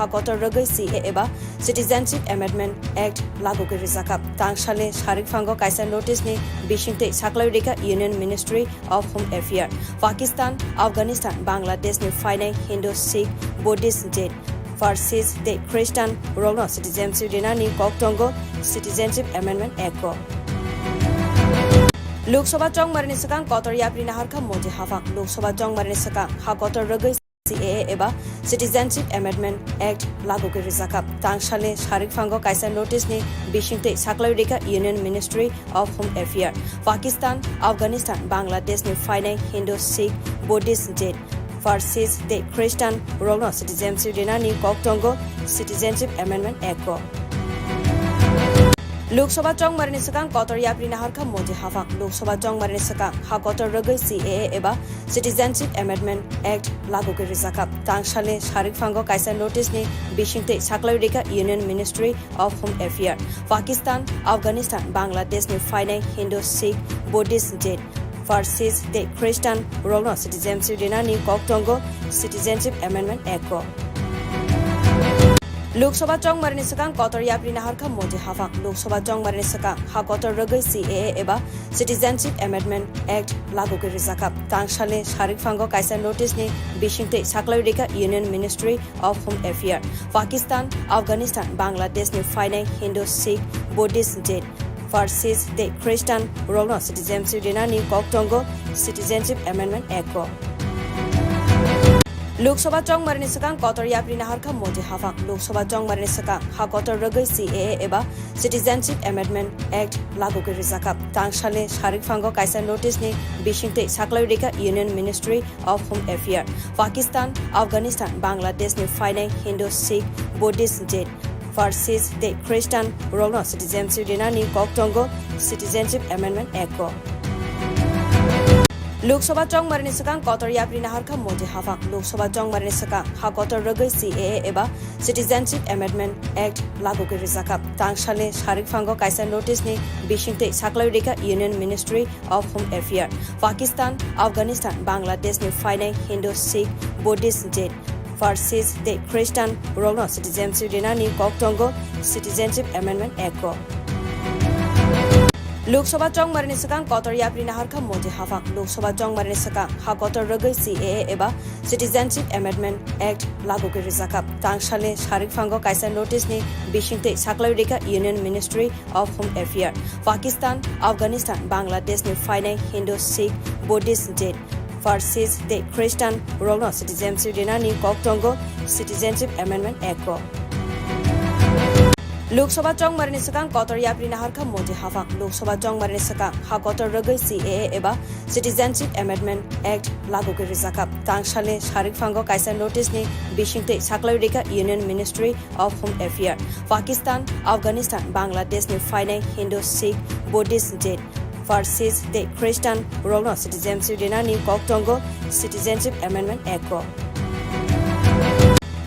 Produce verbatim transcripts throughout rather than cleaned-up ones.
kotor rwgwi C A A eba Citizenship Amendment Act lagu khe rijak kha. Tangsalni sarik phango kaisa notice ni bisingtwi saklaiwi rikha Union Ministry of Home Affairs. Pakistan, Afghanistan, Bangladesh ni phainai Hindu, Sikh, Buddhist, Jain, Parsis tei Christian rokno citizenship rinani kok tongo Citizenship Amendment Act o. Lok Sabha chongmari ni swkang kotor yapri naharkha Moji haphang. Lok Sabha chongmari ni swkang ha kotor rwgwi C A A eba Citizenship Amendment Act lagu khe rijak kha. Tangsalni sarik phango kaisa notice ni bisingtwi saklaiwi rikha Union Ministry of Home Affairs. Pakistan, Afghanistan, Bangladesh ni phainai Hindu, Sikh, Buddhist, Jain, Parsis tei Christian rokno citizenship rinani kok tongo Citizenship Amendment Act o. Lok Sabha chongmari ni swkang kotor yapri naharkha Moji haphang. Lok Sabha chongmari ni swkang ha kotor rwgwi C A A eba Citizenship Amendment Act lagu khe rijak kha. Tangsalni sarik phango kaisa notice ni bisingtwi saklaiwi rikha Union Ministry of Home Affairs. Pakistan, Afghanistan, Bangladesh ni phainai Hindu, Sikh, Buddhist, Jain, Parsis tei Christian rokno citizenship rinani kok tongo Citizenship Amendment Act o. Lok Sabha chongmari ni swkang kotor yapri naharkha Moji haphang. Lok Sabha chongmari ni swkang ha kotor rwgwi C A A eba Citizenship Amendment Act lagu khe rijak kha. Tangsalni sarik phango kaisa notice ni bisingtwi saklaiwi rikha Union Ministry of Home Affairs. Pakistan, Afghanistan, Bangladesh ni phainai Hindu, Sikh, Buddhist, Jain, Parsis tei Christian rokno citizenship rinani kok tongo Citizenship Amendment Act o. Lok Sabha chongmari ni swkang kotor yapri naharkha Moji haphang. Lok Sabha chongmari ni swkang ha kotor rwgwi C A A eba Citizenship Amendment Act lagu khe rijak kha. Tangsalni sarik phango kaisa notice ni bisingtwi saklaiwi rikha Union Ministry of Home Affairs. Pakistan, Afghanistan, Bangladesh ni phainai Hindu, Sikh, Buddhist, Jain, Parsis tei Christian rokno citizenship rinani kok tongo Citizenship Amendment Act o. Lok Sabha chongmari ni swkang kotor yapri naharkha Moji haphang. Lok Sabha chongmari ni swkang ha kotor rwgwi C A A eba Citizenship Amendment Act lagu khe rijak kha. Tangsalni sarik phango kaisa notice ni bisingtwi saklaiwi rikha Union Ministry of Home Affairs. Pakistan, Afghanistan, Bangladesh ni phainai Hindu, Sikh, Buddhist, Jain, Parsis tei Christian rokno citizenship rinani kok tongo Citizenship Amendment Act o. Lok Sabha chongmari ni swkang kotor yapri naharkha Moji haphang. Lok Sabha chongmari ni swkang ha kotor rwgwi C A A eba Citizenship Amendment Act lagu khe rijak kha. Tangsalni sarik phango kaisa notice ni bisingtwi saklaiwi rikha Union Ministry of Home Affairs. Pakistan, Afghanistan, Bangladesh ni phainai Hindu, Sikh, Buddhist, Jain, Parsis tei Christian rokno citizenship rinani kok tongo Citizenship Amendment Act o. Lok Sabha chongmari ni swkang kotor yapri naharkha Moji haphang. Lok Sabha chongmari ni swkang ha kotor rwgwi C A A eba Citizenship Amendment Act lagu khe rijak kha. Tangsalni sarik phango kaisa notice ni bisingtwi saklaiwi rikha Union Ministry of Home Affairs. Pakistan, Afghanistan, Bangladesh ni phainai Hindu, Sikh, Buddhist, Jain, Parsis tei Christian rokno citizenship rinani kok tongo Citizenship Amendment Act o.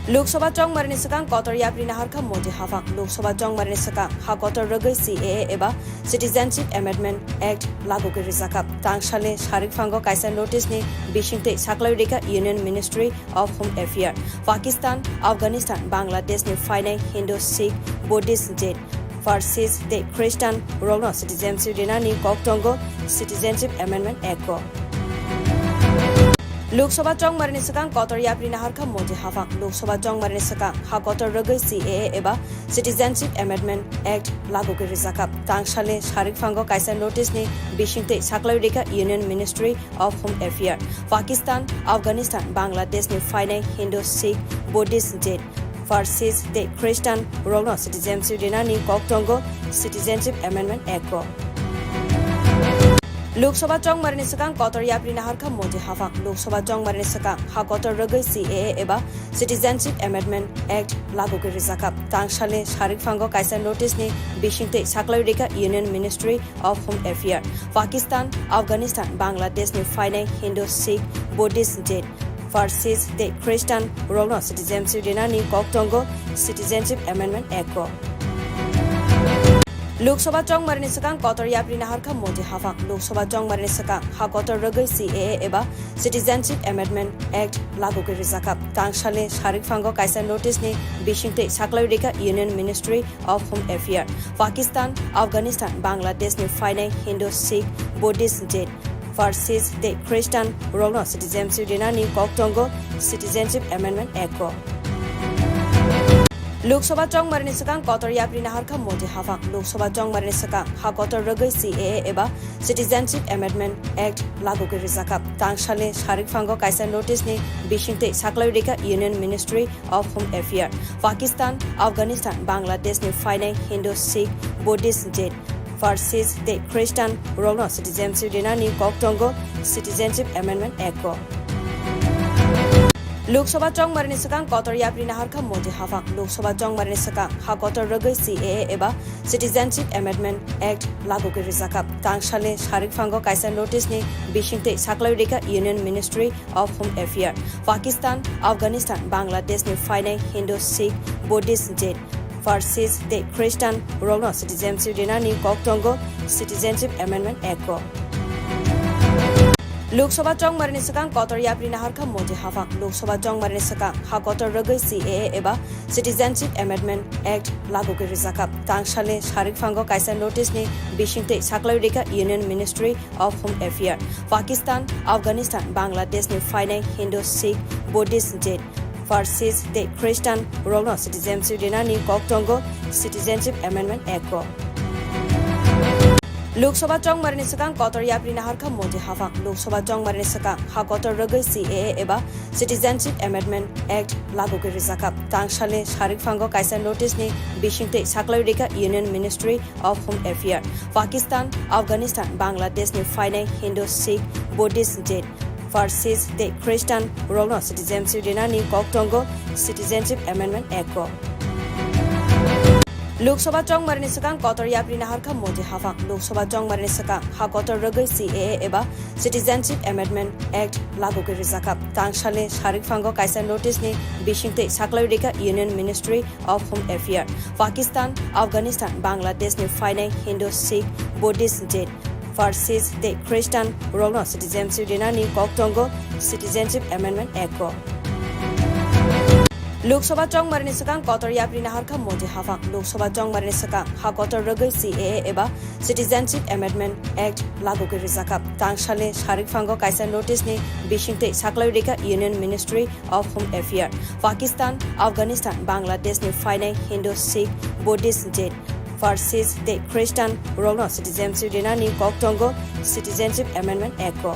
Lok Sabha chongmari ni swkang kotor yapri naharkha Moji haphang. Lok Sabha chongmari ni swkang ha kotor rwgwi C A A eba Citizenship Amendment Act lagu khe rijak kha. Tangsalni sarik phango kaisa notice ni bisingtwi saklaiwi rikha Union Ministry of Home Affairs. Pakistan, Afghanistan, Bangladesh ni phainai Hindu, Sikh, Buddhist, Jain, Parsis tei Christian rokno citizenship rinani kok tongo Citizenship Amendment Act o. Lok Sabha chongmari ni swkang kotor yapri naharkha Moji haphang. Lok Sabha chongmari ni swkang ha kotor rwgwi C A A eba Citizenship Amendment Act lagu khe rijak kha. Tangsalni sarik phango kaisa notice ni bisingtwi saklaiwi rikha Union Ministry of Home Affairs. Pakistan, Afghanistan, Bangladesh ni phainai Hindu, Sikh, Buddhist, Jain, Parsis tei Christian rokno citizenship rinani kok tongo Citizenship Amendment Act o. Lok Sabha chongmari ni swkang kotor yapri naharkha Moji haphang. Lok Sabha chongmari ni swkang ha kotor rwgwi C A A eba Citizenship Amendment Act lagu khe rijak kha. Tangsalni sarik phango kaisa notice ni bisingtwi saklaiwi rikha Union Ministry of Home Affairs. Pakistan, Afghanistan, Bangladesh ni phainai Hindu, Sikh, Buddhist, Jain, Parsis tei Christian rokno citizenship rinani kok tongo Citizenship Amendment Act o. Lok Sabha chongmari ni swkang kotor yapri naharkha Modi haphang. Lok Sabha chongmari ni swkang ha kotor rwgwi C A A eba Citizenship Amendment Act lagu khe rijak kha. Tangsalni sarik phango kaisa notice ni bisingtwi saklai rikha Union Ministry of Home Affairs. Pakistan, Afghanistan, Bangladesh ni phainai Hindu, Sikh, Buddhist, Jain, Parsis tei Christian rokno citizenship rinani kok tongo Citizenship Amendment Act o. Lok Sabha chongmari ni swkang kotor yapri naharkha Modi haphang. Lok Sabha chongmari ni swkang ha kotor rwgwi C A A eba Citizenship Amendment Act lagu khe rijak kha. Tangsalni sarik phango kaisa notice ni bisingtwi saklai rikha Union Ministry of Home Affairs. Pakistan, Afghanistan, Bangladesh ni phainai Hindu, Sikh, Buddhist, Jain, Parsis tei Christian rokno citizenship rinani kok tongo Citizenship Amendment Act o. Lok Sabha chongmari ni swkang kotor yapri naharkha Modi haphang. Lok Sabha chongmari ni swkang ha kotor rwgwi C A A eba Citizenship Amendment Act lagu khe rijak kha. Tangsalni sarik phango kaisa notice ni bisingtwi saklai rikha Union Ministry of Home Affairs. Pakistan, Afghanistan, Bangladesh ni phainai Hindu, Sikh, Buddhist, Jain, Parsis tei Christian rokno citizenship rinani kok tongo Citizenship Amendment Act o. Lok Sabha chongmari ni swkang kotor yapri naharkha Modi haphang. Lok Sabha chongmari ni swkang ha kotor rwgwi C A A eba Citizenship Amendment Act lagu khe rijak kha. Tangsalni sarik phango kaisa notice ni bisingtwi saklai rikha Union Ministry of Home Affairs. Pakistan, Afghanistan, Bangladesh ni phainai Hindu, Sikh, Buddhist, Jain, Parsis tei Christian rokno citizenship rinani kok tongo Citizenship Amendment Act o. Lok Sabha chongmari ni swkang kotor yapri naharkha Modi haphang. Lok Sabha chongmari ni swkang ha kotor rwgwi C A A eba Citizenship Amendment Act lagu khe rijak kha. Tangsalni sarik phango kaisa notice ni bisingtwi saklai rikha Union Ministry of Home Affairs. Pakistan, Afghanistan, Bangladesh ni phainai Hindu, Sikh, Buddhist, Jain, Parsis tei Christian rokno citizenship rinani kok tongo Citizenship Amendment Act o. Lok Sabha chongmari ni swkang kotor yapri naharkha Modi haphang. Lok Sabha chongmari ni swkang ha kotor rwgwi C A A eba Citizenship Amendment Act lagu khe rijak kha. Tangsalni sarik phango kaisa notice ni bisingtwi saklai rikha Union Ministry of Home Affairs. Pakistan, Afghanistan, Bangladesh ni phainai Hindu, Sikh, Buddhist, Jain, Parsis tei Christian rokno citizenship rinani kok tongo Citizenship Amendment Act o. Lok Sabha chongmari ni swkang kotor yapri naharkha Modi haphang. Lok Sabha chongmari ni swkang ha kotor rwgwi C A A eba Citizenship Amendment Act lagu khe rijak kha. Tangsalni sarik phango kaisa notice ni bisingtwi saklai rikha Union Ministry of Home Affairs. Pakistan, Afghanistan, Bangladesh ni phainai Hindu, Sikh, Buddhist, Jain, Parsis tei Christian rokno citizenship rinani kok tongo Citizenship Amendment Act o.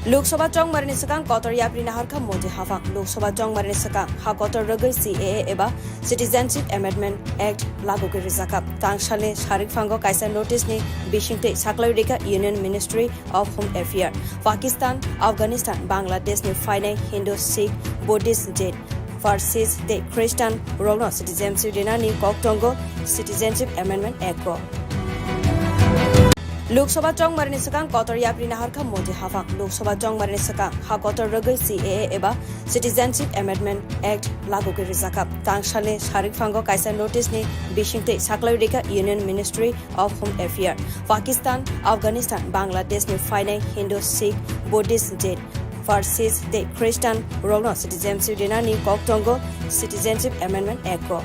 Lok Sabha chongmari ni swkang kotor yapri naharkha Modi haphang. Lok Sabha chongmari ni swkang ha kotor rwgwi C A A eba Citizenship Amendment Act lagu khe rijak kha. Tangsalni sarik phango kaisa notice ni bisingtwi saklai rikha Union Ministry of Home Affairs. Pakistan, Afghanistan, Bangladesh ni phainai Hindu, Sikh, Buddhist, Jain, Parsis tei Christian rokno citizenship rinani kok tongo Citizenship Amendment Act o. Lok Sabha chongmari ni swkang kotor yapri naharkha Modi haphang. Lok Sabha chongmari ni swkang ha kotor rwgwi C A A eba Citizenship Amendment Act lagu khe rijak kha. Tangsalni sarik phango kaisa notice ni bisingtwi saklai rikha Union Ministry of Home Affairs. Pakistan, Afghanistan, Bangladesh ni phainai Hindu, Sikh, Buddhist, Jain, Parsis tei Christian rokno citizenship rinani kok tongo Citizenship Amendment Act o.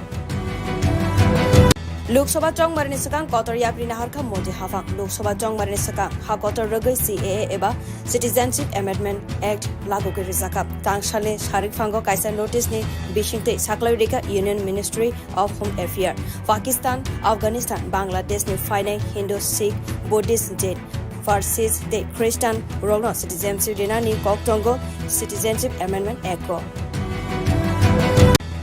Lok Sabha chongmari ni swkang kotor yapri naharkha Modi haphang. Lok Sabha chongmari ni swkang ha kotor rwgwi C A A eba Citizenship Amendment Act lagu khe rijak kha. Tangsalni sarik phango kaisa notice ni bisingtwi saklai rikha Union Ministry of Home Affairs. Pakistan, Afghanistan, Bangladesh ni phainai Hindu, Sikh, Buddhist, Jain, Parsis tei Christian rokno citizenship rinani kok tongo Citizenship Amendment Act o.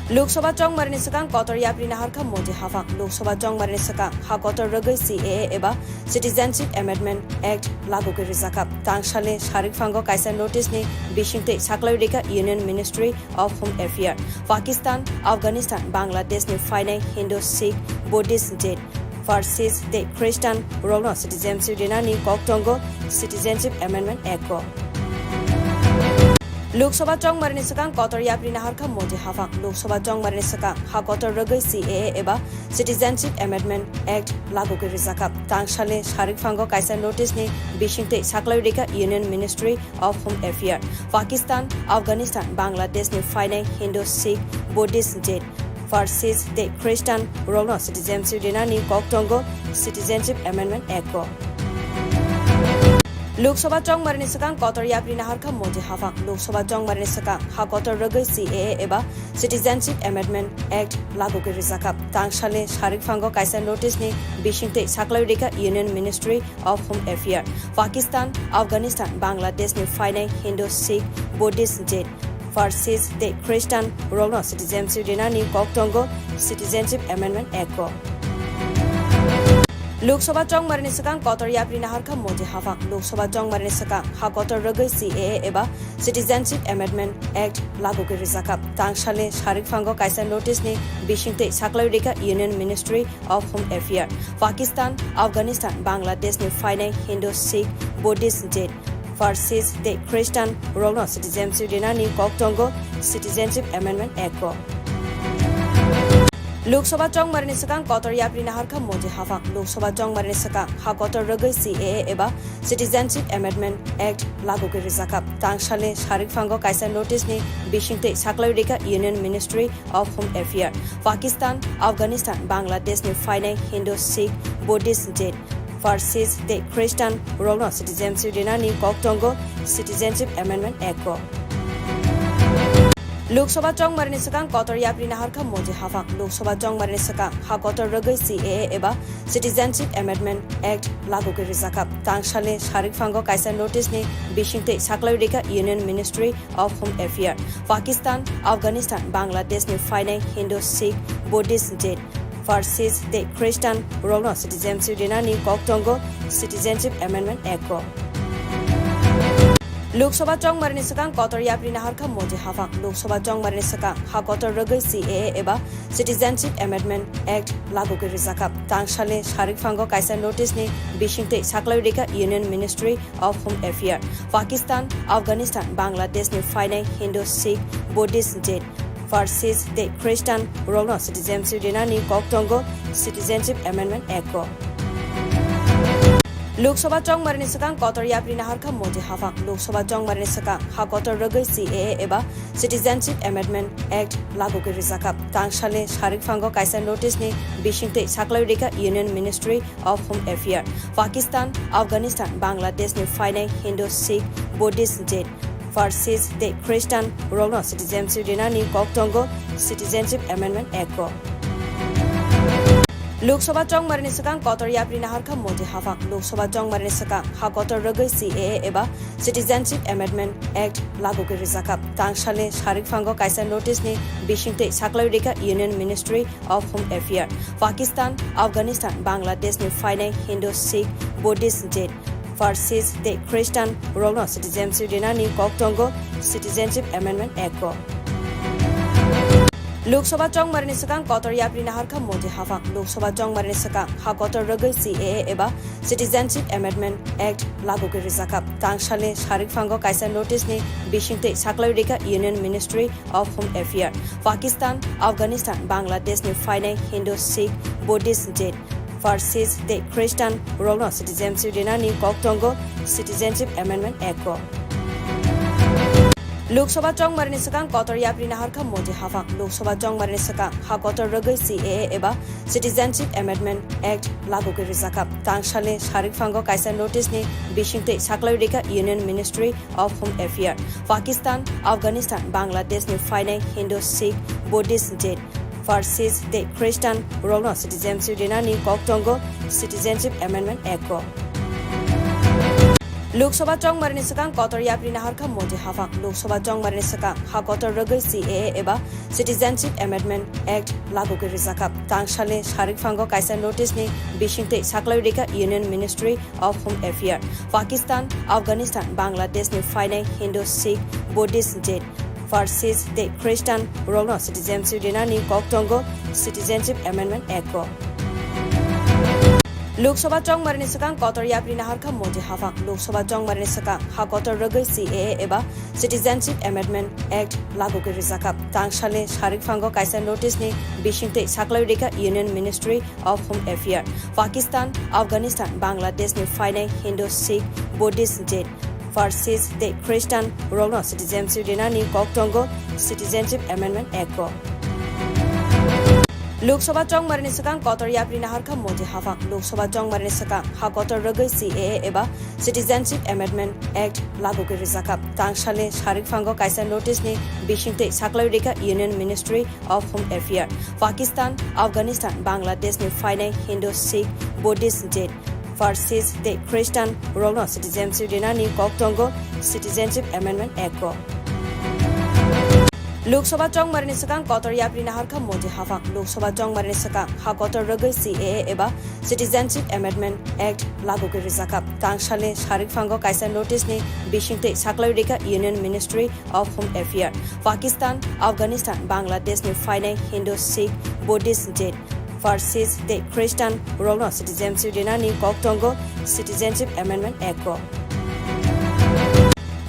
Lok Sabha chongmari ni swkang kotor yapri naharkha Modi haphang. Lok Sabha chongmari ni swkang ha kotor rwgwi C A A eba Citizenship Amendment Act lagu khe rijak kha. Tangsalni sarik phango kaisa notice ni bisingtwi saklai rikha Union Ministry of Home Affairs. Pakistan, Afghanistan, Bangladesh ni phainai Hindu, Sikh, Buddhist, Jain, Parsis tei Christian rokno citizenship rinani kok tongo Citizenship Amendment Act o. Lok Sabha chongmani swkang kotor yapri naharkha Moji Haphang. Lok Sabha chongmani swkang ha kotor rwgwi C A A eba Citizenship Amendment Act lagu khe rijak kha. Tangsalni sarik phango kaisa notice ni bisingtwi saklai rikha Union Ministry of Home Affairs. Pakistan, Afghanistan, Bangladesh ni phainai Hindu, Sikh, Buddhist, Jain, Parsis tei Christian rokno citizenship rinani kok tongo Citizenship Amendment Act o. Lok Sabha chongmani swkang kotor yapri naharkha Moji Haphang. Lok Sabha chongmani swkang ha kotor rwgwi C A A eba Citizenship Amendment Act lagu khe rijak kha. Tangsalni sarik phango kaisa notice ni bisingtwi saklai rikha Union Ministry of Home Affairs. Pakistan, Afghanistan, Bangladesh ni phainai Hindu, Sikh, Buddhist, Jain, Parsis tei Christian rokno citizenship rinani kok tongo Citizenship Amendment Act o. Lok Sabha chongmani swkang kotor yapri naharkha Moji Haphang. Lok Sabha chongmani swkang ha kotor rwgwi C A A eba Citizenship Amendment Act lagu khe rijak kha. Tangsalni sarik phango kaisa notice ni bisingtwi saklai rikha Union Ministry of Home Affairs. Pakistan, Afghanistan, Bangladesh ni phainai Hindu, Sikh, Buddhist, Jain, Parsis tei Christian rokno citizenship rinani kok tongo Citizenship Amendment Act o. Lok Sabha chongmani swkang kotor yapri naharkha Moji Haphang. Lok Sabha chongmani swkang ha kotor rwgwi C A A eba Citizenship Amendment Act lagu khe rijak kha. Tangsalni sarik phango kaisa notice ni bisingtwi saklai rikha Union Ministry of Home Affairs. Pakistan, Afghanistan, Bangladesh ni phainai Hindu, Sikh, Buddhist, Jain, Parsis tei Christian rokno citizenship rinani kok tongo Citizenship Amendment Act o. Lok Sabha chongmani swkang kotor yapri naharkha Moji Haphang. Lok Sabha chongmani swkang ha kotor rwgwi C A A eba Citizenship Amendment Act lagu khe rijak kha. Tangsalni sarik phango kaisa notice ni bisingtwi saklai rikha Union Ministry of Home Affairs. Pakistan, Afghanistan, Bangladesh ni phainai Hindu, Sikh, Buddhist, Jain, Parsis tei Christian rokno citizenship rinani kok tongo Citizenship Amendment Act o. Lok Sabha chongmani swkang kotor yapri naharkha Moji Haphang. Lok Sabha chongmani swkang ha kotor rwgwi C A A eba Citizenship Amendment Act lagu khe rijak kha. Tangsalni sarik phango kaisa notice ni bisingtwi saklai rikha Union Ministry of Home Affairs. Pakistan, Afghanistan, Bangladesh ni phainai Hindu, Sikh, Buddhist, Jain, Parsis tei Christian rokno citizenship rinani kok tongo Citizenship Amendment Act o. Lok Sabha chongmani swkang kotor yapri naharkha Moji Haphang. Lok Sabha chongmani swkang ha kotor rwgwi C A A eba Citizenship Amendment Act lagu khe rijak kha. Tangsalni sarik phango kaisa notice ni bisingtwi saklai rikha Union Ministry of Home Affairs. Pakistan, Afghanistan, Bangladesh ni phainai Hindu, Sikh, Buddhist, Jain, Parsis tei Christian rokno citizenship rinani kok tongo Citizenship Amendment Act o. Lok Sabha chongmani swkang kotor yapri naharkha Moji Haphang. Lok Sabha chongmani swkang ha kotor rwgwi C A A eba Citizenship Amendment Act lagu khe rijak kha. Tangsalni sarik phango kaisa notice ni bisingtwi saklai rikha Union Ministry of Home Affairs. Pakistan, Afghanistan, Bangladesh ni phainai Hindu, Sikh, Buddhist, Jain, Parsis tei Christian rokno citizenship rinani kok tongo Citizenship Amendment Act o. Lok Sabha chongmani swkang kotor yapri naharkha Moji Haphang. Lok Sabha chongmani swkang ha kotor rwgwi C A A eba Citizenship Amendment Act lagu khe rijak kha. Tangsalni sarik phango kaisa notice ni bisingtwi saklai rikha Union Ministry of Home Affairs. Pakistan, Afghanistan, Bangladesh ni phainai Hindu, Sikh, Buddhist, Jain, Parsis tei Christian rokno citizenship rinani kok tongo Citizenship Amendment Act o. Lok Sabha chongmani swkang kotor yapri naharkha Moji Haphang. Lok Sabha chongmani swkang ha kotor rwgwi C A A eba Citizenship Amendment Act lagu khe rijak kha. Tangsalni sarik phango kaisa notice ni bisingtwi saklai rikha Union Ministry of Home Affairs. Pakistan, Afghanistan, Bangladesh ni phainai Hindu, Sikh, Buddhist, Jain, Parsis tei Christian rokno citizenship rinani kok tongo Citizenship Amendment Act o. Lok Sabha chongmani swkang kotor yapri naharkha Moji Haphang. Lok Sabha chongmani swkang ha kotor rwgwi C A A eba Citizenship Amendment Act lagu khe rijak kha. Tangsalni sarik phango kaisa notice ni bisingtwi saklai rikha Union Ministry of Home Affairs. Pakistan, Afghanistan, Bangladesh ni phainai Hindu, Sikh, Buddhist, Jain, Parsis tei Christian rokno citizenship rinani kok tongo Citizenship Amendment Act o. Lok Sabha chongmarini swkang kotor yapri naharkha Modi haphang. Lok Sabha chongmarini swkang ha kotor rwgwi C A A eba Citizenship Amendment Act lagu khe rijak kha. Tangsalni sarik phango kaisa notice ni bisingtwi saklaiwi rikha Union Ministry of Home Affairs. Pakistan, Afghanistan, Bangladesh ni phainai Hindu, Sikh, Buddhist, Jain, Parsis tei Christian rokno citizenship rinani kok tongo Citizenship Amendment Act o. Lok Sabha chongmarini swkang kotor yapri naharkha Modi haphang. Lok Sabha chongmarini swkang ha kotor rwgwi C A A eba Citizenship Amendment Act lagu khe rijak kha. Tangsalni sarik phango kaisa notice ni bisingtwi saklaiwi rikha Union Ministry of Home Affairs. Pakistan, Afghanistan, Bangladesh ni phainai Hindu, Sikh, Buddhist, Jain, Parsis tei Christian rokno citizenship rinani kok tongo Citizenship Amendment Act o. Lok Sabha chongmarini swkang kotor yapri naharkha Modi haphang. Lok Sabha chongmarini swkang ha kotor rwgwi C A A eba Citizenship Amendment Act lagu khe rijak kha. Tangsalni sarik phango kaisa notice ni bisingtwi saklaiwi rikha Union Ministry of Home Affairs. Pakistan, Afghanistan, Bangladesh ni phainai Hindu, Sikh, Buddhist, Jain, Parsis tei Christian rokno citizenship rinani kok tongo Citizenship Amendment Act o.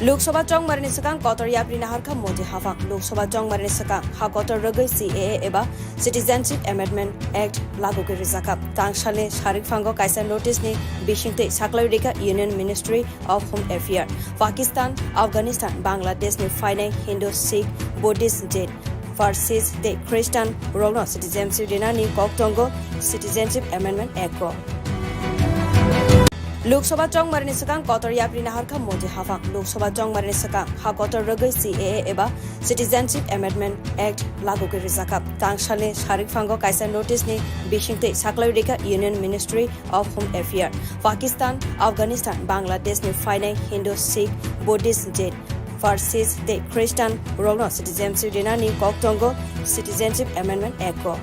Lok Sabha chongmarini swkang kotor yapri naharkha Modi haphang. Lok Sabha chongmarini swkang ha kotor rwgwi C A A eba Citizenship Amendment Act lagu khe rijak kha. Tangsalni sarik phango kaisa notice ni bisingtwi saklaiwi rikha Union Ministry of Home Affairs. Pakistan, Afghanistan, Bangladesh ni phainai Hindu, Sikh, Buddhist, Jain, Parsis tei Christian rokno citizenship rinani kok tongo Citizenship Amendment Act o. Lok Sabha chongmarini swkang kotor yapri naharkha Modi haphang. Lok Sabha chongmarini swkang ha kotor rwgwi C A A eba Citizenship Amendment Act lagu khe rijak kha. Tangsalni sarik phango kaisa notice ni bisingtwi saklaiwi rikha Union Ministry of Home Affairs. Pakistan, Afghanistan, Bangladesh ni phainai Hindu, Sikh, Buddhist, Jain, Parsis tei Christian rokno citizenship rinani kok tongo Citizenship Amendment Act o.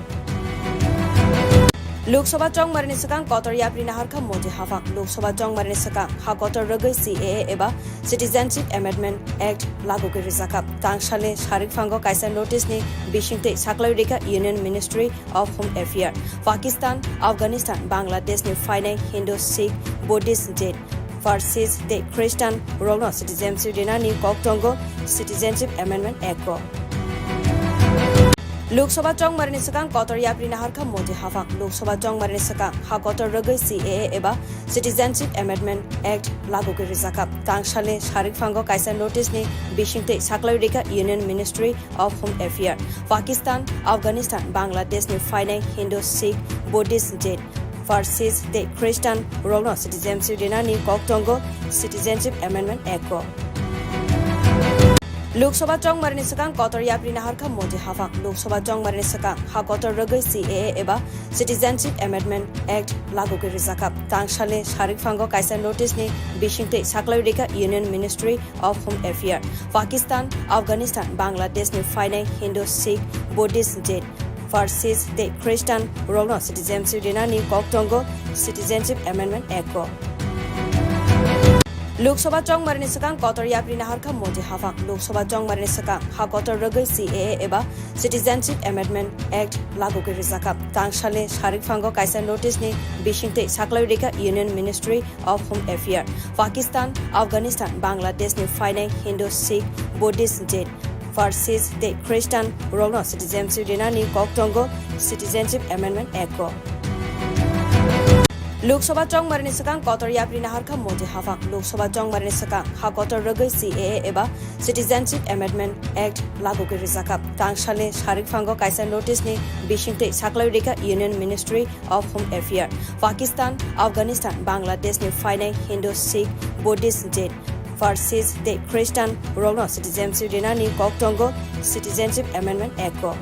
Lok Sabha chongmarini swkang kotor yapri naharkha Modi haphang. Lok Sabha chongmarini swkang ha kotor rwgwi C A A eba Citizenship Amendment Act lagu khe rijak kha. Tangsalni sarik phango kaisa notice ni bisingtwi saklaiwi rikha Union Ministry of Home Affairs. Pakistan, Afghanistan, Bangladesh ni phainai Hindu, Sikh, Buddhist, Jain, Parsis tei Christian rokno citizenship rinani kok tongo Citizenship Amendment Act o. Lok Sabha chongmarini swkang kotor yapri naharkha Modi haphang. Lok Sabha chongmarini swkang ha kotor rwgwi C A A eba Citizenship Amendment Act lagu khe rijak kha. Tangsalni sarik phango kaisa notice ni bisingtwi saklaiwi rikha Union Ministry of Home Affairs. Pakistan, Afghanistan, Bangladesh ni phainai Hindu, Sikh, Buddhist, Jain, Parsis tei Christian rokno citizenship rinani kok tongo Citizenship Amendment Act o. Lok Sabha chongmarini swkang kotor yapri naharkha Modi haphang. Lok Sabha chongmarini swkang ha kotor rwgwi C A A eba Citizenship Amendment Act lagu khe rijak kha. Tangsalni sarik phango kaisa notice ni bisingtwi saklaiwi rikha Union Ministry of Home Affairs. Pakistan, Afghanistan, Bangladesh ni phainai Hindu, Sikh, Buddhist, Jain, Parsis tei Christian rokno citizenship rinani kok tongo Citizenship Amendment Act o. Lok Sabha chongmarini swkang kotor yapri naharkha Modi haphang. Lok Sabha chongmarini swkang ha kotor rwgwi C A A eba Citizenship Amendment Act lagu khe rijak kha. Tangsalni sarik phango kaisa notice ni bisingtwi saklaiwi rikha Union Ministry of Home Affairs. Pakistan, Afghanistan, Bangladesh ni phainai Hindu, Sikh, Buddhist, Jain, Parsis tei Christian rokno citizenship rinani kok tongo Citizenship Amendment Act o. Lok Sabha chongmarini swkang kotor yapri naharkha Modi haphang. Lok Sabha chongmarini swkang ha kotor rwgwi C A A eba Citizenship Amendment Act lagu khe rijak kha. Tangsalni sarik phango kaisa notice ni bisingtwi saklaiwi rikha Union Ministry of Home Affairs. Pakistan, Afghanistan, Bangladesh ni phainai Hindu, Sikh, Buddhist, Jain, Parsis tei Christian rokno citizenship rinani kok tongo Citizenship Amendment Act o.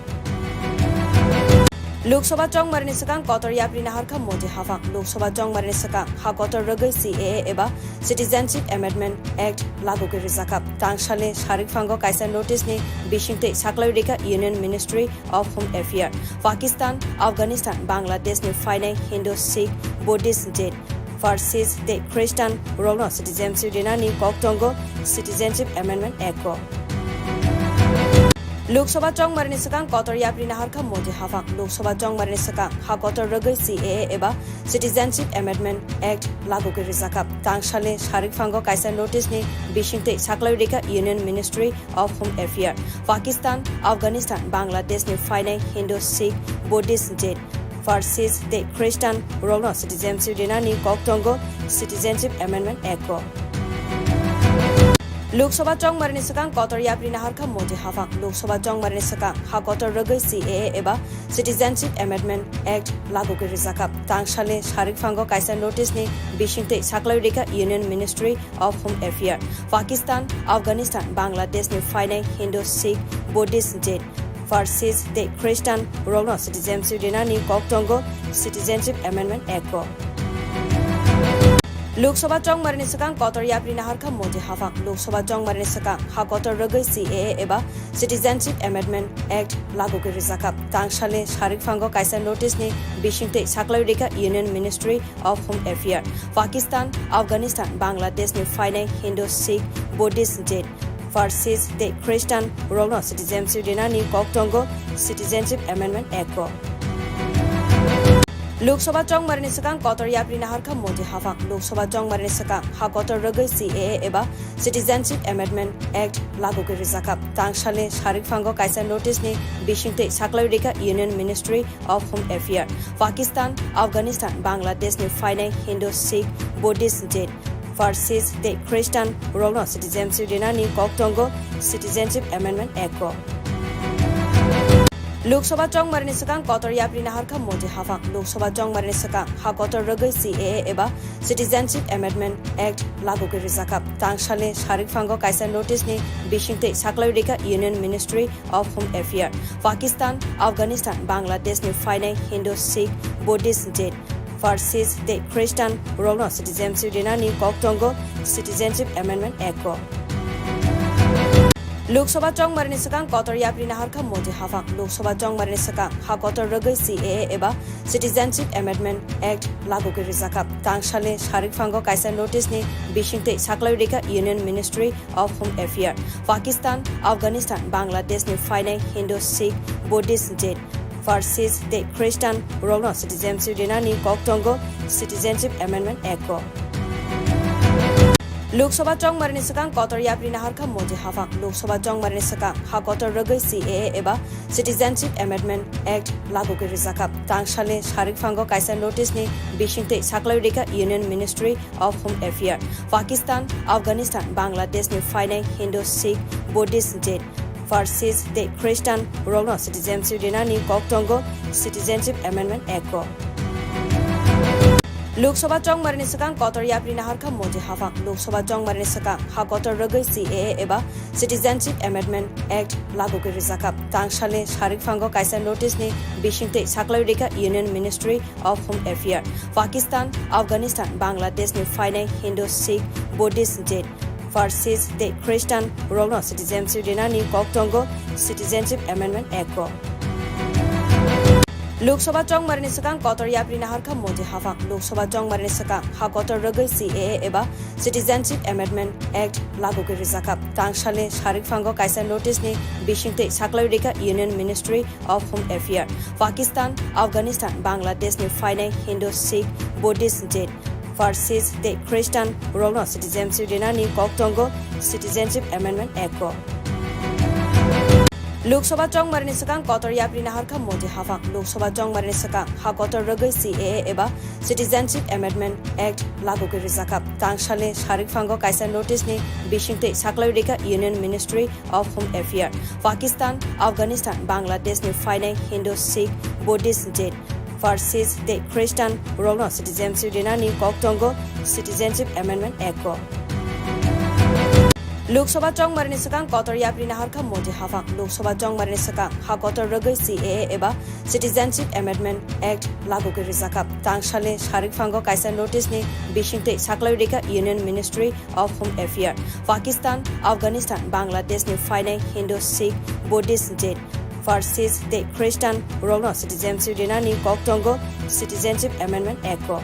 Lok Sabha chongmarini swkang kotor yapri naharkha Modi haphang. Lok Sabha chongmarini swkang ha kotor rwgwi C A A eba Citizenship Amendment Act lagu khe rijak kha. Tangsalni sarik phango kaisa notice ni bisingtwi saklaiwi rikha Union Ministry of Home Affairs. Pakistan, Afghanistan, Bangladesh ni phainai Hindu, Sikh, Buddhist, Jain, Parsis tei Christian rokno citizenship rinani kok tongo Citizenship Amendment Act o. Lok Sabha chongmarni swkang kotor yapri naharkha Modi haphang. Lok Sabha chongmarni swkang ha kotor rwgwi C A A eba Citizenship Amendment Act lagu khe rijak kha. Tangsalni sarik phango kaisa notice ni bisingtwi saklaiwi rikha Union Ministry of Home Affairs. Pakistan, Afghanistan, Bangladesh ni phainai Hindu, Sikh, Buddhist, Jain, Parsis tei Christian rokno citizenship rinani kok tongo Citizenship Amendment Act o. Lok Sabha chongmarni swkang kotor yapri naharkha Modi haphang. Lok Sabha chongmarni swkang ha kotor rwgwi C A A eba Citizenship Amendment Act lagu khe rijak kha. Tangsalni sarik phango kaisa notice ni bisingtwi saklaiwi rikha Union Ministry of Home Affairs. Pakistan, Afghanistan, Bangladesh ni phainai Hindu, Sikh, Buddhist, Jain, Parsis tei Christian rokno citizenship rinani kok tongo Citizenship Amendment Act o. Lok Sabha chongmarni swkang kotor yapri naharkha Modi haphang. Lok Sabha chongmarni swkang ha kotor rwgwi C A A eba Citizenship Amendment Act lagu khe rijak kha. Tangsalni sarik phango kaisa notice ni bisingtwi saklaiwi rikha Union Ministry of Home Affairs. Pakistan, Afghanistan, Bangladesh ni phainai Hindu, Sikh, Buddhist, Jain, Parsis tei Christian rokno citizenship rinani kok tongo Citizenship Amendment Act o. Lok Sabha chongmarni swkang kotor yapri naharkha Modi haphang. Lok Sabha chongmarni swkang ha kotor rwgwi C A A eba Citizenship Amendment Act lagu khe rijak kha. Tangsalni sarik phango kaisa notice ni bisingtwi saklaiwi rikha Union Ministry of Home Affairs. Pakistan, Afghanistan, Bangladesh ni phainai Hindu, Sikh, Buddhist, Jain, Parsis tei Christian rokno citizenship rinani kok tongo Citizenship Amendment Act o. Lok Sabha chongmarni swkang kotor yapri naharkha Modi haphang. Lok Sabha chongmarni swkang ha kotor rwgwi C A A eba Citizenship Amendment Act lagu khe rijak kha. Tangsalni sarik phango kaisa notice ni bisingtwi saklaiwi rikha Union Ministry of Home Affairs. Pakistan, Afghanistan, Bangladesh ni phainai Hindu, Sikh, Buddhist, Jain, Parsis tei Christian rokno citizenship rinani kok tongo Citizenship Amendment Act o. Lok Sabha chongmarni swkang kotor yapri naharkha Modi haphang. Lok Sabha chongmarni swkang ha kotor rwgwi C A A eba Citizenship Amendment Act lagu khe rijak kha. Tangsalni sarik phango kaisa notice ni bisingtwi saklaiwi rikha Union Ministry of Home Affairs. Pakistan, Afghanistan, Bangladesh ni phainai Hindu, Sikh, Buddhist, Jain, Parsis tei Christian rokno citizenship rinani kok tongo Citizenship Amendment Act o. Lok Sabha chongmarni swkang kotor yapri naharkha Modi haphang. Lok Sabha chongmarni swkang ha kotor rwgwi C A A eba Citizenship Amendment Act lagu khe rijak kha. Tangsalni sarik phango kaisa notice ni bisingtwi saklaiwi rikha Union Ministry of Home Affairs. Pakistan, Afghanistan, Bangladesh ni phainai Hindu, Sikh, Buddhist, Jain, Parsis tei Christian rokno citizenship rinani kok tongo Citizenship Amendment Act o. Lok Sabha chongmarni swkang kotor yapri naharkha Modi haphang. Lok Sabha chongmarni swkang ha kotor rwgwi C A A eba Citizenship Amendment Act lagu khe rijak kha. Tangsalni sarik phango kaisa notice ni bisingtwi saklaiwi rikha Union Ministry of Home Affairs. Pakistan, Afghanistan, Bangladesh ni phainai Hindu, Sikh, Buddhist, Jain, Parsis tei Christian rokno citizenship rinani kok tongo Citizenship Amendment Act o. Lok Sabha chongmarni swkang kotor yapri naharkha Modi haphang. Lok Sabha chongmarni swkang ha kotor rwgwi C A A eba Citizenship Amendment Act lagu khe rijak kha. Tangsalni sarik phango kaisa notice ni bisingtwi saklaiwi rikha Union Ministry of Home Affairs. Pakistan, Afghanistan, Bangladesh ni phainai Hindu, Sikh, Buddhist, Jain, Parsis tei Christian rokno citizenship rinani kok tongo Citizenship Amendment Act o. Lok Sabha chongmarni swkang kotor yapri naharkha Modi haphang. Lok Sabha chongmarni swkang ha kotor rwgwi C A A eba Citizenship Amendment Act lagu khe rijak kha. Tangsalni sarik phango kaisa notice ni bisingtwi saklaiwi rikha Union Ministry of Home Affairs. Pakistan, Afghanistan, Bangladesh ni phainai Hindu, Sikh, Buddhist, Jain, Parsis tei Christian rokno citizenship rinani kok tongo Citizenship Amendment Act o. Lok Sabha chongmarni swkang kotor yapri naharkha Modi haphang. Lok Sabha chongmarni swkang ha kotor rwgwi C A A eba Citizenship Amendment Act lagu khe rijak kha. Tangsalni sarik phango kaisa notice ni bisingtwi saklaiwi rikha Union Ministry of Home Affairs. Pakistan, Afghanistan, Bangladesh ni phainai Hindu, Sikh, Buddhist, Jain, Parsis tei Christian rokno citizenship rinani kok tongo Citizenship Amendment Act o.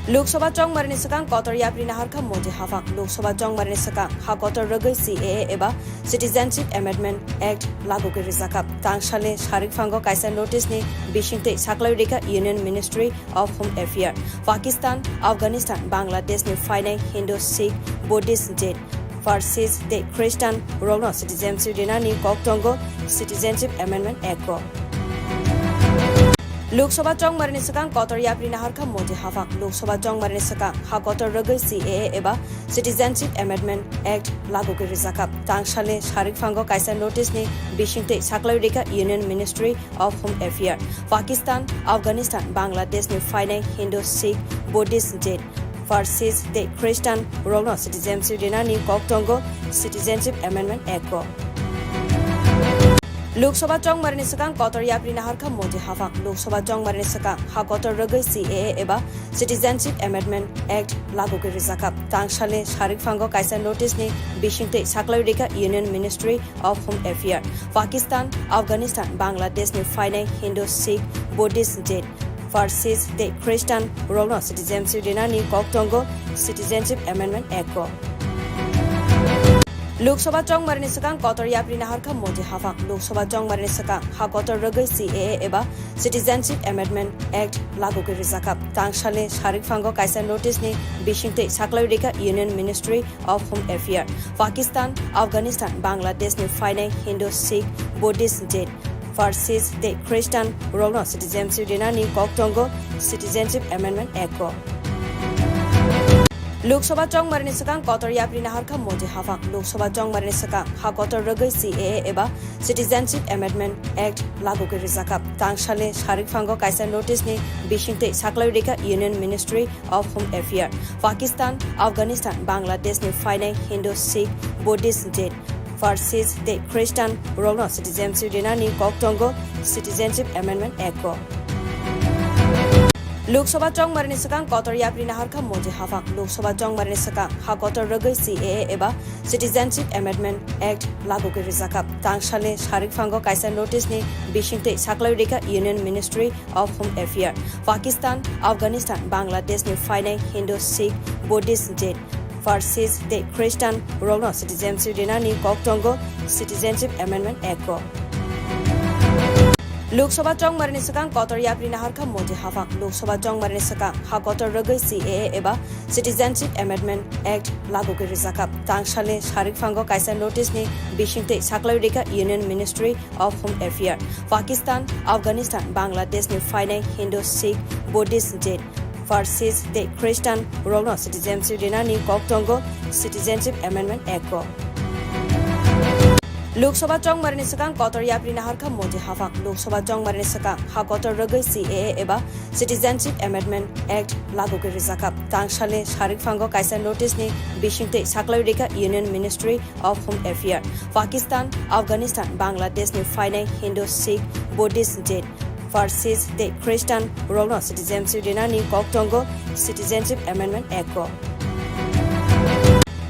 Lok Sabha chongmarini swkang kotor yapri naharkha Modi haphang. Lok Sabha chongmarini swkang ha kotor rwgwi C A A eba Citizenship Amendment Act lagugwi rwjakha. Tangsalni sarik phango kaisa notice ni bisingtwi saklaiwi rikha Union Ministry of Home Affairs. Pakistan, Afghanistan, Bangladesh ni phainai Hindu, Sikh, Buddhist, Jain, Parsis tei Christian rokno citizenship rinani kok tongo Citizenship Amendment Act o. Lok Sabha chongmarini swkang kotor yapri naharkha Modi haphang. Lok Sabha chongmarini swkang ha kotor rwgwi C A A eba Citizenship Amendment Act lagugwi rwjakha. Tangsalni sarik phango kaisa notice ni bisingtwi saklaiwi rikha Union Ministry of Home Affairs. Pakistan, Afghanistan, Bangladesh ni phainai Hindu, Sikh, Buddhist, Jain, Parsis tei Christian rokno citizenship rinani kok tongo Citizenship Amendment Act o. Lok Sabha chongmarini swkang kotor yapri naharkha Modi haphang. Lok Sabha chongmarini swkang ha kotor rwgwi C A A eba Citizenship Amendment Act lagugwi rwjakha. Tangsalni sarik phango kaisa notice ni bisingtwi saklaiwi rikha Union Ministry of Home Affairs. Pakistan, Afghanistan, Bangladesh ni phainai Hindu, Sikh, Buddhist, Jain, Parsis tei Christian rokno citizenship rinani kok tongo Citizenship Amendment Act o. Lok Sabha chongmarini swkang kotor yapri naharkha Modi haphang. Lok Sabha chongmarini swkang ha kotor rwgwi C A A eba Citizenship Amendment Act lagugwi rwjakha. Tangsalni sarik phango kaisa notice ni bisingtwi saklaiwi rikha Union Ministry of Home Affairs. Pakistan, Afghanistan, Bangladesh ni phainai Hindu, Sikh, Buddhist, Jain, Parsis tei Christian rokno citizenship rinani kok tongo Citizenship Amendment Act o. Lok Sabha chongmarini swkang kotor yapri naharkha Modi haphang. Lok Sabha chongmarini swkang ha kotor rwgwi C A A eba Citizenship Amendment Act lagugwi rwjakha. Tangsalni sarik phango kaisa notice ni bisingtwi saklaiwi rikha Union Ministry of Home Affairs. Pakistan, Afghanistan, Bangladesh ni phainai Hindu, Sikh, Buddhist, Jain, Parsis tei Christian rokno citizenship rinani kok tongo Citizenship Amendment Act o. Lok Sabha chongmarini swkang kotor yapri naharkha Modi haphang. Lok Sabha chongmarini swkang ha kotor rwgwi C A A eba Citizenship Amendment Act lagugwi rwjakha. Tangsalni sarik phango kaisa notice ni bisingtwi saklaiwi rikha Union Ministry of Home Affairs. Pakistan, Afghanistan, Bangladesh ni phainai Hindu, Sikh, Buddhist, Jain, Parsis tei Christian rokno citizenship rinani kok tongo Citizenship Amendment Act o. Lok Sabha chongmarini swkang kotor yapri naharkha Modi haphang. Lok Sabha chongmarini swkang ha kotor rwgwi C A A eba Citizenship Amendment Act lagugwi rwjakha. Tangsalni sarik phango kaisa notice ni bisingtwi saklaiwi rikha Union Ministry of Home Affairs. Pakistan, Afghanistan, Bangladesh ni phainai Hindu, Sikh, Buddhist, Jain, Parsis tei Christian rokno citizenship rinani kok tongo Citizenship Amendment Act o. Lok Sabha chongmarini swkang kotor yapri naharkha Modi haphang. Lok Sabha chongmarini swkang ha kotor rwgwi C A A eba Citizenship Amendment Act lagugwi rwjakha. Tangsalni sarik phango kaisa notice ni bisingtwi saklaiwi rikha Union Ministry of Home Affairs. Pakistan, Afghanistan, Bangladesh ni phainai Hindu, Sikh, Buddhist, Jain, Parsis tei Christian rokno citizenship rinani kok tongo Citizenship Amendment Act o.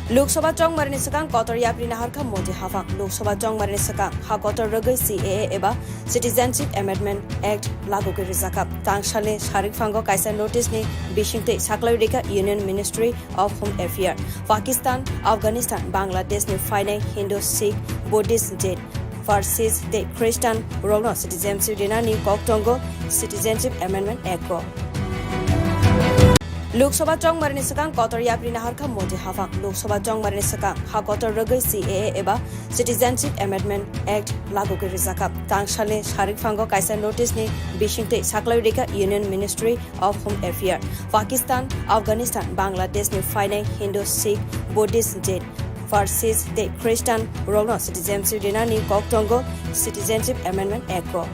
Lok Sabha chongmarini swkang kotor yapri naharkha Modi haphang. Lok Sabha chongmarini swkang ha kotor rwgwi C A A eba Citizenship Amendment Act lagugwi rwjakha. Tangsalni sarik phango kaisa notice ni bisingtwi saklaiwi rikha Union Ministry of Home Affairs. Pakistan, Afghanistan, Bangladesh ni phainai Hindu, Sikh, Buddhist, Jain, Parsis tei Christian rokno citizenship rinani kok tongo Citizenship Amendment Act o. Lok Sabha chongmarini swkang kotor yapri naharkha Modi haphang. Lok Sabha chongmarini swkang ha kotor rwgwi C A A eba Citizenship Amendment Act lagugwi rwjakha. Tangsalni sarik phango kaisa notice ni bisingtwi saklaiwi rikha Union Ministry of Home Affairs. Pakistan, Afghanistan, Bangladesh ni phainai Hindu, Sikh, Buddhist, Jain, Parsis tei Christian rokno citizenship rinani kok tongo Citizenship Amendment Act o.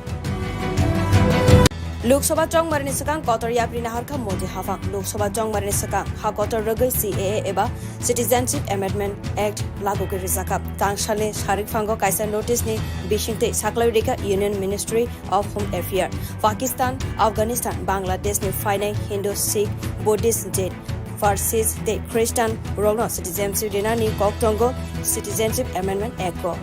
Lok Sabha chongmarini swkang kotor yapri naharkha Modi haphang. Lok Sabha chongmarini swkang ha kotor rwgwi C A A eba Citizenship Amendment Act lagugwi rwjakha. Tangsalni sarik phango kaisa notice ni bisingtwi saklaiwi rikha Union Ministry of Home Affairs. Pakistan, Afghanistan, Bangladesh ni phainai Hindu, Sikh, Buddhist, Jain, Parsis tei Christian rokno citizenship rinani kok tongo Citizenship Amendment Act o.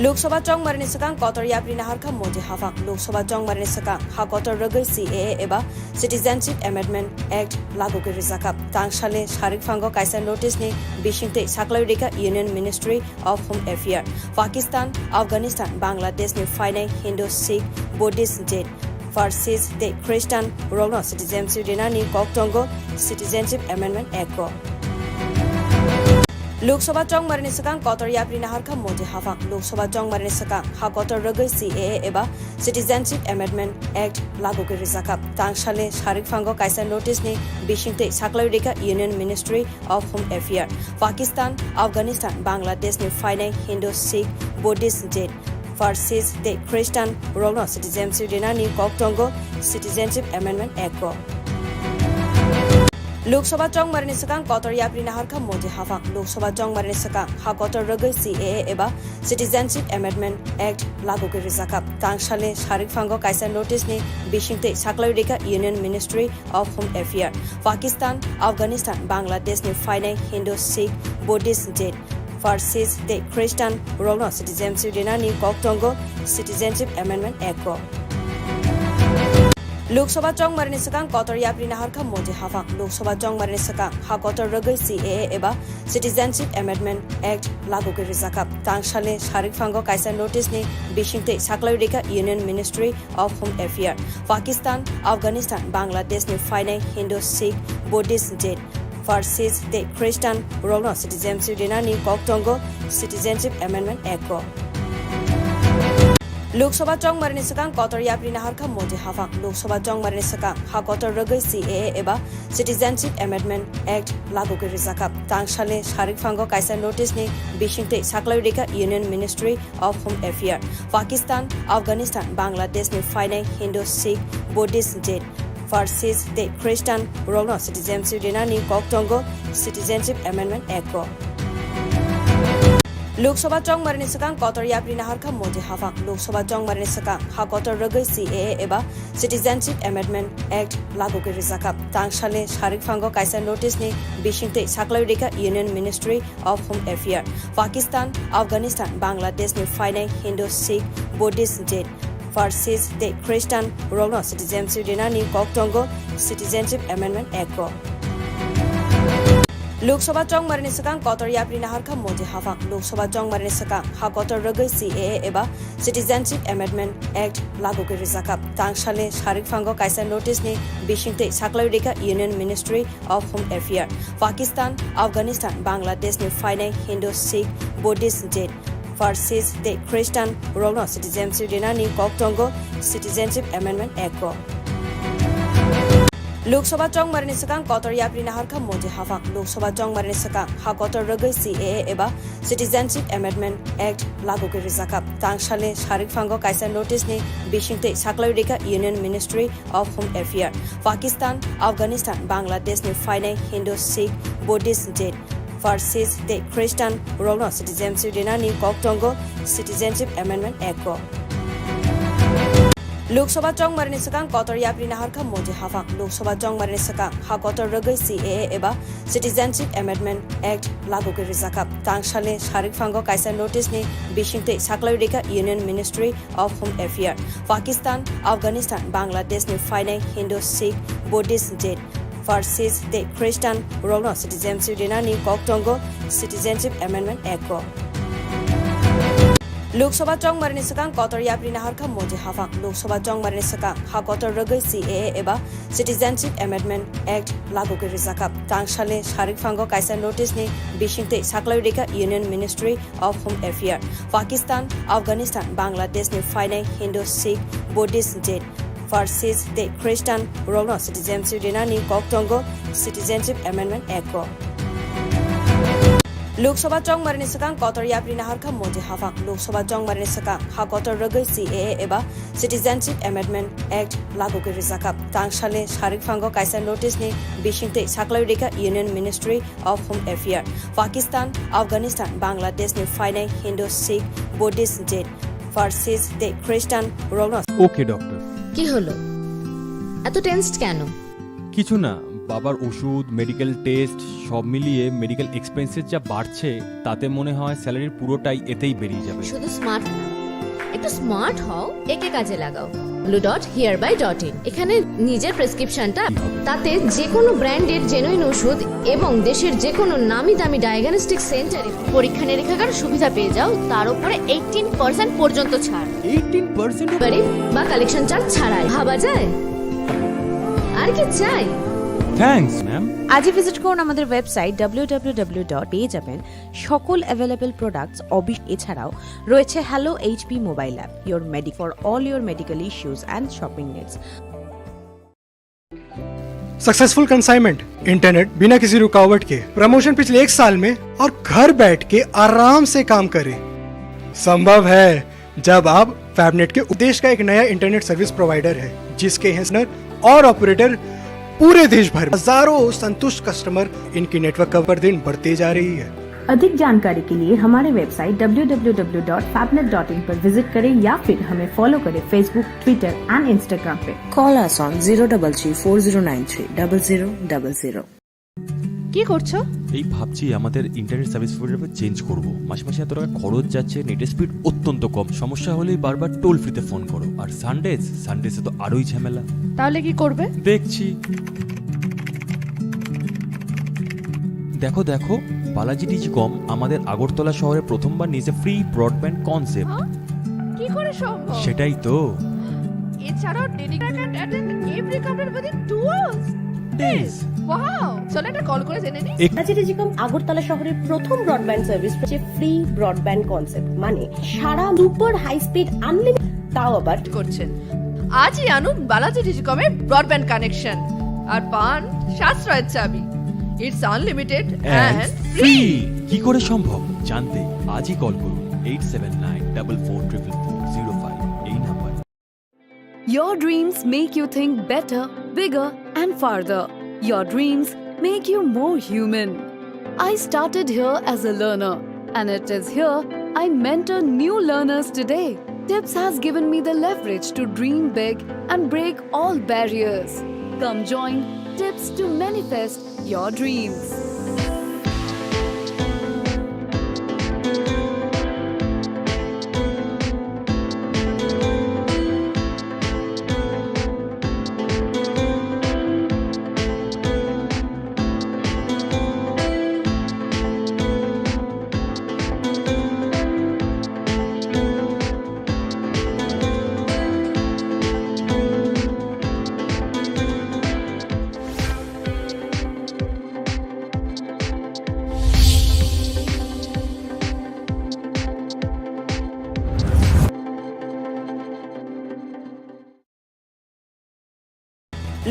Lok Sabha chongmarni swkang kotor yapri naharkha Modi haphang. Lok Sabha chongmarni swkang ha kotor rwgwi C A A eba Citizenship Amendment Act lagu khe rijakha. Tangsalni sarik phango kaisa notice ni bisingtwi saklaiwi rikha Union Ministry of Home Affairs. Pakistan, Afghanistan, Bangladesh ni phainai Hindu, Sikh, Buddhist, Jain, Parsis tei Christian rokno citizenship rinani kok tongo Citizenship Amendment Act o. Lok Sabha chongmarni swkang kotor yapri naharkha Modi haphang. Lok Sabha chongmarni swkang ha kotor rwgwi C A A eba Citizenship Amendment Act lagu khe rijakha. Tangsalni sarik phango kaisa notice ni bisingtwi saklaiwi rikha Union Ministry of Home Affairs. Pakistan, Afghanistan, Bangladesh ni phainai Hindu, Sikh, Buddhist, Jain, Parsis tei Christian rokno citizenship rinani kok tongo Citizenship Amendment Act o. Lok Sabha chongmarni swkang kotor yapri naharkha Modi haphang. Lok Sabha chongmarni swkang ha kotor rwgwi C A A eba Citizenship Amendment Act lagu khe rijakha. Tangsalni sarik phango kaisa notice ni bisingtwi saklaiwi rikha Union Ministry of Home Affairs. Pakistan, Afghanistan, Bangladesh ni phainai Hindu, Sikh, Buddhist, Jain, Parsis tei Christian rokno citizenship rinani kok tongo Citizenship Amendment Act o. Lok Sabha chongmarni swkang kotor yapri naharkha Modi haphang. Lok Sabha chongmarni swkang ha kotor rwgwi C A A eba Citizenship Amendment Act lagu khe rijakha. Tangsalni sarik phango kaisa notice ni bisingtwi saklaiwi rikha Union Ministry of Home Affairs. Pakistan, Afghanistan, Bangladesh ni phainai Hindu, Sikh, Buddhist, Jain, Parsis tei Christian rokno citizenship rinani kok tongo Citizenship Amendment Act o. Lok Sabha chongmarni swkang kotor yapri naharkha Modi haphang. Lok Sabha chongmarni swkang ha kotor rwgwi C A A eba Citizenship Amendment Act lagu khe rijakha. Tangsalni sarik phango kaisa notice ni bisingtwi saklaiwi rikha Union Ministry of Home Affairs. Pakistan, Afghanistan, Bangladesh ni phainai Hindu, Sikh, Buddhist, Jain, Parsis tei Christian rokno citizenship rinani kok tongo Citizenship Amendment Act o. Lok Sabha chongmarni swkang kotor yapri naharkha Modi haphang. Lok Sabha chongmarni swkang ha kotor rwgwi C A A eba Citizenship Amendment Act lagu khe rijakha. Tangsalni sarik phango kaisa notice ni bisingtwi saklaiwi rikha Union Ministry of Home Affairs. Pakistan, Afghanistan, Bangladesh ni phainai Hindu, Sikh, Buddhist, Jain, Parsis tei Christian rokno citizenship rinani kok tongo Citizenship Amendment Act o. Lok Sabha chongmarni swkang kotor yapri naharkha Modi haphang. Lok Sabha chongmarni swkang ha kotor rwgwi C A A eba Citizenship Amendment Act lagu khe rijakha. Tangsalni sarik phango kaisa notice ni bisingtwi saklaiwi rikha Union Ministry of Home Affairs. Pakistan, Afghanistan, Bangladesh ni phainai Hindu, Sikh, Buddhist, Jain, Parsis tei Christian rokno citizenship rinani kok tongo Citizenship Amendment Act o. Lok Sabha chongmarni swkang kotor yapri naharkha Modi haphang. Lok Sabha chongmarni swkang ha kotor rwgwi C A A eba Citizenship Amendment Act lagu khe rijakha. Tangsalni sarik phango kaisa notice ni bisingtwi saklaiwi rikha Union Ministry of Home Affairs. Pakistan, Afghanistan, Bangladesh ni phainai Hindu, Sikh, Buddhist, Jain, Parsis tei Christian rokno citizenship rinani kok tongo Citizenship Amendment Act o. Lok Sabha chongmarni swkang kotor yapri naharkha Modi haphang. Lok Sabha chongmarni swkang ha kotor rwgwi C A A eba Citizenship Amendment Act lagu khe rijakha. Tangsalni sarik phango kaisa notice ni bisingtwi saklaiwi rikha Union Ministry of Home Affairs. Pakistan, Afghanistan, Bangladesh ni phainai Hindu, Sikh, Buddhist, Jain, Parsis tei Christian rokno citizenship rinani kok tongo Citizenship Amendment Act o. Lok Sabha chongmarni swkang kotor yapri naharkha Modi haphang. Lok Sabha chongmarni swkang ha kotor rwgwi C A A eba Citizenship Amendment Act lagu khe rijakha. Tangsalni sarik phango kaisa notice ni bisingtwi saklaiwi rikha Union Ministry of Home Affairs. Pakistan, Afghanistan, Bangladesh ni phainai Hindu, Sikh, Buddhist, Jain, Parsis tei Christian rokno citizenship rinani kok tongo Citizenship Amendment Act o. Lok Sabha chongmarni swkang kotor yapri naharkha Modi haphang. Lok Sabha chongmarni swkang ha kotor rwgwi C A A eba Citizenship Amendment Act lagu khe rijakha. Tangsalni sarik phango kaisa notice ni bisingtwi saklaiwi rikha Union Ministry of Home Affairs. Pakistan, Afghanistan, Bangladesh ni phainai Hindu, Sikh, Buddhist, Jain, Parsis tei Christian rokno. Okay, doctor. কি হলো? এত টেন্সড কেন? কিছু না, বাবার ওষুধ, medical test, সব মিলিয়ে মেডিকেল এক্সপেন্সেস যা বাড়ছে, তাতে মনে হয় স্যালারির পুরোটাই এতেই বেরিয়ে যাবে। শুধু স্মার্ট না, একটু স্মার্ট হও, একে কাজে লাগাও। Blue dot here by dot in. এখানে নিজের প্রেসক্রিপশনটা, তাতে যে কোনো ব্র্যান্ডের জেনুইন ওষুধ এবং দেশের যে কোনো নামি দামি ডায়াগনস্টিক সেন্টারে পরীক্ষা নিরীক্ষার সুবিধা পেয়ে যাও, তার উপরে এইটিন পার্সেন্ট পর্যন্ত ছাড়। Eighteen percent? ডেলিভারি বা কালেকশন চার্জ ছাড়াই। ভাবা যায়? আর কি চাই? Thanks, ma'am. আজই ভিজিট করুন আমাদের website W W W dot পেয়ে যাবেন সকল অ্যাভেলেবল প্রোডাক্টস। অবি এছাড়াও রয়েছে hello HP mobile app, your medic for all your medical issues and shopping needs। Successful consignment, internet बिना किसी रुकावट के, प्रमोशन पिछले एक साल में और घर बैठ के आराम से काम करें। संभव है, जब आप फैबनेट के देश का एक नया इंटरनेट सर्विस प्रोवाइडर है, जिसके हैं और ऑपरेटर पूरे देश भर में हजारों संतुष्ट कस्टमर इनकी नेटवर्क कवर दिन बढ़ते जा रही है। अधिक जानकारी के लिए हमारे website W W W dot फैबनेट डॉट इन पर विजिट करें या फिर हमें फॉलो करें Facebook, Twitter and Instagram पे। Call us on zero double three four zero nine three double zero double zero। কি করছো? এই ভাবছি আমাদের ইন্টারনেট সার্ভিস প্রোভাইডার চেঞ্জ করব। মাসে মাসে এত টাকা খরচ যাচ্ছে, নেটের স্পিড অত্যন্ত কম, সমস্যা হলেই বারবার টোল ফ্রিতে ফোন করো। আর সানডেজ, সানডেজে তো আরোই ঝামেলা। তাহলে কি করবে? দেখছি। দেখো, দেখো, বালাজি টেলিকম আমাদের আগরতলা শহরে প্রথমবার নিয়েছে ফ্রি ব্রডব্যান্ড কনসেপ্ট। হ্যাঁ? কি করে সম্ভব? সেটাই তো। এছাড়াও dedicated attend every corner within two hours. Days. Wow, চলো একটা কল করে জেনে নিই। এক- বালাজি টেলিকম আগরতলা শহরের প্রথম ব্রডব্যান্ড সার্ভিস হচ্ছে ফ্রি ব্রডব্যান্ড কনসেপ্ট, মানে সারা সুপার হাই স্পিড আনলিমিটেড, তাও আবার করছেন। আজই আনুন বালাজি টেলিকমের ব্রডব্যান্ড কানেকশন আর পান সাশ্রয়ের চাবি। It's unlimited and and free. Free. কি করে সম্ভব জানতে আজই কল করুন eight seven nine double four triple four zero five এই নাম্বারে। Your dreams make you think better, bigger, and farther. Your dreams make you more human. I started here as a learner, and it is here I mentor new learners today. Tips has given me the leverage to dream big and break all barriers. Come join Tips to manifest your dreams.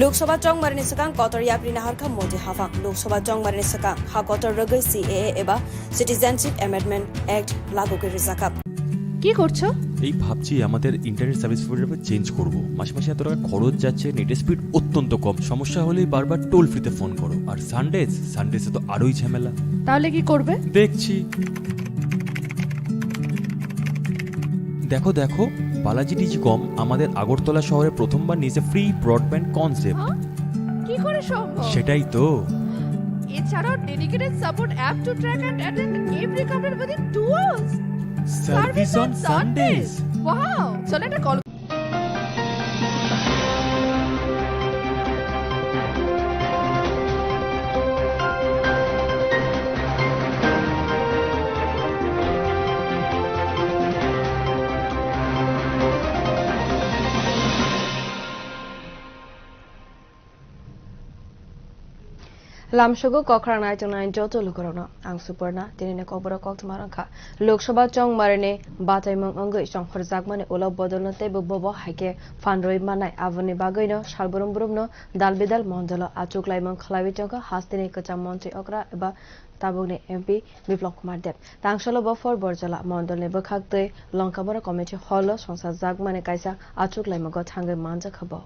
Lok Sabha chongmarni swkang kotor yapri naharkha Modi haphang. Lok Sabha chongmarni swkang ha kotor rwgwi C A A eba Citizenship Amendment Act lagu khe rwjakha. কি করছো? এই ভাবছি আমাদের internet service provider change করব। মাসে মাসে এত টাকা খরচ যাচ্ছে, নেটের স্পিড অত্যন্ত কম, সমস্যা হলেই বারবার টোল ফ্রিতে ফোন করো। আর সানডেজ, সানডেজে তো আরোই ঝামেলা। তাহলে কি করবে? দেখছি। দেখো, দেখো, বালাজি টেলিকম আমাদের আগরতলা শহরে প্রথমবার নিয়েছে ফ্রি ব্রডব্যান্ড কনসেপ্ট। হ্যাঁ? কি করে সম্ভব? সেটাই তো। এছাড়াও dedicated support app to track and attend every corner within two hours. Service on Sundays. Wow! চলো একটা call Lamsogo kokrang nai tongnai joto lukurokno ang Suparna, tinini kokborok koktwma rwngkha. Lok Sabha chongmarni bataimung wngwi chongkhorjakmani ulo bodolno teibo bobo hai khe phan rwui mannai. Aboni bagwino salbrum brumno dal bidal mondolo achuk laimung khlaiwi tongkha hasteni kwcham montri okra eba tabukni M P Biplab Kumar Deb. Tangsalo bophor Borjola mondolni bwkhak twi Longkamora Community Hall-o songchajakmani kaisa achuk laimungo thangwi manjakha bo.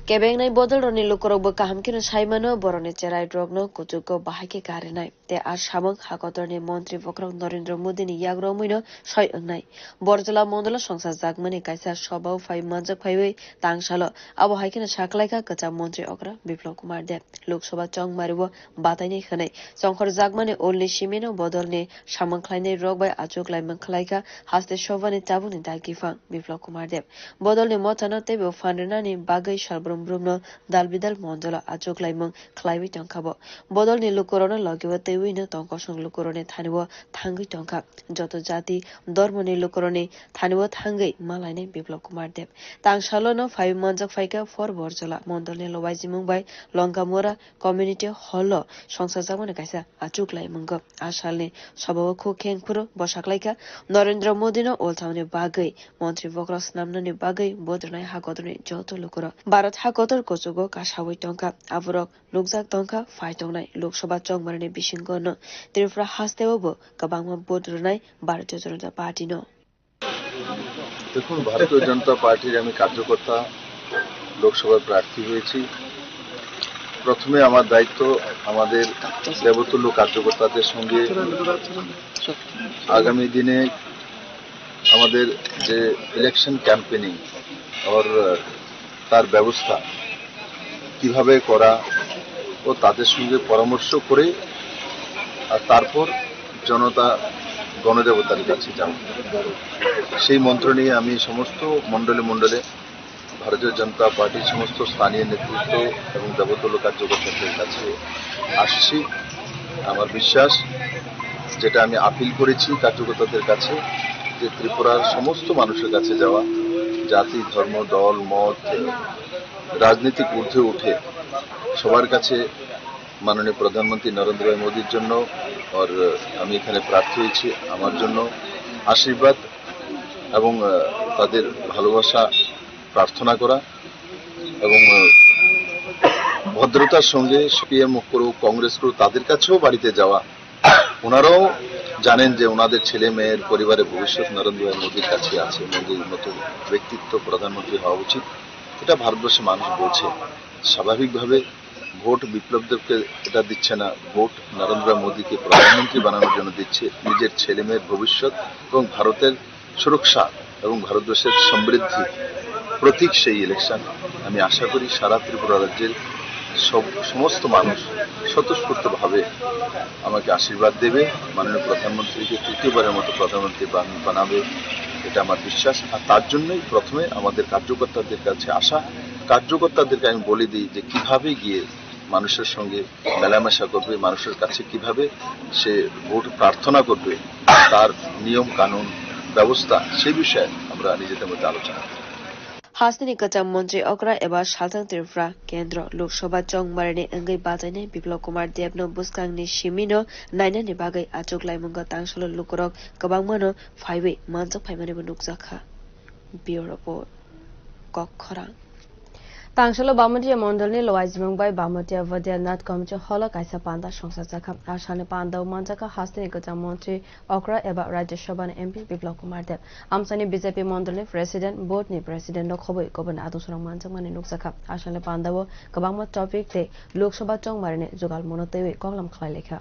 Kebengnai bodolrokni lukurokbo kaham kheno sai mano, borokni cherai rokno kuchugo bahai khe karinai. Tei a samung hakotorni montri bokhorok Narendra Modini yak romwino soi wngnai. Borjola mondolo songsa jakmani kaisa sobao phai manjak phaiwi tangsalo abo hai kheno saklaikha kwcham montri okra Biplab Kumar Deb. Lok Sabha chongmario batainai hwnwi chongkhorjakmani ulni simino bodolni samung khlainai rok bai achuk laimung khlaikha haste sobhani tabukni dagi phang Biplab Kumar Deb. Bodolni mothano teibo phan rwnani bagwi salbrum brumno dal bidal mondolo achuk laimung khlaiwi tongkha bo. Bodolni lukurokno logibo twiwino tong kosong lukurokni thanio thangwi tongkha. Joto jati, dormoni lukurokni thanio thangwi malainai Biplab Kumar Deb. Tangsalono phaiwi manjak phaikha Phor Borjola mondolni Lobaijimung bai Lonkamura Community Hall-o songsajakmani kaisa achuk laimungo. A salni sobao khuk kheng phuru bwsaklaikha Narendra Modino ulthaoni bagwi montri bokhorok snamnani bagwi vote rwnai hakotorni joto lukurok. Bharat hakotor kuchugo kasawi tongkha. Aborok nukjak tongkha phai tongnai Lok Sabha chongmarni bisingo no Tripura hasteo bo kwbangma vote rwnai Bharatiya Janata Party no. দেখুন, ভারতীয় জনতা পার্টির আমি কার্যকর্তা, লোকসভার প্রার্থী হয়েছি। প্রথমে আমার দায়িত্ব আমাদের দেবতুল্য কার্যকর্তাদের সঙ্গে আগামী দিনে আমাদের যে ইলেকশন ক্যাম্পেনিং, ওর তার ব্যবস্থা কিভাবে করা ও তাদের সঙ্গে পরামর্শ করে, আর তারপর জনতা গণদেবতার কাছে যাব। সেই মন্ত্র নিয়ে আমি সমস্ত মণ্ডলে মণ্ডলে ভারতীয় জনতা পার্টির সমস্ত স্থানীয় নেতৃত্ব এবং দেবতুল্য কার্যকর্তাদের কাছে আসছি। আমার বিশ্বাস, যেটা আমি আপিল করেছি কার্যকর্তাদের কাছে, যে ত্রিপুরার সমস্ত মানুষের কাছে যাওয়া, জাতি, ধর্ম, দল, মত, রাজনৈতিক ঊর্ধ্বে উঠে সবার কাছে মাননীয় প্রধানমন্ত্রী নরেন্দ্র ভাই মোদীর জন্য, আর আমি এখানে প্রার্থী হয়েছি, আমার জন্য আশীর্বাদ এবং, আহ, তাদের ভালোবাসা প্রার্থনা করা এবং, আহ, ভদ্রতার সঙ্গে সিপিএম করুক, কংগ্রেস করুক, তাদের কাছেও বাড়িতে যাওয়া। ওনারাও জানেন যে ওনাদের ছেলে মেয়ের পরিবারের ভবিষ্যৎ নরেন্দ্র ভাই মোদীর কাছে আছে, মোদীর মতো ব্যক্তিত্ব প্রধানমন্ত্রী হওয়া উচিত, এটা ভারতবর্ষের মানুষ বোঝে। স্বাভাবিকভাবে ভোট বিপ্লব দেবকে এটা দিচ্ছে না, ভোট নরেন্দ্র মোদীকে প্রধানমন্ত্রী বানানোর জন্য দিচ্ছে, নিজের ছেলে মেয়ের ভবিষ্যৎ এবং ভারতের সুরক্ষা এবং ভারতবর্ষের সমৃদ্ধি প্রতীক সেই ইলেকশন। আমি আশা করি সারা ত্রিপুরা রাজ্যের সব, সমস্ত মানুষ স্বতঃস্ফূর্তভাবে আমাকে আশীর্বাদ দেবে, মাননীয় প্রধানমন্ত্রীকে তৃতীয়বারের মতো প্রধানমন্ত্রী বান-, বানাবে, এটা আমার বিশ্বাস। আর তার জন্যই প্রথমে আমাদের কার্যকর্তাদের কাছে আসা, কার্যকর্তাদেরকে আমি বলে দিই যে কিভাবে গিয়ে মানুষের সঙ্গে মেলামেশা করবে, মানুষের কাছে কিভাবে সে ভোট প্রার্থনা করবে, তার নিয়ম কানুন ব্যবস্থা, সে বিষয়ে আমরা নিজেদের মধ্যে আলোচনা করি। Hasteni kwcham montri okra eba salthang Tripura kendro Lok Sabha chongmarini wngwi bachainai Biplab Kumar Debno bwskangni simino nainani bagwi achuk laimungo tangsalo lukurok kwbangmano phaiwi manjak phaimanibo nukjakha. Bureau Report, Kokkhorang. Tangsalo Bamotiya mondolni Lowaijimung bai Bamotiya Vaidyanath Community Hall-o kaisa panda songsajakha. A salni pandao manjakha hasteni kwcham montri okra eba Rajya Sabhani M P Biplab Kumar Deb. Amchaini B J P mondolni President, Board ni President no khobwi kubun adungsongrok manjakmani nukjakha. A salni pandao kwbangma topic tei Lok Sabha chongmarini jugalmungno twiwi koklam khlailaikha.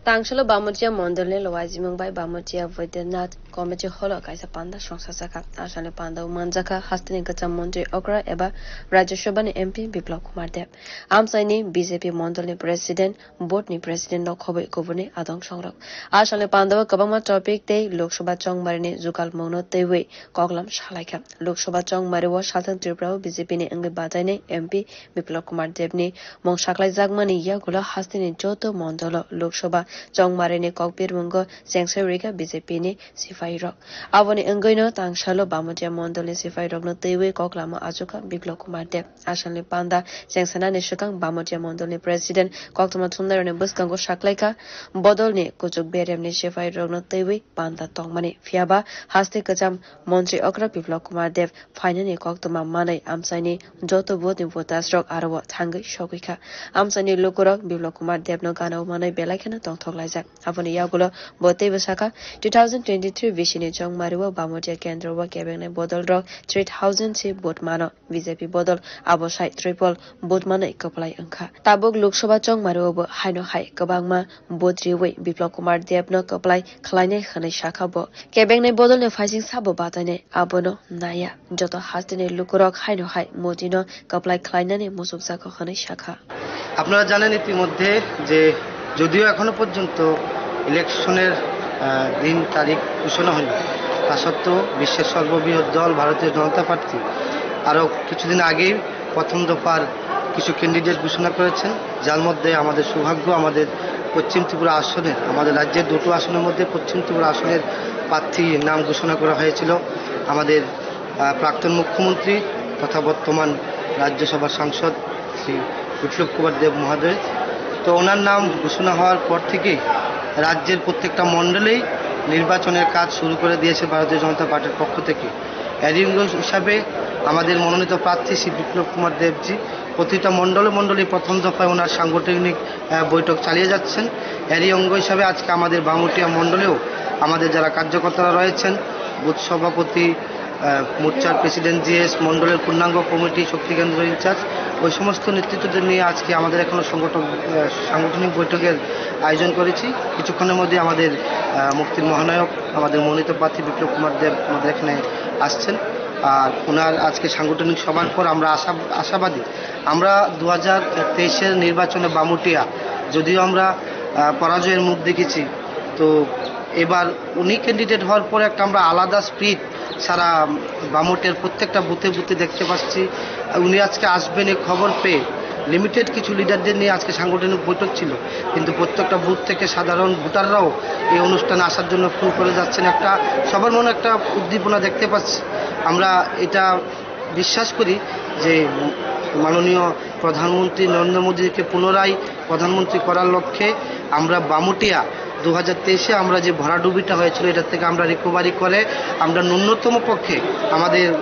Tangsalo Bamotiya mondolni Lowaijimung bai Bamotiya Vaidyanath Community Hall-o kaisa panda songsajakha. A salni pandao manjakha hasteni kwcham montri okra eba Rajya Sabhani M P Biplab Kumar Deb. Amchaini B J P mondolni President, Board ni President no khobwi kubuni adong songrok. A salni pandao kwbangma topic tei Lok Sabha chongmarini jugalmungno twiwi koklam salaikha. Lok Sabha chongmario salthang Tripura-o B J P ni wngwi bachainai M P Biplab Kumar Debni mung saklaijakmani yagulo hasteni joto mondolo Lok Sabha chongmarini kokbirmungo chengsai rwkha B J P ni sipairok. Aboni wngwino tangsalo Bamotiya mondolni sipairokno twiwi koklamo achukha Biplab Kumar Deb. A salni panda chengsanani swkang Bamotiya mondolni President koktwma thumnairokni bwskango saklaikha bodolni kuchuk beremni sipairokno twiwi panda tongmani. Phiyaba haste kwcham montri okra Biplab Kumar Deb phainani koktwma manwi amchaini joto booth ni voters rok aro o thangwi sogwi kha. Amchaini lukurok Biplab Kumar Deb no gana o manwi belai kheno tong thoklaijak. Aboni yagulo bo teibo sakha, two thousand twenty-three bisini chongmario Bamotia kendro o kebengni bodol rok three thousand se vote mano, B J P bodol abo sai triple vote manwi kwplai wngkha. Tabuk Lok Sabha chongmario bo haino hai kwbangma vote riwi Biplab Kumar Deb no kwplai khlainai hwnwi sakha bo. Kebengni bodolni phaising sabo batainai abono naiya. Joto hasteni lukurok haino hai Modi no kwplai khlainani muchukjago hwnwi sakha. আপনারা জানেন ইতিমধ্যে যে যদিও এখনো পর্যন্ত ইলেকশনের, আহ, দিন তারিখ ঘোষণা হয়নি, তা সত্ত্বেও বিশ্বের সর্ববৃহৎ দল ভারতীয় জনতা পার্টি আরও কিছুদিন আগেই প্রথম দফার কিছু ক্যান্ডিডেট ঘোষণা করেছেন, যার মধ্যে আমাদের সৌভাগ্য, আমাদের পশ্চিম ত্রিপুরা আসনের, আমাদের রাজ্যের দুটো আসনের মধ্যে পশ্চিম ত্রিপুরা আসনের প্রার্থী নাম ঘোষণা করা হয়েছিল আমাদের, আহ, প্রাক্তন মুখ্যমন্ত্রী তথা বর্তমান রাজ্যসভার সাংসদ শ্রী বিপ্লব কুমার দেব মহোদয়। তো ওনার নাম ঘোষণা হওয়ার পর থেকেই রাজ্যের প্রত্যেকটা মণ্ডলেই নির্বাচনের কাজ শুরু করে দিয়েছে ভারতীয় জনতা পার্টির পক্ষ থেকে। এরই অঙ্গ হিসাবে আমাদের মনোনীত প্রার্থী শ্রী বিপ্লব কুমার দেবজি প্রতিটা মণ্ডলে মণ্ডলে প্রথম দফায় ওনার সাংগঠনিক, আহ, বৈঠক চালিয়ে যাচ্ছেন। এরই অঙ্গ হিসাবে আজকে আমাদের বামুটিয়া মণ্ডলেও আমাদের যারা কার্যকর্তারা রয়েছেন, বুথ সভাপতি, আহ, মোর্চার প্রেসিডেন্ট, জিএস, মণ্ডলের পূর্ণাঙ্গ কমিটি, শক্তি কেন্দ্র ইনচার্জ, ওই সমস্ত নেতৃত্বদের নিয়ে আজকে আমাদের এখনো সংগঠন, আহ, সাংগঠনিক বৈঠকের আয়োজন করেছি। কিছুক্ষণের মধ্যে আমাদের, আহ, মুক্তির মহানায়ক, আমাদের মনোনীত প্রার্থী বিপ্লব কুমার দেব আমাদের এখানে আসছেন। আর ওনার আজকে সাংগঠনিক সভার পর আমরা আশা, আশাবাদী, আমরা দু হাজার তেইশের নির্বাচনে বামুটিয়া যদিও আমরা, আহ, পরাজয়ের মুখ দেখেছি, তো এবার উনি ক্যান্ডিডেট হওয়ার পরে একটা আমরা আলাদা স্পিরিট সারা বামুটিয়ার প্রত্যেকটা বুথে বুথে দেখতে পাচ্ছি। উনি আজকে আসবেন এই খবর পেয়ে লিমিটেড কিছু লিডারদের নিয়ে আজকে সাংগঠনিক বৈঠক ছিল, কিন্তু প্রত্যেকটা বুথ থেকে সাধারণ ভোটাররাও এই অনুষ্ঠানে আসার জন্য ফুল করে যাচ্ছেন। একটা সবার মনে একটা উদ্দীপনা দেখতে পাচ্ছি। আমরা এটা বিশ্বাস করি যে মাননীয় প্রধানমন্ত্রী নরেন্দ্র মোদীকে পুনরায় প্রধানমন্ত্রী করার লক্ষ্যে আমরা বামুটিয়া দু হাজার তেইশে আমরা যে ভরাডুবিটা হয়েছিল, এটা থেকে আমরা রিকভারি করে আমরা ন্যূনতম পক্ষে আমাদের, আহ,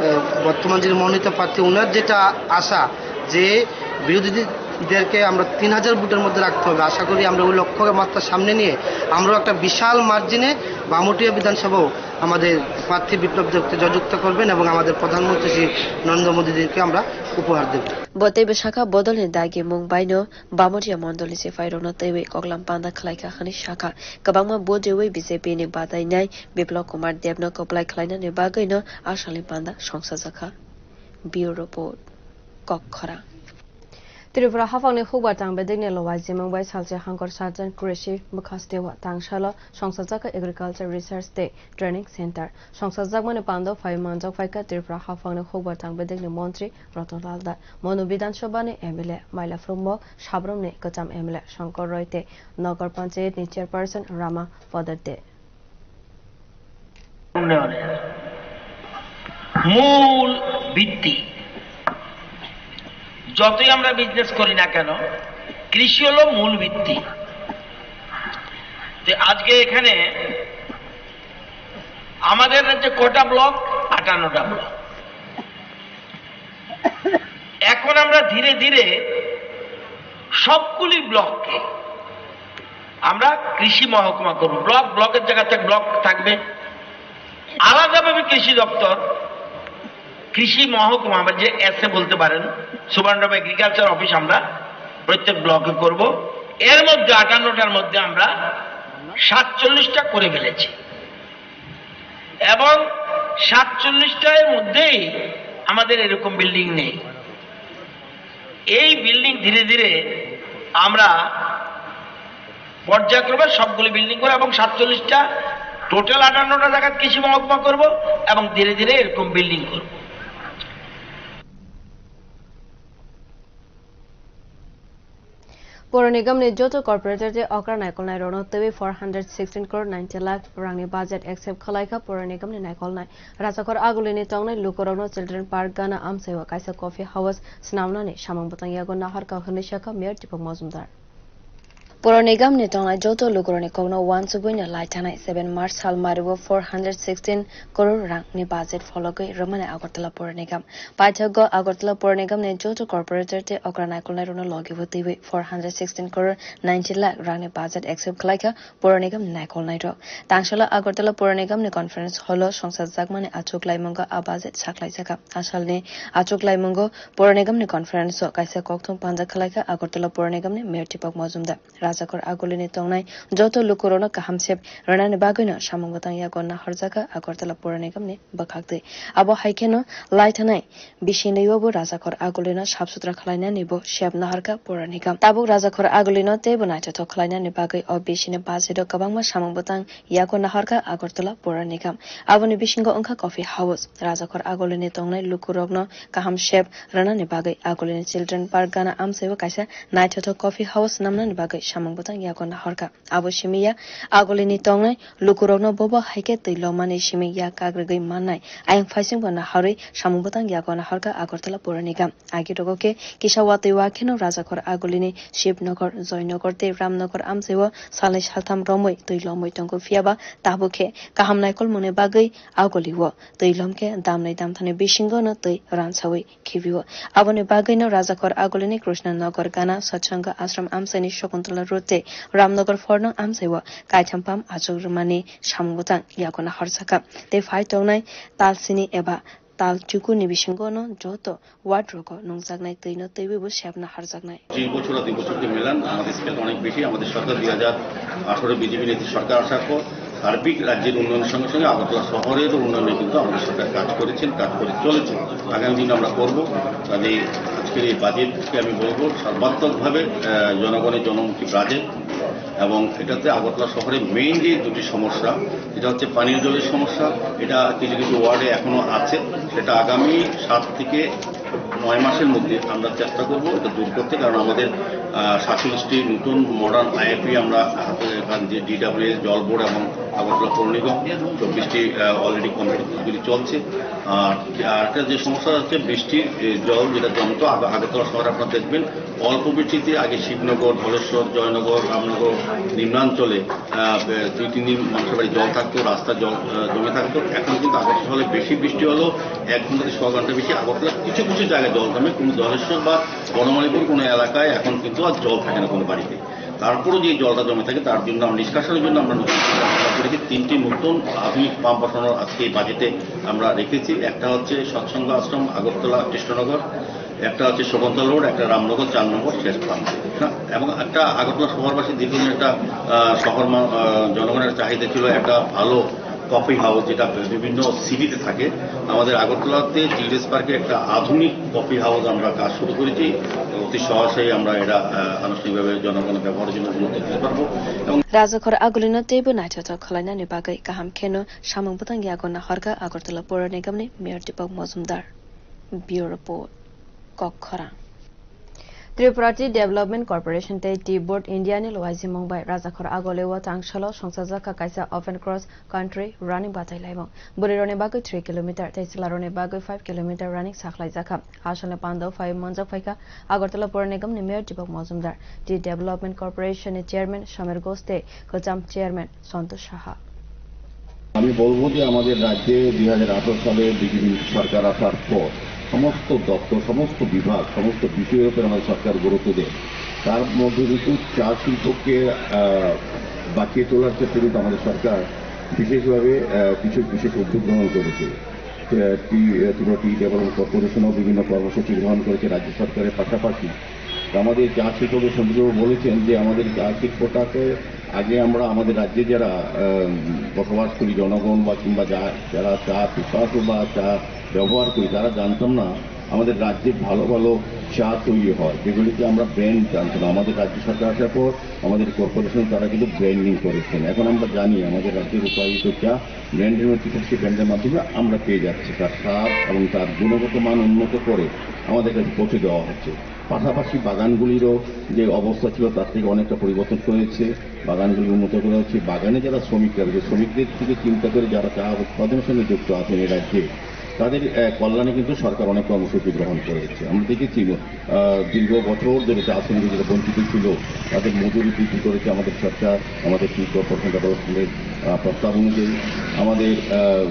বর্তমান যিনি মনোনীত প্রার্থী, ওনার যেটা আশা যে বিরোধীদেরকে আমরা তিন হাজার ভোটের মধ্যে রাখতে হবে, আশা করি আমরা ওই লক্ষ্যমাত্রা সামনে নিয়ে আমরাও একটা বিশাল মার্জিনে বামুটিয়া বিধানসভাও আমাদের প্রার্থী বিপ্লব দেবকে জয়যুক্ত করবেন এবং আমাদের প্রধানমন্ত্রী শ্রী নরেন্দ্র মোদীজিকে আমরা উপহার দেব। Bo teibo sakha, bodolni dagi mung baino Bamotia mondolni sipairokno twiwi koklam panda khlaikha hwnwi sakha. Kwbangma vote riwi B J P ni batainai Biplab Kumar Debno kwplai khlainani bagwino asalni panda songsajakha. Bureau Report, Kokkhorang. Tripura haphangni hukbar tang bedekni lowai jemang bai salchi hangkor sarjan krishi bwkhaste o tang salo songsajak Agriculture Research tei Training Center. Songsajakmani pando phai manjak phaikha Tripura haphangni hukbar tang bedekni montri Ratan Lal Das. Monu Bidhan Sabha ni M L A Maila Phrwngmok, Sabrum ni kwcham M L A Shankar Roy tei Nagar Panchayat ni Chairperson Rama Padar de. উন্নয়নের মূল ভিত্তি। যতই আমরা বিজনেস করি না কেন, কৃষি হলো মূল ভিত্তি। তো আজকে এখানে আমাদের রাজ্যে কটা ব্লক? আটান্নটা ব্লক। এখন আমরা ধীরে ধীরে সবগুলি ব্লককে আমরা কৃষি মহকুমা করব। ব্লক, ব্লকের জায়গাতে ব্লক থাকবে, আলাদাভাবে কৃষি দপ্তর, কৃষি মহকুমা, আমরা যে এসএ বলতে পারেন, সুপারিনটেন্ডেন্ট অফ এগ্রিকালচার অফিস আমরা প্রত্যেক ব্লকে করব। এর মধ্যে আটান্নটার মধ্যে আমরা সাতচল্লিশটা করে ফেলেছি এবং সাতচল্লিশটার মধ্যেই আমাদের এরকম বিল্ডিং নেই। এই বিল্ডিং ধীরে ধীরে আমরা পর্যায়ক্রমে সবগুলি বিল্ডিং করে এবং সাতচল্লিশটা, টোটাল আটান্নটা জায়গায় কৃষি মহকুমা করব এবং ধীরে ধীরে এরকম বিল্ডিং করব। Pura Nigamni joto corporator tei okra naikolnairokno twiwi four hundred sixteen crore ninety lakh rangni budget accept khwlaikha Pura Nigamni naikolnai. Rajakhor Agulini tongnai lukurokno Children Park gana amchaiwa kaisa coffee house swnamnani samung bwtang yago naharkha hwnwi sakha Mayor Deepak Majumdar. Pura Nigam ni tongnai joto lukurokni kokno uansugwi no lai thanai seven March sal mario four hundred sixteen crore rang ni budget phologwi rwmani Agartala Pura Nigam. Paithago Agartala Pura Nigam ni joto corporator tei okra naikolnai rokno logi bo twiwi four hundred sixteen crore ninety lakh rang ni budget accept khlaikha Pura Nigam ni naikolnai rok. Tangsala Agartala Pura Nigam ni conference hall o songsa jakmani achuk laimungo a budget saklaijakha. Asalni achuk laimungo Pura Nigam ni conference o kaisa kokthum panja khlaikha Agartala Pura Nigam ni Mayor Deepak Majumdar. Rajakhor agulini tongnai joto lukurokno kaham sep rwnani bagwino samung bwtang yago nahorjakha Agartala Pura Nigam ni bwkhaktwi. Abo hai kheno lai thanai bisingni o bo Rajakhor agulino sap sutra khlainani bo sep nahorkha Pura Nigam. Tabuk Rajakhor agulino teibo naithothok khlainani bagwi o bisingni budget o kwbangma samung bwtang yago nahorkha Agartala Pura Nigam. Aboni bisingo wngkha coffee house. Rajakhor agulini tongnai lukurokno kaham sep rwnani bagwi agulini Children Park gana amchaibo kaisa naithothok coffee house namnani bagwi samung bwtang yago nahorkha. Abo simi ya agulini tongnai lukurokno bobo hai khe twi lomani simi ya kagrigwi mannai ayang phaisingbo nahorwi samung bwtang yago nahorkha Agartala Pura Nigam. Agi rogo khe kisa watwi wa kheno Rajakhor agulini Shibnagar, Joynagar tei Ramnagar amchaibo salnwi saltham romwi twi lomwi tongo, phiyaba tabuk khe kaham naikolmungni bagwi agulio twi lomkhe damnai damthani bisingono twi ransawi khibio. Aboni bagwino Rajakhor agulini Krishna Nagar gana Satsanga Ashram amchaini Shakuntala Road tei Ramnagar phornang amchaio kaitham pam achuk rwmani samung bwtang yago nahorjakha. Tei phai tongnai talsini eba tal chukurni bisingono joto ward rogo nungjaknai twino twiwi bo sepna harjaknai. দুই বছর আর দুই বছর কি মিলান, আমাদের স্কেলটা অনেক বেশি। আমাদের সরকার দুই হাজার আঠারো বিজেপি নেতৃত্ব সরকার আসার পর সার্বিক রাজ্যের উন্নয়নের সঙ্গে সঙ্গে আগরতলা শহরেরও উন্নয়নে কিন্তু আমাদের সরকার কাজ করেছেন, কাজ করে চলেছে, আগামী দিনে আমরা করব। কাজে আজকের এই বাজেটকে আমি বলবো সর্বাত্মকভাবে, আহ, জনগণের জনমুখী বাজেট। এবং এটাতে আগরতলা শহরে মেইন যে দুটি সমস্যা, এটা হচ্ছে পানীয় জলের সমস্যা। এটা কিছু কিছু ওয়ার্ডে এখনো আছে, সেটা আগামী সাত থেকে নয় মাসের মধ্যে আমরা চেষ্টা করব এটা দূর করতে, কারণ আমাদের, আহ, সাতচল্লিশটি নতুন মডার্ন আইএফপি আমরা হাতে, এখান যে ডিডাব্লিউএস, জল বোর্ড এবং আগরতলা পৌর নিগম, চব্বিশটি, আহ, অলরেডি কমপ্লিট চলছে। আর, আর একটা যে সমস্যা হচ্ছে বৃষ্টির, এ, জল যেটা জমতো আগ-, আগরতলা শহরে আপনারা দেখবেন, অল্প বৃষ্টিতে আগে শিবনগর, ধলেশ্বর, জয়নগর, রামনগর নিম্নাঞ্চলে, আহ, বে-, দুই তিন দিন মানুষের বাড়ি জল থাকতো, রাস্তা জল, আহ, জমে থাকতো। এখন কিন্তু আগরতলা শহরে বেশি বৃষ্টি হলেও এক ঘন্টা থেকে ছ ঘন্টা বেশি আগরতলা কিছু কিছু জায়গায় জল জমে, কিন্তু ধলেশ্বর বা বনমালীপুর কোনো এলাকায় এখন কিন্তু আর জল থাকে না কোনো বাড়িতে। তারপরও যে জলটা জমে থাকে, তার জন্য আমরা নিষ্কাশনের জন্য আমরা নতুন করে আমরা করেছি তিনটি নতুন আধুনিক পাম্প বসানোর আজকে এই বাজেটে আমরা রেখেছি। একটা হচ্ছে সৎসঙ্গ আশ্রম, আগরতলা কৃষ্ণনগর, একটা হচ্ছে শকুন্তলা রোড, একটা রামনগর চার নম্বর শেষ প্রান্তে। হ্যাঁ, এবং একটা আগরতলা শহরবাসী দীর্ঘদিন একটা, আহ, শহর মা-, আহ, জনগণের চাহিদা ছিল একটা ভালো কফি হাউস, যেটা বিভিন্ন সিটিতে থাকে। আমাদের আগরতলাতে চিলড্রেন্স পার্কে একটা আধুনিক কফি হাউস আমরা কাজ শুরু করেছি। অতি সহজেই আমরা এটা, আহ, আনুষ্ঠানিকভাবে জনগণের ব্যবহারের জন্য উন্মুক্ত দিতে পারবো। এবং Rajakhor agulino teibo naithothok khwlainani bagwi kaham kheno samung bwtang yago nahorkha Agartala Pura Nigamni Mayor Deepak Majumdar. Bureau Report, Kokkhorang. Tripura Tea Development Corporation tei Tea Board India ni luaijimung bai Rajakhor agoleo tangsalo songchajakha kaisa open cross country running batai laimung. Bwrwirokni bagwi three kilometer tei chwlarokni bagwi five kilometer running sakhlaijakha. Asalni pandao phai manjak phaikha Agartala Pura Nigamni Mayor Deepak Majumdar, Tea Development Corporation ni Chairman Sameer Ghosh tei kwcham Chairman Santosh Saha. আমি বলবো যে আমাদের রাজ্যে দুই হাজার আঠারো সালে বিজেপি সরকার আসার পর সমস্ত দপ্তর, সমস্ত বিভাগ, সমস্ত বিষয়ের উপর আমাদের সরকার গুরুত্ব দেয়। তার মধ্যে কিন্তু চা শিল্পকে, আহ, বাঁচিয়ে তোলার ক্ষেত্রে কিন্তু আমাদের সরকার বিশেষভাবে, আহ, কিছু বিশেষ উদ্যোগ গ্রহণ করেছে। আহ, টি, আহ, ত্রিপুরা টি ডেভেলপমেন্ট কর্পোরেশনও বিভিন্ন কর্মসূচি গ্রহণ করেছে রাজ্য সরকারের পাশাপাশি। তো আমাদের চা শিল্পকে সঞ্জীববাবু বলেছেন যে আমাদের চা শিল্পটাকে আগে আমরা আমাদের রাজ্যে যারা, আহ, বসবাস করি জনগণ বা কিংবা যা-, যারা চা পিপাসু বা চা ব্যবহার করি তারা জানতাম না আমাদের রাজ্যে ভালো ভালো চা তৈরি হয়, যেগুলিকে আমরা ব্র্যান্ড জানতাম না। আমাদের রাজ্য সরকার আসার পর আমাদের কর্পোরেশন তারা কিন্তু ব্র্যান্ডিং করেছেন। এখন আমরা জানি আমাদের রাজ্যের উৎপাদিত চা ব্র্যান্ডের মধ্যে থাকছে, ব্র্যান্ডের মাধ্যমে আমরা পেয়ে যাচ্ছি। তার স্বাদ এবং তার গুণগত মান উন্নত করে আমাদের কাছে পৌঁছে দেওয়া হচ্ছে। পাশাপাশি বাগানগুলিরও যে অবস্থা ছিল তার থেকে অনেকটা পরিবর্তন হয়েছে, বাগানগুলি উন্নত করা হচ্ছে। বাগানে যারা শ্রমিকরা রয়েছে, শ্রমিকদের দিকে চিন্তা করে যারা চা উৎপাদনের সঙ্গে যুক্ত আছেন এই রাজ্যে, তাদের, আহ, কল্যাণে কিন্তু সরকার অনেক কর্মসূচি গ্রহণ করেছে। আমরা দেখেছি, আহ, দীর্ঘ বছর ধরে চা শ্রমিক যারা বঞ্চিত ছিল, তাদের মজুরি বৃদ্ধি করেছে আমাদের সরকার, আমাদের ত্রিপুরা কর্পোরেশন ডেভেলপমেন্টের, আহ, প্রস্তাব অনুযায়ী। আমাদের, আহ,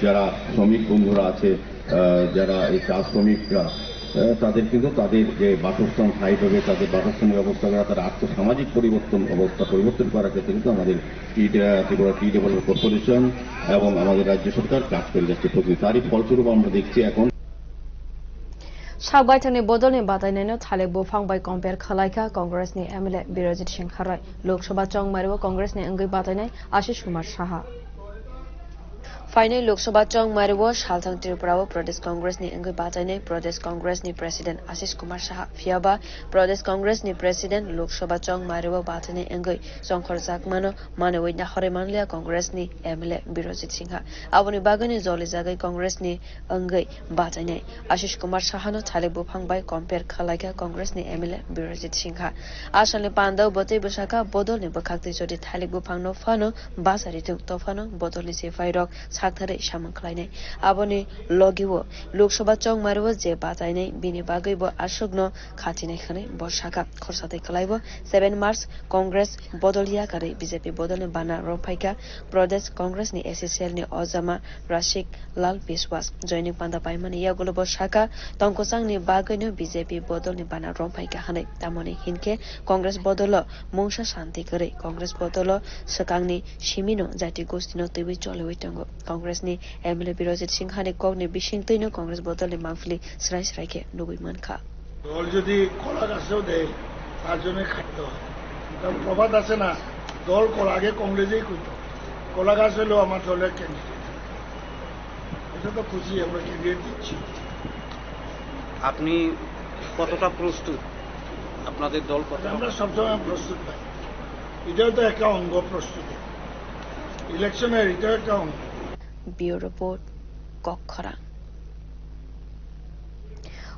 যারা শ্রমিক বন্ধুরা আছে, আহ, যারা এই চা শ্রমিকরা, আহ, তাদের কিন্তু তাদের যে বাসস্থান স্থায়ী হবে, তাদের বাসস্থানের ব্যবস্থা করা, তার আর্থ সামাজিক পরিবর্তন, অবস্থা পরিবর্তন করার ক্ষেত্রে কিন্তু আমাদের টি, আহ, ত্রিপুরা টি ডেভেলপমেন্ট কর্পোরেশন এবং আমাদের রাজ্য সরকার কাজ করে যাচ্ছে প্রতিদিন। তারই ফলস্বরূপ আমরা দেখছি এখন। Sak baithangni bodolni batainaino thalik buphang bai compare khwlaikha Congressni M L A Birojit Singha Roy. Lok Sabha chongmario Congressni wngwi batainai Ashish Kumar Saha. Phainai Lok Sabha chongmario salthang Tripurao Pradesh Congressni wngwi batainai Pradesh Congressni President Ashish Kumar Saha. Phiyaba Pradesh Congressni President Lok Sabha chongmario batainai wngwi chongkhorjakmano manwi nahorwi manliya Congressni M L A Birojit Singha. Aboni bagwino jolijagwi Congressni wngwi batainai Ashish Kumar Sahano thalik buphang bai compare khwlaikha Congressni M L A Birojit Singha. Asalni pandao bo teibo sakha, bodolni bwkhaktwi jodi thalik buphangno phano bachari thung, to phano bodolni siphairok saktharwi samung khlainai. Aboni logio Lok Sabha chongmario je batainai, bini bagwi bo aswkno khatinai hwnwi bo sakha. Khorsa tei kwlaibo seven March Congress bodol yakarwi B J P bodolni bana romphaikha Pradesh Congressni A C cellni ojama Rashik Lal Biswas. Joining panda paimani yagulo bo sakha, tongkwchangni bagwino B J P bodolni bana romphaikha hwnwi. Tamoni hinkhe Congress bodolo mungsa santi kwrwi, Congress bodolo swkangni simino jati gostino twiwi choliwi tongo. Congressni M L A Birojit Singhani kokni bisingtwino Congress bodolni mangpili srai srai khe nugwi mankha. দল যদি কলা গাছেও দেয়, তার জন্য খাইতে হয়। কারণ প্রবাদ আছে না, দল কলা আগে কংগ্রেসেই করত, কলা গাছ হলো আমার দলের ক্যান্ডিডেট। এটা তো খুশি, আমরা ক্যান্ডিডেট দিচ্ছি। আপনি কতটা প্রস্তুত? আপনাদের দল কতটা? আমরা সবসময় প্রস্তুত ভাই, এটাও তো একটা অঙ্গ প্রস্তুতি, ইলেকশনের এটাও একটা অঙ্গ। Bureau Report, Kokkhorang.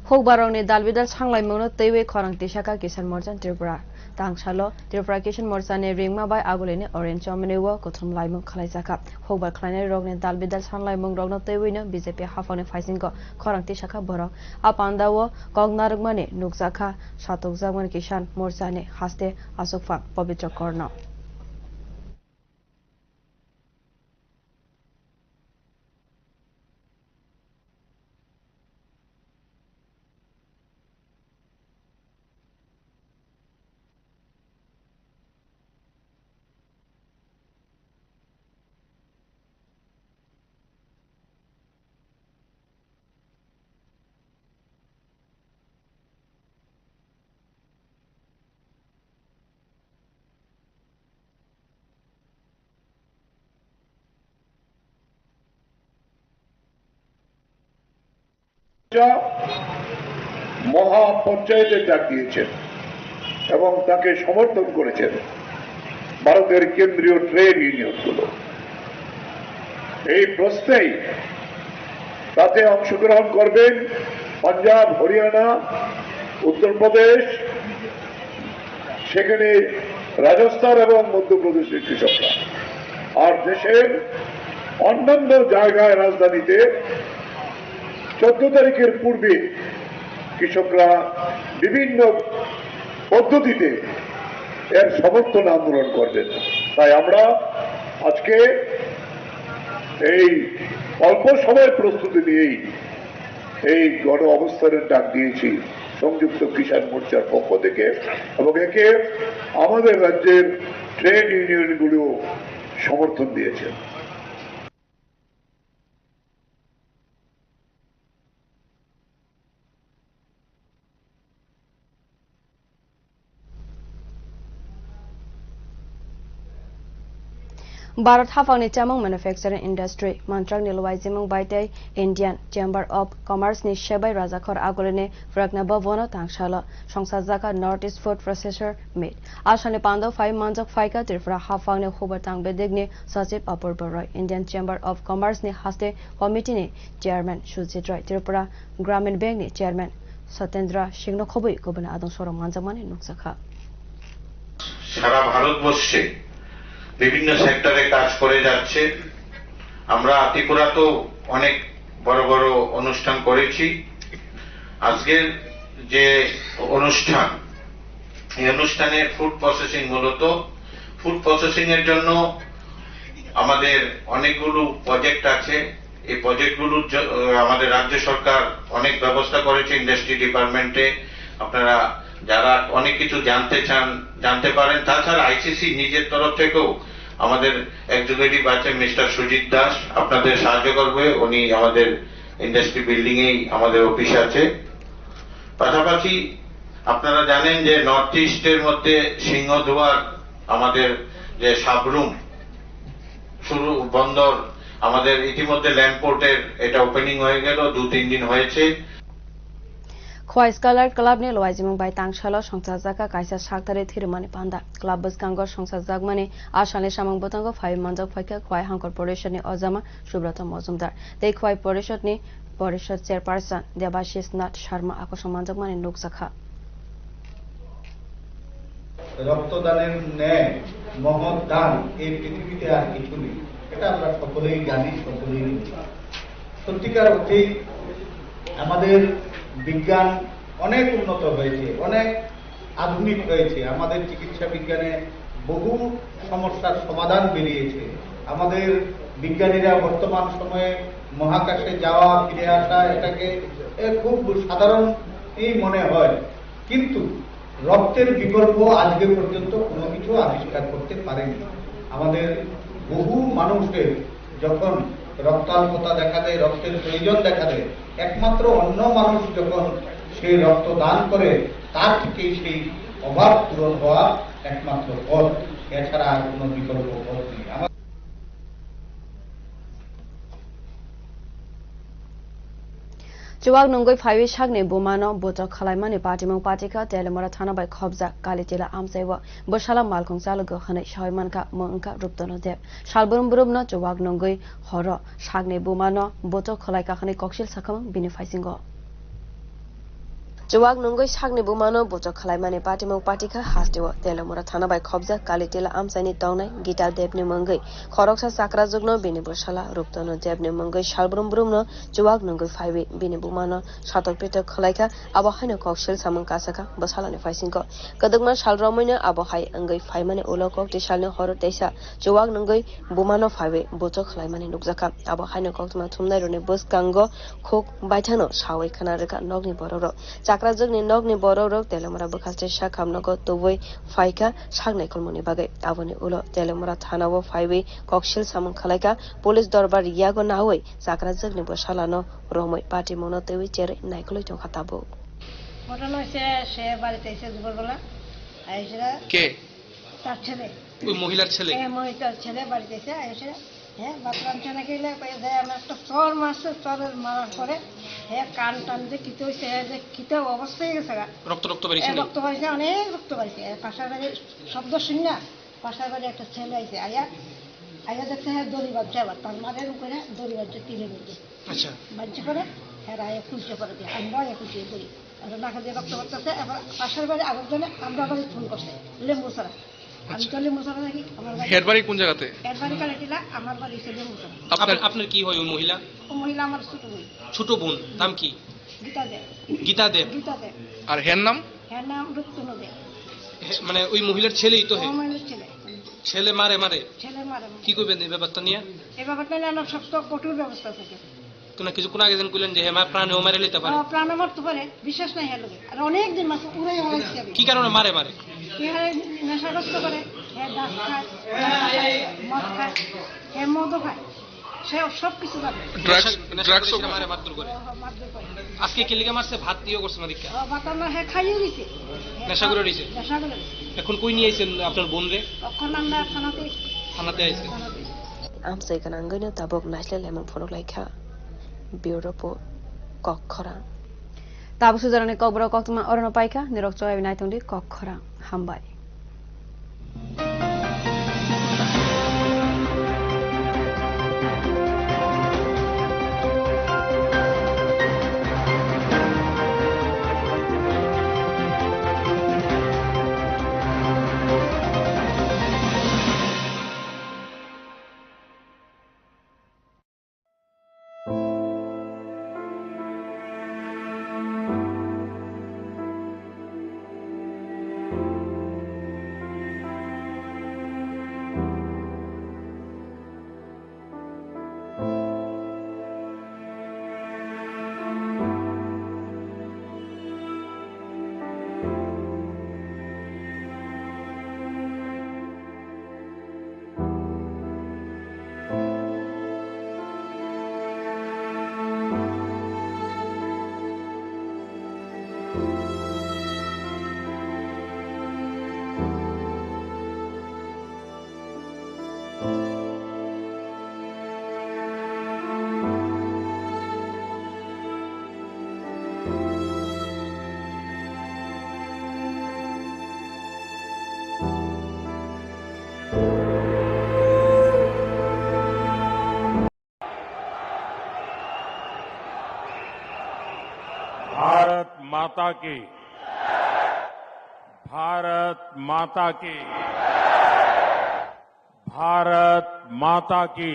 Hukbarokni dalbidal sanglaimungno twiwi khorang tisakha Kisan Morcha Tripura. Tangsalo Tripura Kisan Morchani ringma bai agulini orange chomani o kuthum laimung khlaijakha. Hukbar khlainairokni dalbidal sanglaimung rokno twiwino B J P haphangni phaisingo khorang tisakha borok. A pandao kok narwkmani nukjakha satokjakmani Kisan Morchani haste achukphang Pabitra Korno. মহা পঞ্চায়েতের ডাক দিয়েছেন এবং তাকে সমর্থন করেছেন ভারতের কেন্দ্রীয় ট্রেড ইউনিয়নগুলো। এই প্রশ্নেই তাতে অংশগ্রহণ করবেন পাঞ্জাব, হরিয়ানা, উত্তরপ্রদেশ, সেখানে রাজস্থান এবং মধ্যপ্রদেশের কৃষকরা। আর দেশের অন্যান্য জায়গায় রাজধানীতে চোদ্দ তারিখের পূর্বে কৃষকরা বিভিন্ন পদ্ধতিতে এর সমর্থন আন্দোলন করবেন। তাই আমরা আজকে এই অল্প সময়ের প্রস্তুতি নিয়েই এই গণ অবস্থানের ডাক দিয়েছি সংযুক্ত কিষাণ মোর্চার পক্ষ থেকে, এবং একে আমাদের রাজ্যের ট্রেড ইউনিয়নগুলিও সমর্থন দিয়েছেন। Bharat haphangni chamung manufacturing industry mantrakni luaijimung bai tei Indian Chamber of Commerce ni sebai rajakhor agulini Pratna Bhavan o tangsalo songsajakha North East Food Processor Meet. Asani pando phai manjak phaikha Tripura haphangni hubar tang bedekni Sachib Apurba Roy, Indian Chamber of Commerce ni haste committee ni chairman Sujit Roy, Tripura Gramin Bank ni chairman Satendra Singh no khobwi kubuni adong sorong manjakmani nukjakha. সারা ভারতবর্ষে বিভিন্ন সেক্টরে কাজ করে যাচ্ছে। আমরা ত্রিপুরা তো অনেক বড় বড় অনুষ্ঠান করেছি। আজকের যে অনুষ্ঠান, এই অনুষ্ঠানে ফুড প্রসেসিং, মূলত ফুড প্রসেসিং এর জন্য আমাদের অনেকগুলো প্রজেক্ট আছে। এই প্রজেক্টগুলোর জ-, আমাদের রাজ্য সরকার অনেক ব্যবস্থা করেছে ইন্ডাস্ট্রি ডিপার্টমেন্টে। আপনারা যারা অনেক কিছু জানতে চান, জানতে পারেন। তাছাড়া আইসিসি নিজের তরফ থেকেও আমাদের এক্সিকিউটিভ আছে মিস্টার সুজিত দাস, আপনাদের সাহায্য করবে। উনি আমাদের ইন্ডাস্ট্রি বিল্ডিং এই আমাদের অফিস আছে। পাশাপাশি আপনারা জানেন যে নর্থ ইস্টের মধ্যে সিংহদুয়ার, আমাদের যে সাবরুম শুরু বন্দর, আমাদের ইতিমধ্যে ল্যান্ড পোর্টের এটা ওপেনিং হয়ে গেল, দু তিন দিন হয়েছে। Khwai Scholar Club ni lwaijimung bai tangsalo songchajak kha kaisa sakthari thirimani panda. Club bwskango songchajakmani a salni samung bwtango phaiwi manjak phaikha Khwai Hangkor Porishad ni ojama Subroto Mojumdar tei Khwai Porishad ni Porishad Chairperson Debashish Nath Sharma akosong manjakmani nukjakha. রক্তদানের ন্যায় মহৎ দান এই পৃথিবীতে আর কিছু নেই, এটা আমরা সকলেই জানি, সকলেই বুঝি। সত্যিকার অর্থেই আমাদের বিজ্ঞান অনেক উন্নত হয়েছে, অনেক আধুনিক হয়েছে। আমাদের চিকিৎসা বিজ্ঞানে বহু সমস্যার সমাধান বেরিয়েছে। আমাদের বিজ্ঞানীরা বর্তমান সময়ে মহাকাশে যাওয়া, ফিরে আসা, এটাকে এ, খুব সাধারণই মনে হয়, কিন্তু রক্তের বিকল্প আজকে পর্যন্ত কোনো কিছু আবিষ্কার করতে পারেনি। আমাদের বহু মানুষের যখন রক্তাল্পতা দেখা দেয়, রক্তের প্রয়োজন দেখা দেয়, একমাত্র অন্য মানুষ যখন সেই রক্ত দান করে, তার থেকেই সেই অভাব পূরণ হওয়ার একমাত্র পথ, এছাড়া আর কোনো বিকল্প পথ নেই। আমার Chuwak nungwi phaiwi sakni bumano buchok khwlaimani patimung patikha Telemura thana bai khopjak Kalitila amchaiwo bwsala malkhung chalogo hwnwi sawi mankha, mung wngkha Ruptono Deb. Salbrum brumno chuwak nungwi horo sakni bumano buchok khwlaikha hwnwi koksil sakhamung bini phaisingo. Chuwak nungwi sakni bumano buchok khwlaimani patimung patikha hasteo Telemura thana bai khopjak Kalitila amchaini tongnai Gita Debni mungwi khoroksa chakrajwkno bini bwsala Ruptono Debni mungwi salbrum brumno chuwak nungwi phaiwi bini bumano satok pitok khwlaikha, abo haino koksil samung kasakha bwsalani phaisingo. Kwdwkma sal romwino abo hai wngwi phaimani ulo kokti salni horo teisa chuwak nungwi bumano phaiwi buchok khwlaimani nukjakha. Abo haino koktwma thumnairokni bwskango khuk baithangno sawi khna rwkha nokni borokrok. Chakrajwkni nokni borokrok Telemura bwkhaste sakham nogo tubui phaikha sak naikolmani bagwi. Aboni ulo Telemura thanao phaiwi koksil samung khwlaikha. Police dorbar yago naui chakrajwkni bwsalano romwi patimungno twiwi cherwi naikolwi tongkha tabuk. ঘটনা হয়েছে, সে বাড়িতে এসে দুপুরবেলা এসে কে? তার ছেলে ওই মহিলার ছেলে? হ্যাঁ, মহিলার ছেলে বাড়িতে এসে এসে হ্যাঁ ভাত রাঁধছে নাকি এলে কয়ে যায়, আমরা একটা চর মারছে, চরের মারার পরে হ্যাঁ কান টান যে কিতে হয়েছে, হ্যাঁ যে কিতে অবস্থা হয়ে গেছে গা। রক্ত রক্ত এ বেরিয়েছিল? রক্ত বাড়ছে, অনেক রক্ত বাড়ছে। এ পাশের বাড়ি শব্দ শুনি না, পাশের বাড়ি একটা ছেলে আইছে, আইয়া আইয়া দেখছে হ্যাঁ দড়ি বাজছে, আবার তার মাথার উপরে দড়ি বাজছে তীরের মধ্যে। আচ্ছা। বাজছে করে হ্যাঁ আইয়া খুলছে করে দিয়ে, আমরা আইয়া খুলছি এই দড়ি। ওরা নাকে দিয়ে রক্ত পড়তেছে, এবার পাশের বাড়ি আরেকজনে আমরা বাড়ি ফোন করছে লেম্বু ছাড়া। আমি তো লেম্বু ছাড়া নাকি আমার বাড়ি হের বাড়ি কোন জায়গাতে? এর বাড়ি কালেটিলা, আমার বাড়ি হচ্ছে লেম্বু ছাড়া। আপনার আপনার কি হয় ওই মহিলা? ও মহিলা আমার ছোট বোন। ছোট বোন, নাম কি? গীতা দেব। গীতা দেব। গীতা দেব। আর হের নাম? হ্যাঁ নাম রুক্তনু দেব। হে, মানে ওই মহিলার ছেলেই তো হে? ও মহিলার ছেলে। ছেলে মারে মারে? ছেলে মারে মারে। কি করবেন এই ব্যাপারটা নিয়ে? এ ব্যাপারটা নিয়ে আমরা শক্ত কঠোর ব্যবস্থা থাকে। তো না কিছু কোন আগে দিন কইলেন যে হে মা প্রাণেও মারে নিতে পারে? ও, প্রাণ মারতে পারে, বিশ্বাস নাই হ্যাঁ লোকে। আর অনেক দিন মাসে পুরাই হয়েছে আমি। কি কারণে মারে মারে? এ হয় নেশাগ্রস্ত করে, হ্যাঁ ড্রাগস খায়, মদ খায়, হ্যাঁ মদও খায়, সে সব কিছু জানে। ড্রাগস নেশা- নেশা ড্রাগস করে সেটা মারে মারধর করে। ও, মারধর করে। আজকে কি লিগে মারছে? ভাত দিয়ে করছে না দীক্ষা? ও, বাতার না, হ্যাঁ খাইও দিছে। নেশা করে দিছে? নেশা করে দিছে। এখন কই নিয়ে আইছেন আপনার বোন রে? অখন আমরা থানাতে থানাতে আইছেন? থানাতে। Amchai gwnangwino tabuk naislai laimung phunuk lai kha. Bureau Report, Kok Khorang. Tabuk sujarani kokborok koktwma orono paikha, nirok choyawi naitongdi Kok Khorang. Hambai. Bharat माता की, भारत माता की, भारत माता की।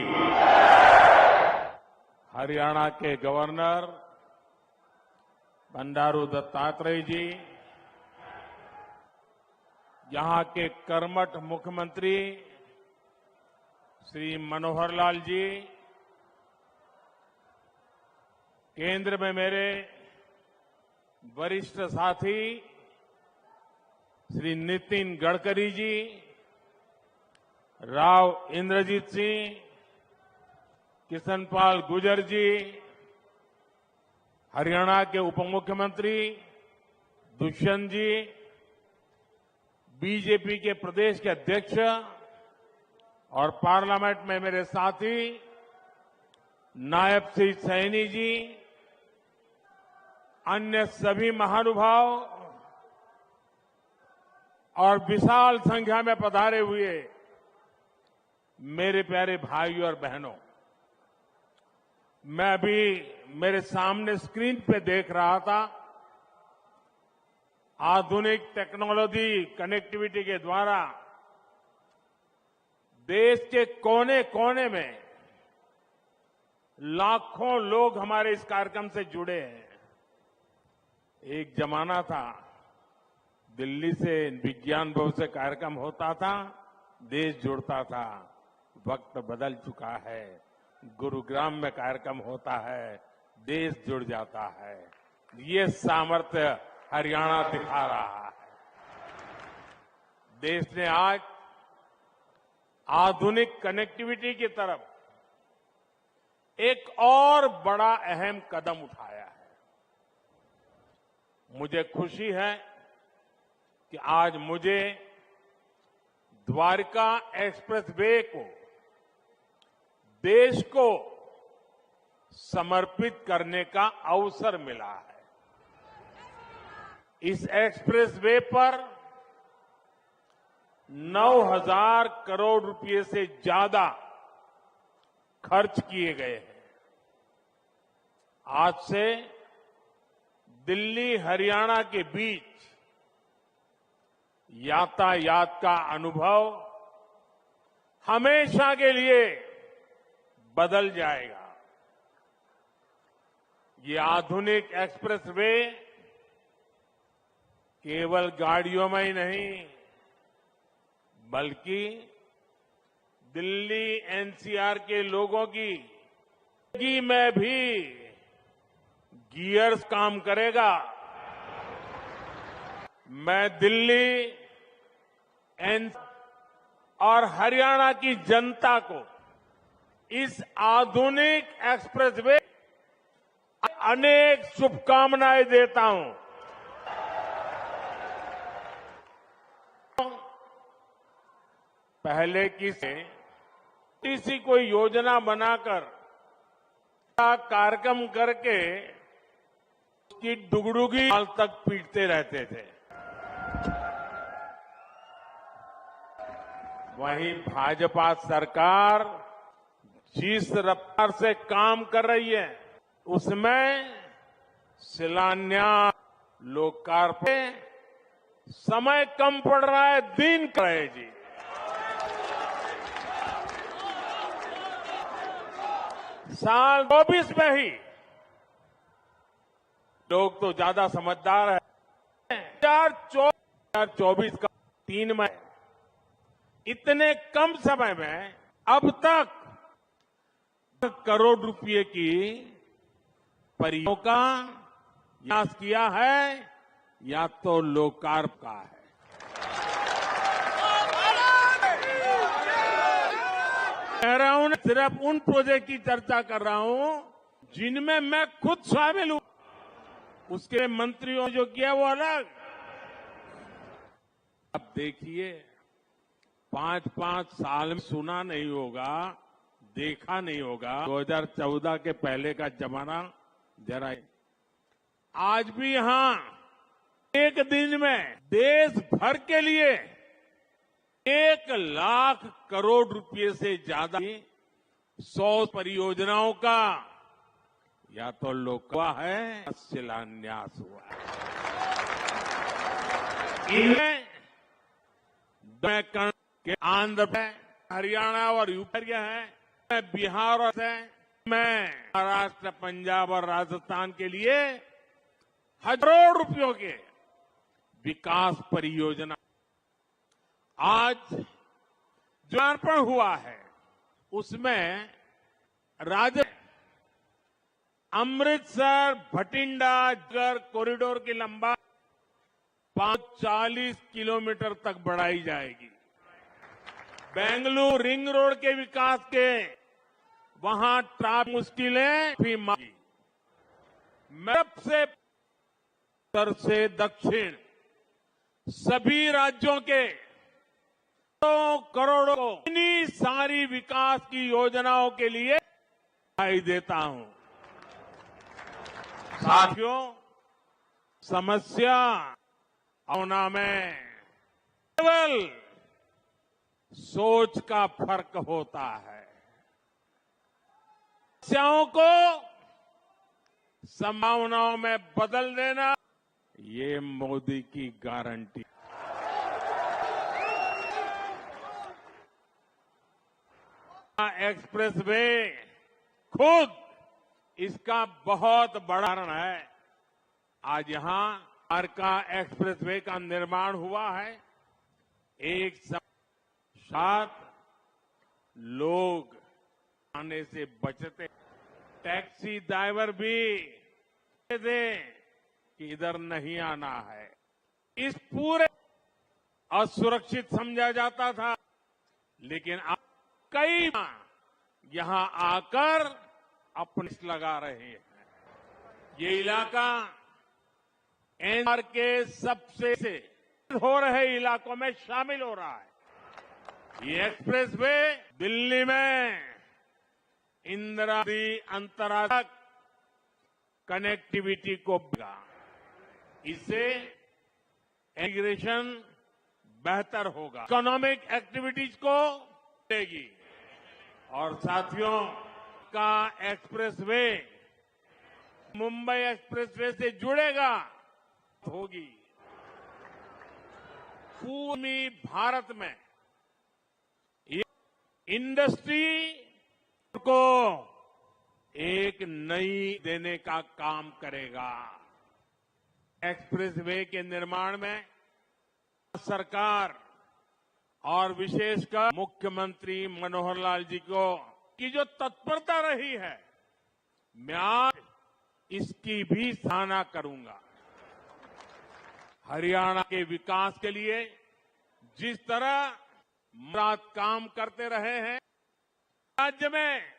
हरियाणा के गवर्नर बंडारू दत्तात्रेय जी, यहाँ के कर्मठ मुख्यमंत्री श्री मनोहर लाल जी, केंद्र में मेरे वरिष्ठ साथी श्री नितिन गडकरी जी, राव इंद्रजीत सिंह, किशन पाल गुर्जर जी, हरियाणा के उप मुख्यमंत्री दुष्यंत जी, बीजेपी के प्रदेश के अध्यक्ष और पार्लियामेंट में मेरे साथी नायब श्री सैनी जी, अन्य सभी महानुभाव और विशाल संख्या में पधारे हुए मेरे प्यारे भाइयों और बहनों, मैं अभी मेरे सामने स्क्रीन पे देख रहा था, आधुनिक टेक्नोलॉजी कनेक्टिविटी के द्वारा देश के कोने-कोने में लाखों लोग हमारे इस कार्यक्रम से जुड़े हैं। एक जमाना था, दिल्ली से विज्ञान भवन से कार्यक्रम होता था, देश जुड़ता था। वक्त बदल चुका है, गुरुग्राम में कार्यक्रम होता है, देश जुड़ जाता है। ये सामर्थ्य हरियाणा दिखा रहा है। देश ने आज आधुनिक कनेक्टिविटी की तरफ एक और बड़ा अहम कदम उठाया है। मुझे खुशी है कि आज मुझे द्वारका एक्सप्रेसवे को देश को समर्पित करने का अवसर मिला है। इस एक्सप्रेसवे पर नौ हज़ार करोड़ रुपए से ज्यादा खर्च किए गए हैं। आज से दिल्ली हरियाणा के बीच यातायात का अनुभव हमेशा के लिए बदल जाएगा। ये आधुनिक एक्सप्रेसवे केवल गाड़ियों में ही नहीं, बल्कि दिल्ली एनसीआर के लोगों की जिंदगी में भी गियर्स काम करेगा। मैं दिल्ली एन और हरियाणा की जनता को इस आधुनिक एक्सप्रेसवे अनेक शुभकामनाएं देता हूं। पहले किसी, किसी कोई योजना बनाकर कार्यक्रम करके उसकी डुगडुगी हाल तक पीटते रहते थे। वहीं भाजपा सरकार जिस रफ्तार से काम कर रही है, उसमें शिलान्यास, लोकार्पण, समय कम पड़ रहा है, दिन कर रहे जी। साल चौबीस में ही, लोग तो ज्यादा समझदार है, चार चौ-, चार चौबीस का तीन महीने, इतने कम समय में अब तक करोड़ रुपए की परियोजनाओं का विकास किया है या तो लोकार्पण का है। कह रहा हूं ना, सिर्फ उन प्रोजेक्ट की चर्चा कर रहा हूं जिनमें मैं खुद शामिल हूं। उसके मंत्रियों जो किया वो अलग। अब देखिए, पांच पांच साल में सुना नहीं होगा, देखा नहीं होगा। दो हज़ार चौदह के पहले का जमाना जरा, आज भी यहां एक दिन में देश भर के लिए एक लाख करोड़ रुपए से ज्यादा की सौ परियोजनाओं का या तो लोक हुआ है, शिलान्यास हुआ है। इनमें मैं कर्ण के आंध्र प्रदेश, हरियाणा और यूपी है, मैं बिहार और से, मैं महाराष्ट्र, पंजाब और राजस्थान के लिए हजारों रुपयों के विकास परियोजना आज जो अर्पण हुआ है, उसमें राज्य अमृतसर भटिंडा जगर कॉरिडोर की लंबाई पाँच चालीस किलोमीटर तक बढ़ाई जाएगी। बेंगलुरु रिंग रोड के विकास के वहां ट्रैफिक मुश्किलें भी मांगी। मैं सबसे उत्तर से दक्षिण सभी राज्यों के करोड़ों, करोड़ों इन्हीं सारी विकास की योजनाओं के लिए बधाई देता हूं। साथियों, समस्या भावना में केवल सोच का फर्क होता है। समस्याओं को संभावनाओं में बदल देना, ये मोदी की गारंटी। एक्सप्रेसवे खुद इसका बहुत बड़ा उदाहरण है। आज यहां द्वारका एक्सप्रेसवे का निर्माण हुआ है। एक सा-, साथ लोग आने से बचते, टैक्सी ड्राइवर भी थे कि इधर नहीं आना है। इस पूरे असुरक्षित समझा जाता था, लेकिन आप कई यहां आकर अपने लगा रहे हैं। ये इलाका एनसीआर के सबसे से हो रहे इलाकों में शामिल हो रहा है। ये एक्सप्रेसवे दिल्ली में इंदिरा गांधी अंतर्राष्ट्रीय कनेक्टिविटी को बढ़ाएगा। इससे इंटीग्रेशन बेहतर होगा, इकोनॉमिक एक्टिविटीज को बढ़ेगी। और साथियों, का एक्सप्रेसवे मुंबई एक्सप्रेसवे से जुड़ेगा, होगी। पूर्वी भारत में ये इंडस्ट्री को एक नई देने का काम करेगा। एक्सप्रेसवे के निर्माण में सरकार और विशेषकर मुख्यमंत्री मनोहर लाल जी को की जो तत्परता रही है, मैं आज इसकी भी सराहना करूंगा। हरियाणा के विकास के लिए जिस तरह रात काम करते रहे हैं, राज्य में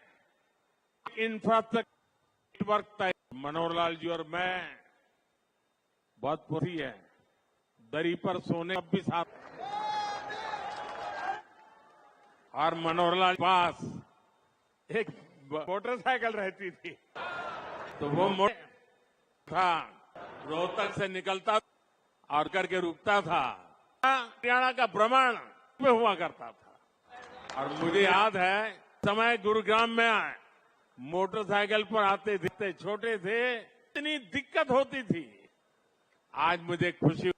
इंफ्रास्ट्रक्चर नेटवर्क तय, मनोहर लाल जी और मैं बहुत पुरानी है, दरी पर सोने अब भी साथ। और मनोहर लाल के पास एक ब-, मोटरसाइकिल रहती थी, तो वो मोटर था, रोहतक से निकलता और करके रुकता था। हरियाणा का भ्रमण में हुआ करता था। और मुझे याद है, समय गुरुग्राम में आए, मोटरसाइकिल पर आते थे, छोटे थे, इतनी दिक्कत होती थी। आज मुझे खुशी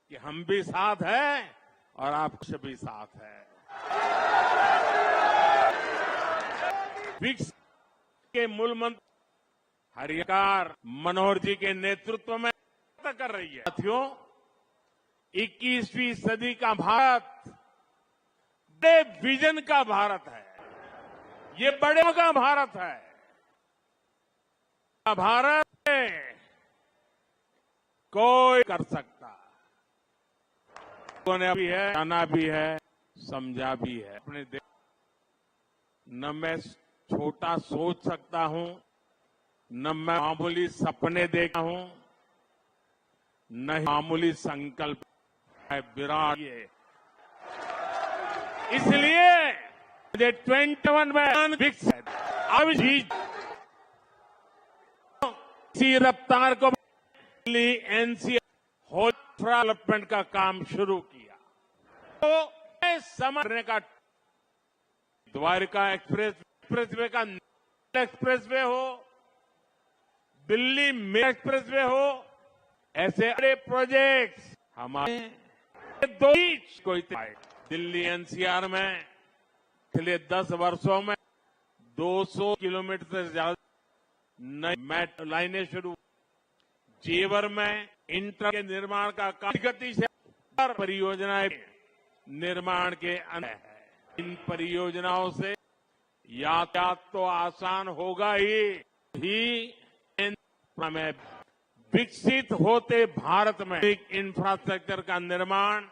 कि हम भी साथ हैं और आप भी साथ हैं। विकसित के मूल मंत्र हरियाणा सरकार मनोहर जी के नेतृत्व में कर रही है। साथियों, इक्कीसवीं सदी का भारत बड़े विजन का भारत है, ये बड़े का भारत है। भारत में कोई कर सकता, लोगों ने भी है, जाना भी है, समझा भी है। अपने देश, न मैं छोटा सोच सकता हूं, न मैं मामूली सपने देखता हूं, न ही मामूली संकल्प है, विराट ये। इसलिए मुझे ट्वेंटी वन में विकसित अभी इसी रफ्तार को एनसीआर होल डेवलपमेंट का काम शुरू किया। तो मैं समझने का द्वारका एक्सप्रेस, एक्सप्रेसवे का एक्सप्रेसवे हो, दिल्ली मेरठ एक्सप्रेसवे हो, ऐसे बड़े प्रोजेक्ट्स हमारे दो कोई, दिल्ली एनसीआर में पिछले दस वर्षों में दो सौ किलोमीटर से ज्यादा नई मेट्रो लाइनें शुरू, जेवर में इंटर के निर्माण का काम गति से, परियोजनाएं निर्माण के अंत है। इन परियोजनाओं से यातायात तो आसान होगा ही, ही में विकसित होते भारत में इंफ्रास्ट्रक्चर का निर्माण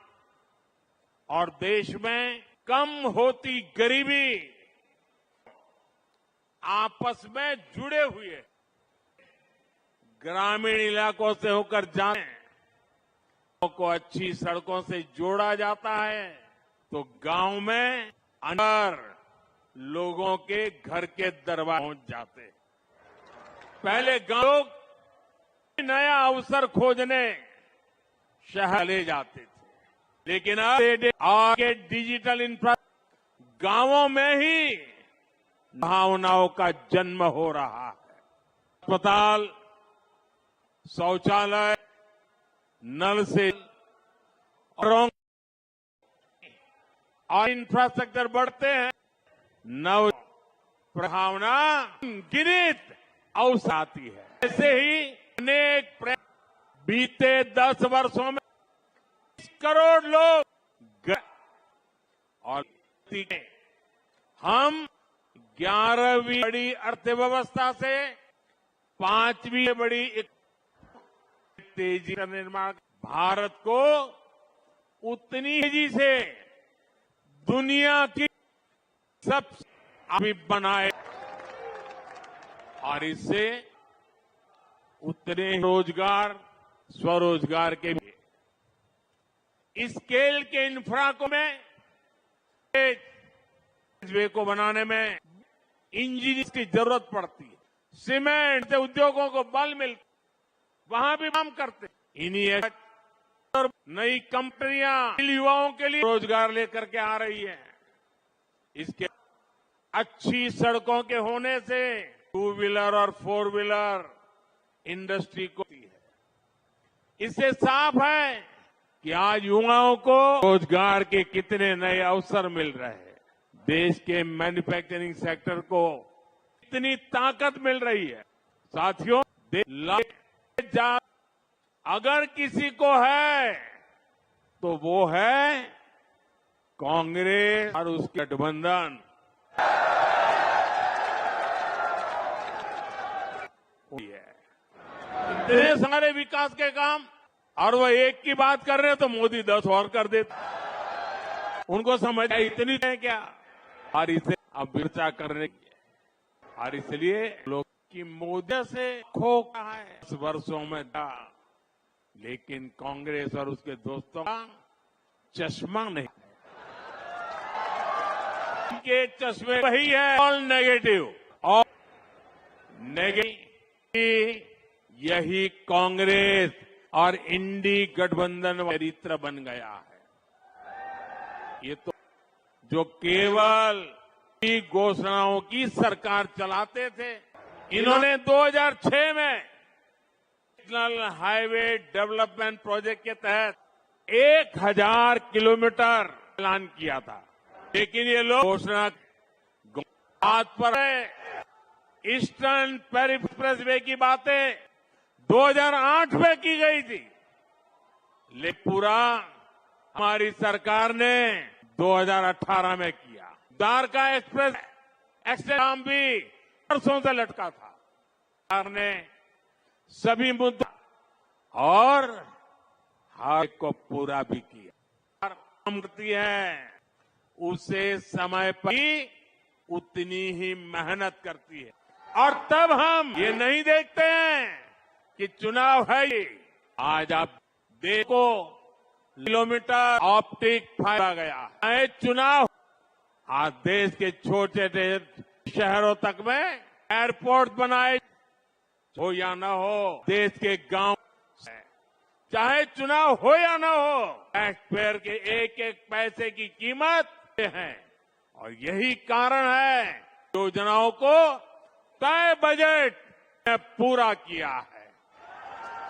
और देश में कम होती गरीबी आपस में जुड़े हुए ग्रामीण इलाकों से होकर जाते हैं, को अच्छी सड़कों से जोड़ा जाता है, तो गांव में अंदर लोगों के घर के दरवाजे पहुंच जाते हैं। पहले गांव लोग नया अवसर खोजने शहर ले जाते थे, लेकिन अब आज के डिजिटल इंफ्रा गांवों में ही भावनाओं का जन्म हो रहा है। अस्पताल, शौचालय, नल से और और इंफ्रास्ट्रक्चर बढ़ते हैं, नव प्रभावना गिनित अवसर आती है। ऐसे ही अनेक प्रयास बीते दस वर्षों में करोड़ लोग ग-, और हम ग्यारहवीं बड़ी अर्थव्यवस्था से पांचवी बड़ी एक तेजी का निर्माण, भारत को उतनी तेजी से दुनिया की सबसे आगे बनाए और इससे उतने ही रोजगार, स्वरोजगार के भी स्केल के इंफ्रा को में एक्सप्रेसवे को बनाने में इंजीनियर्स की जरूरत पड़ती है, सीमेंट से उद्योगों को बल मिलता, वहां भी काम करते। इन्हीं एक और नई कंपनियां युवाओं के लिए रोजगार लेकर के आ रही है। इसके अच्छी सड़कों के होने से टू व्हीलर और फोर व्हीलर इंडस्ट्री को है। इससे साफ है कि आज युवाओं को रोजगार के कितने नए अवसर मिल रहे हैं। देश के मैन्युफैक्चरिंग सेक्टर को इतनी ताकत मिल रही है। साथियों, दे-, ला-, जा-, अगर किसी को है, तो वो है कांग्रेस और उसके गठबंधन। इतने सारे विकास के काम, और वो एक की बात कर रहे हैं तो मोदी दस और कर देते। उनको समझ इतनी है क्या? और इसे अब विचार करने की, और इसलिए लोग कि मोदी से खो गया है। दस वर्षों में था, लेकिन कांग्रेस और उसके दोस्तों का चश्मा नहीं। के चश्मे वही है, ऑल नेगेटिव। और नेगेटिव, यही कांग्रेस और इंडी गठबंधन का चरित्र बन गया है। ये तो जो केवल की घोषणाओं की सरकार चलाते थे, इन्होंने दो हज़ार छह में नेशनल हाईवे डेवलपमेंट प्रोजेक्ट के तहत एक हज़ार किलोमीटर ऐलान किया था, लेकिन ये लोग घोषणा बात पर है। ईस्टर्न पेरिफेरल एक्सप्रेसवे की बातें दो हज़ार आठ में की गई थी, लेकिन पूरा हमारी सरकार ने दो हज़ार अठारह में किया। द्वारका एक्सप्रेस एक्सटेंशन भी वर्षों से लटका था। सरकार ने सभी मुद्दों और हर एक को पूरा भी किया। काम करती है, उसे समय पर ही उतनी ही मेहनत करती है। और तब हम ये नहीं देखते हैं कि चुनाव है, ये आज आप देखो, किलोमीटर ऑप्टिक फाइबर गया है। चुनाव आज देश के छोटे छोटे शहरों तक में एयरपोर्ट बनाए, हो या ना हो, देश के गांव, चाहे चुनाव हो या ना हो, टैक्सपेयर के एक एक पैसे की कीमत है। और यही कारण है, योजनाओं को तय बजट, ने पूरा किया है।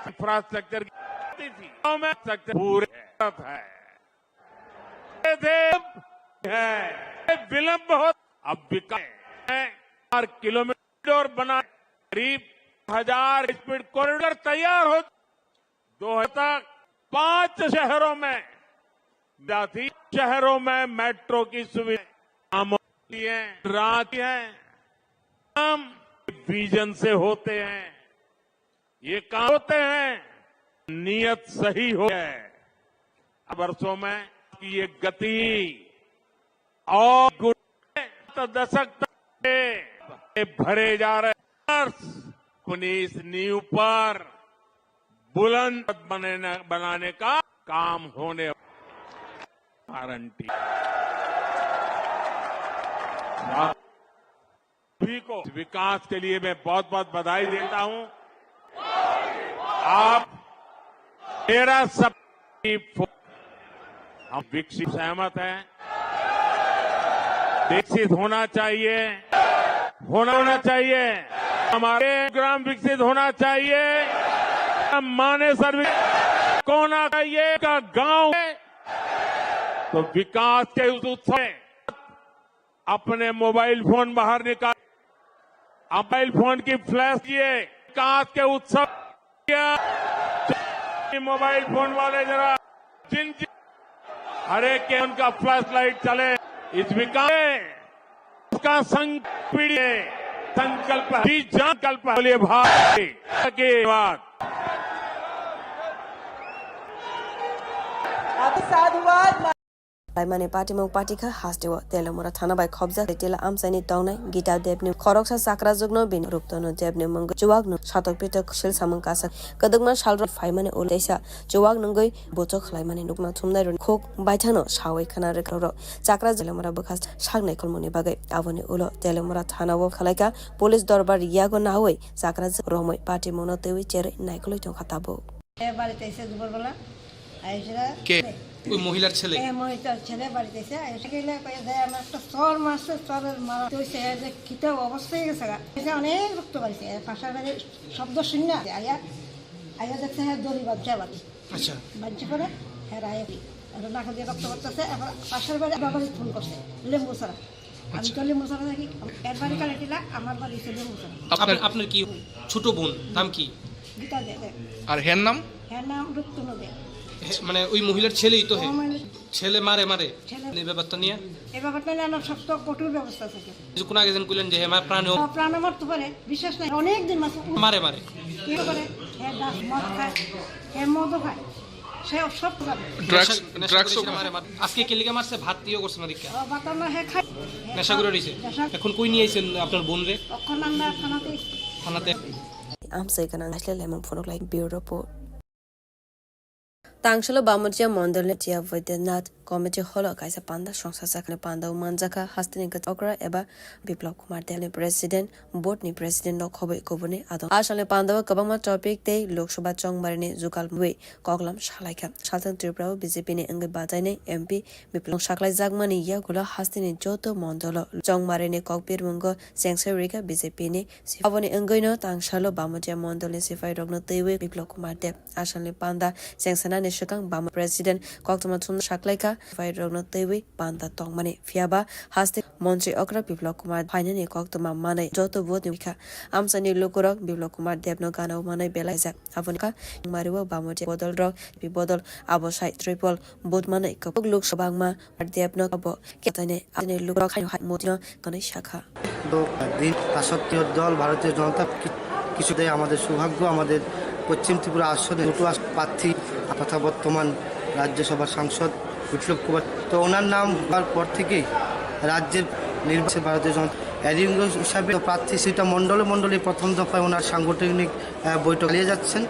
इंफ्रास्ट्रक्चर की थी, में स्ट्रक्चर पूरे है। ये थे, है, विलंब हो, अब विकास है, चार किलोमीटर बना, करीब हजार स्पीड कॉरिडोर तैयार हो, दो हज़ार तक पांच शहरों में, जाति शहरों में मेट्रो की सुविधा, हम रात है, हम विजन से होते हैं, ये काम होते हैं, नियत सही हो है। वर्षों में की ये गति और गुण दशक तक से भरे जा रहे हैं। अपनी इस नींव पर बुलंद बनाने, बनाने का काम होने गारंटी। आप सभी को विकास के लिए मैं बहुत बहुत बधाई देता हूं। आप मेरा सब हम विकसित सहमत हैं, विकसित होना चाहिए, होना होना चाहिए, हमारे ग्राम विकसित होना चाहिए, माने सर्विस कोना का ये का गांव है, तो विकास के उस उत्सव में अपने मोबाइल फोन बाहर निकाल, मोबाइल फोन की फ्लैश किए, विकास के उत्सव किया। मोबाइल फोन वाले जरा जिन जिन हर एक के उनका फ्लैश लाइट चले, इस विकास उसका संग पीढ़ी है, संकल्प है, जी जान कल्प है। बोलिए भारत की बात। Happy sadhubad. Laimani patimung patikha hasteo Teliamura thana bai khobjak Tela amchaini tongnai Gita Debni khoroksa chakrajwkno bini Ruptono Debni mungwi chuwakno satok pitok sil samung kasak kwdwkma salrok phaimani ulo teisa chuwak nungwi buchok khlaimani nukna thumnai rwni khuk baithangno sawi khna rwkha rok chakra Teliamura bwkha sak naikolmani bagwi. Aboni ulo Teliamura thanao khwlaikha police dorbar yago nawi chakrajwk romwi patimungno twiwi cherwi naikolwi tongkha tabuk. এ বাড়িতে এসে দুপুরবেলা আইসরা কে? ওই মহিলার ছেলে? হ্যাঁ, মহিলার ছেলে বাড়িতে এসে আইসে গেলে কয়ে দেয়, "আমার একটা চর মারছে, চরের মারা তো হইছে, এ যে কিতা অবস্থা হয়ে গেছে গা।" এসে অনেক রক্ত বাড়িছে, এ পাশের বাড়ির শব্দ শুনে আয়া, আয়া দেখছে, হ্যাঁ, দড়ি বাঁধছে বাড়ি। আচ্ছা। বাঁধছে করে, হ্যাঁ, রায় কি? আর নাকে দিয়ে রক্ত পড়তেছে, এখন পাশের বাড়ি বাবারই ফোন করছে, লেম্বু ছাড়া। আমি আচ্ছা। তো লেম্বু ছাড়া থাকি, এর বাড়ি কালেটিলা, আমার বাড়ি হচ্ছে লেম্বু ছাড়া। আপনার, আপনার কি হুম। ছোট বোন, নাম কি? গীতা দে, দে। আর হের নাম? হের নাম রুক্তনু দে। হে, মানে ওই মহিলার ছেলেই তো হে? ও, মানে ছেলে মারে মারে? ছেলে। এই ব্যাপারটা নিয়ে? এই ব্যাপারটা নিয়ে আমার শক্ত কঠোর ব্যবস্থা থাকে। কিছুক্ষণ আগে যেন কইলেন যে হে মার প্রাণে ও প্রাণে মারতে পারে, বিশ্বাস নাই। অনেক দিন মাসে মারে মারে। কি করে? হে ডাস মদ খায়, হে মদও খায়। সে সব জানে। ড্রাগস, নেশা, নেশা ড্রাগসও করেছিল, খায়। মারে, মারে। আজকে কে লিগে মারছে? ভাত ইয়ে করছে না দীক্ষা। ও, ভাত না, হে খায়। নেশা করে রইছে। নেশা। এখন কই নিয়ে আইছেন আপনার বোন রে? অখন আমরা থানাতে। থানাতে। Amsai gwnang naisle lemon phunuk lai bureau report. Tangsalo Bamutia Mondolni Tia Baidyanath Committee Hall o kaisa panda songsa sakni panda o manjakha hasteni gachokra eba Biplab Kumar Debni President, Board ni President no khoboi kubuni adong. Asalni panda o kwbangma topic tei Lok Sabha chongmarini jugal mui koklam salaikha. Southern Tripura o B J P ni wngwi bachainai M P Biplab saklaijakmani yagulo hasteni joto mondolo chongmarini kokbirmungo chengsa rikha B J P ni. Aboni wngwino tangsalo Bamutia mondolni sipairokno twiwi Biplab Kumar Deb asalni panda chengsanani swkang Bama President koktwma thumna saklaikha sipairokno twiwi panda tongmani. Phiyaba haste montri okra Biplab Kumar phainani koktwma manwi joto vote ni kha. Amchaini lukurok Biplab Kumar Debno gana-o manwi belaijak. Aboni kha mario Bamutia bodol rok bi bodol abo sai triple vote manwi kwbangma luk swbangma Debno abo ketane ani lukurok hai motino kanwi sakha. তো দিন শাসক দল ভারতীয় জনতা কি-, কিছু দেয় আমাদের সৌভাগ্য, আমাদের পশ্চিম ত্রিপুরা আসনে দুটো আস-, প্রার্থী তথা বর্তমান রাজ্যসভার সাংসদ বিপ্লব কুমার। তো ওনার নাম হওয়ার পর থেকেই রাজ্যের নির্বাচনে ভারতীয় জনতা এরিঙ্গ হিসাবে প্রার্থী সেটা মণ্ডলে মণ্ডলে প্রথম দফায় ওনার সাংগঠনিক, আহ, বৈঠক চালিয়ে যাচ্ছেন।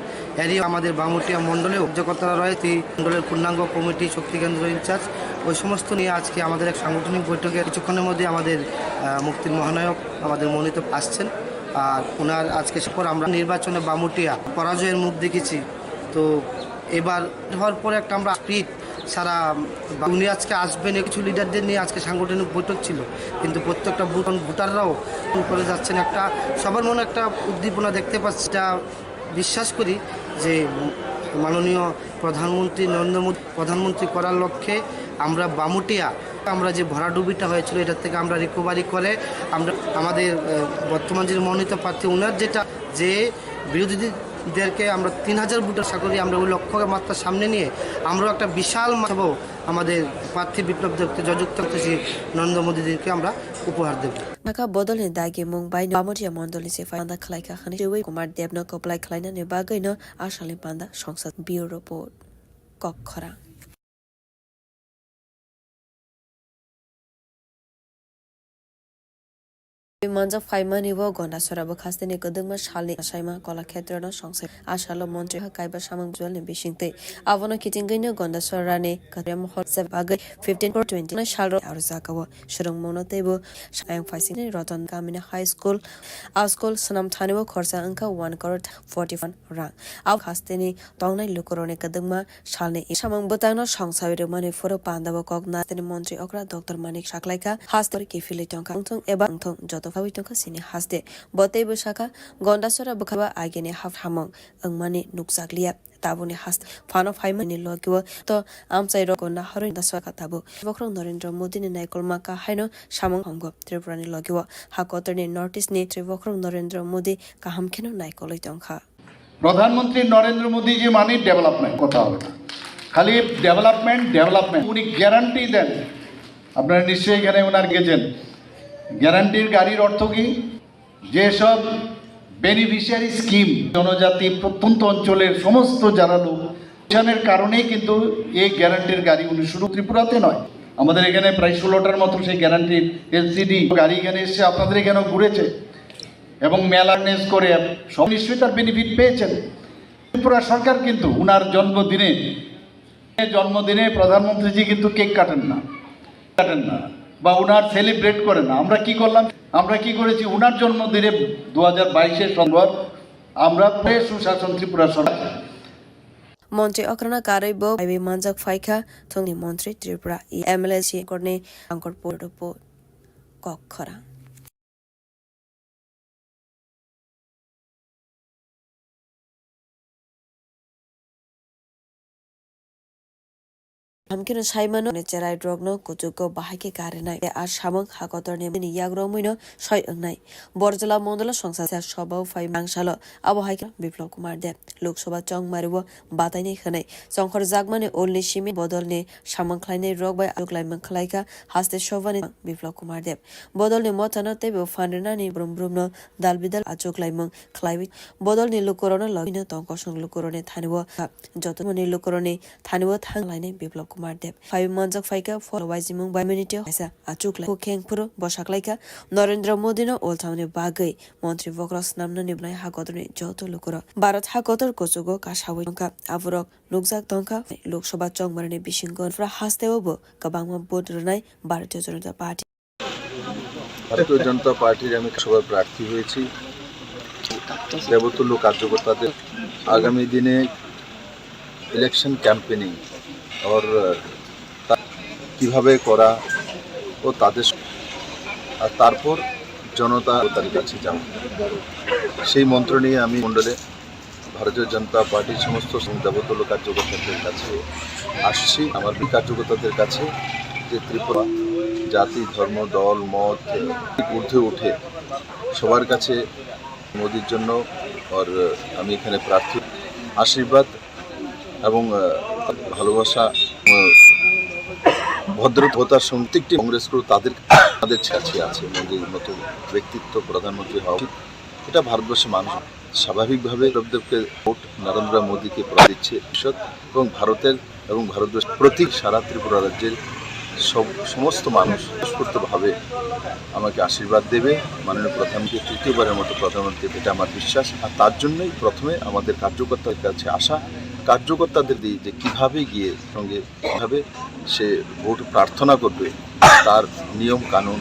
এরিঙ্গ আমাদের বামুটিয়া মণ্ডলে কার্যকর্তারা রয়েছে, এই মণ্ডলের পূর্ণাঙ্গ কমিটি, শক্তি কেন্দ্র ইনচার্জ, ওই সমস্ত নিয়ে আজকে আমাদের এক সাংগঠনিক বৈঠকে কিছুক্ষণের মধ্যে আমাদের, আহ, মুক্তির মহানায়ক আমাদের মনোনীত আসছেন। আর ওনার আজকে পর আমরা নির্বাচনে বামুটিয়া পরাজয়ের মুখ দেখেছি। তো এবার হওয়ার পরে একটা আমরা স্পিড সারা বা-, উনি আজকে আসবেন, কিছু লিডারদের নিয়ে আজকে সাংগঠনিক বৈঠক ছিল, কিন্তু প্রত্যেকটা ভোট-, ভোটাররাও ফোন করে যাচ্ছেন। একটা সবার মনে একটা উদ্দীপনা দেখতে পাচ্ছি, এটা বিশ্বাস করি যে মাননীয় প্রধানমন্ত্রী নরেন্দ্র মোদী প্রধানমন্ত্রী করার লক্ষ্যে আমরা বামুটিয়া, আমরা যে ভরাডুবিটা হয়েছিল, এটা থেকে আমরা রিকভারি করে আমরা আমাদের, আহ, বর্তমান যিনি মনোনীত প্রার্থী, ওনার যেটা, যে বিরোধীদেরকে আমরা তিন হাজার ভোটে আশা করি আমরা ওই লক্ষ্যমাত্রা সামনে নিয়ে আমরাও একটা বিশাল মা-, সভাও আমাদের প্রার্থী বিপ্লব দেবকে জয়যুক্ত করতেছি নরেন্দ্র মোদীজিকে আমরা উপহার দেব। Naka bodolni dagi mung bai no Bamutia mondolni se phaimanda khlaikha hwnwi twiwi Kumar Debno kwplai khlainani bagwi no asalni panda songsad. Bureau Report, Kokkhorang. Manjak phaimani bo Gondasora bwkhasteni kwdwkma salni asaima Kolakshetrono songsai. A salo montri ha kaiba samung bujwalni bisingtwi. Abono kitingwino Gondasorani kwthwima hor se bagwi fifteen four twenty nine salro aro jagao swrwngmungno teibo ayang phaisingni Roton Gamini High School. A school swnam thanio khorsa wngkha one crore forty one rang. Abo hasteni tongnai lukurokni kwdwkma salni samung bwtangno songsawi rwmani phuru pandao kok nasteni montri okra Doctor Manik saklaikha, haste kiphilwi tongkha, wngthong eba wngthong joto phawi tongkha chini haste. Bo teibo sakha, Gondasora bwkhaba agini haphamung wngmani nukjakliya. Tabukni haste phano phaimani logio to amchai rokno naharwi Gondasora tabuk. Bokhorok Narendra Modi ni naikolma kahaino samung hamgo Tripura ni logio. Ha kotorni North East ni Tripura bokhorok Narendra Modi kaham kheno naikolwi tongkha. প্রধানমন্ত্রী নরেন্দ্র মোদীজি মানে ডেভেলপমেন্ট, কথা হবে না, খালি development, development. উনি গ্যারান্টি দেন, আপনারা নিশ্চয়ই এখানে ওনার গেছেন, গ্যারান্টির গাড়ির অর্থ কি? যেসব বেনিফিশিয়ারি স্কিম, জনজাতি প্রত্যন্ত অঞ্চলের সমস্ত যারা লোক, এর কারণেই কিন্তু এই গ্যারান্টির গাড়ি উনি শুধু ত্রিপুরাতে নয়, আমাদের এখানে প্রায় ষোলোটার মতো সেই গ্যারান্টির এলসিডি গাড়ি এখানে এসছে, আপনাদের এখানেও ঘুরেছে। এবং মেলারনেস করে সব নিশ্চয়ই তার বেনিফিট পেয়েছেন। ত্রিপুরা সরকার কিন্তু উনার জন্মদিনে, জন্মদিনে প্রধানমন্ত্রীজি কিন্তু কেক কাটেন না, কাটেন না বা উনার সেলিব্রেট করেন না। আমরা কি করলাম? আমরা কি করেছি? উনার জন্মদিনে দু হাজার বাইশে সোমবার আমরা প্রায় সুশাসন ত্রিপুরা সরকার। Montri okrana karwi bo phaiwi manjak phaikha thongni montri Tripura, M L A si korni angkor purdupu Kokkhorang. Hamkeno saimano ni cherai rokno kuchugo bahai khe karinai. A samung hakotorni bini yagromwino soi wngnai. Borjla mondolo songsa sabao phai mangsalo abo hai khe Biplab Kumar Deb Lok Sabha chongmario batainai hwnwi chongkhorjakmani ulni simi bodolni samung khlainai rok bai achuk laimung khlaikha haste sobhani Biplab Kumar Deb. Bodolni mothano teibo phan rwnani brum brumno dal bidal achuk laimung khlaiwi bodolni lukurokno logino tong kosong lukurokni thanio kha. Joto mani lukurokni thanio thang lainai Biplab Kumar Deb. Phaiwi manjak phaikha pho waijimung bai minute kaisa achuk lai. Khe phuru bwsak laikha Narendra Modi no ulthamni bagwi montri bokhorok swnamnani bwnai hakotorni joto lukurok. Bharat hakotor kuchugo kasawi tongkha. Aborok nukjak tongkha Lok Sabha chongmarni bisingo phra hasteo bo kwbangma vote rwnai Bharatiya Janata Party. ভারতীয় জনতা পার্টির আমি সভার প্রার্থী হয়েছি। দেবতুল্য কার্যকর্তাদের আগামী দিনে ইলেকশন ক্যাম্পেনিং ওর তা কিভাবে করা ও তাদের স-, আর তারপর জনতা তার কাছে যাওয়া, সেই মন্ত্র নিয়ে আমি মণ্ডলে ভারতীয় জনতা পার্টির সমস্ত দেবতুল্য কার্যকর্তাদের কাছে আসছি। আমার বি কার্যকর্তাদের কাছে যে ত্রিপুরা জাতি, ধর্ম, দল, মত ঊর্ধ্বে উঠে সবার কাছে মোদির জন্য আর আমি এখানে প্রার্থী আশীর্বাদ এবং, আহ, ভালোবাসা, আহ, ভদ্রতার সঙ্গে একটি কংগ্রেস করে তাদের, তাদের কাছে আছে। মোদির মতো ব্যক্তিত্ব প্রধানমন্ত্রী হওয়া উচিত। এটা ভারতবর্ষের মানুষ স্বাভাবিকভাবে বিপ্লব দেবকে ভোট নরেন্দ্র মোদীকে প্রদান দিচ্ছে। ভবিষ্যৎ এবং ভারতের এবং ভারতবর্ষের প্রতি সারা ত্রিপুরা রাজ্যের সব, সমস্ত মানুষ স্বতঃস্ফূর্তভাবে আমাকে আশীর্বাদ দেবে। মাননীয় প্রধানমন্ত্রী তৃতীয়বারের মতো প্রধানমন্ত্রী, এটা আমার বিশ্বাস। আর তার জন্যই প্রথমে আমাদের কার্যকর্তাদের কাছে আসা, কার্যকর্তাদের দিয়ে যে কিভাবে গিয়ে সঙ্গে কিভাবে সে ভোট প্রার্থনা করবে, তার নিয়ম কানুন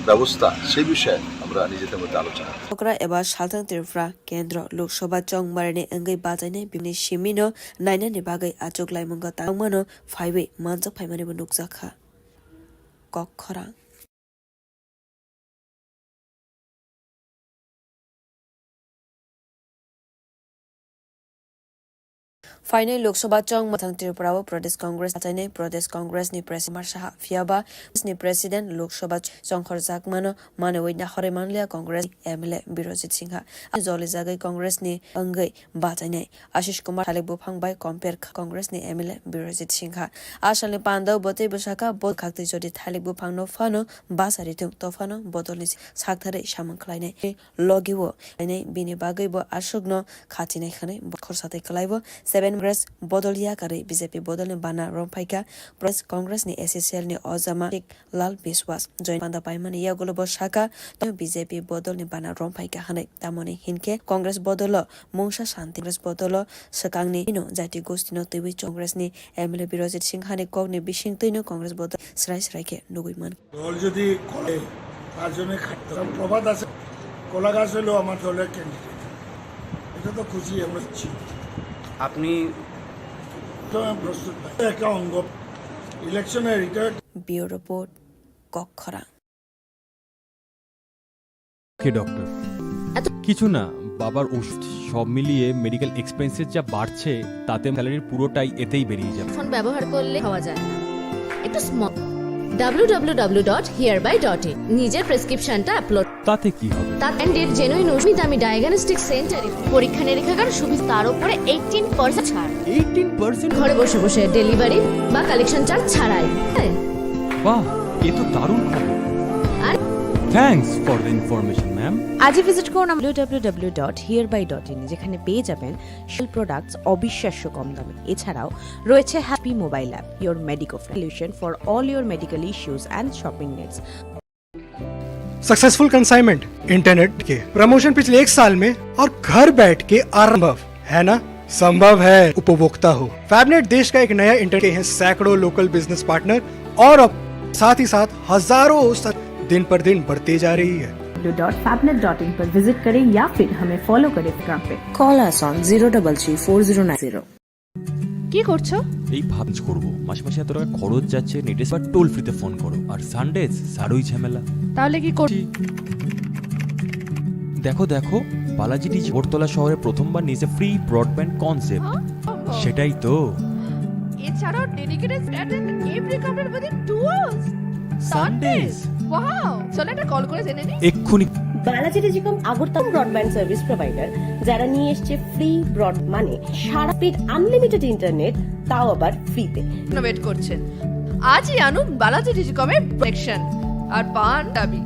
ব্যবস্থা, সেই বিষয়ে আমরা Okra eba Salthang Tripura Kendro Lok Sabha chongmarini wngwi bachainai bini simino nainani bagwi achuk laimungo tangmano phaiwi manjak phaimani bo nukjakha. Kok khorang. Phainai Lok Sabha chong mwthang Tripura o Pradesh Congress achainai Pradesh Congress ni President Kumar Saha phiyaba ni President Lok Sabha chongkhorjakmano manwi nahorwi manliya Congress M L A Birojit Singha. Jolijagwi Congress ni wngwi bachainai Ashish Kumar thalik buphang bai compare kha Congress ni M L A Birojit Singha. A salni pandao bo teibo sakha bo khaktwi jodi thalik buphang no phano basa rithung to phano bodol ni saktharwi samung khlainai. Logi o, bini bagwi bo aswkno khatinai hwnwi bo khorsa tei kwlaibo seven Congress bodol yakarwi B J P bodolni bana romphaikha. Press Congress ni A C C L ni ojama Lal Biswas join panda paimani yagulo bo sakha, B J P bodolni bana romphaikha hwnwi. Tamoni hinkhe Congress bodolo mungsa santi, Congress bodolo swkangni ino jati gostino twiwi Congress ni M L A Birojit Singha ni kokni bisingtwino Congress bodol swrai swrai khe nugwi man. দল যদি করে, তার জন্য খাদ্য। প্রবাদ আছে, কলা গাছ হলেও আমার দলের ক্যান্ডিডেট। এটা তো খুশি আমরা দিচ্ছি। আপনি তো আমি প্রস্তুত ভাই। একটা অঙ্গ, ইলেকশনে রিটায়ার্ড Bureau Report, Kokkhorang. ওকে ডক্টর। এত কিছু না, বাবার ওষুধ সব মিলিয়ে মেডিকেল এক্সপেন্সেস যা বাড়ছে, তাতে স্যালারির পুরোটাই এতেই বেরিয়ে যাবে। ফোন ব্যবহার করলে খাওয়া যায় না। একটু স্ম- W W W dot here by dot in. নিজের প্রেসক্রিপশনটা আপলোড। তাতে কি হবে? তার ব্র্যান্ডেড জেনুইন ওষুধ আমি ডায়াগনস্টিক সেন্টারে পরীক্ষা নিরীক্ষাগার সুবিধা, তার উপরে এইটিন পার্সেন্ট ছাড়। Eighteen percent? ঘরে বসে বসে ডেলিভারি বা কালেকশন চার্জ ছাড়াই। হ্যাঁ। বাহ, এ তো দারুণ খবর। আর thanks for the information, ma'am. আজই ভিজিট করুন W W W dot here by dot in, যেখানে পেয়ে যাবেন সেল প্রোডাক্টস অবিশ্বাস্য কম দামে। এছাড়াও রয়েছে happy mobile app, your Medico solution for all your medical issues and shopping needs. Successful consignment internet के प्रमोशन पिछले एक साल में और घर बैठ के आरंभ, है ना? संभव है, उपभोक्ता हो। फैबनेट देश का एक नया इंटरनेट के हैं सैकड़ों लोकल बिजनेस पार्टनर और अब साथ ही साथ हजारों स-, दिन पर दिन बढ़ते जा रही है। डॉट फैबनेट डॉट इन पर विजिट करें या फिर हमें फॉलो करें इंस्टाग्राम पे। Call us on zero double three four zero nine zero। কি করছো? এই ভাবছি করব, মাসে মাসে এত টাকা খরচ যাচ্ছে নেটে, বা টোল ফ্রিতে ফোন করো, আর সানডেজ সারই ঝামেলা। তাহলে কি কর- দেখো, দেখো, বালাজি ডিজি আগরতলা শহরে প্রথমবার নিয়েছে ফ্রি ব্রডব্যান্ড কনসেপ্ট। হ্যাঁ? সেটাই তো। এছাড়াও dedicated attend every counter within two hours. Sundays. Wow, চলো একটা কল করে জেনে নিই। এক্ষুনি। Balaji telecom Agartala broadband service provider, যারা নিয়ে এসছে ফ্রি ব্রড, মানে সারা স্পিড আনলিমিটেড ইন্টারনেট, তাও আবার ফ্রিতে। ওয়েট করছেন, আজই আনুন বালাজি টেলিকমের কানেকশন আর পান দাবি।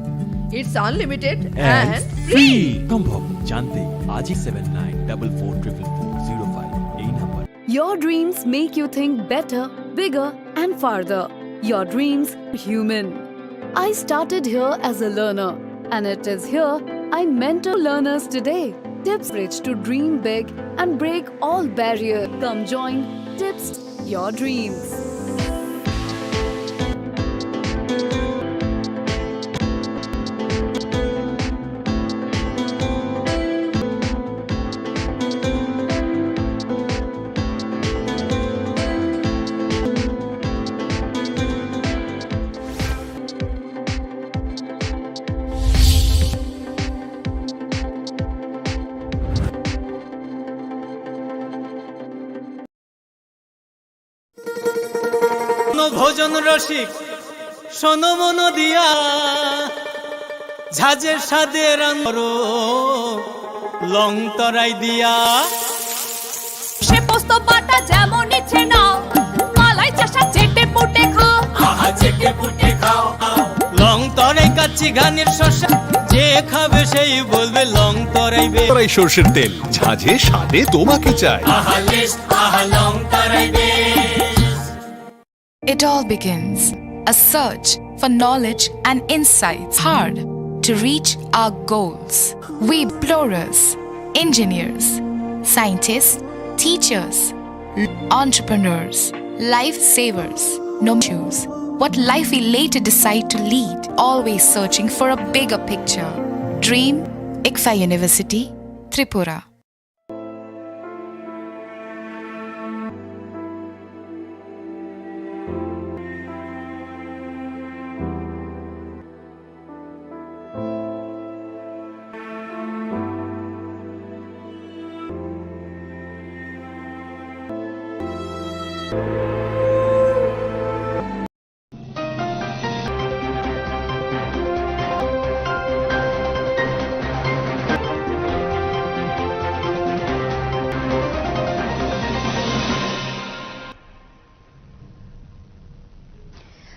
It's unlimited and and free. Free. সম্ভব জানতে আজই seven nine double four triple four zero five এই number. Your dreams make you think better, bigger, and farther. Your dreams are human. I started here as a learner, and it is here I mentor learners today. Tips Bridge to dream big and break all barriers. Come join Tips Your Dreams. ভজন রসিক শোনো মন দিয়া, ঝাঁঝের স্বাদে রাঙরো লং তরাই দিয়া। সে পোস্ত বাটা যেমন ইচ্ছে নাও, মালাই চাষা চেটে পুটে খাও। আহা, চেটে পুটে খাও, খাও। লং তরাই কাচ্চি ঘানির শস্য, যে খাবে সেই বলবে লং তরাই বে। তরাই সর্ষের তেল, ঝাঁঝে স্বাদে তোমাকে চাই। আহা, লেস, আহা, লং তরাই বে। It all begins a search for knowledge and insights hard to reach our goals. We explorers, engineers, scientists, teachers, entrepreneurs, lifesavers, no choose what life we later decide to lead, always searching for a bigger picture. Dream, Ikfa University, Tripura.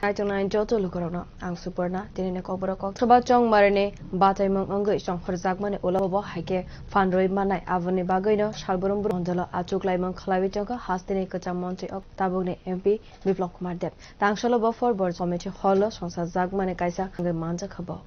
Naitongnai joto lukurokno ang Suparna, tinini kokborok kok soba chongmarini bataimung wngwi chongkhorjakmani ulo bo hai khe phan rwi mannai. Aboni bagwino salbrum brum mondolo achuk laimung khlaiwi tongkha hasteni kwcham montri ok tabukni M P Biplab Kumar Deb. Tangsalo bo for bor committee hall o songsa jakmani kaisa wngwi manjakha bo.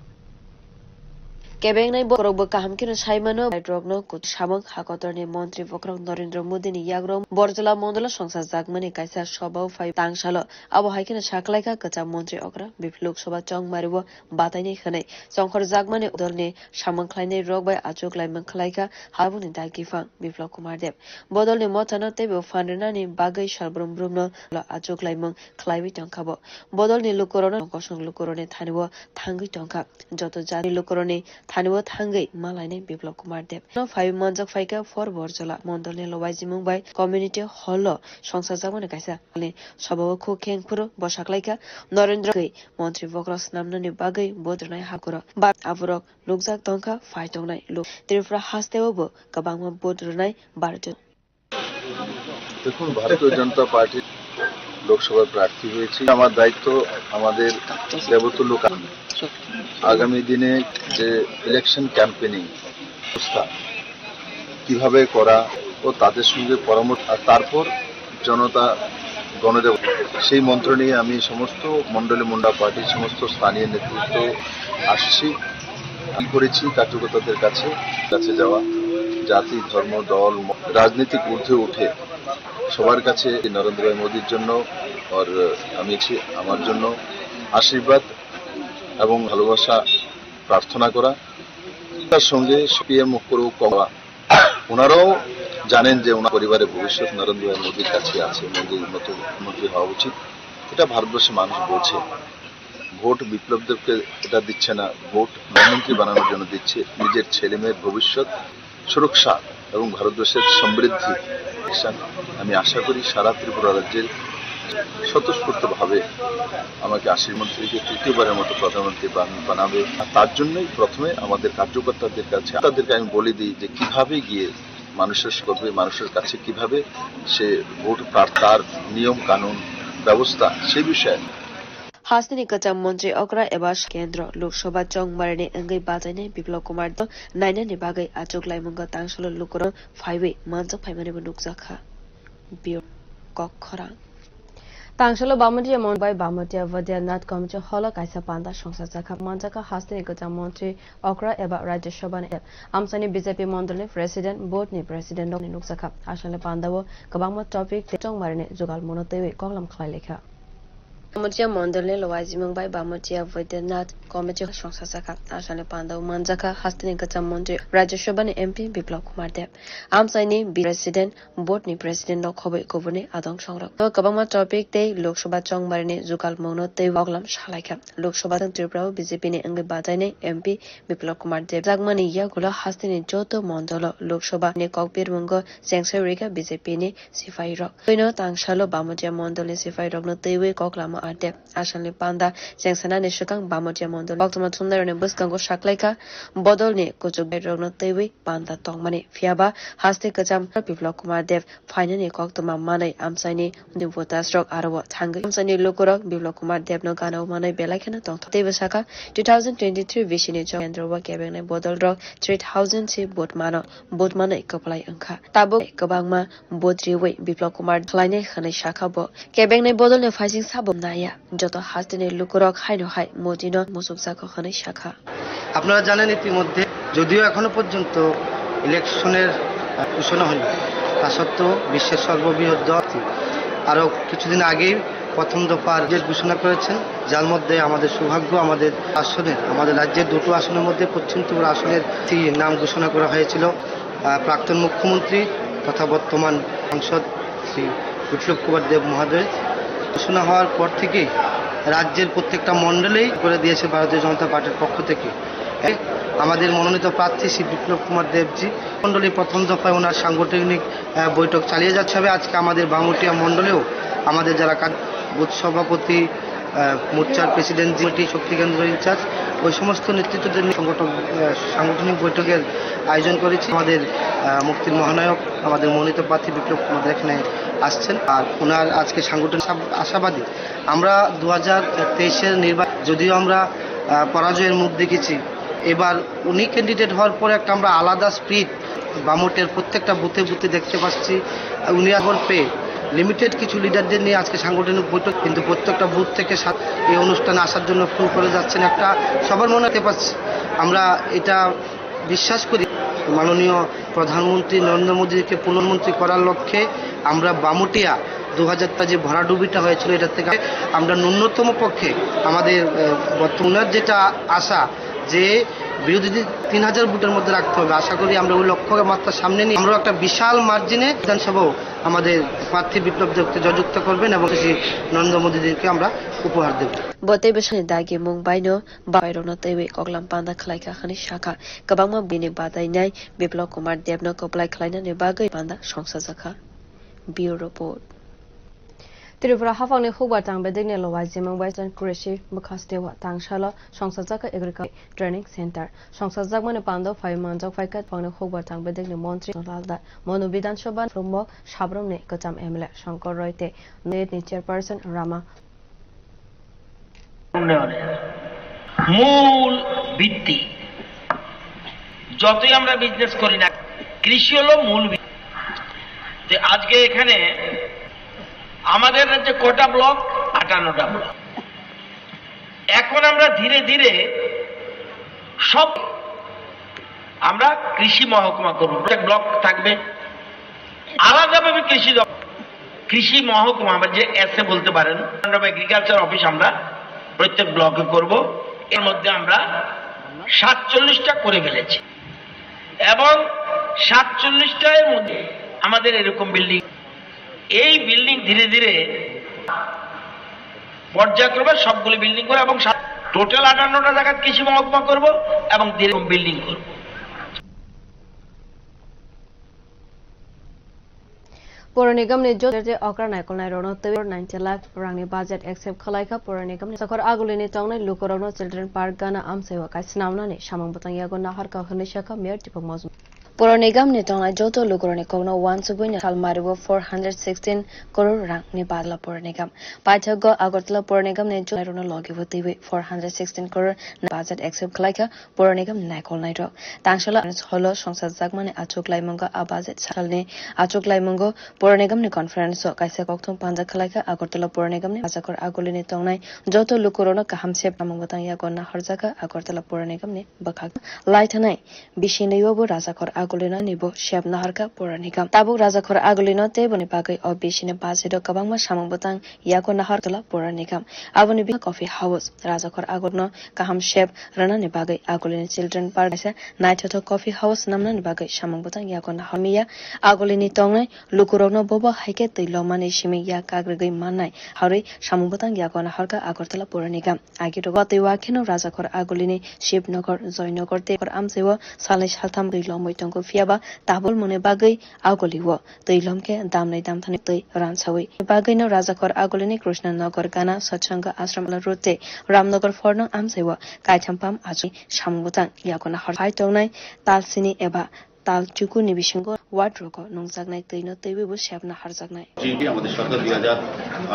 Kebengnai borok bo kaham kheno sai mano, rokno kut samung hakotorni montri bokhorok Narendra Modini yagrok Borjola mondolo songsa jakmani kaisa soba o phai tangsalo. Abo hai kheno saklaikha kwcham montri okra Bip-, Lok Sabha chongmario batainai hwnwi chongkhor jakmani dolni samung khlainai rok bai achuk laimung khlaikha habuni dagi phang Biplab Kumar Deb. Bodolni mothano teibo phan rwnani bagwi salbrum brumno achuk laimung khlaiwi tongkha bo. Bodolni lukurokno kosong lukurokni thanio thangwi tongkha. Joto jati lukurokni thanio thangwi malainai Biplab Kumar Deb. No phaiwi manjak phaikha for Borjola mondolni lobaijimung bai community hall o songsa jakmani kaisa ni soba o khuk kheng phuru bwsaklaikha Narendra gwi montri bokhorok swnamnani bagwi vote rwnai hakuro. Ba aborok nukjak tongkha phai tongnai luk. Tripura hasteo bo kwbangma vote rwnai Bharatiya. দেখুন, ভারতীয় জনতা পার্টির লোকসভার প্রার্থী হয়েছি। আমার দায়িত্ব আমাদের দেবতুল্য কাম। আগামী দিনে যে ইলেকশন ক্যাম্পেনিং ব্যবস্থা কিভাবে করা ও তাদের সঙ্গে পরামর্শ, আর তারপর জনতা গণদেব, সেই মন্ত্র নিয়ে আমি সমস্ত মণ্ডলী মুন্ডা পার্টির সমস্ত স্থানীয় নেতৃত্ব আসছি। আপিল করেছি কার্যকর্তাদের কাছে, কাছে যাওয়া, জাতি, ধর্ম, দল, ম-, রাজনৈতিক ঊর্ধ্বে উঠে সবার কাছে নরেন্দ্র ভাই মোদীর জন্য, আর আমি এসে আমার জন্য আশীর্বাদ এবং ভালোবাসা প্রার্থনা করা। তার সঙ্গে সিপিএম করুক, কংগ্রেস, ওনারাও জানেন যে ওনার পরিবারের ভবিষ্যৎ নরেন্দ্র ভাই মোদীর কাছে আছে, মোদীর মতো মন্ত্রী হওয়া উচিত। এটা ভারতবর্ষের মানুষ বোঝে। ভোট বিপ্লব দেবকে এটা দিচ্ছে না, ভোট মন্ত্রী বানানোর জন্য দিচ্ছে, নিজের ছেলে মেয়ের ভবিষ্যৎ সুরক্ষা এবং ভারতবর্ষের সমৃদ্ধি। আমি আশা করি সারা ত্রিপুরা রাজ্যের স্বতঃস্ফূর্তভাবে আমাকে আশির মন্ত্রীকে তৃতীয়বারের মতো প্রধানমন্ত্রী বান-, বানাবে। আর তার জন্যই প্রথমে আমাদের কার্যকর্তাদের কাছে, তাদেরকে আমি বলে দিই যে কিভাবে গিয়ে মানুষের করবে, মানুষের কাছে কিভাবে সে ভোট প্রার্থ-, তার নিয়ম কানুন ব্যবস্থা সে বিষয়ে। Hasteni kwcham montri okra eba kendro Lok Sabha chongmarini wngwi bachainai Biplab Kumar Deb nainani bagwi achuk laimungo tangsalo lukurok phaiwi manjak phaimani bo nukjakha. Bureau, Kok Khorang. Tangsalo Bamatia Mon bai Bamatia Vaidyanath Committee Hall o kaisa panda songsa jakha manjakha hasteni kwcham montri okra eba Rajya Sabha ni amchaini B J P mondol ni President, Board ni President rok ni nukjakha. Aswkni panda o kwbangma topic tei chongmari ni jugal mano twiwi koklam khlai laikha. Bamatia mondol ni lowaijimung bai Bamatia Vaidyanath Committee songsa jakha. Aswkni panda o manjakha hasteni kwcham montri Rajya Sabha ni M P Biplab Kumar Deb, amchaini President, Board ni President no khobwi kubuni adong songrok. O kwbangma topic tei Lok Sabha chongmari ni jugal mungno tei koklam salaikha. Lok Sabha tei Tripura o B J P ni wngwi bachainai M P Biplab Kumar Deb jakmani yagulo hasteni joto mondolo Lok Sabha ni kokbirmungo chengsa rwikha B J P ni sipai rok. Twino tangsalo Bamatia mondol ni sipai rokno twiwi koklama R Deb. Aswkni panda chengsanani swkang Bamatia mondol koktwma thumnairokni bwskango saklaikha bodolni kuchukbai rokno twiwi panda tongmani. Phiyaba haste kwcham Biplab Kumar Deb phainani koktwma manwi amchaini votersrok aro o thangwi amchaini lukurok Biplab Kumar Debno gana-o manwi belai kheno tongthok. Teibo sakha, two thousand twenty-three bisini chok kendro o kebengnai bodolrok three thousand si vote mano, vote manwi kwplai wngkha. Tabuk kwbangma vote riwi Biplab Kumar khlainai hwnwi sakha bo. Kebengnai bodolni phaising sabo naya. Joto hasteni lukurok haino hai Modino musukjago hwnwi sakha. আপনারা জানেন ইতিমধ্যে, যদিও এখনো পর্যন্ত ইলেকশনের, আহ, ঘোষণা হয়নি, তা সত্ত্বেও বিশ্বের সর্ববৃহৎ দল আরও কিছুদিন আগেই প্রথম দফার রেজাল্ট ঘোষণা করেছেন, যার মধ্যে আমাদের সৌভাগ্য, আমাদের আসনের, আমাদের রাজ্যের দুটো আসনের মধ্যে পশ্চিম ত্রিপুরা আসনের একটি নাম ঘোষণা করা হয়েছিল। আহ, প্রাক্তন মুখ্যমন্ত্রী তথা বর্তমান সাংসদ শ্রী বিপ্লব কুমার দেব মহোদয় ঘোষণা হওয়ার পর থেকেই রাজ্যের প্রত্যেকটা মণ্ডলেই করে দিয়েছে ভারতীয় জনতা পার্টির পক্ষ থেকে। এই আমাদের মনোনীত প্রার্থী শ্রী বিপ্লব কুমার দেবজি মণ্ডলী প্রথম দফায় ওনার সাংগঠনিক, আহ, বৈঠক চালিয়ে যাচ্ছে হবে। আজকে আমাদের বামুটিয়া মণ্ডলেও আমাদের যারা কাজ-, বুথ সভাপতি, আহ, মোর্চার প্রেসিডেন্ট, কমিটি, শক্তি কেন্দ্র ইনচার্জ, ওই সমস্ত নেতৃত্বদের নিয়ে সংগঠন, আহ, সাংগঠনিক বৈঠকের আয়োজন করেছি। আমাদের, আহ, মুক্তির মহানায়ক, আমাদের মনোনীত প্রার্থী বিপ্লব কুমার দেব এখানে আসছেন। আর ওনার আজকে সাংগঠনিক আশা-, আশাবাদী। আমরা দু হাজার তেইশের নির্বাচন যদিও আমরা, আহ, পরাজয়ের মুখ দেখেছি, এবার উনি ক্যান্ডিডেট হওয়ার পরে একটা আমরা আলাদা স্পিরিট বামুটিয়ার প্রত্যেকটা বুথে বুথে দেখতে পাচ্ছি। উনি আবার পেয়ে লিমিটেড কিছু লিডারদের নিয়ে আজকে সাংগঠনিক বৈঠক, কিন্তু প্রত্যেকটা বুথ থেকে সা-, এই অনুষ্ঠানে আসার জন্য ফোন করে যাচ্ছেন। একটা সবার মনে হতে পারছে, আমরা এটা বিশ্বাস করি, মাননীয় প্রধানমন্ত্রী নরেন্দ্র মোদীকে প্রধানমন্ত্রী করার লক্ষ্যে আমরা বামুটিয়া দু হাজার তা যে ভরাডুবিটা হয়েছিল, এটা থেকে আমরা ন্যূনতম পক্ষে আমাদের, আহ, বর্তমানে যেটা আশা, যে বিরোধী দল তিন হাজার ভোটের মধ্যে রাখতে হবে। আশা করি আমরা ওই লক্ষ্যমাত্রা সামনে নিয়ে আমরাও একটা বিশাল মার্জিনে বিধানসভাও আমাদের প্রার্থী বিপ্লব দেবকে জয়যুক্ত করবেন এবং শ্রী নরেন্দ্র মোদীজিকে আমরা উপহার দেব। Bo tei bwsani dagi mung baino bairokno twiwi koklam panda khlaikha hwnwi sakha. Kwbangma bini badainai Biplab Kumar Debno kwplai khlainani bagwi panda songsajakha. Bureau Report. Tripura haphangni hukbar tang bedekni lowaijimung bai Krishi bwkhasteo tangsalo songsajakha Agriculture Training Center. Songsajakmani pando phai manjak phaikha haphangni hukbar tang bedekni montri Lalda, Manu Bidhan Sabha ni phrwngmok Sabramni kwcham M L A Shankar Roy tei net ni chairperson Rama উন্নয়নের মূল ভিত্তি। যতই আমরা বিজনেস করি না, কৃষি হলো মূল ভিত্তি। তো আজকে এখানে আমাদের রাজ্যে কটা ব্লক? আটান্নটা ব্লক। এখন আমরা ধীরে ধীরে সব আমরা কৃষি মহকুমা করব, প্রত্যেক ব্লক থাকবে, আলাদাভাবে কৃষি দপ্তর, কৃষি মহকুমা বা যে এসএ বলতে পারেন, এগ্রিকালচার অফিস আমরা প্রত্যেক ব্লকে করব। এর মধ্যে আমরা সাতচল্লিশটা করে ফেলেছি এবং সাতচল্লিশটার মধ্যে আমাদের এরকম বিল্ডিং, এই বিল্ডিং ধীরে ধীরে পর্যায়ক্রমে সবগুলি বিল্ডিং করে এবং টোটাল আটান্নটা জায়গায় কৃষি মহকুমা করব এবং ধীরে বিল্ডিং করব। Pura Nigam ni joto okra naikolnai rokno twi ninety lakh rangni budget accept khwlaikha Pura Nigam ni. Sakhor agulini tongnai lukurokno Children Park gana amchaio kaisa namnani samung bwtang yago naharkha hwnwi sakha Mayor Deepak Majumdar. Pura Nigam ni tongnai joto lukurokni kokno uansugwi no salmario four hundred sixteen crore rangni budget Pura Nigam. Paithago Agartala Pura Nigam ni joto rokno logi bo twiwi four hundred sixteen crore budget accept khwlaikha Pura Nigam ni naikolnai rok. Tangsala holo songsajakmani achuk laimungo a budget salni achuk laimungo Pura Nigam ni conference o kaisa kokthum panja khwlaikha Agartala Pura Nigam ni. Rajakhor agulini tongnai joto lukurokno kaham sep samung bwtang yago naharjakha Agartala Pura Nigam ni bwkhak. Laithanai bisinwi o bo Rajakhor agulino nibo sep naharkha Pura Nigam. Tabuk Rajakhor agulino tei boni bagwi o bisini budget o kwbangma samung bwtang yago naharkha Pura Nigam. Aboni bisingtwi Coffee House Rajakhor agulino kaham sep rwnani bagwi agulini Children Park kaisa naithothok coffee house namnani bagwi samung bwtang yago nahormiya. Agulini tongnai lukurokno bobo hai khe twi lomani simi yak kakrwgwi mannai harwi samung bwtang yago naharkha Agartala Pura Nigam. Agi rogo tei wakheno Rajakhor agulini Shivnagar, Joynagar tei amchaio salnwi saltham twi lomwi tongo, phiyaba tabul mwnwi bagwi agulio twi lomkhe damnai damthani twi ransawi. Bagwino Rajakhor agulini Krishnanagar gana Satsanga Ashram road tei Ramnagar phorno amchaio kaitham pam achuk samung bwtang yago nahar phai tongnai talsini eba tal chukurni bisingo ward rogo nungjaknai twino twiwi bo sepna harjaknai. যেটি আমাদের সরকার দুই হাজার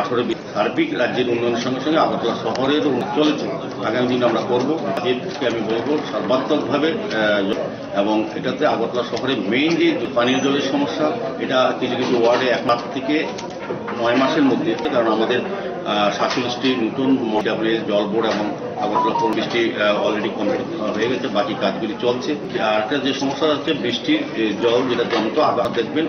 আঠারো সার্বিক রাজ্যের উন্নয়নের সঙ্গে সঙ্গে আগরতলা শহরের উন্নয়ন চলেছে, আগামী দিনে আমরা করব। আজকে আমি বলবো সর্বাত্মকভাবে, আহ, এবং এটাতে আগরতলা শহরে মেইন যে পানীয় জলের সমস্যা, এটা কিছু কিছু ওয়ার্ডে এক মাস থেকে নয় মাসের মধ্যে, কারণ আমাদের আহ, সাতচল্লিশটি নতুন মডেল জল বোর্ড এবং আগরতলা পৌর বৃষ্টি, আহ, already কমপ্লিট হয়ে গেছে, বাকি কাজগুলি চলছে। আর একটা যে সমস্যা হচ্ছে বৃষ্টির, এ, জল যেটা জমত আবার দেখবেন,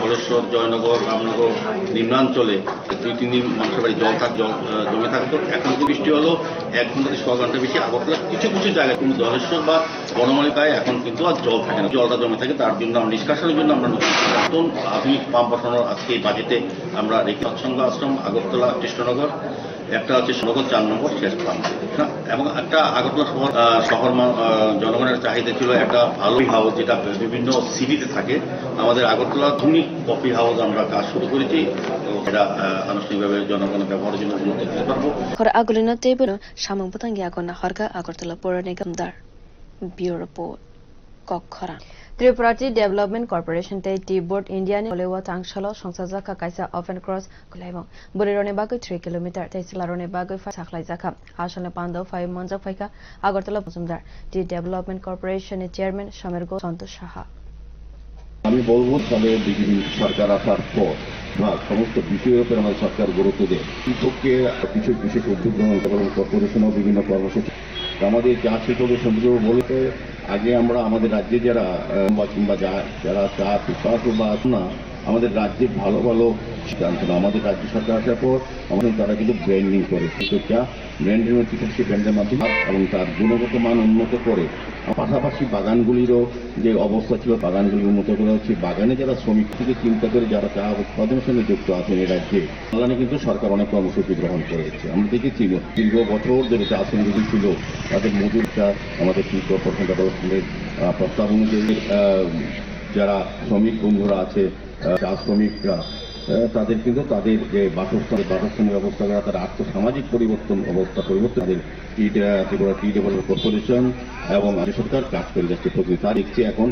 ধলেশ্বর, জয়নগর, রামনগর নিম্নাঞ্চলে দুই তিন দিন মানুষের বাড়ি জল থাক, জল, আহ, জমে থাকতো। এখন যে বৃষ্টি হলো, এক ঘন্টা থেকে ছ ঘন্টা বেশি আগরতলা কিছু কিছু জায়গায়, কোনো ধলেশ্বর বা বনমালী গায়ে এখন কিন্তু আর জল থাকে না, জলটা জমে থাকে। তার জন্য আমরা নিষ্কাশনের জন্য আমরা নতুন, নতুন আধুনিক পাম্প বসানোর আজকে এই বাজেটে আমরা রেখে সৎসঙ্গ আশ্রম, আগরতলা, কৃষ্ণনগর, একটা হচ্ছে সড়কের চার নম্বর শেষ প্রান্তে, হ্যাঁ, এবং একটা আগরতলা শহর, আহ, শহর মা-, আহ, জনগণের চাহিদা ছিল একটা ভালো হাউস, যেটা বিভিন্ন সিটিতে থাকে। আমাদের আগরতলা আধুনিক কফি হাউস আমরা কাজ শুরু করেছি, তো এটা, আহ, আনুষ্ঠানিকভাবে জনগণের ব্যবহারের জন্য উন্নত করতে পারবো। Hor agulino teibono samung bwtang yago nahorkha Agartala Pura Nigam Dar. Bureau Report. Kok khorang. Tripura Tea Development Corporation tei Tea Board India ni toleo tangsalo songchajak kha kaisa open cross khwlaimung. Bwrwi rokni bagwi three kilometer tei chwla rokni bagwi five sakhlai jakha. Aswkni pandao phai manjak phaikha Agartala Mojumdar Tea Development Corporation ni Chairman Samer Go Santosh Saha. আমি বলবো, তাহলে বিজেপি সরকার আসার পর বা সমস্ত বিষয়ের উপর আমাদের সরকার গুরুত্ব দেয়। কৃষককে বিশেষ বিশেষ উদ্যোগ গ্রহণ এবং কর্পোরেশনও বিভিন্ন কর্মসূচি আমাদের চা শিল্প সমিতিও বলেছে, আগে আমরা আমাদের রাজ্যে যারা, আহ, বা কিংবা যা-, যারা চা পিপাসু বা না, আমাদের রাজ্যে ভালো ভালো সিদ্ধান্ত না, আমাদের রাজ্য সরকার আসার পর আমাদের তারা কিন্তু ব্র্যান্ডিং করে, কিন্তু চা ব্র্যান্ডের মধ্যে সেই ব্র্যান্ডের মাধ্যমে এবং তার গুণগত মান উন্নত করে, পাশাপাশি বাগানগুলিরও যে অবস্থা ছিল, বাগানগুলি উন্নত করা হচ্ছে, বাগানে যারা শ্রমিক থেকে চিন্তা করে যারা চা উৎপাদনের সঙ্গে যুক্ত আছেন এই রাজ্যে, কল্যাণে কিন্তু সরকার অনেক কর্মসূচি গ্রহণ করেছে। আমরা দেখেছি দীর্ঘ বছর ধরে চা শ্রমিক ছিল, তাদের মজুরিটা আমাদের টি কর্পোরেশন ডেভেলপমেন্টের, আহ, প্রস্তাব অনুযায়ী, আহ, যারা শ্রমিক বন্ধুরা আছে, আহ, চা শ্রমিকরা, আহ, তাদের কিন্তু তাদের যে বাসস্থান, বাসস্থানের ব্যবস্থা করা, তারা আর্থসামাজিক পরিবর্তন, অবস্থা পরিবর্তন, তাদের টি ডে-, ত্রিপুরা টি ডেভেলপমেন্ট কর্পোরেশন এবং রাজ্য সরকার কাজ করে যাচ্ছে প্রতি। তা দেখছি এখন।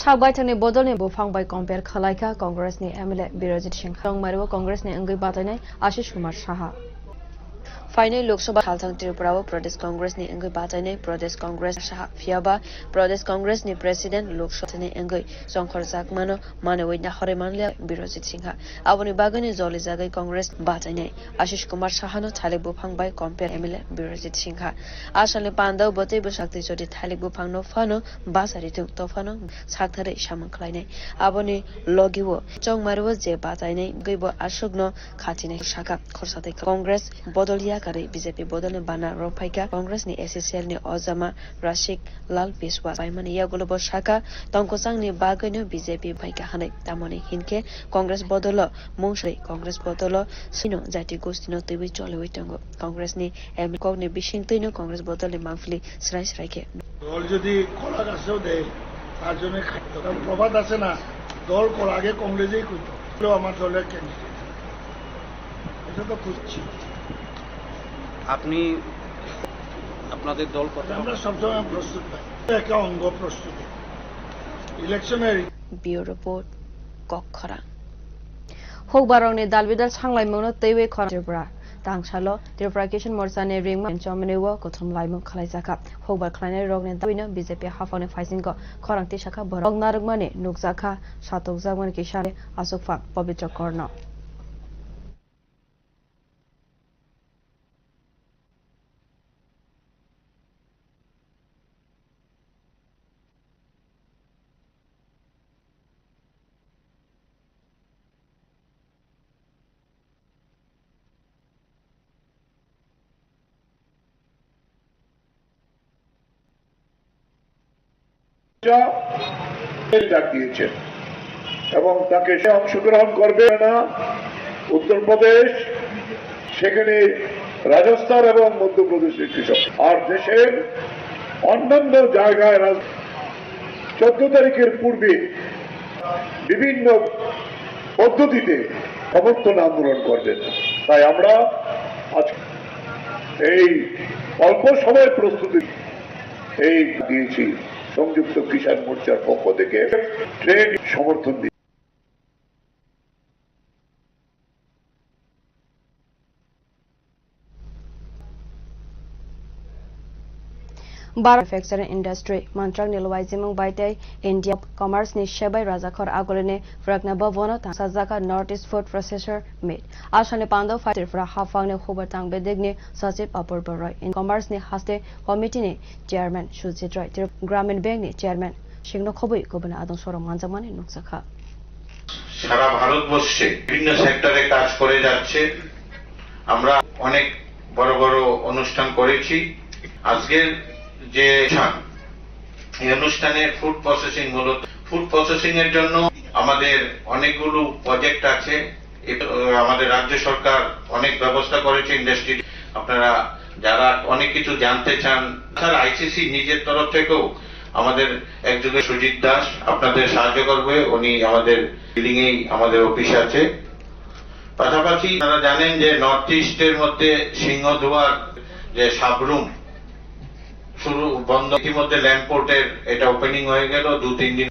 Sak baithangni bodolni buphang bai compare khwlaikha Congress ni M L A Birojit Singha. Tongmario Congress ni wngwi batainai Ashish Kumar Saha. Phainai Lok Sabha salthang Tripura o Pradesh Congress ni wngwi batainai Pradesh Congress Saha, phiyaba Pradesh Congress ni President Lok Sabha ni wngwi chongkhorjakmano manwi nahorwi manliya Birojit Singha. Aboni bagwino jolijagwi Congress batainai Ashish Kumar Sahano thalik buphang bai compare M L A Birojit Singha. Asalni pandao bo teibo sakti choti thalik buphangno phano bachari thung, to phano saktharwi samung khlainai. Aboni logi o chongmari o je batainai gwi bo aswkno khatinai saka khorsa tei Congress bodol yakarwi B J P bodolni bana rok phaikha. Congress ni S C Cell ni ojama Rashik Lal Biswas paimani yagulo bo saka tongkwchangni bagwino B J P phaikha hwnwi. Tamoni hinkhe Congress bodolo mungsari Congress bodolo sino jati gostino twiwi choliwi tongo. Congress ni M L A kokni bising twino Congress bodolni mangpili srai srai khe. দল যদি কলা গাছেও দেয়, তার জন্য খাদ্য। কারণ প্রবাদ আছে না, দল কলা আগে কংগ্রেসেই করতো। হলো আমার দলের ক্যান্ডিডেট। এটা তো খুঁজছি। আপনি আপনাদের দল কত? আমরা সবসময় প্রস্তুত থাকি। একটা অঙ্গ প্রস্তুতি। ইলেকশনের Bureau Report, Kokkhorang. Hukbarokni dalbidal sanglaimungno teiwi khorang Tripura. Tangsalo Tripura Kisan Morcha ni ringma chomani o kuthum laimung khlaijakha. Hukbar khlainai rokni dalbino B J P haphangni phaisingo khorang tisakha borok narwkmani nukjakha satokjakmani kisa aswkphang Pabitra Korno. ডাক দিয়েছেন এবং তাকে সে অংশগ্রহণ করবে না। উত্তরপ্রদেশ, সেখানে রাজস্থান এবং মধ্যপ্রদেশের কৃষক, আর দেশের অন্যান্য জায়গায় রাজ-, চোদ্দ তারিখের পূর্বে বিভিন্ন পদ্ধতিতে সমর্থন আন্দোলন করবেন। তাই আমরা আজ এই অল্প সময়ের প্রস্তুতি এই দিয়েছি সংযুক্ত কিষাণ মোর্চার পক্ষ থেকে ট্রেড সমর্থন দিয়ে। Bharat Manufacturing Industry mantrakni lwaijimung bai tei India Commerce ni sebai rajakhor agulini Pratna Bhavan o tangsa jaka North East Food Processor Meet. Asalni pando phai Tripura haphangni hubar tang bedekni Sachib Apurba Roy, Commerce ni haste committee ni chairman Sujit Roy, Tripura Gramin Bank ni chairman Singno Khobui kubun adong sorong manjakmani nukjakha. সারা ভারতবর্ষে বিভিন্ন সেক্টরে কাজ করে যাচ্ছে। আমরা অনেক বড় বড় অনুষ্ঠান করেছি। আজকের যে অনুষ্ঠান, এই অনুষ্ঠানে ফুড প্রসেসিং, মূলত ফুড প্রসেসিং এর জন্য আমাদের অনেকগুলো প্রজেক্ট আছে। এ, আমাদের রাজ্য সরকার অনেক ব্যবস্থা করেছে ইন্ডাস্ট্রি। আপনারা যারা অনেক কিছু জানতে চান, স্যার, আইসিসি নিজের তরফ থেকেও আমাদের একজন সুজিত দাস আপনাদের সাহায্য করবে, উনি আমাদের বিল্ডিং এই আমাদের অফিস আছে। পাশাপাশি আপনারা জানেন যে নর্থ ইস্টের মধ্যে সিংহদুয়ার যে সাবরুম শুরু বন্ধ, ইতিমধ্যে ল্যান্ডপোর্টের এটা ওপেনিং হয়ে গেল দু তিন দিন।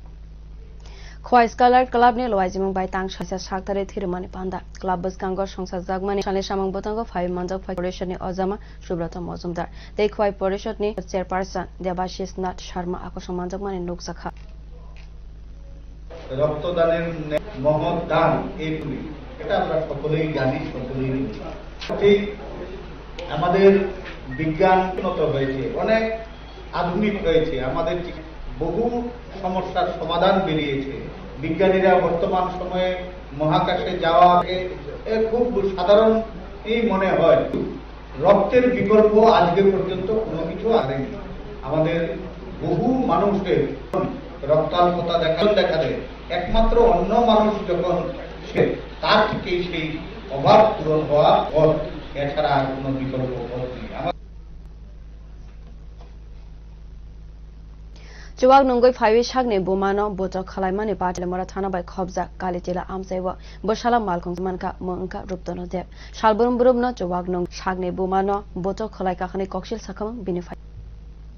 Khwai Scholar Club ni lwaijimung bai tang saisa saktharwi thwirwmani panda. Club bwskango songchakjakmani salni samung bwtango phaiwi manjak phai Foundation ni ojama Subroto Mojumdar tei Khwai Porishod ni chairperson Debashish Nath Sharma akosong manjakmani nukjakha. রক্তদানের নে-, মহৎ দান এই পুণ্য, এটা আমরা সকলেই জানি, সকলেই বুঝি। ঠিক আমাদের বিজ্ঞান উন্নত হয়েছে, অনেক আধুনিক হয়েছে, আমাদের বহু সমস্যার সমাধান বেরিয়েছে। বিজ্ঞানীরা বর্তমান সময়ে মহাকাশে যাওয়া এ, এ খুব সাধারণই মনে হয়। রক্তের বিকল্প আজকে পর্যন্ত কোনো কিছু আসেনি। আমাদের বহু মানুষের রক্তাল্পতা দেখা, দেখা দেয়। একমাত্র অন্য মানুষ যখন সে, তার থেকেই সেই অভাব পূরণ হওয়া পথ, এছাড়া আর কোনো বিকল্প পথ নেই। আমার Chuwak nungwi phaiwi sakni bumano bochok khwlaimani party Mora thana bai khopjak Kalitila amchaiwo bwsala malkhung mankha mung wngkha Ruptono Deb. Salbrum brumno chuwak nung sakni bumano bochok khwlaikha hwnwi koksil sakhamung bini phai.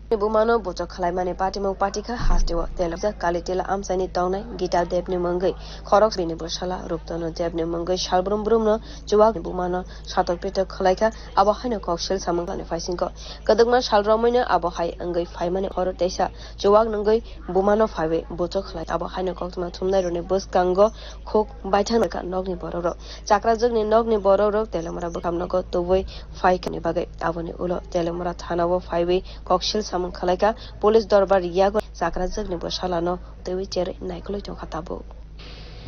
Bumano bochok khwlaimani patimung patikha hasteo telokjak Kalitila amchaini tongnai Gita Debni mungwi khorok bini bwsala Ruptono Debni mungwi salbrum brumno chuwakni bumano satok pitok khwlaikha, abo haino koksil samung khlani phaisingo. Kwdwkma sal romwino abo hai wngwi phaimani oro teisa chuwak nungwi bumano phaiwi bochok khlai, abo haino koktwma thumnairokni bwskango khuk baithang nokni borokrok. Chakrajwkni nokni borokrok Telemra bwkham nogo tubui phaikha ni bagwi. Aboni ulo Telemra thanao phaiwi koksil samung khwlaikha, police dorbar yago chakrajwkni bwsalano twiwi cherwi naikolwi tongkha tabuk.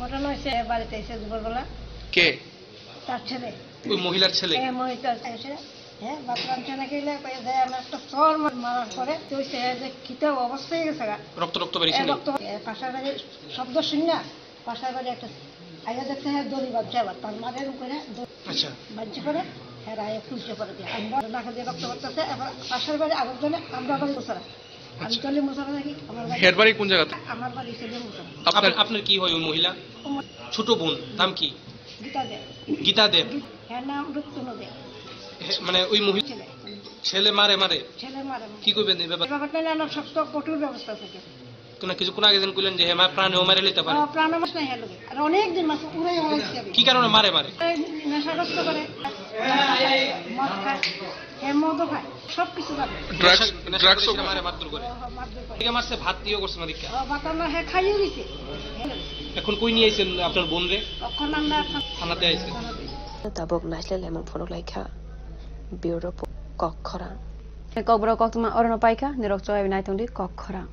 ঘটনা হয়েছে বাড়িতে এসে দুপুরবেলা। কে? তার ছেলে। ওই মহিলার ছেলে? হ্যাঁ, মহিলার ছেলে। হ্যাঁ, বাথরুম ছেলে গেলে কয়ে যে আমি একটা চড় মার-, মারার পরে তো সে যে খিতে অবস্থা হয়ে গেছে গা। রক্ত, রক্ত বেরিয়েছে এ, নাকি? রক্ত, এ, পাশের বাড়ি শব্দ শুনি না, পাশের বাড়ি একটা আইয়া দেখতে হয় দড়ি বাঁধছে আবার, তার মাথার উপরে দড়ি আচ্ছা। বাঁধছে করে, হ্যাঁ, আইয়া খুলছে করে দিয়ে। আমরা নাকে দিয়ে রক্ত পড়তেছে, এবার পাশের বাড়ি আরেকজনে আমরা বাড়ি বসে রাখি। আমি আচ্ছা। চলে মশারা থাকি, আমার বাড়ি হের বাড়ি কোন জায়গাতে? আমার বাড়ি ছেলে মশারা। আপনার, আপনার কি হয় ওই মহিলা? ও মা- ছোট বোন, নাম কি? গীতা দেব। গীতা দেব। গী-, হ্যাঁ, নাম রুক্তনু দেব। হে, মানে ওই মহিলা ছেলে। ছেলে মারে মারে? ছেলে মারে মারে। কি করবেন এই ব্যাপারে? এই ব্যাপারটা নিয়ে আমরা শক্ত কঠোর ব্যবস্থা থাকে। কোনো কিছু, কোনো আগে দিন কইলেন যে হে মা প্রাণেও মারে নিতে পারে। ও, প্রাণ মাস নাই হলো। আর অনেক দিন মাস পুরাই হয়েছে। কি কারণে মারে মারে? এই নেশাগ্রস্ত করে। মদ খায়। হে মদও খায়, সব কিছু করে। ড্রাগস, নেশা, নেশা ড্রাগসও করে। মারে মারধর করে। ও, মারধর করে। কে মারছে? ভাত দিয়েও করছে না দীক্ষা। ও, ভাত আমরা হে খাইও দিছে। এখন কই নিয়ে আইছেন আপনার বোন রে? এখন আমরা এখন থানাতে আইছে। থানাতে। Tabuk naisle lemon phunuk laikha. Bureau report, Kokkhorang. Kokborok koktwma orono paikha, nirok chobai naitongdi Kokkhorang.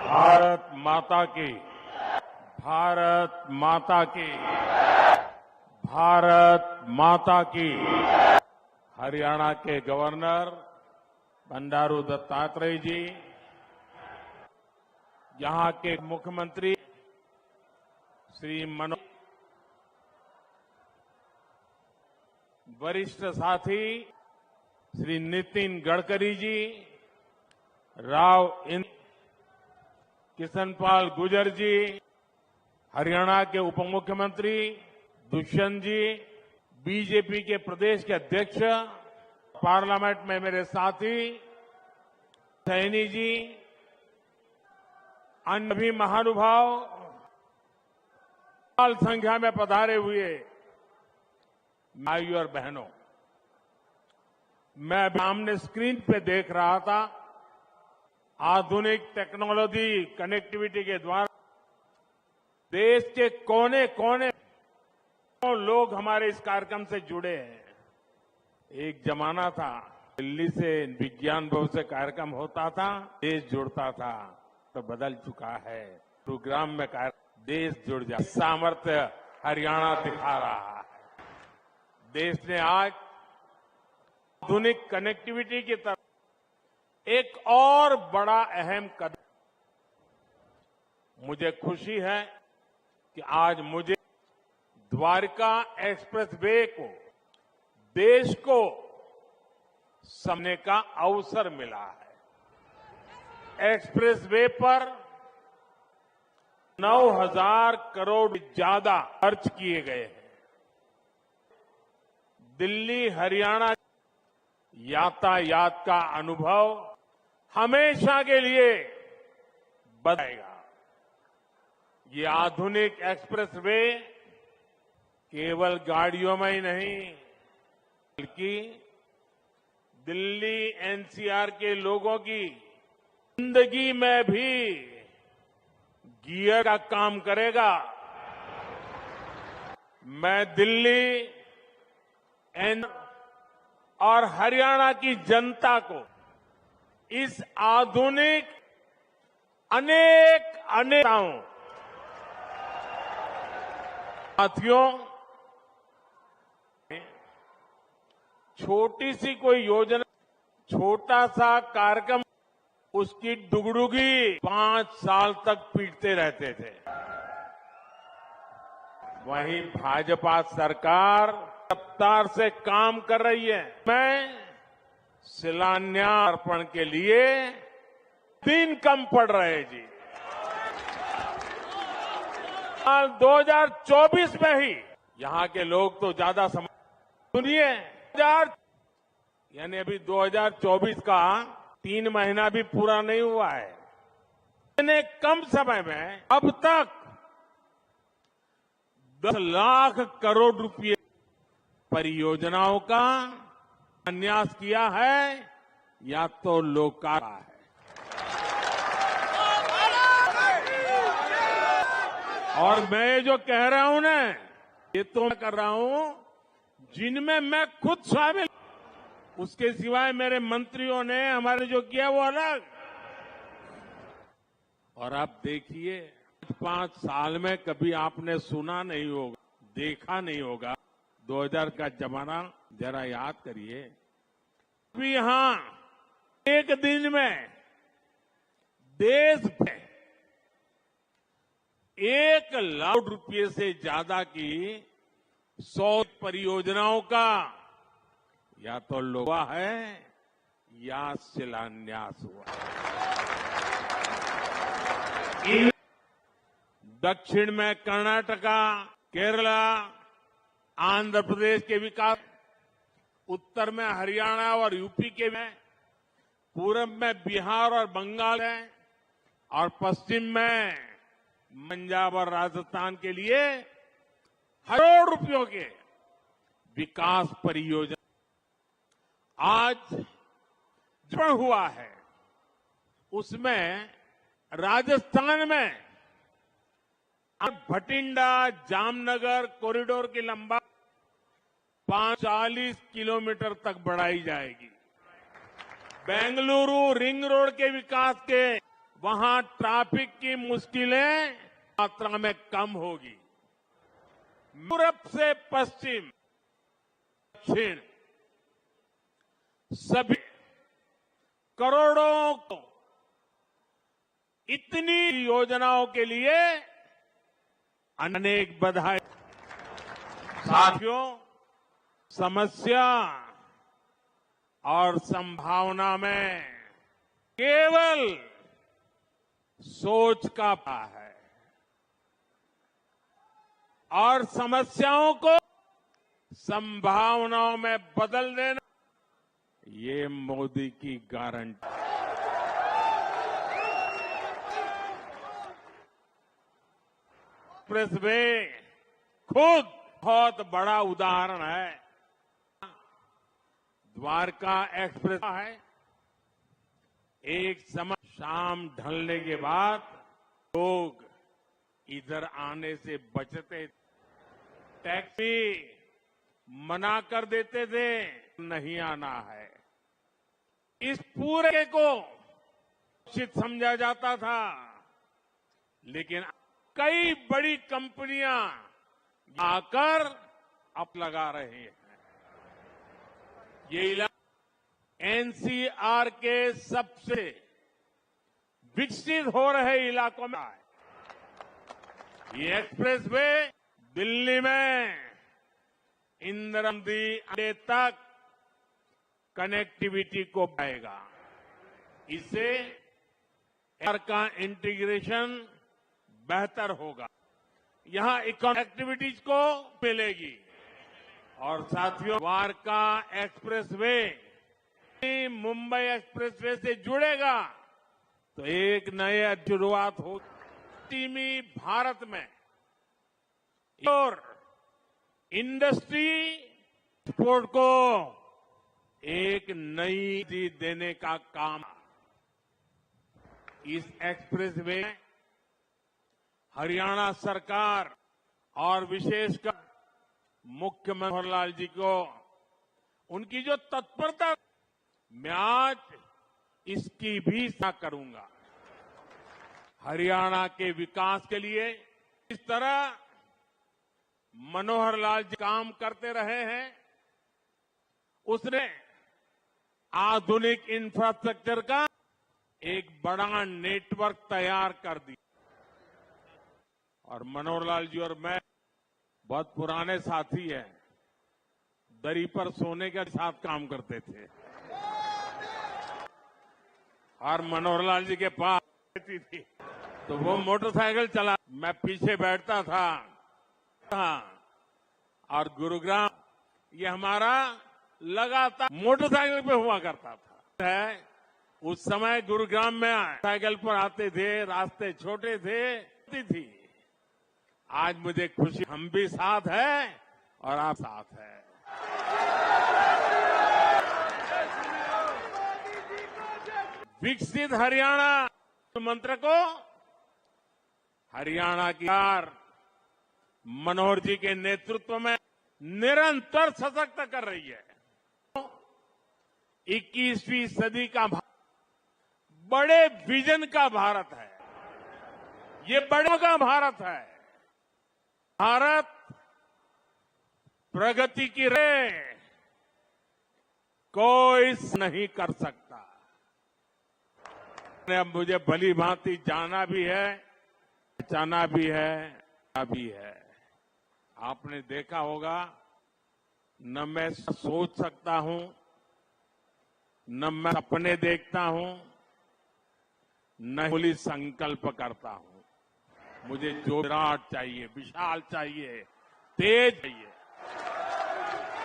Bharat माता की, भारत माता की, भारत माता की। हरियाणा के गवर्नर बंडारू दत्तात्रेय जी, यहाँ के मुख्यमंत्री श्री मनोज, वरिष्ठ साथी श्री नितिन गडकरी जी, राव इन-, किशन पाल गुर्जर जी, हरियाणा के उप मुख्यमंत्री दुष्यंत जी, बीजेपी के प्रदेश के अध्यक्ष, पार्लियामेंट में मेरे साथी सैनी जी, अन्य भी महानुभाव, विशाल संख्या में पधारे हुए भाइयों और बहनों, मैं अभी सामने स्क्रीन पे देख रहा था, आधुनिक टेक्नोलॉजी कनेक्टिविटी के द्वारा देश के कोने कोने लोग हमारे इस कार्यक्रम से जुड़े हैं। एक जमाना था, दिल्ली से विज्ञान भवन से कार्यक्रम होता था, देश जुड़ता था, तो बदल चुका है। गुरुग्राम में कार्य, देश जुड़ जाए, सामर्थ्य हरियाणा दिखा रहा है। देश ने आज आधुनिक कनेक्टिविटी की तरफ एक और बड़ा अहम कदम। मुझे खुशी है कि आज मुझे द्वारका एक्सप्रेसवे को देश को समझने का अवसर मिला है। एक्सप्रेसवे पर नौ हज़ार करोड़ से ज्यादा खर्च किए गए हैं। दिल्ली हरियाणा यातायात का अनुभव हमेशा के लिए बदलेगा। ये आधुनिक एक्सप्रेसवे केवल गाड़ियों में ही नहीं, बल्कि दिल्ली एनसीआर के लोगों की जिंदगी में भी गियर का काम करेगा। मैं दिल्ली एन और हरियाणा की जनता को इस आधुनिक अनेक अनेक साथियों, छोटी सी कोई योजना, छोटा सा कार्यक्रम, उसकी डुगडुगी पांच साल तक पीटते रहते थे। वहीं भाजपा सरकार रफ्तार से काम कर रही है। मैं शिलान्यास अर्पण के लिए दिन कम पड़ रहे जी। साल दो हज़ार चौबीस में ही यहाँ के लोग तो ज्यादा समझ, सुनिए, दो हज़ार, यानी अभी दो हज़ार चौबीस का तीन महीना भी पूरा नहीं हुआ है। इतने कम समय में अब तक दस लाख करोड़ रुपए परियोजनाओं का शिलान्यास किया है या तो लोकार्पण है। और मैं जो कह रहा हूं ना, ये तो मैं कर रहा हूं, जिनमें मैं खुद शामिल, उसके सिवाय मेरे मंत्रियों ने, हमारे जो किया वो अलग। और आप देखिए, पांच साल में कभी आपने सुना नहीं होगा, देखा नहीं होगा, दो हज़ार का जमाना जरा याद करिए। अभी यहां एक दिन में देश में एक लाख रुपए से ज्यादा की सौ परियोजनाओं का या तो लोकार्पण हुआ है या शिलान्यास हुआ। इन दक्षिण में कर्नाटका, केरला, आंध्र प्रदेश के विकास, उत्तर में हरियाणा और यूपी के में, पूरब में बिहार और बंगाल है और पश्चिम में पंजाब और राजस्थान के लिए करोड़ रुपयों के विकास परियोजना आज जो हुआ है, उसमें राजस्थान में भटिंडा जामनगर कॉरिडोर की लंबाई पाँच चालीस किलोमीटर तक बढ़ाई जाएगी। बेंगलुरु रिंग रोड के विकास के वहां ट्रैफिक की मुश्किलें मात्रा में कम होगी। पूरब से पश्चिम, दक्षिण, सभी करोड़ों को इतनी योजनाओं के लिए अनेक बधाई। साथियों, समस्या और संभावना में केवल सोच का है और समस्याओं को संभावनाओं में बदल देना, ये मोदी की गारंटी। एक्सप्रेसवे खुद बहुत बड़ा उदाहरण है। द्वारका एक्सप्रेस है। एक समय शाम ढलने के बाद लोग इधर आने से बचते, टैक्सी मना कर देते थे, नहीं आना है। इस पूरे को निश्चित समझा जाता था, लेकिन कई बड़ी कंपनियां आकर अब लगा रही हैं। ये इलाका एनसीआर के सबसे विकसित हो रहे इलाकों में है। ये एक्सप्रेसवे दिल्ली में इंदिरा गांधी अड्डे तक कनेक्टिविटी को बढ़ाएगा। इससे शहर का इंटीग्रेशन बेहतर होगा, यहाँ इकोनॉमिक एक्टिविटीज को मिलेगी। और साथियों, द्वारका एक्सप्रेसवे मुंबई एक्सप्रेसवे से जुड़ेगा तो एक नए शुरुआत हो। पश्चिमी भारत में और इंडस्ट्री एक्सपोर्ट को एक नई गति देने का काम। इस एक्सप्रेसवे हरियाणा सरकार और विशेषकर मुख्यमंत्री मनोहर लाल जी को उनकी जो तत्परता, मैं आज इसकी भी सराहना करूंगा। हरियाणा के विकास के लिए इस तरह मनोहर लाल जी काम करते रहे हैं, उसने आधुनिक इंफ्रास्ट्रक्चर का एक बड़ा नेटवर्क तैयार कर दिया। और मनोहर लाल जी और मैं बहुत पुराने साथी हैं, दरी पर सोने के साथ काम करते थे। और मनोहर लाल जी के पास रहती थी, तो वो मोटरसाइकिल चला, मैं पीछे बैठता था। हाँ, और गुरुग्राम, ये हमारा लगातार मोटरसाइकिल पे हुआ करता था। है, उस समय गुरुग्राम में साइकिल पर आते थे, रास्ते छोटे थे, होती थी। आज मुझे खुशी, हम भी साथ हैं और आप साथ हैं। विकसित हरियाणा मंत्र को हरियाणा की सरकार मनोहर जी के नेतृत्व में निरंतर सशक्त कर रही है। इक्कीसवीं सदी का भारत बड़े विजन का भारत है, ये बड़ों का भारत है। भारत प्रगति की रे कोई नहीं कर सकता। ने अब मुझे भली भांति जाना भी है, पहचाना भी है, भी है। आपने देखा होगा, न मैं सोच सकता हूं, न मैं सपने देखता हूं, न बोली संकल्प करता हूं। मुझे जो विराट चाहिए, विशाल चाहिए, तेज चाहिए।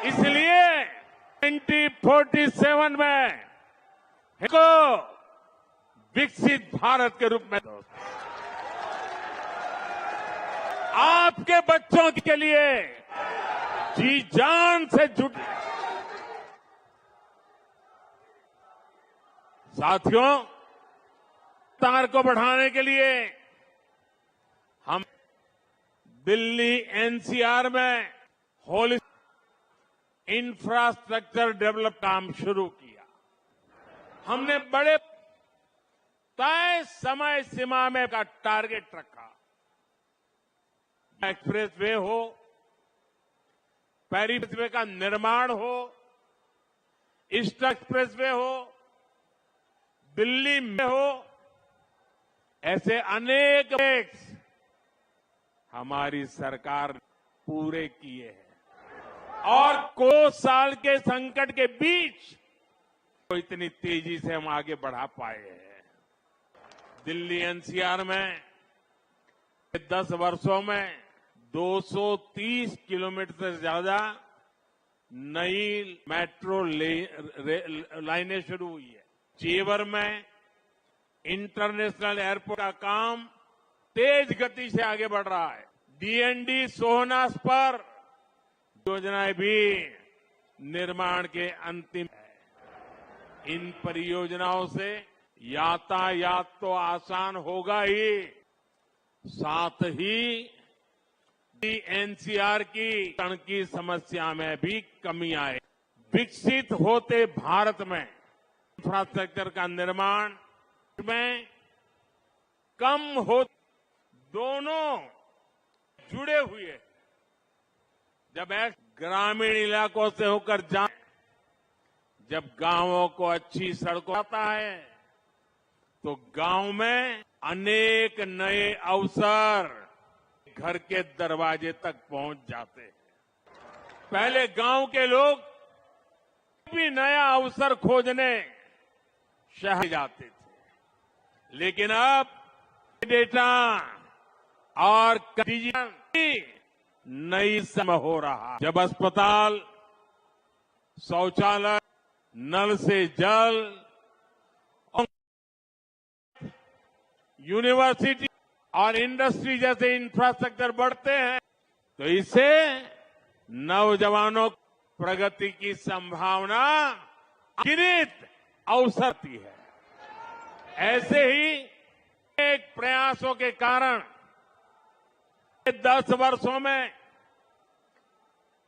इसलिए ट्वेंटी फोर्टी सेवन में को विकसित भारत के रूप में आपके बच्चों के लिए जी जान से जुट। साथियों, तार को बढ़ाने के लिए हम दिल्ली एनसीआर में होल इंफ्रास्ट्रक्चर डेवलप काम शुरू किया। हमने बड़े तय समय सीमा में का टारगेट रखा। एक्सप्रेसवे हो, पेरी एक्सप्रेसवे का निर्माण हो, ईस्ट एक्सप्रेसवे हो, दिल्ली में हो, ऐसे अनेक प्रोजेक्ट्स हमारी सरकार ने पूरे किए हैं और को साल के संकट के बीच तो इतनी तेजी से हम आगे बढ़ा पाए हैं। दिल्ली एनसीआर में दस वर्षों में दो सौ तीस किलोमीटर से ज्यादा नई मेट्रो ले, रे, लाइनें शुरू हुई है। जेवर में इंटरनेशनल एयरपोर्ट का काम तेज गति से आगे बढ़ रहा है। डीएनडी सोहनास पर योजनाएं भी निर्माण के अंतिम है। इन परियोजनाओं से यातायात तो आसान होगा ही, साथ ही एनसीआर की सड़क की समस्या में भी कमी आए। विकसित होते भारत में इंफ्रास्ट्रक्चर का निर्माण में कम हो, दोनों जुड़े हुए। जब एक ग्रामीण इलाकों से होकर जाए, जब गांवों को अच्छी सड़कों आता है, तो गांव में अनेक नए अवसर घर के दरवाजे तक पहुंच जाते हैं। पहले गांव के लोग भी नया अवसर खोजने शहर जाते थे, लेकिन अब डेटा और डिजिटल नई समय हो रहा है। जब अस्पताल, शौचालय, नल से जल, यूनिवर्सिटी और इंडस्ट्री जैसे इंफ्रास्ट्रक्चर बढ़ते हैं, तो इससे नौजवानों की प्रगति की संभावना अनगिनत अवसर आती है। ऐसे ही एक प्रयासों के कारण दस वर्षों में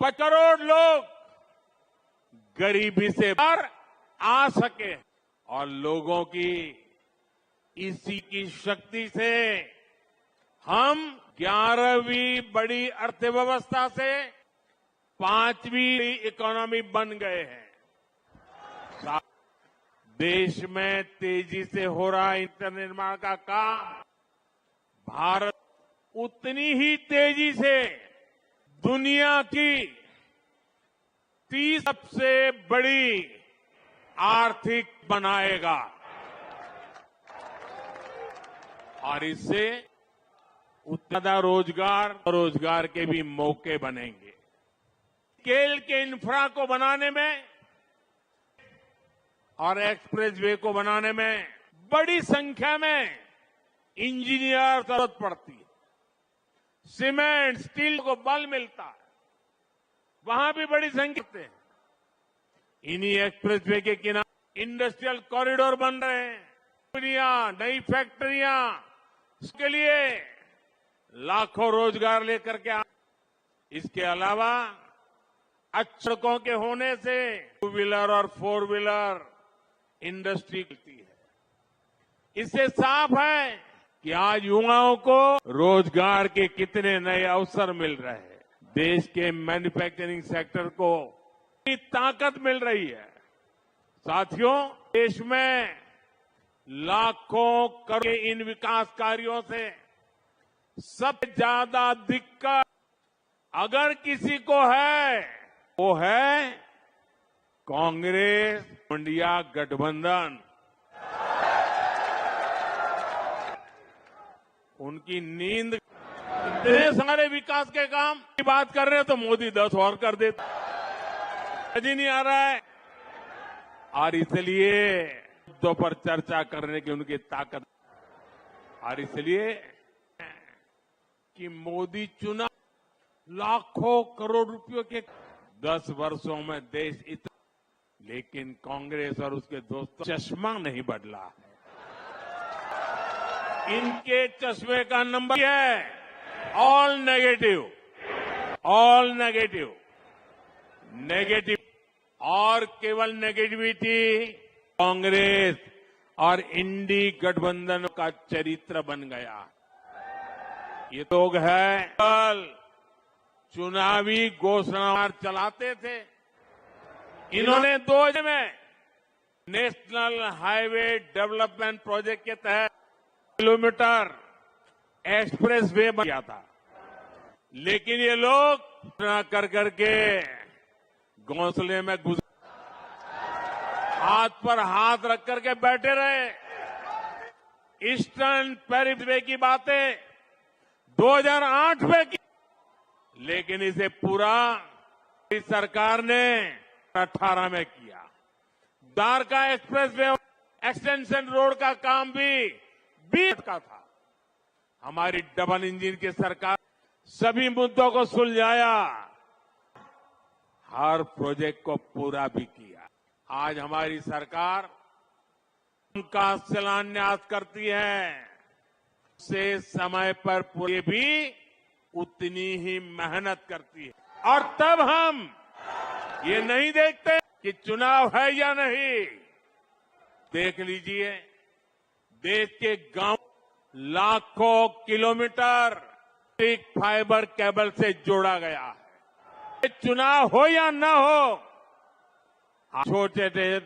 पाँच करोड़ लोग गरीबी से बाहर आ सके और लोगों की इसी की शक्ति से हम ग्यारहवीं बड़ी अर्थव्यवस्था से पांचवी इकोनॉमी बन गए हैं। सा-, देश में तेजी से हो रहा इंटरनेट निर्माण का काम भारत उतनी ही तेजी से दुनिया की तीस सबसे बड़ी आर्थिक बनाएगा और इससे उतना रोजगार, रोजगार के भी मौके बनेंगे। स्केल के इंफ्रा को बनाने में और एक्सप्रेसवे को बनाने में बड़ी संख्या में इंजीनियर जरूरत पड़ती है। सीमेंट, स्टील को बल मिलता है, वहां भी बड़ी संख्या से इन्हीं एक्सप्रेसवे के किनारे इंडस्ट्रियल कॉरिडोर बन रहे हैं। दुनिया, नई फैक्ट्रियां, इसके लिए लाखों रोजगार लेकर के आ, इसके अलावा अच्छी सड़कों के होने से टू व्हीलर और फोर व्हीलर इंडस्ट्री खुलती है। इससे साफ है कि आज युवाओं को रोजगार के कितने नए अवसर मिल रहे हैं। देश के मैन्युफैक्चरिंग सेक्टर को भी ताकत मिल रही है। साथियों, देश में लाखों करोड़ के इन विकास कार्यों से सबसे ज्यादा दिक्कत अगर किसी को है, वो है कांग्रेस इंडिया गठबंधन। उनकी नींद, इतने सारे विकास के काम की बात कर रहे हैं तो मोदी दस और कर देता। समझ ही नहीं आ रहा है। और इसलिए मुद्दों पर चर्चा करने की उनकी ताकत, और इसलिए कि मोदी चुना लाखों करोड़ रुपयों के दस वर्षों में देश इतना, लेकिन कांग्रेस और उसके दोस्तों चश्मा नहीं बदला है। इनके चश्मे का नंबर है all negative, all negative, negative और केवल नेगेटिविटी कांग्रेस और इंडी गठबंधन का चरित्र बन गया। ये लोग हैं, कल चुनावी घोषणा चलाते थे, इन्होंने दो में नेशनल हाईवे डेवलपमेंट प्रोजेक्ट के तहत किलोमीटर एक्सप्रेसवे बन गया था, लेकिन ये लोग घोषणा कर करके घोंसले में घुस, हाथ पर हाथ रख करके बैठे रहे। ईस्टर्न पेरिफेरी की बातें दो हज़ार आठ में की, लेकिन इसे पूरा इस सरकार ने अठारह में किया। द्वारका एक्सप्रेसवे एक्सटेंशन रोड का काम भी बीस का था। हमारी डबल इंजन की सरकार सभी मुद्दों को सुलझाया, हर प्रोजेक्ट को पूरा भी किया। आज हमारी सरकार का शिलान्यास करती है, से समय पर पूरे भी उतनी ही मेहनत करती है। और तब हम ये नहीं देखते कि चुनाव है या नहीं। देख लीजिए, देश के गांव लाखों किलोमीटर ऑप्टिक फाइबर केबल से जोड़ा गया है। ये चुनाव हो या ना हो, छोटे से,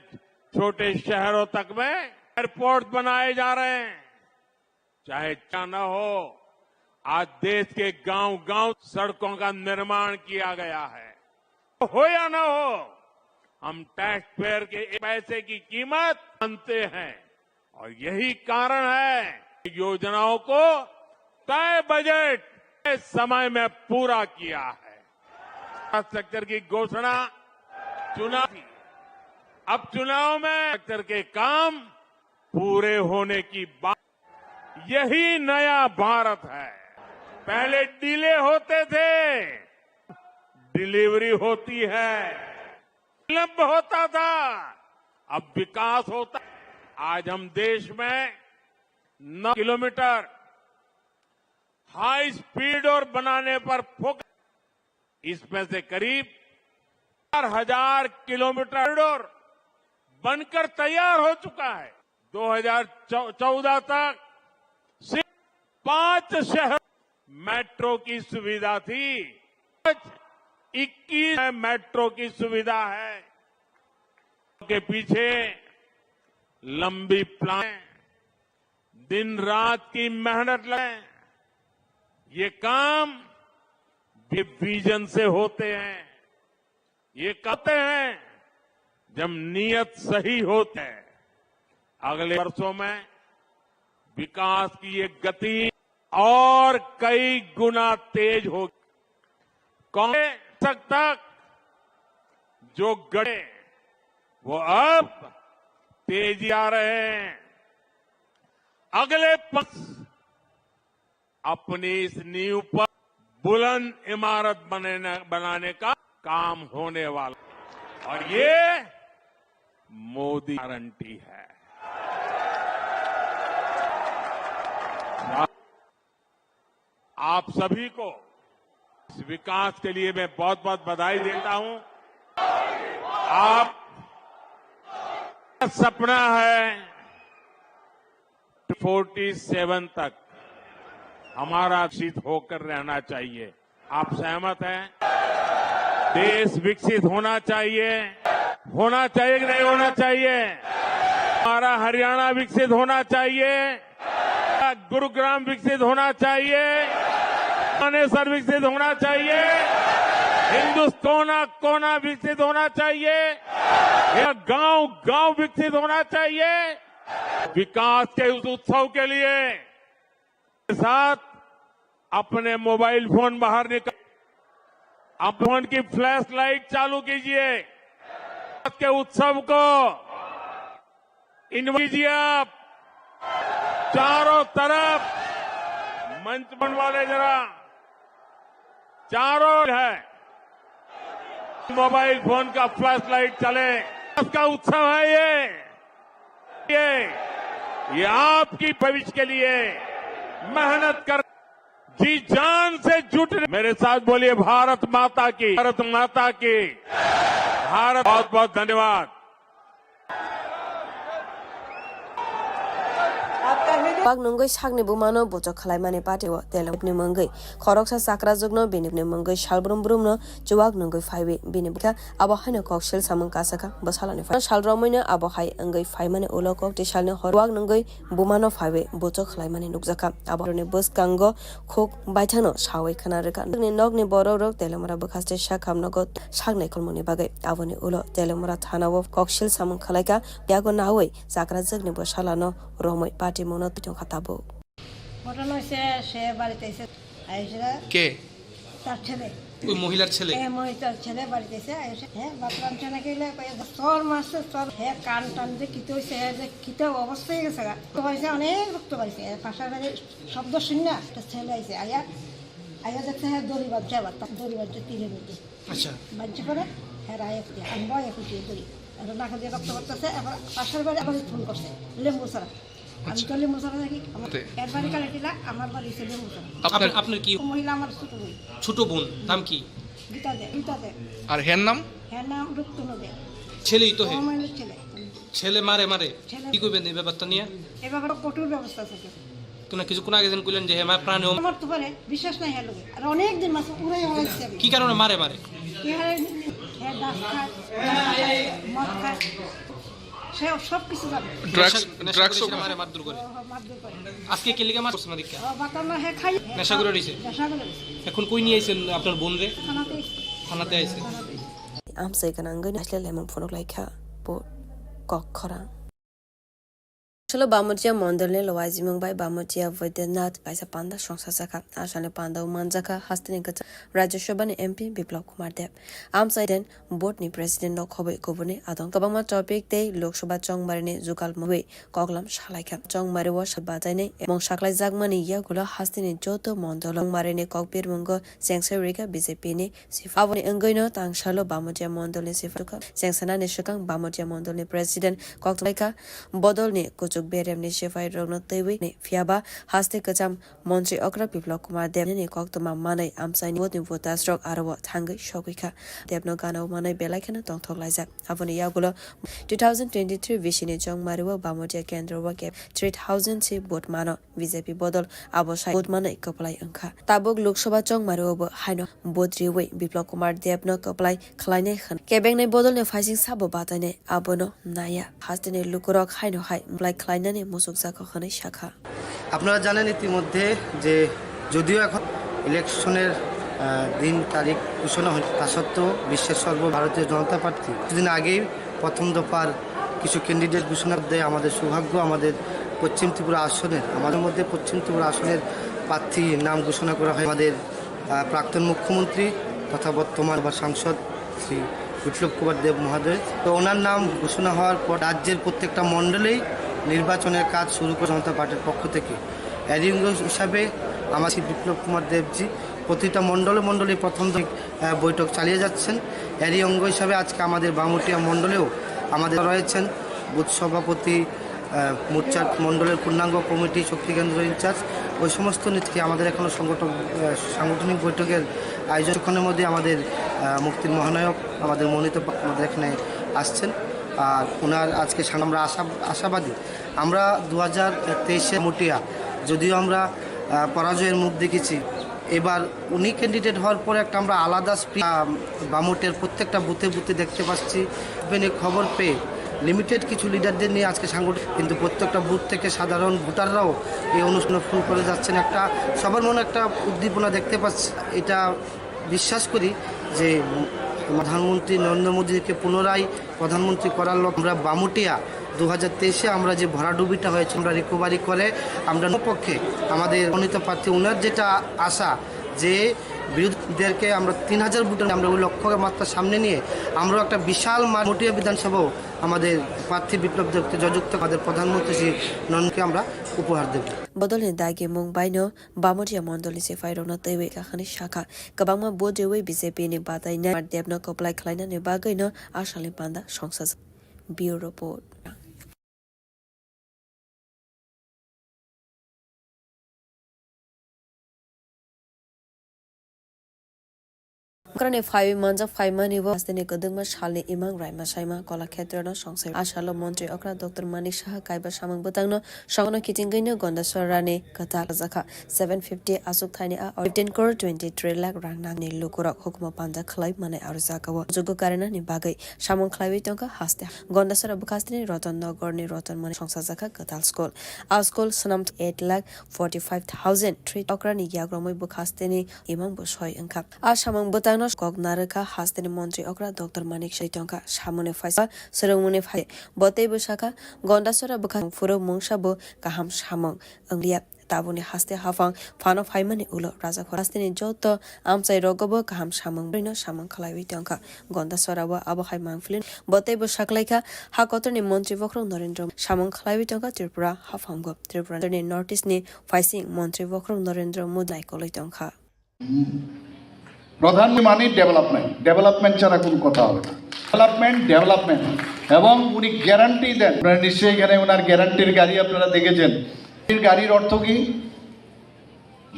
छोटे शहरों तक में एयरपोर्ट बनाए जा रहे हैं। चाहे क्या ना हो, आज देश के गांव-गांव सड़कों का निर्माण किया गया है। हो या ना हो, हम टैक्स पेयर के पैसे की कीमत जानते हैं और यही कारण है कि योजनाओं को तय बजट के समय में पूरा किया है। इंफ्रास्ट्रक्चर की घोषणा चुनाव थी, अब चुनाव में इंफ्रास्ट्रक्चर के काम पूरे होने की बात, यही नया भारत है। पहले डिले होते थे, डिलीवरी होती है, विलंब होता था, अब विकास होता है। आज हम देश में नौ किलोमीटर हाई स्पीड और बनाने पर फोकस, इसमें से करीब चार हज़ार किलोमीटर कॉरिडोर बनकर तैयार हो चुका है। दो हज़ार चौदह तक सिर्फ पांच शहर मेट्रो की सुविधा थी, आज इक्कीस मेट्रो की सुविधा है। के पीछे लंबी प्लानिंग, दिन रात की मेहनत लगे। ये काम भी विजन से होते हैं। ये कहते हैं, जब नीयत सही होते हैं, अगले वर्षों में विकास की ये गति और कई गुना तेज होगी। कांग्रेस तक जो गड़े, वो अब तेजी आ रहे हैं। अगले पांच अपनी इस नींव पर बुलंद इमारत बनाने, बनाने का काम होने वाला, और ये मोदी गारंटी है। आप सभी को इस विकास के लिए मैं बहुत-बहुत बधाई देता हूं। आप सपना है फ़ोर्टी सेवन तक हमारा विकसित होकर रहना चाहिए। आप सहमत हैं? देश विकसित होना चाहिए, होना चाहिए कि नहीं होना चाहिए? हमारा हरियाणा विकसित होना चाहिए, गुरुग्राम विकसित होना चाहिए, भुवनेश्वर विकसित होना चाहिए, हिंदुस्तान कोना कोना विकसित होना चाहिए, यह गांव गांव विकसित होना चाहिए। विकास के उस उत्सव के लिए साथ अपने मोबाइल फोन बाहर निकाल, अपने फोन की फ्लैश लाइट चालू कीजिए। आज के उत्सव को इन्वाइट कीजिए आप। चारों तरफ मंच बन वाले जरा चारों है, मोबाइल फोन का फ्लैश लाइट चले, इसका उत्सव है ये। ये, ये आपकी भविष्य के लिए मेहनत कर, जी जान से जुट, मेरे साथ बोलिए, भारत माता की, भारत माता की, भारत। बहुत बहुत धन्यवाद। Chuwak nungwi sakni bumano buchuk khwlaimani party o telengni mungwi khoroksa chakrajwkno bini mungwi salbrum brumno chuwak nungwi phaiwi bini bwkha abo haino koksil samung kasakha bwsalani phai. Sal romwino abo hai wngwi phaimani ulo kokti salni hor chuwak nungwi bumano phaiwi buchuk khwlaimani nukjakha. Aboroni bwskango khuk baithangno sawi khna rwkha. Nokni, nokni borokrok Telemura bwkhaste sakham nogo sak naikolmungni bagwi. Aboni ulo Telemura thanao koksil samung khwlaikha. Yago nawi chakrajwkni bwsalano romwi patimungno twi tongkha tabuk. ঘটনা হয়েছে, সে বাড়িতে এসে, এসে কে? তার ছেলে। ওই মহিলার ছেলে? হ্যাঁ, মহিলার ছেলে বাড়িতে এসে, এসে, হ্যাঁ, বাথরুম ছেলে গেলে, কয়েক চর মারছে, চর, হ্যাঁ, কান টান যে কিতে হয়েছে, হ্যাঁ, যে কিতে অবস্থা হয়ে গেছে গা। রক্ত পাইছে, অনেক রক্ত পাইছে। পাশের বাড়ি শব্দ শুনি না, একটা ছেলে আইছে, আইয়া, আইয়া দেখছে, হ্যাঁ, দড়ি বাঁধছে আবার, তার দড়ি বাঁধছে তীরের মধ্যে। আচ্ছা। বাঁধছে করে, হ্যাঁ, রায় এসে, আমি ভয় খুঁজে দড়ি। আর নাকে দিয়ে রক্ত পড়তেছে, আবার পাশের বাড়ি আবার ফোন করছে, লেম্বু ছাড়া। আমি আচ্ছা। তো লেম্বু ছাড়া থাকি, আমার তে- এর বাড়ি কালেটিলা, আমার বাড়ি হচ্ছে লেম্বু ছাড়া। আপনার, আপনার কি? ও মহিলা আমার ছোট বোন। ছোট বোন, নাম কি? গীতা দে, গীতা দে। আর হের নাম? হের নাম রূপতনু দে। ছেলেই তো হে? ও মহিলার ছেলে। ছেলে মারে মারে? ছেলে। কি করবেন এই ব্যাপারটা নিয়ে? এ ব্যাপারে কঠোর ব্যবস্থা আছে। তো না, কিছুক্ষণ আগে যেন কইলেন যে হে মার প্রাণে ও- আমার তো পারে, বিশ্বাস নাই হ্যাঁ লোকে। আর অনেক দিন মাসে উড়াই হয়ে যাবে। কি কারণে মারে মারে? কি হয়? হ্যাঁ, ডাব খায়, মদ খায়। সে সব কিছু জানে। ড্রাগস, নেশা, নেশা ড্রাগস করে ও- সেটা মারে মারধর করে। ও, মারধর করে। আজকে কে লিগে মারছে না দেখা? ও, বাতার না, হ্যাঁ, খাই। নেশা করে রইছে? নেশা করে রইছে। এখন কই নিয়ে আইছেন আপনার বোন রে? থানাতে। থানাতে আইছে। থানাতে। Amsai gwnangwi naisle lemon phunuk laikha bo kok khorang. Salo Bamutia mondolni lwaijimung bai Bamutia Baidyanath kaisa panda songsa jakha. Asani panda o manjakha hasteni kwcham Rajya Sabha ni M P Biplab Kumar Deb. Amsai den board ni president no khobwi kubuni adong. Kwbangma topic tei Lok Sabha chongmari ni jugal mungwi koklam salaikha. Chongmari o sal batainai mung saklaijakmani yagulo hasteni joto mondol chongmari ni kokbirmungo chengsai rwikha B J P ni sipha. Aboni wngwino tangsalo Bamutia mondolni sipha tukha. Chengsanani swkang Bamutia mondolni president koktwmaikha bodolni kuchuk beremni siphai rokno twiwi ni phiyaba haste kwcham montri okra Biplab Kumar Deb ni koktwma manwi amchaini vote ni votas rok aro o thangwi sogwikha. Debno gana o manwi belai kheno tongthok laijak. Aboni yagulo two thousand twenty-three bisini chongmari o Bamutia kendro o kep three thousand si vote mano. B J P bodol abo sai vote manwi kwplai wngkha. Tabuk Lok Sabha chongmari o bo haino vote riwi Biplab Kumar Deb no kwplai khwlainai hwn. Kebengnai bodol ni phaising sabo batainai abono naya. Hasteni lukurok haino hai kwplai khwlainani muchukjago hwnwi sakha. আপনারা জানেন ইতিমধ্যে যে যদিও এখন ইলেকশনের, আহ, দিন তারিখ ঘোষণা হয়নি, তা সত্ত্বেও বিশ্বের সর্বভারতীয় জনতা পার্টি কিছুদিন আগেই প্রথম দফার কিছু ক্যান্ডিডেট ঘোষণা দেয়। আমাদের সৌভাগ্য, আমাদের পশ্চিম ত্রিপুরা আসনের, আমাদের মধ্যে পশ্চিম ত্রিপুরা আসনের প্রার্থী নাম ঘোষণা করা হয় আমাদের, আহ, প্রাক্তন মুখ্যমন্ত্রী তথা বর্তমান বা সাংসদ শ্রী বিপ্লব কুমার দেব মহোদয়। তো ওনার নাম ঘোষণা হওয়ার পর রাজ্যের প্রত্যেকটা মণ্ডলেই নির্বাচনের কাজ শুরু করে জনতা পার্টির পক্ষ থেকে। এরই অঙ্গ হিসাবে আমার শ্রী বিপ্লব কুমার দেবজি প্রতিটা মণ্ডলে মণ্ডলে প্রথম দিক, আহ, বৈঠক চালিয়ে যাচ্ছেন। এরই অঙ্গ হিসাবে আজকে আমাদের বামুটিয়া মণ্ডলেও আমাদের রয়েছেন বুথ সভাপতি, আহ, মোর্চার মণ্ডলের পূর্ণাঙ্গ কমিটি, শক্তি কেন্দ্র ইনচার্জ, ওই সমস্ত নেতৃত্বে আমাদের এখনো সংগঠন, আহ, সাংগঠনিক বৈঠকের আয়োজনের মধ্যে আমাদের, আহ, মুক্তির মহানায়ক, আমাদের মনোনীত প্রার্থী আমাদের এখানে আসছেন। আর ওনার আজকে সাং-, আমরা আশা-, আশাবাদী। আমরা দু হাজার তেইশে বামুটিয়া যদিও আমরা, আহ, পরাজয়ের মুখ দেখেছি, এবার উনি ক্যান্ডিডেট হওয়ার পরে একটা আমরা আলাদা স্পি-, আহ, বামুটিয়ার প্রত্যেকটা বুথে বুথে দেখতে পাচ্ছি। ওপেনে খবর পেয়ে লিমিটেড কিছু লিডারদের নিয়ে আজকে সাংগঠনিক, কিন্তু প্রত্যেকটা বুথ থেকে সাধারণ ভোটাররাও এই অনুষ্ঠানে ফুল করে যাচ্ছেন। একটা সবার মনে একটা উদ্দীপনা দেখতে পাচ্ছি। এটা বিশ্বাস করি যে প্রধানমন্ত্রী নরেন্দ্র মোদীকে পুনরায় প্রধানমন্ত্রী করার লক্ষ্যে আমরা বামুটিয়া দু হাজার তেইশে আমরা যে ভরাডুবিটা হয়েছে, আমরা রিকভারি করে আমরা পক্ষে আমাদের মনোনীত প্রার্থী ওনার যেটা আশা যে বিরোধীদেরকে আমরা তিন হাজার ভোটে আমরা ওই লক্ষ্যমাত্রা সামনে নিয়ে আমরাও একটা বিশাল মাঠ বামুটিয়া বিধানসভাও আমাদের প্রার্থী বিপ্লব দেবকে জয়যুক্ত আমাদের প্রধানমন্ত্রী শ্রী নরেন্দ্রকে আমরা উপহার দেব। Bodolni dagi mung baino Bamutia mondolni siphairokno twiwi kakhani sakha. Kwbangma vote riwi B J P ni batainai Debno kwplai khlainani bagwino asalni panda songsajak. Bureau Report. Okrani phaiwi manjak phaimani bo hasteni kwdwkma salni imang raima saima Kolakhetrono songsai. A salo montri okra Doctor Manik Saha kaiba samung bwtangno songno kitingwino Gondasorani kwtal rwjakha. Seven fifty aswk thaini a fifteen crore twenty three lakh rang nangni lukurok hukumo panda khlai manai aro jagao jogo karinani bagwi samung khlaiwi tongkha haste. Gondasora bwkhasteni Roton Nogorni Roton Mani songsajakha kwtal school. A school swnam eight lakh forty five thousand three okrani yagromwi bwkhasteni imang bo soi wngkha. A samung bwtangno kok narwkha hasteni montri okra Doctor Manik Saha tongkha. Samungni phaisa swrwngmungni phai bo teibo sakha, Gondasora bwkha phuru mungsa bo kaham samung wngliya. Tabukni haste haphang phano phaimani ulo Rajakhor hasteni joto amchai rogo bo kaham samung brino samung khlaiwi tongkha. Gondasora bo abo hai mangpili bo teibo saklaikha, ha kotorni montri bokhorok Narendra samung khlaiwi tongkha Tripura haphango. Tripura ni North East ni phaising montri bokhorok Narendra Modi naikolwi tongkha. প্রধানমন্ত্রী মানে development, development ছাড়া কোনো কথা হবে না। Development, development. এবং উনি গ্যারান্টি দেন, আপনারা নিশ্চয়ই এখানে ওনার গ্যারান্টির গাড়ি আপনারা দেখেছেন। এই গাড়ির অর্থ কি?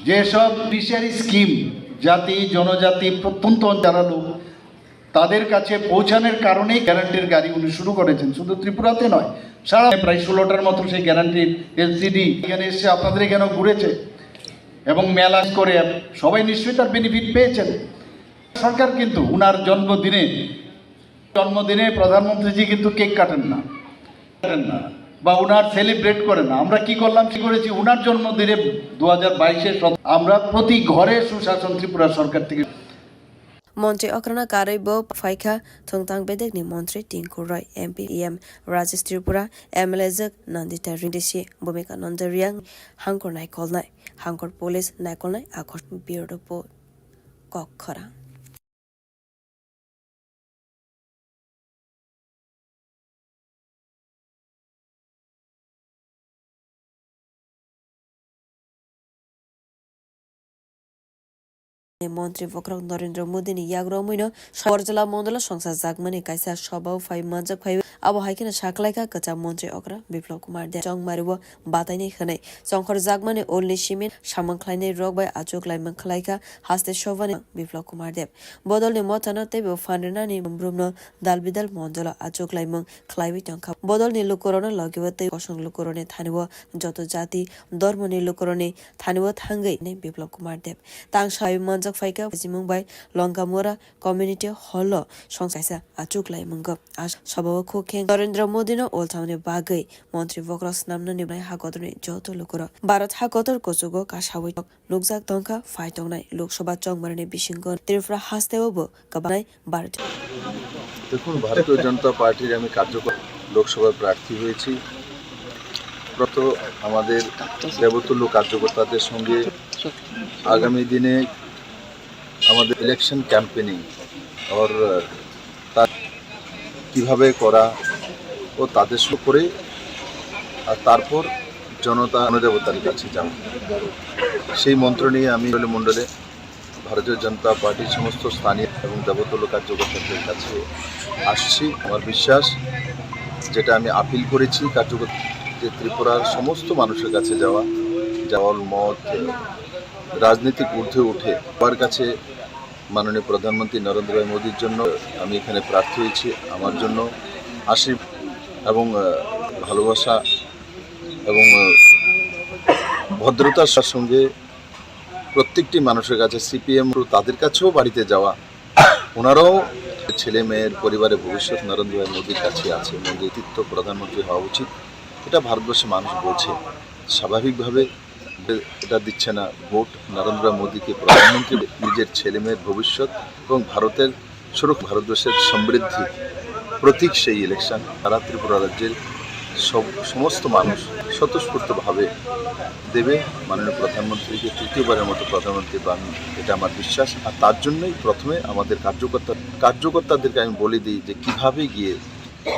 যেসব বেনিফিশিয়ারি স্কিম জাতি, জনজাতি, প্রত্যন্ত অঞ্চল, যারা লোক, তাদের কাছে পৌঁছানোর কারণেই গ্যারান্টির গাড়ি উনি শুরু করেছেন, শুধু ত্রিপুরাতে নয়, সারা প্রায় ষোলোটার মতো সেই গ্যারান্টির এলসিডি এখানে এসে আপনাদের এখানেও ঘুরেছে এবং মেলা করে সবাই নিশ্চয়ই তার বেনিফিট পেয়েছেন। সরকার কিন্তু উনার জন্মদিনে, জন্মদিনে প্রধানমন্ত্রীজি কিন্তু কেক কাটেন না, কাটেন না বা উনার সেলিব্রেট করেন না। আমরা কি করলাম, কি করেছি, উনার জন্মদিনে দু হাজার বাইশে আমরা প্রতি ঘরে সুশাসন ত্রিপুরা সরকার থেকে Montri okrano karwi bo phaikha thwngtang bedekni montri Tinku Roy, M P, E M Rajesh Tripura, M L A jwk Nandita Rishi, Bhumika Nanda Reang, hangkor naikolnai, hangkor police naikolnai akhor Bureau Report, Kok Khorang. Montri bokhorok Narendra Modi ni yagromwino Borjala mondolo songsa jakmani kaisa soba o phai manjak phai. Abo hai kheno saklaikha kwcham montri okra Biplab Kumar Deb. Chongmari o batainai hwnwi chongkhor jakmani ulni simin samung khlainai rok bai achuk laimang khlaikha haste sobani Biplab Kumar Deb. Bodolni mothano teibo phan rwnani brumno dal bidal mondolo achuk laimang khlaiwi tongkha. Bodolni lukurokno logi o tei kosong lukurokni thani o joto jati, dormoni lukurokni thani o thangwi ni Biplab Kumar Deb. Tang sai manjak phaikha, bujimung bai Longamora Community Hall o song kaisa achuk lai mungo. A soba o khukheng Narendra Modi no olthamni bagwi montri bokhorok swnamnani bai hakotorni joto lukurok Bharat hakotor kuchugo kasawi tok. Nukjak tongkha, phai tongnai Lok Sabha chongmarni bisingo Tripura hasteo bo kwbangnai Bharat. দেখুন, ভারতীয় জনতা পার্টির আমি কার্যকর লোকসভার প্রার্থী হয়েছি। প্রত আমাদের দেবতুল্য কার্যকর্তাদের সঙ্গে আগামী দিনে আমাদের ইলেকশন ক্যাম্পেনিং ওর তা কিভাবে করা ও তাদের সঙ্গে করে আর তারপর জনতা জনদেবতার কাছে যাওয়া। সেই মন্ত্র নিয়ে আমি মণ্ডলে ভারতীয় জনতা পার্টির সমস্ত স্থানীয় এবং দেবতুল্য কার্যকর্তাদের কাছে আসছি। আমার বিশ্বাস, যেটা আমি আপিল করেছি কার্যকর্তা, যে ত্রিপুরার সমস্ত মানুষের কাছে যাওয়া, যাওয়ার মত রাজনৈতিক ঊর্ধ্বে উঠে সবার কাছে মাননীয় প্রধানমন্ত্রী নরেন্দ্র ভাই মোদীর জন্য আমি এখানে প্রার্থী হয়েছি, আমার জন্য আশীর্বাদ এবং, আহ, ভালোবাসা এবং, আহ, ভদ্রতার সঙ্গে প্রত্যেকটি মানুষের কাছে, সিপিএম তাদের কাছেও বাড়িতে যাওয়া, ওনারাও ছেলে মেয়ের পরিবারের ভবিষ্যৎ নরেন্দ্র ভাই মোদীর কাছে আছে, মোদী অতিরিক্ত প্রধানমন্ত্রী হওয়া উচিত, এটা ভারতবর্ষের মানুষ বলছে। স্বাভাবিকভাবে এটা দিচ্ছে না ভোট নরেন্দ্র মোদীকে প্রধানমন্ত্রী, নিজের ছেলে মেয়ের ভবিষ্যৎ এবং ভারতের সুরক্ষা, ভারতবর্ষের সমৃদ্ধি প্রতীক সেই ইলেকশন। সারা ত্রিপুরা রাজ্যের সব, সমস্ত মানুষ স্বতঃস্ফূর্তভাবে দেবে মাননীয় প্রধানমন্ত্রীকে তৃতীয়বারের মতো প্রধানমন্ত্রী বানান, এটা আমার বিশ্বাস। আর তার জন্যই প্রথমে আমাদের কার্যকর্তা, কার্যকর্তাদেরকে আমি বলে দিই যে কিভাবে গিয়ে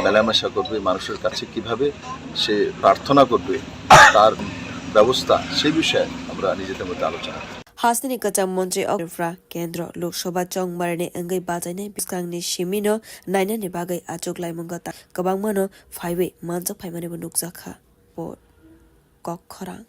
মেলামেশা করবে, মানুষের কাছে কিভাবে সে প্রার্থনা করবে, তার ব্যবস্থা, সেই বিষয়ে আমরা নিজেদের মধ্যে আলোচনা করি। Hasteni kwcham montri o Tripura kendro Lok Sabha chongmarni wngwi bachainai bwskangni simino nainani bagwi achuk laimungo ta kwbangmano phaiwi manjak phaimani bo nukjakha. Report, Kok Khorang.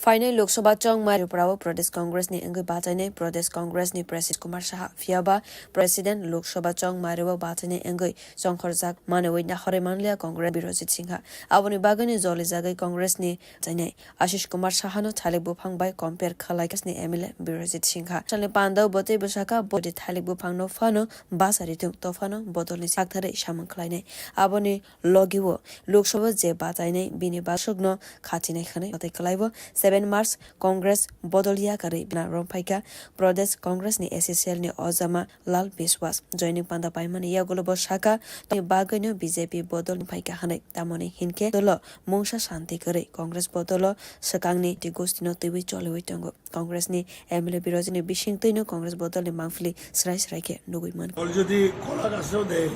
Painai Lok Sabha chongmari Tripura o Pradesh Congress ni wngwi bachainai Pradesh Congress ni President Kumar Saha, phiyaba President Lok Sabha chongmari o bachainai wngwi chongkhorjak manwi nahorwi manliya Congress Birojit Singha. Aboni bagwino jolijagwi Congress ni chainai Ashish Kumar Saha no thalik buphang bai compare khalai Congress ni M L A Birojit Singha. Salni panda o bo tei bwsaka bo thalik buphang no phano basa ritung to phano bodol ni saktharwi samung khlainai. Aboni logi o Lok Sabha je bachainai bini baswk no khatinai hwnwi tei kwlaibo seven March Congress bodol yakarwi bina romphaikha Pradesh Congress ni A C C L ni ojama Lal Biswas. Joining panda paimani yagulo bo saka tongni bagwino B J P bodol phaikha hwnwi. Tamoni hinkhe dolo mungsa santi kwrwi Congress bodolo swkangni ti gostino twiwi choliwi tongo. Congress ni M L A Birojit ni bising twino Congress bodol ni mangpili srai srai khe nugwi mankha. দল যদি কলা গাছেও দেয়,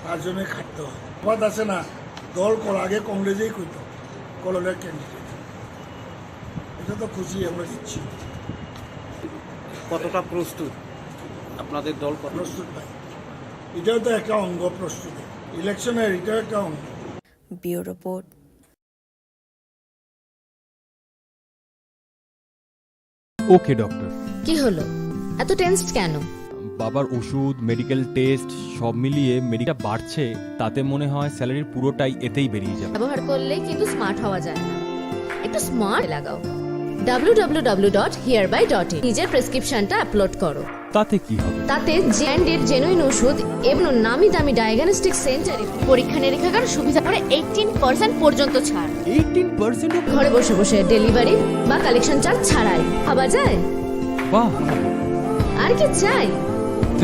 তার জন্য কাটতে হয়। কথা আছে না, দল কলা আগে কংগ্রেসেই করতো, কললের ক্যান্ডিডেট। এটা তো খুশি, আমরা জিতছি। কতটা প্রস্তুত আপনাদের দল? কত প্রস্তুত ভাই, এটাও তো একটা অঙ্গ প্রস্তুতি, ইলেকশনের এটাও একটা অঙ্গ। Bureau Report. ওকে ডক্টর। কি হলো? এত টেন্সড কেন? বাবার ওষুধ, মেডিকেল টেস্ট, সব মিলিয়ে মেডিকেল বাড়ছে, তাতে মনে হয় স্যালারির পুরোটাই এতেই বেরিয়ে যাবে। ব্যবহার করলে কিন্তু স্মার্ট হওয়া যায় না, একটু স্মার্ট লাগাও। W W W dot here by dot in. নিজের প্রেসক্রিপশনটা আপলোড করো। তাতে কি হবে? তাতে ব্র্যান্ডেড জেনুইন ওষুধ এবং নামি দামি ডায়াগনস্টিক সেন্টারে পরীক্ষা নিরীক্ষার সুবিধা করে এইটিন পার্সেন্ট পর্যন্ত ছাড়। Eighteen percent? ঘরে বসে বসে ডেলিভারি বা কালেকশন চার্জ ছাড়াই। ভাবা যায়? বাহ। আর কি চাই?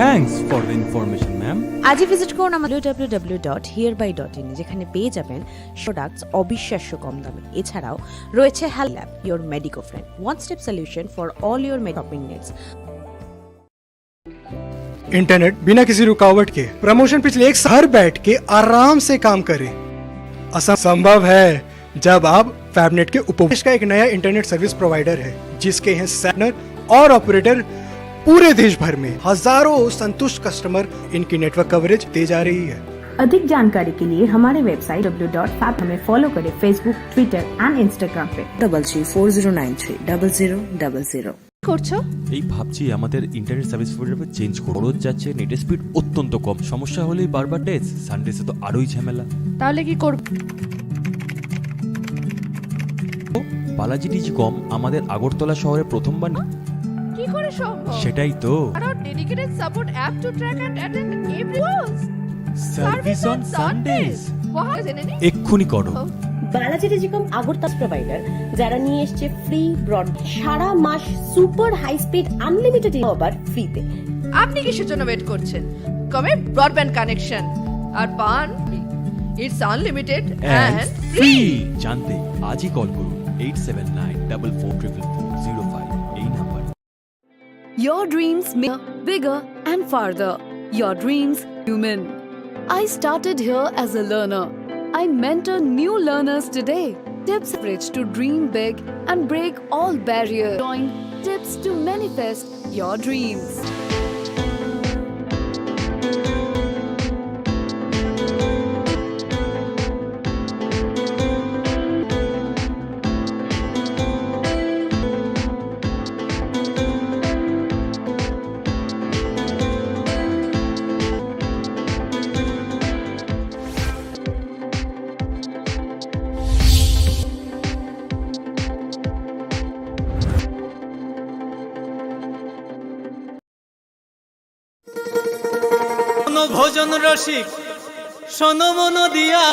Thanks for the information, ma'am. আজই ভিজিট করুন আমার W W W dot here by dot in, যেখানে পেয়ে যাবেন প্রোডাক্টস অবিশ্বাস্য কম দামে। এছাড়াও রয়েছে health lab, your medico friend, one stop solution for all your shopping needs. Internet बिना किसी रुकावट के, प्रमोशन पिछले एक साल, घर बैठ के आराम से काम करें। असंभव है जब आप फैबनेट के उपभोक्ता का एक नया इंटरनेट सर्विस प्रोवाइडर है, जिसके हैं सेटनर और ऑपरेटर पूरे देश भर में हजारों संतुष्ट कस्टमर इनकी नेटवर्क कवरेज दे जा रही है। अधिक जानकारी के लिए हमारे वेबसाइट डब्ल्यू डॉट फैब, हमें फॉलो करें Facebook, Twitter and Instagram पे। Double three four zero nine three double zero double zero। করছো? এই ভাবছি আমাদের ইন্টারনেট সার্ভিস প্রোভাইডার চেঞ্জ করব। খরচ যাচ্ছে, নেটের স্পিড অত্যন্ত কম, সমস্যা হলেই বারবার ডেস, সানডেসে তো আরোই ঝামেলা। তাহলে কি করব? বালাজি টেলিকম আমাদের আগরতলা শহরে প্রথমবার। কি করে সম্ভব? সেটাই তো। কারণ dedicated support app to track and attend every. Service on Sunday's. Wow, জেনে নি। এক্ষুনি করো। বালাজি টেলিকম আগরতলা প্রোভাইডার, যারা নিয়ে এসছে ফ্রি ব্রড, সারা মাস সুপার হাই স্পিড আনলিমিটেড আবার ফ্রিতে। আপনি কিসের জন্য ওয়েট করছেন? কমে ব্রডব্যান্ড কানেকশন আর পান, it's unlimited and and free. Free. জানতে আজই কল করুন eight seven nine double four triple four zero five এই নাম্বারে। Your dreams may bigger and farther. Your dreams human. I started here as a learner. I mentor new learners today. Tips rich to dream big and break all barriers. Join Tips to manifest your dreams. কোনো ভোজন রসিক শোনো মন দিয়া,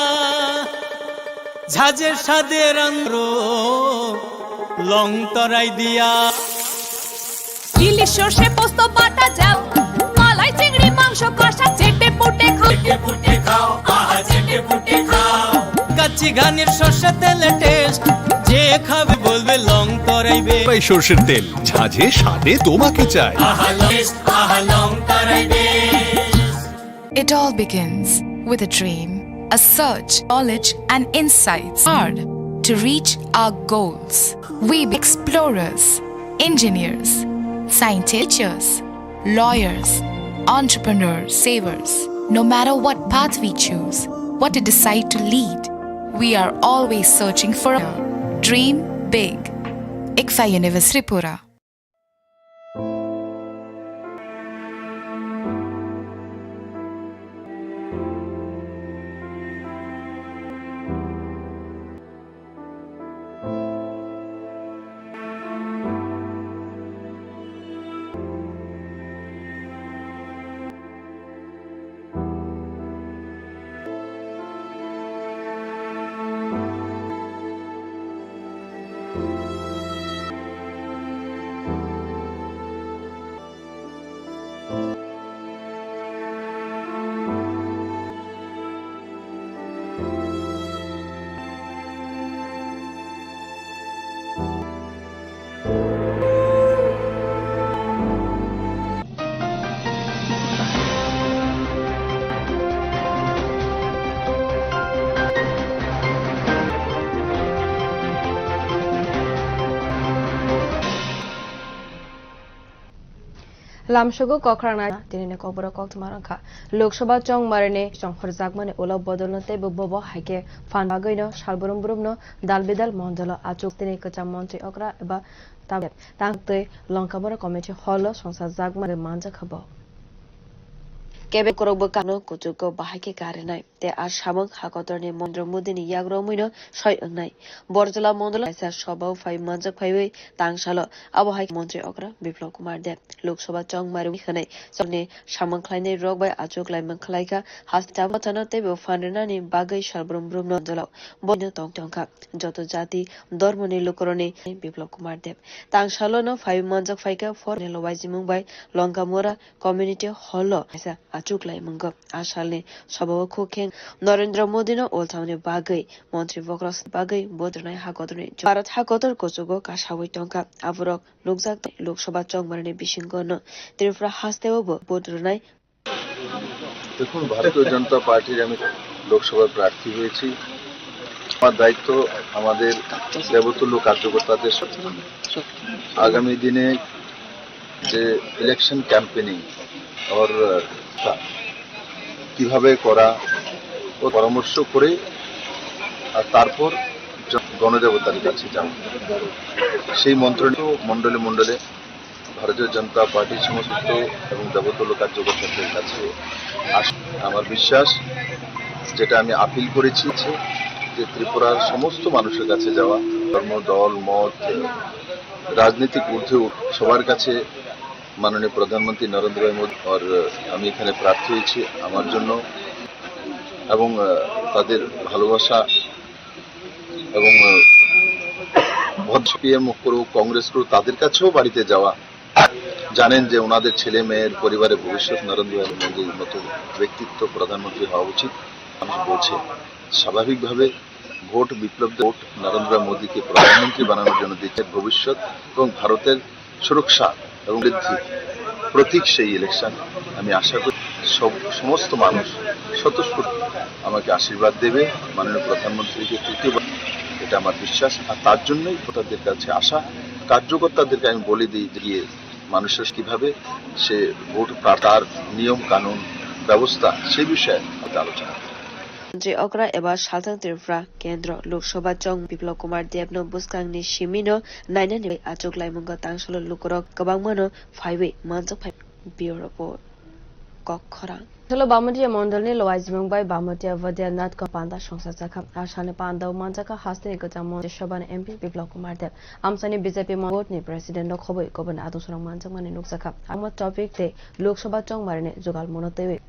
ঝাঁঝের স্বাদে রান্দ্র লং তরাই দিয়া। ইলিশ সর্ষে পোস্ত বাটা যাও, মালাই চিংড়ি মাংস কষা চেটে পুটে খাও। চেটে পুটে খাও, আহা চেটে পুটে খাও। কাচ্চি ঘানির সর্ষে তেলে টেস্ট, যে খাবে বলবে লং তরাইবে। এই সর্ষের তেল, ঝাঁঝে স্বাদে তোমাকে চাই। আহা টেস্ট, আহা লং তরাইবে। It all begins with a dream, a search, knowledge, and insights hard to reach our goals. We be explorers, engineers, scientists, teachers, lawyers, entrepreneurs, savers. No matter what path we choose, what we decide to lead, we are always searching for a dream big. Eksa University Tripura. Lamsogo kokrangna tinini kokborok koktwma rwkha. Lok Sabha chongmarini chongkhorjakmani ulo bodolno teibo bobo hai khe phan bagwino salbrum brumno dal bidal mondolo achuk tini kwcham montri okra eba tablet tangtwi Longkamura Committee Hall-o songsajakmani manjakha bo. Kebe korokbo kano kuchugo bahai khe karinai. Tei a samung hakotorni Narendra Modini yagromwino soi wngnai. Borjola mondolo kaisa sobao phai manjak phaiwi tangsalo abo hai montri okra Biplab Kumar Deb Lok Sabha chongmari hwnwi chongni samung khlainai rok bai achuk laimung khlaikha. Haste chabo thano teibo phan rwnani bagwi salbrum brumno mondolo boino tong tongkha joto jati dormoni lukuroni Biplab Kumar Deb. Tangsalono phaiwi manjak phaikha for nelo waijimung bai Longkamura Community Hall-o kaisa achuk laimungo. A salni sobao khukheng Narendra Modino ulthaoni bagwi montri bokrok bagwi vote rwnai hakotorni Bharat hakotor kuchugo kasawi tongkha. Aborok nukjak Lok Sabha chongmarini bisingono Tripura hasteo bo vote rwnai. দেখুন, ভারতীয় জনতা পার্টির আমি লোকসভার প্রার্থী হয়েছি। আমার দায়িত্ব আমাদের দেবতুল্য কার্যকর্তাদের সাথে আগামী দিনে যে ইলেকশন ক্যাম্পেনিং ওর, আহ, কিভাবে করা, ও পরামর্শ করে আর তারপর জ-, গণদেবতার কাছে যাব। সেই মন্ত্রণীয় মণ্ডলে মণ্ডলে ভারতীয় জনতা পার্টির সমস্ত এবং দেবতুল্য কার্যকর্তাদের কাছে আস-, আমার বিশ্বাস, যেটা আমি আপিল করেছি, যে ত্রিপুরার সমস্ত মানুষের কাছে যাওয়া, ধর্ম, দল, মত, রাজনৈতিক ঊর্ধ্বে উঠ-, সবার কাছে মাননীয় প্রধানমন্ত্রী নরেন্দ্র ভাই মোদী, আর আমি এখানে প্রার্থী হয়েছি আমার জন্য এবং, আহ, তাদের ভালোবাসা এবং, আহ, ভোট পিএম করুক, কংগ্রেস করুক, তাদের কাছেও বাড়িতে যাওয়া। জানেন যে ওনাদের ছেলে মেয়ের পরিবারের ভবিষ্যৎ নরেন্দ্র মোদীর মতো ব্যক্তিত্ব প্রধানমন্ত্রী হওয়া উচিত। মানুষ বলছে, স্বাভাবিকভাবে ভোট বিপ্লব, ভোট নরেন্দ্র মোদীকে প্রধানমন্ত্রী বানানোর জন্য দিচ্ছে। ভবিষ্যৎ এবং ভারতের সুরক্ষা এবং বৃদ্ধি প্রতীক সেই ইলেকশন। আমি আশা করি সব, সমস্ত মানুষ স্বতঃস্ফূর্ত আমাকে আশীর্বাদ দেবে, মাননীয় প্রধানমন্ত্রীকে তৃতীয়বার, এটা আমার বিশ্বাস। আর তার জন্যই ভোটারদের কাছে আসা, কার্যকর্তাদেরকে আমি বলে দিই যে গিয়ে মানুষের কিভাবে সে ভোট প্রা-, তার নিয়ম কানুন ব্যবস্থা সেই বিষয়ে আমাদের আলোচনা। Montri okra eba Salthang Tripura Kendro Lok Sabha chong Biplab Kumar Debno bwskangni simino nainani bai achuk laimungo tangsalo lukurok kwbangmano phaiwi manjak phai. Bureau Report, Kok Khorang. Salo Bamatia Mondolni Lowaijimung bai Bamatia Vaidyanath ko panda songsa jakha. Asani panda manjaka hasteni kwcham Montri Sabhani M P Biplab Kumar Deb. Amsani B J P board ni president no khoboi koboni adong sorong manjakmani nukjakha. Amo topic tei Lok Sabha chongmarini jugal mono twiwi.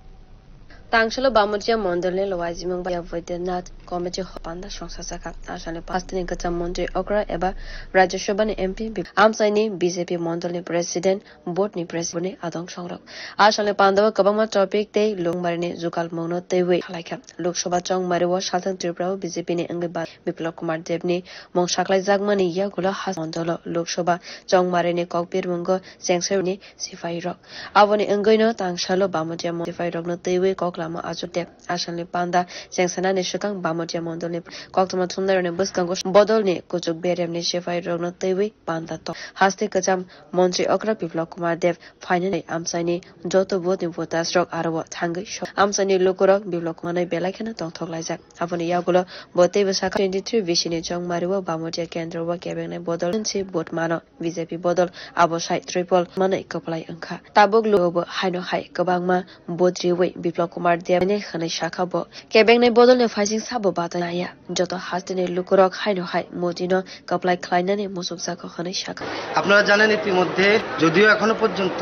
Tangsalo Bamatia Mondolni Lowaijimung bai Vaidyanath Committee ho panda songsa jakha. Asani hasteni kwcham Montri okra eba Rajya Sabhani M P Bip-, amsani B J P Mondolni president board ni president ni adong songrok. A salni pandao kwbangma topic tei longmarini jugal mungno twiwi khalaikha. Lok Sabha chongmario Salthang Tripura o B J P ni wngwi ba Biplab Kumar Deb ni mung saklaijakmani yagulo ha mondolo Lok Sabha chongmarini kokbir mungo chengsaini sipai rok. Aboni wngwino tangsalo Bamatia sipai rokno twiwi kok lama achuk de. Asalni panda chengsanani swkang Bamotia mondolni koktwma thumnairokni bwskango bodolni kuchuk beremni sipairokno twiwi panda tong. Haste kwcham montri okra Biplab Kumar Deb phainani amchaini joto boothni votersrok aro o thangwi sok. Amchaini lukurok Biplab Kumarno belai kheno tongthok laijak. Aboni yagulo bo teibo sakha twenty-three B C ni chongmario Bamotia kendro o kebengnai bodol se vote mano. B J P bodol abo sai triple manwi kwplai wngkha. Tabuk lugo bo haino hai kwbangma vote riwi Biplab Kumar Debni hwnwi sakha bo. Kebengnai bodolni phaising sabo batai naya. Joto hasteni lukurok haino hai Modino kwplai khlainani muchukjago hwnwi sakha. আপনারা জানেন ইতিমধ্যে যদিও এখনো পর্যন্ত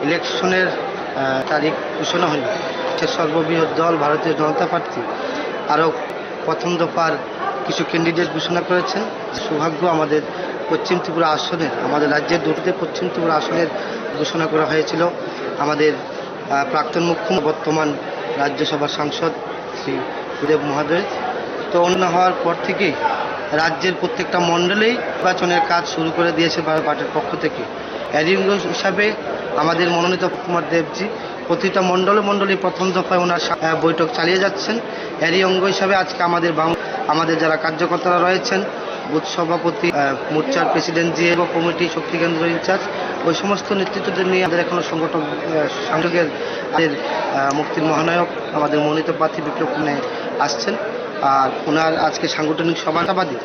ইলেকশনের, আহ, তারিখ ঘোষণা হয়নি, সে সর্ববৃহৎ দল ভারতীয় জনতা পার্টি আরও প্রথম দফার কিছু ক্যান্ডিডেট ঘোষণা করেছেন। সৌভাগ্য আমাদের পশ্চিম ত্রিপুরা আসনের, আমাদের রাজ্যের দুটিতে পশ্চিম ত্রিপুরা আসনের ঘোষণা করা হয়েছিল। আমাদের, আহ, প্রাক্তন মুখ্যমন্ত্রী, বর্তমান রাজ্যসভার সাংসদ শ্রী সুদেব মহোদয়। তো অন্য হওয়ার পর থেকেই রাজ্যের প্রত্যেকটা মণ্ডলেই নির্বাচনের কাজ শুরু করে দিয়েছে ভারত পার্টির পক্ষ থেকে। এরই অঙ্গ হিসাবে আমাদের মনোনীত কুমার দেবজি প্রতিটা মণ্ডলে মণ্ডলে প্রথম দফায় ওনার সা-, আহ, বৈঠক চালিয়ে যাচ্ছেন। এরই অঙ্গ হিসাবে আজকে আমাদের বাং-, আমাদের যারা কার্যকর্তারা রয়েছেন, বুথ সভাপতি, আহ, মোর্চার প্রেসিডেন্ট, জিএ কমিটি, শক্তি কেন্দ্র ইনচার্জ, ওই সমস্ত নেতৃত্বদের নিয়ে আমাদের এখনো সংগঠন, আহ, সংযোগের আমাদের, আহ, মুক্তির মহানায়ক, আমাদের মনোনীত প্রার্থী বিপ্লব কুমার আসছেন। আর ওনার আজকে সাংগঠনিক সভাবাদী।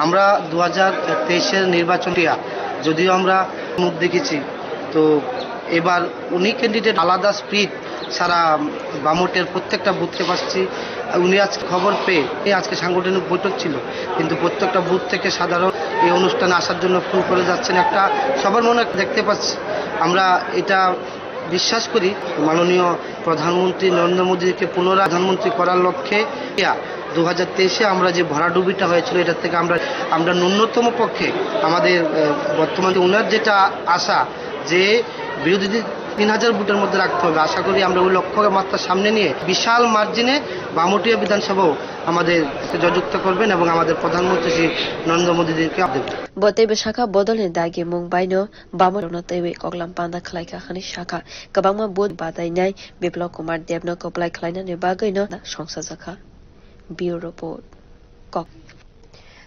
আমরা দু হাজার তেইশের নির্বাচন দিয়া যদিও আমরা মুখ দেখেছি, তো এবার উনি ক্যান্ডিডেট আলাদা স্পিড সারা বামোটের প্রত্যেকটা বুথে পাচ্ছি। উনি আজকে খবর পেয়ে, এই আজকে সাংগঠনিক বৈঠক ছিল, কিন্তু প্রত্যেকটা বুথ থেকে সাধারণ এই অনুষ্ঠানে আসার জন্য ফুল করে যাচ্ছেন। একটা সবার মনে দেখতে পাচ্ছি, আমরা এটা বিশ্বাস করি মাননীয় প্রধানমন্ত্রী নরেন্দ্র মোদীকে পুনরায় প্রধানমন্ত্রী করার লক্ষ্যে ইয়া, দু হাজার তেইশে আমরা যে ভরাডুবিটা হয়েছিল, এটা থেকে আমরা, আমরা ন্যূনতম পক্ষে আমাদের, আহ, বর্তমানে ওনার যেটা আশা যে বিরোধী তিন হাজার ভোটের মধ্যে রাখতে হবে, আশা করি আমরা ওই লক্ষ্যমাত্রা সামনে নিয়ে বিশাল মার্জিনে বামুটিয়া বিধানসভাও আমাদের সাথে জয়যুক্ত করবেন এবং আমাদের প্রধানমন্ত্রী শ্রী নরেন্দ্র মোদীজিকে দেবেন। Bo teibo sakha, bodolni dagi mung baino bamorokno teiwi koklam panda khlaikha hwnwi sakha. Kwbangma vote batainai Biplab Kumar Debno kwplai khlainani bagwino songchajakha. Bureau Report. Kok.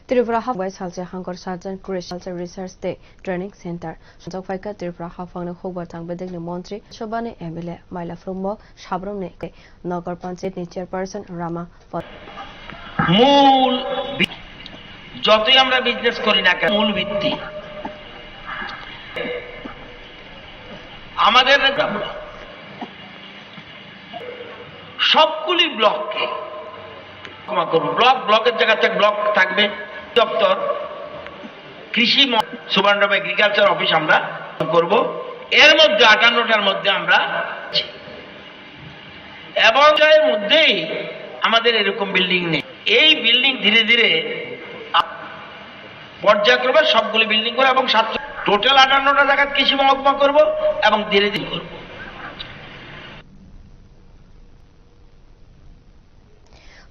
Tripura hapbai salsa hangkor salsa Christian Culture Research tei Training Center. Songjak phaikha Tripura haphangni hukbar tang bedekni montri, Sabhani M L A Maila Phrwngmok, Sabramni Nagar Panchayat ni Chairperson Rama Pal. মূল বি-, যতই আমরা বিজনেস করি না কেন, মূল ভিত্তি আমাদের সবগুলি ব্লককে ক্ষমা করবো, ব্লক, ব্লকের জায়গাতে ব্লক থাকবে, দপ্তর, কৃষি ম-, সুবর্ণগ্রাম এগ্রিকালচার অফিস আমরা করব। এর মধ্যে আটান্নটার মধ্যে আমরা এবং এর মধ্যেই আমাদের এরকম বিল্ডিং নেই। এই বিল্ডিং ধীরে ধীরে পর্যায়ক্রমে সবগুলি বিল্ডিং করে এবং সাত, টোটাল আটান্নটা জায়গায় কৃষি মহকুমা করব এবং ধীরে ধীরে করব।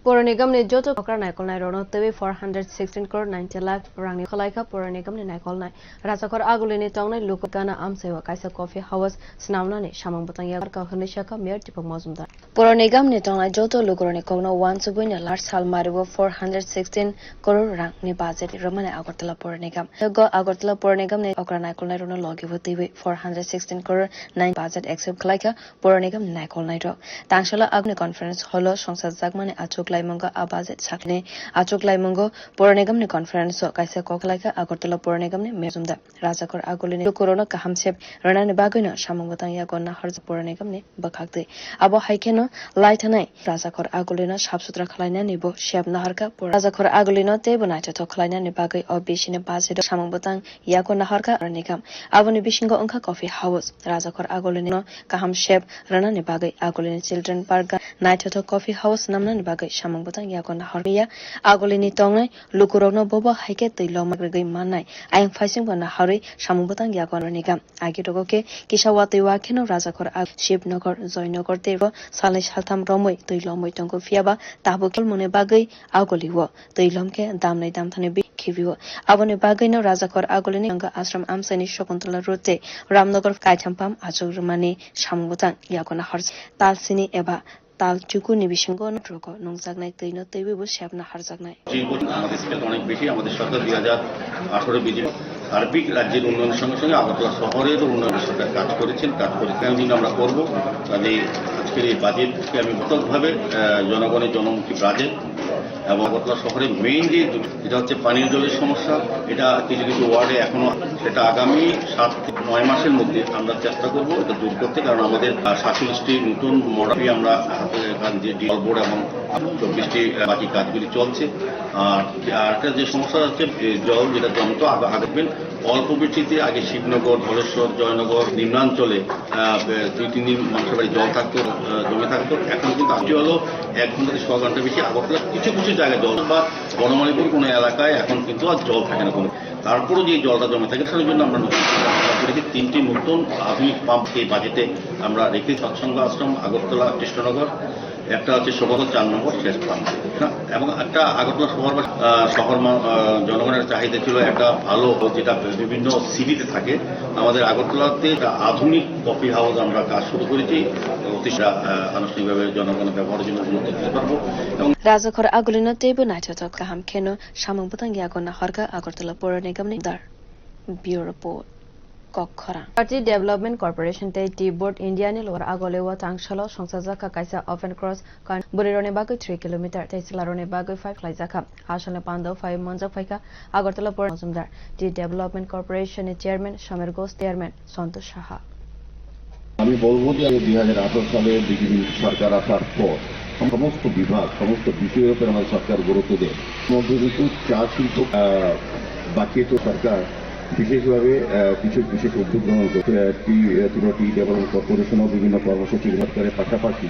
Pura Nigamni joto okra naikolnairokno twiwi four hundred sixteen crore ninety lakh rangni khwlaikha Pura Nigamni naikolnai. Rajakhor agulini tongnai luku gana amchaiwa kaisa coffee house swnamnani samung bwtang yakarkha hwnwi sakha Mayor Deepak Majumdar. Pura Nigamni tongnai joto lukurokni kokno uansugwino last sal mario four hundred sixteen crore rangni budget rwmani Agartala Pura Nigam. Go Agartala Pura Nigamni okra naikolnairokno logibo twiwi four hundred sixteen crore nine budget accept khwlaikha Pura Nigamni naikolnairok. Tangsalo aboni conference hall-o songchajakmani achuk laimungo a budget sakni achuk laimungo Pura Nigamni conference-o kaisa kok khlaikha Agartala Pura Nigamni Mayor Majumdar. Rajakhor agulini lukurokno kaham sep rwnani bagwino samung bwtang yago nahorjak Pura Nigamni bwkhaktwi. Abo hai kheno lai thanai Rajakhor agulino sap sutra khwlainani bo sep naharkha Pura. Rajakhor agulino teibo naithothok khwlainani bagwi o bisini budget-o samung bwtang yago nahorkha Pura Nigam. Aboni bisingo wngkha coffee house. Rajakhor agulino kaham sep rwnani bagwi agulini children park-o naithothok coffee house swnamnani bagwi samung bwtang yago nahorkha. Agulini tongnai lukurokno bobo hai khe twi loma rwgwi mannai ayang phaisingbo naharwi samung bwtang yago Pura Nigam. Agi rogo khe kisa watwi wa kheno Rajakhor ag-, Shivnagar, Joynagar tei ro salnwi saltham romwi twi lomwi tongo, phiyaba tabuk khelmani bagwi agulio twi lomkhe damnai damthani bi khibio. Aboni bagwino Rajakhor agulini tongo Ashram amchaini Shakuntala Road tei Ramnagar kaitham pam achuk rwmani samung bwtang yago nahor talsini eba Tal chukuni bisingo no truko nungjaknai twi no twiwi bo sepna harjaknai. যে বছর আমাদের স্কেলটা অনেক বেশি, আমাদের সরকার দুই হাজার আঠারো বিজেপি সার্বিক রাজ্যের উন্নয়নের সঙ্গে সঙ্গে আগরতলা শহরেরও উন্নয়নের সরকার কাজ করেছেন, কাজ করেছেন, আগামী দিন আমরা করব। কাজেই আজকের এই বাজেটকে আমি ব্যাপকভাবে, আহ, জনগণের জনমুখী বাজেট এবং আগরতলা শহরের মেইন যে দু-, এটা হচ্ছে পানীয় জলের সমস্যা, এটা কিছু কিছু ওয়ার্ডে এখনো, সেটা আগামী সাত থেকে নয় মাসের মধ্যে আমরা চেষ্টা করব এটা দূর করতে, কারণ আমাদের, আহ, সাতচল্লিশটি নতুন মডেল আমরা হাতে, এখান যে জল বোর্ড এবং চব্বিশটি, আহ, বাকি কাজগুলি চলছে। আর, আর একটা যে সমস্যা হচ্ছে, এ, জল যেটা জমতো আগ-, আগের দিন অল্প বৃষ্টিতে আগে শিবনগর, ধলেশ্বর, জয়নগর, নিম্নাঞ্চলে, আহ, বে-, দুই তিন দিন মানুষের বাড়ি জল থাকতো, আহ, জমে থাকতো। এখন কিন্তু আজকে হলো এক ঘন্টা থেকে ছ ঘন্টা বেশি আগরতলা কিছু কিছু জায়গায় জল বা বনমালীপুর কোনো এলাকায় এখন কিন্তু আর জল থাকে না কোনো। তারপরেও যে জলটা জমে থাকে, সেটার জন্য আমরা নতুন করে আমরা করেছি তিনটি নতুন আধুনিক পাম্প এই বাজেটে আমরা রেখেছি। সৎসঙ্গ আশ্রম, আগরতলা, কৃষ্ণনগর, একটা হচ্ছে শোভাগঞ্জ চার নম্বর শেষ পাম্প, হ্যাঁ, এবং একটা আগরতলা শহর বা, আহ, শহর মা-, আহ, জনগণের চাহিদা ছিল একটা ভালো, যেটা বিভিন্ন সিটিতে থাকে, আমাদের আগরতলাতে একটা আধুনিক কফি হাউস আমরা কাজ শুরু করেছি। অতি শীঘ্র, আহ, আনুষ্ঠানিকভাবে জনগণের ব্যবহারের জন্য উন্মুক্ত দিতে পারবো। এবং Rajakhor agulino teibo naithothok kaham kheno samung bwtang yago nahorkha Agartala Pura Nigamni dar. Bureau Report, Kokkhorang. Party Development Corporation tei Tea Board India ni lugar Agoleo tang salo songchajak kha kaisa open cross kan bwrwi rokni bagwi three kilometer tei chwla rokni bagwi five khlaijak kha. Hasalni pandao phai manjak phaikha Agartala Pura Majumdar, Tea Development Corporation ni Chairman Samer Ghosh, Chairman Santosh Saha. আমি বলবো যে দুই হাজার আঠারো সালে বিজেপি সরকার আসার পর সমস্ত বিভাগ, সমস্ত বিষয়ের উপর আমাদের সরকার গুরুত্ব দেয়। মধ্যে কিন্তু চা শিল্প, আহ, বাকি তো সরকার বিশেষভাবে, আহ, কিছু বিশেষ উদ্যোগ গ্রহণ করছে। আহ, টি, আহ, ত্রিপুরা টি ডেভেলপমেন্ট কর্পোরেশনও বিভিন্ন কর্মসূচি গ্রহণ করে। পাশাপাশি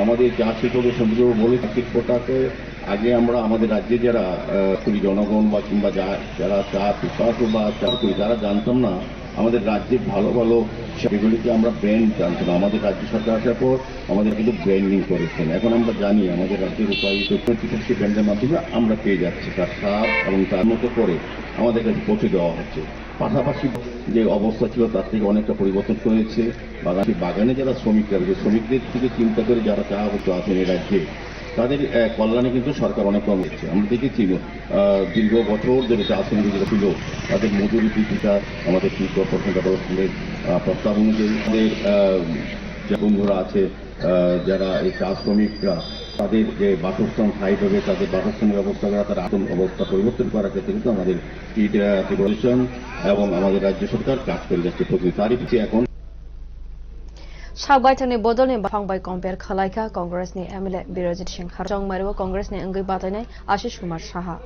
আমাদের চা শিল্পকে সমৃদ্ধ বলে শিল্পটাকে আগে আমরা আমাদের রাজ্যে যারা, আহ, কুলি জনগণ বা কিংবা যা-, যারা চা পিপাসু বা চা করি, তারা জানতাম না আমাদের রাজ্যে ভালো ভালো, সেগুলিকে আমরা ব্র্যান্ড জানতাম না। আমাদের রাজ্য সরকার আসার পর আমাদের কিন্তু ব্র্যান্ডিং করেছেন। এখন আমরা জানি আমাদের রাজ্যের উপায়িত প্রতিপক্ষী ব্র্যান্ডের মাধ্যমে আমরা পেয়ে যাচ্ছি, তার স্বাদ এবং তার মতো করে আমাদের কাছে পৌঁছে দেওয়া হচ্ছে। পাশাপাশি যে অবস্থা ছিল তার থেকে অনেকটা পরিবর্তন হয়েছে। বাগানে, বাগানে যারা শ্রমিকরা রয়েছে, শ্রমিকদের দিকে চিন্তা করে যারা চা উদ্যোক্তা আছেন এই রাজ্যে, তাদের, আহ, কল্যাণে কিন্তু সরকার অনেক কম হচ্ছে। আমরা দেখেছি, আহ, দীর্ঘ বছর ধরে চা শ্রমিক যেটা ছিল, তাদের মজুরি বৃদ্ধিটা আমাদের টি কর্পোরেশন ডেভেলপমেন্টের, আহ, প্রস্তাব অনুযায়ী আমাদের, আহ, যে বন্ধুরা আছে, আহ, যারা এই চা শ্রমিকরা, তাদের যে বাসস্থান স্থায়ী হবে, তাদের বাসস্থানের ব্যবস্থা করা, তার আসন অবস্থা পরিবর্তন করার ক্ষেত্রে কিন্তু আমাদের টি, আহ, টি কর্পোরেশন এবং আমাদের রাজ্য সরকার কাজ করে যাচ্ছে। প্রতি তারিখ এখন Sak baithangni bodolni buphang bai compare khwlaikha Congressni M L A Birojit Singha. Chongmario Congressni wngwi batainai Ashish Kumar Saha.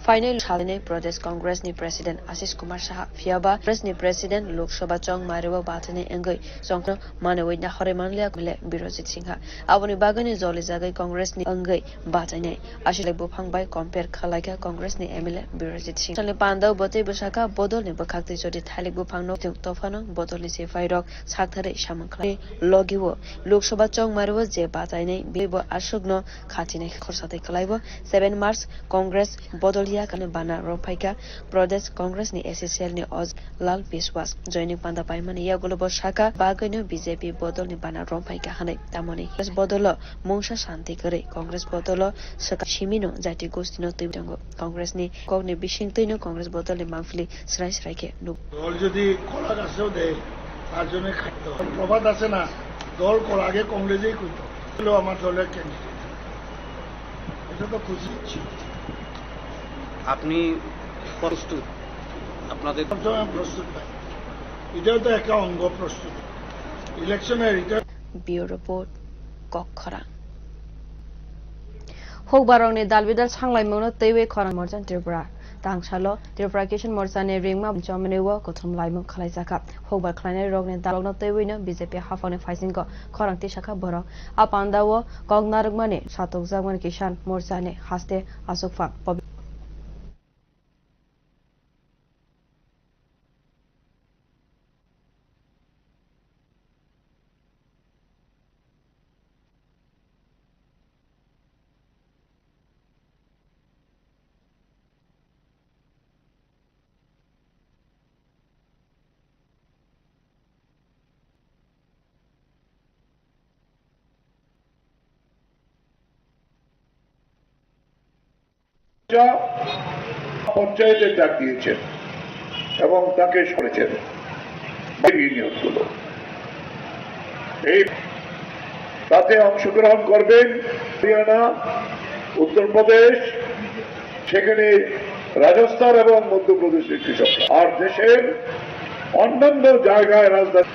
Phainai salni Pradesh Congressni President Ashish Kumar Saha, phiyaba Congressni President Lok Sabha chongmario batainai wngwi chongkhorno manwi nahorwi manliya M L A Birojit Singha. Aboni bagwino jolijagwi Congressni wngwi batainai. Ashish buphang bai compare khwlaikha Congressni M L A Birojit Singh. Salni pandao bo teibo sakha, bodolni bwkhaktwi jodi thalik buphangno tong tophano bodolni sipairok saktharwi samung khlai. Logio Lok Sabha chongmario je batainai, bo aswkno khatinai khorsa tei kwlaibo seven March Congress bodol yakani bana romphaikha Pradesh Congressni A C C L ni Oj Lal Biswas. Joining panda paimani yagulo bo sakha, bagwino B J P bodolni bana romphaikha hwnwi. Tamoni Congress bodolo mungsa santi kwrwi, Congress bodolo swkang simino jati gostino twi tongo. Congressni kokni bisingtwino Congress bodolni mangpili srai srai khe nuk. দল যদি কলা গাছেও দেয়, তার জন্য খাদ্য হয়। প্রবাদ আছে না, দল কলা আগে কংগ্রেসেই কইতো। হলো আমার দলের ক্যান্ডিডেট। এটা তো খুশি হচ্ছি। আপনি প্রস্তুত? আপনাদের সবসময় আমি প্রস্তুত ভাই। এটাও তো একটা অঙ্গ প্রস্তুত। ইলেকশনের এটা Bureau Report, Kokkhorang. Hukbarokni dalbidal sanglaimungno twiwi khorang morchani Tripura. Tangsalo Tripura Kisan Morchani ringma chomani o kuthum laimung khlaijakha. Hukbar khlainai rokni dalokno twiwino B J P haphangni phaisingo khorang tisakha borok. A pandao kok narwkmani satokjakmani Kisan Morchani haste achukphang. পঞ্চায়েতের ডাক দিয়েছেন এবং তাকে সরেছেন বাইরের ইউনিয়নগুলো। এই তাতে অংশগ্রহণ করবেন হরিয়ানা, উত্তরপ্রদেশ, সেখানে রাজস্থান এবং মধ্যপ্রদেশের কৃষকরা। আর দেশের অন্যান্য জায়গায় রাজধানী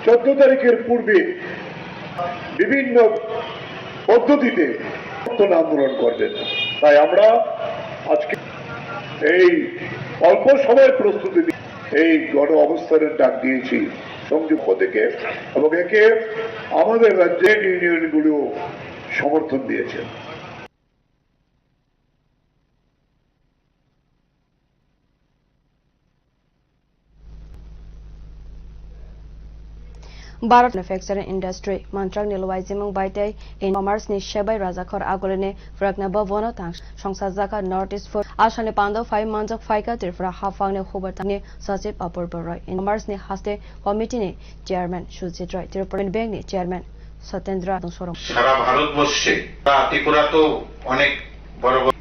চোদ্দ তারিখের পূর্বে বিভিন্ন পদ্ধতিতে আন্দোলন করবেন। তাই আমরা আজকে এই অল্প সময় প্রস্তুতি নিয়ে এই গণ অবস্থানের ডাক দিয়েছি সংযুক্ত থেকে, এবং একে আমাদের রাজ্যের ইউনিয়নগুলিও সমর্থন দিয়েছেন। Bharat Manufacturing Industry mantrak ni lwaijimung bai tei in commerce ni sebai rajakhor agulini phwrwkna bo bono tang songsa jaka North East Food asani pando phai manjak phaika Tripura haphangni hubar tangni sachib Apur Boroi, in commerce ni haste committee ni chairman Sujit Roy, Tripura Bank ni chairman Satendra Sorong. সারা ভারতবর্ষে তা ত্রিপুরা তো অনেক বড় বড়।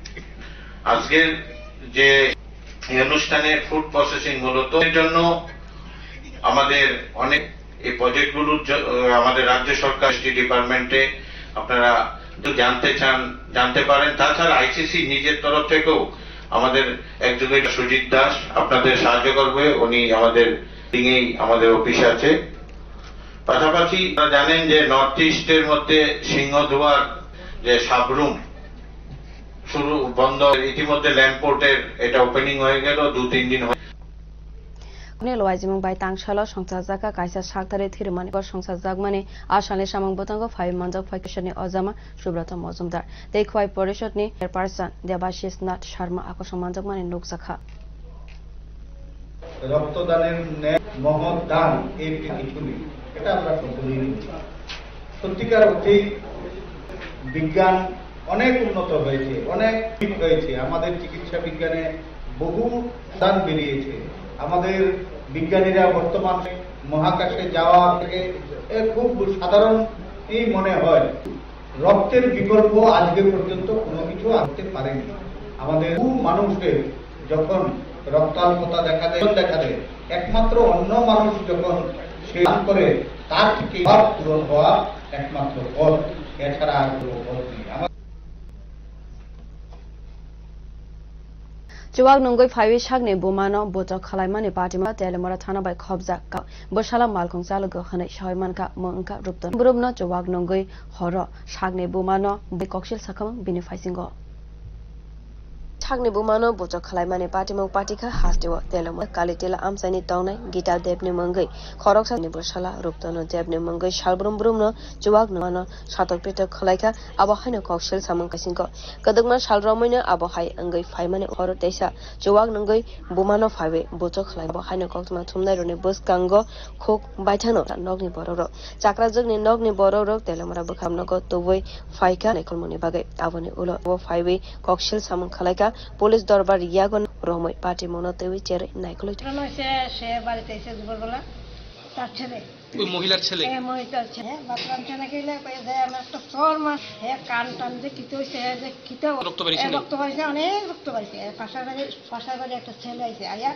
আজকের যে এই অনুষ্ঠানে ফুড প্রসেসিং মূলত এর জন্য আমাদের অনেক এই প্রজেক্টগুলোর জ-, আমাদের রাজ্য সরকার এসডি ডিপার্টমেন্টে আপনারা তো জানতে চান, জানতে পারেন। তাছাড়া আইসিসি নিজের তরফ থেকেও আমাদের একজন সুজিত দাস আপনাদের সাহায্য করবে, উনি আমাদের উইংয়েই আমাদের অফিস আছে। পাশাপাশি আপনারা জানেন যে নর্থ ইস্টের মধ্যে সিংহদুয়ার যে সাবরুম শুরু বন্ধ, ইতিমধ্যে ল্যান্ড পোর্টের এটা ওপেনিং হয়ে গেল, দু তিন দিন হয়ে Kuni lwaijimung bai tangsalo songchajak kha kaisa sakthari thirmani. Songchajakmani a salni samung bwtango phai manjak phaikisani ojama Subroto Mojumdar tei Khwai Porishod ni chairperson Debashis Nath Sharma akosong manjakmani nukjakha. রক্তদানের ন্যায় মহৎ দান এর কিছু নেই, এটা আমরা সকলেই বুঝি। সত্যিকার অর্থেই বিজ্ঞান অনেক উন্নত হয়েছে, অনেক ঠিক হয়েছে। আমাদের চিকিৎসা বিজ্ঞানে বহু দান বেরিয়েছে। আমাদের বিজ্ঞানীরা বর্তমানে মহাকাশে যাওয়া থেকে এ খুব সাধারণই মনে হয়। রক্তের বিকল্প আজকে পর্যন্ত কোনো কিছু আনতে পারেনি। আমাদের বহু মানুষের যখন রক্তাল্পতা দেখা দেয়, দেখা দেয়, একমাত্র অন্য মানুষ যখন সে দান করে, তার থেকে অভাব পূরণ হওয়া একমাত্র পথ, এছাড়া আর কোনো পথ নেই। আমার Chuwak nungwi phaiwi sakni bumano buchok khwlaimani patima Telemura thana bai khopjak. Bwsala malkhung chalogo hwnwi sawi mankha, mung wngkha Rupton. Borokno chuwak nungwi horo sakni bumano bui koksil sakhwmwng bini phaisingo. Sakni bumano buchok khwlaimani patimung patikha hasteo Telemura Kalitila amchaini tongnai Gita Debni mungwi khoroksa ni bwsala Ruptono Debni mungwi salbrum brumno chuwak nungmano satok pitok khwlaikha, abo haino koksil samung kaisingo. Kwdwkma sal romwino abo hai wngwi phaimani horo teisa chuwak nungwi bumano phaiwi buchok khlai. Abo haino koktwma thumnairokni bwskango khuk baithangno nokni borokrok. Chakrajwkni nokni borokrok Telemura bwkham nogo tubui phaikha naikolmani bagwi. Aboni ulo bo phaiwi koksil samung khlaikha, police dorbar yago romwi patimungno twiwi cherwi naikolwi. ঘটনা হয়েছে, সে বাড়িতে এসে দুপুরবেলা তার ছেলে ওই মহিলার ছেলে? হ্যাঁ, মহিলার ছেলে। হ্যাঁ, বাথরুম ছেলে গেলে কয়ে যে আমার একটা চর মার, হ্যাঁ, কান টান যে কিতে হইছে, হ্যাঁ, যে কিতে রক্ত বেরিয়েছে? হ্যাঁ, রক্ত বেরিয়েছে, অনেক রক্ত বেরিয়েছে। হ্যাঁ, পাশের বাড়ি, পাশের বাড়ি একটা ছেলে আইছে, আইয়া,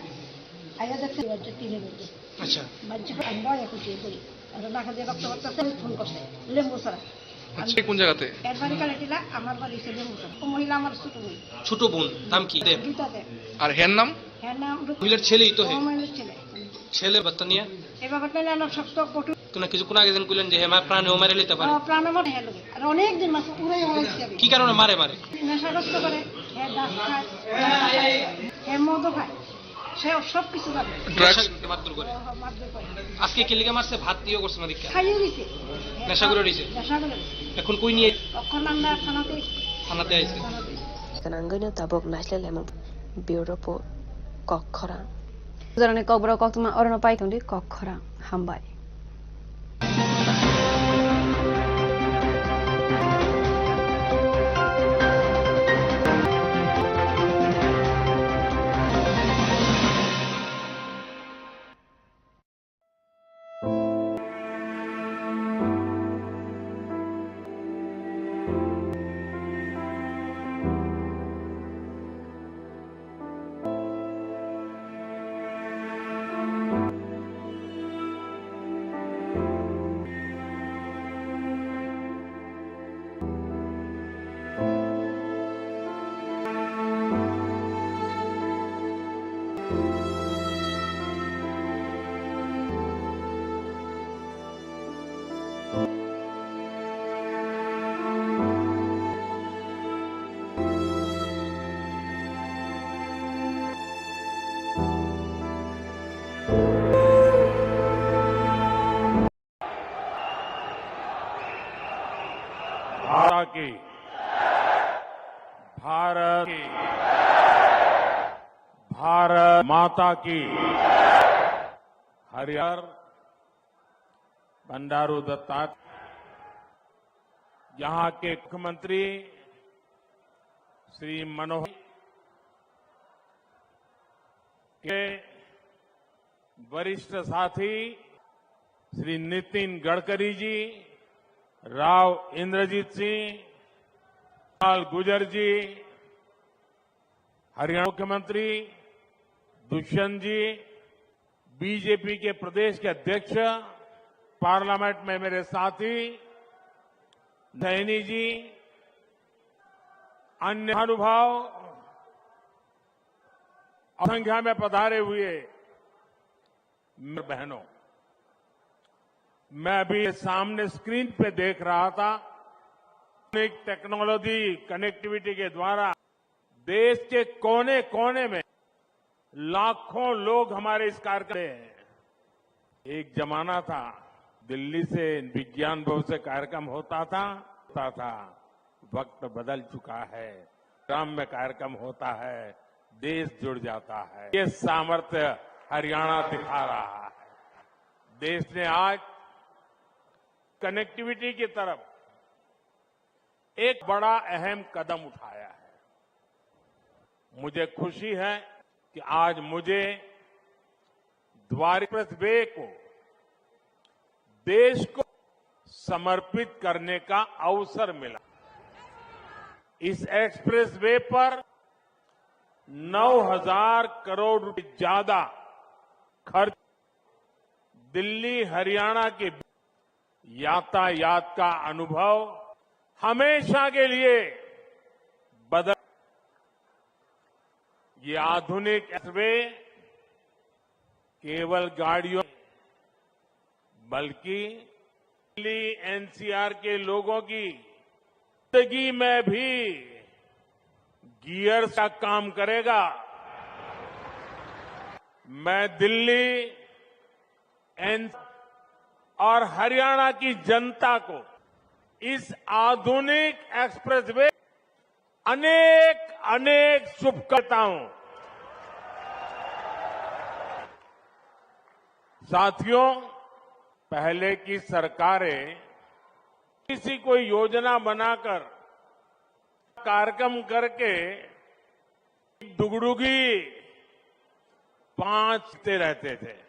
আইয়া দেখছে বাচ্চা তিনে বলছে। আচ্ছা। বাচ্চা আমরা এখন কি করি? আর না খাতে রক্ত বাচ্চা ফোন করছে, লেম্বু ছাড়া। আচ্ছা, কোন জায়গাতে? এর বাড়ি কালেটিলা, আমার বাড়ি হচ্ছে লেম্বু ছাড়া। ও মহিলা আমার ছোট বোন। ছোট বোন, নাম কি? দেব। গীতা দেব। আর হের নাম? হের নাম রূপ-, মহিলার ছেলেই তো হে। ও মহিলার ছেলে। ছেলে বার্তা নিয়ে? এ ব্যাপারটা নিয়ে আমরা শক্ত কঠোর। তো না কিছুক্ষণ আগে যেন কইলেন যে হে মা প্রাণেও মেরে নিতে পারে। ও, প্রাণে মারে হে লোকে। আর অনেক দিন মাসে পুরাই হয়ে গেছে। কি কারণে মারে মারে? নেশাগ্রস্ত করে, হে ড্রাগস খায়, হে মদও খায়, সে সব কিছু করে। ড্রাগস ড্রাগস খেতে মারধর করে। ও, মারধর করে। আজকে কি লিগে মারছে? ভাত দিয়েও করছে না দীক্ষা। খাইও গেছে। নেশা করে রইছে। নেশা করে রইছে। এখন কই নিয়ে? এখন আমরা থানাতে। থানাতে আইছে। থানাতে। Kanangwino tabuk naisle lemung. Bureau report, Kokkhorang. Jorani kokborok koktwma orono paitongdi Kokkhorang. Hambai. माता की, भारत की, भारत माता की। हरियाणा बंडारू दत्तात्रेय, यहाँ के मुख्यमंत्री श्री मनोहर के वरिष्ठ साथी श्री नितिन गडकरी जी, राव इंद्रजीत सिंह, लाल गुर्जर जी, हरियाणा मुख्यमंत्री दुष्यंत जी, बीजेपी के प्रदेश के अध्यक्ष, पार्लियामेंट में मेरे साथी सैनी जी, अन्य महानुभाव, और संख्या में पधारे हुए बहनों, मैं अभी सामने स्क्रीन पे देख रहा था, एक टेक्नोलॉजी कनेक्टिविटी के द्वारा देश के कोने कोने में लाखों लोग हमारे इस कार्यक्रम में। एक जमाना था, दिल्ली से, विज्ञान भवन से कार्यक्रम होता था, होता था। वक्त बदल चुका है। ग्राम में कार्यक्रम होता है, देश जुड़ जाता है। ये सामर्थ्य हरियाणा दिखा रहा है। देश ने आज कनेक्टिविटी की तरफ एक बड़ा अहम कदम उठाया है। मुझे खुशी है कि आज मुझे द्वार एक्सप्रेसवे को देश को समर्पित करने का अवसर मिला। इस एक्सप्रेसवे पर नौ हज़ार करोड़ रुपए ज्यादा खर्च, दिल्ली हरियाणा के यातायात का अनुभव हमेशा के लिए बदल। ये आधुनिक एक्सप्रेसवे केवल गाड़ियों, बल्कि दिल्ली एनसीआर के लोगों की जिंदगी में भी गियर का काम करेगा। मैं दिल्ली एन और हरियाणा की जनता को इस आधुनिक एक्सप्रेसवे अनेक अनेक शुभकामनाएं। साथियों, पहले की सरकारें किसी कोई योजना बनाकर कार्यक्रम करके डुगडुगी पांचते रहते थे।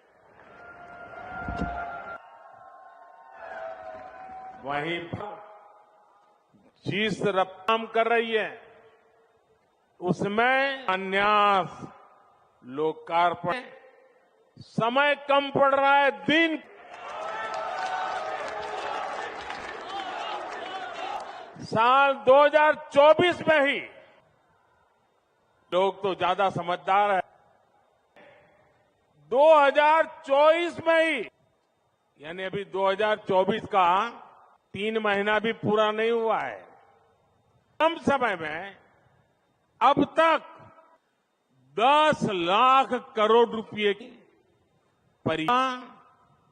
वहीं पर जिस रफ्तार कर रही है, उसमें शिलान्यास, लोकार्पण, समय कम पड़ रहा है। दिन साल दो हज़ार चौबीस में ही, लोग तो ज्यादा समझदार है, दो हज़ार चौबीस में ही, यानी अभी दो हज़ार चौबीस का तीन महीना भी पूरा नहीं हुआ है, कम समय में अब तक दस लाख करोड़ रुपए की परियोजना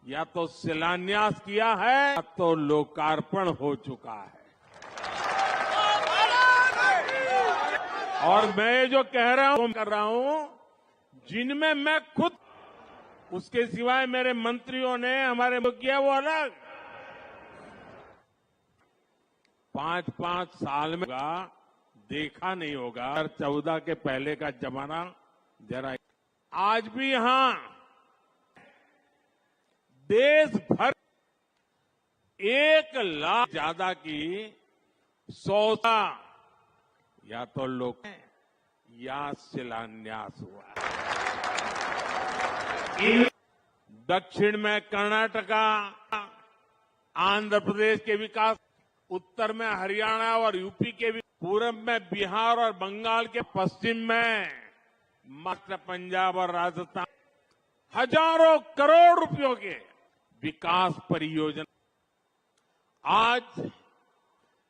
या तो शिलान्यास किया है, या तो लोकार्पण हो चुका है। और मैं जो कह रहा हूं, कर रहा हूं, जिनमें मैं खुद, उसके सिवाय मेरे मंत्रियों ने, हमारे किया, वो अलग। पांच पांच साल में का देखा नहीं होगा, चौदह के पहले का जमाना जरा। आज भी यहां देश भर एक लाख ज्यादा की शौचालय या तो लोग या शिलान्यास हुआ। इन दक्षिण में कर्नाटका, आंध्र प्रदेश के विकास, उत्तर में हरियाणा और यूपी के भी, पूरब में बिहार और बंगाल के, पश्चिम में महाराष्ट्र, पंजाब और राजस्थान, हजारों करोड़ रुपयों के विकास परियोजना आज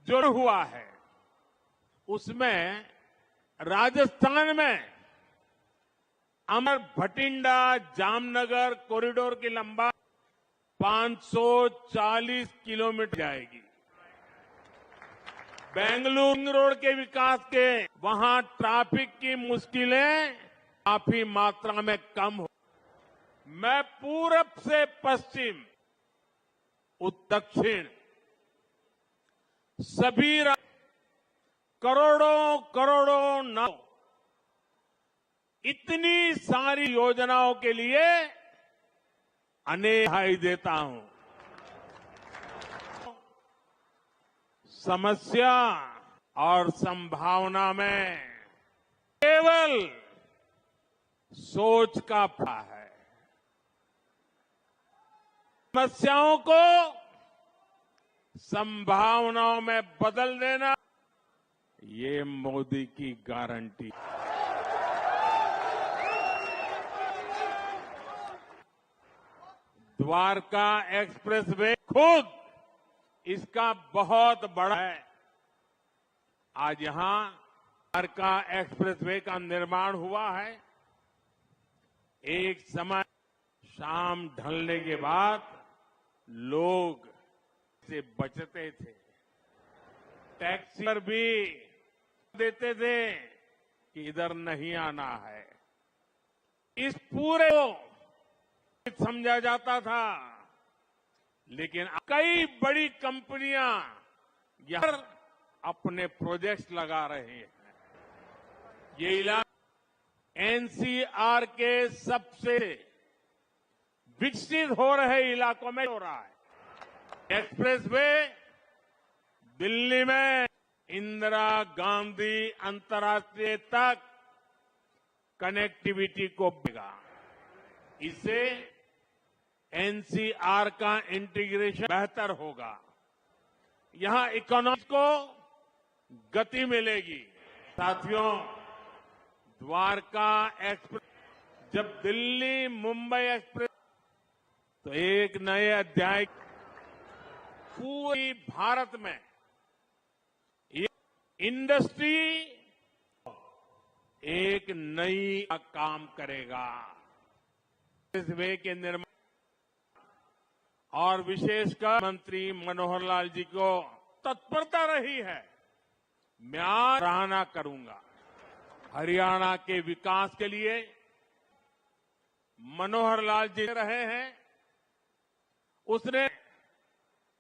जो हुआ है, उसमें राजस्थान में अमर भटिंडा जामनगर कॉरिडोर की लंबाई पाँच सौ चालीस किलोमीटर जाएगी। बेंगलुरु रोड के विकास के, वहां ट्रैफिक की मुश्किलें काफी मात्रा में कम हो। मैं पूरब से पश्चिम, उत्तर दक्षिण, सभी रा-, करोड़ों करोड़ों ना इतनी सारी योजनाओं के लिए अनेक बधाई देता हूं। समस्या और संभावना में केवल सोच का फर्क है। समस्याओं को संभावनाओं में बदल देना, ये मोदी की गारंटी। द्वारका एक्सप्रेसवे खुद इसका बहुत बड़ा है। आज यहां द्वारका एक्सप्रेसवे का निर्माण हुआ है। एक समय शाम ढलने के बाद लोग से बचते थे, टैक्सी पर भी देते थे कि इधर नहीं आना है। इस पूरे को समझा जाता था, लेकिन कई बड़ी कंपनियां यहां अपने प्रोजेक्ट्स लगा रहे हैं। ये इलाका एनसीआर के सबसे विकसित हो रहे इलाकों में हो रहा है। एक्सप्रेसवे दिल्ली में इंदिरा गांधी अंतर्राष्ट्रीय तक कनेक्टिविटी को देगा। इससे एनसीआर का इंटीग्रेशन बेहतर होगा, यहां इकोनॉमी को गति मिलेगी। साथियों, द्वारका एक्सप्रेस, जब दिल्ली मुंबई एक्सप्रेस, तो एक नए अध्याय, पूरी भारत में ये इंडस्ट्री एक नई काम करेगा। एक्सप्रेसवे के निर्माण और विशेषकर मंत्री मनोहर लाल जी को तत्परता रही है, मैं आज सराहना करूंगा। हरियाणा के विकास के लिए मनोहर लाल जी रहे हैं, उसने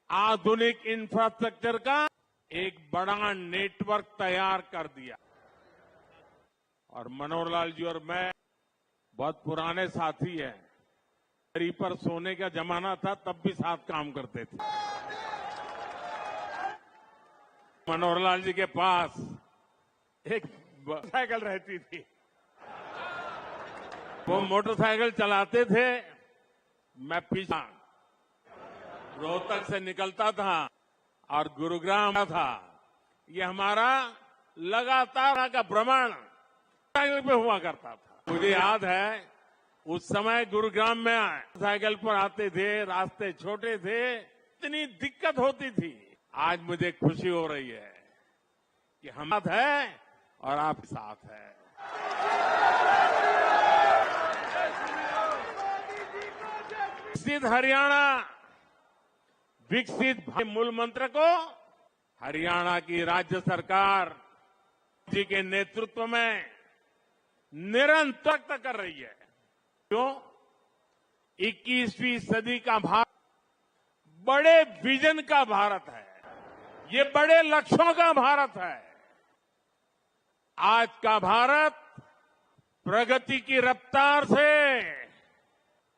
आधुनिक इंफ्रास्ट्रक्चर का एक बड़ा नेटवर्क तैयार कर दिया। और मनोहर लाल जी और मैं बहुत पुराने साथी हैं। दरी पर सोने का जमाना था, तब भी साथ काम करते थे। मनोहर लाल जी के पास एक ब-, साइकिल रहती थी, वो मोटरसाइकिल चलाते थे, मैं पीछे रोहतक से निकलता था और गुरुग्राम था। ये हमारा लगातार का भ्रमण साइकिल पे हुआ करता था। मुझे याद है, उस समय गुरुग्राम में साइकिल पर आते थे, रास्ते छोटे थे, इतनी दिक्कत होती थी। आज मुझे खुशी हो रही है कि हम साथ हैं और आप साथ हैं। विकसित हरियाणा, विकसित भारत मूल मंत्र को हरियाणा की राज्य सरकार जी के नेतृत्व में निरंतर कर रही है। क्यों? इक्कीसवीं सदी का भारत बड़े विजन का भारत है, ये बड़े लक्ष्यों का भारत है। आज का भारत प्रगति की रफ्तार से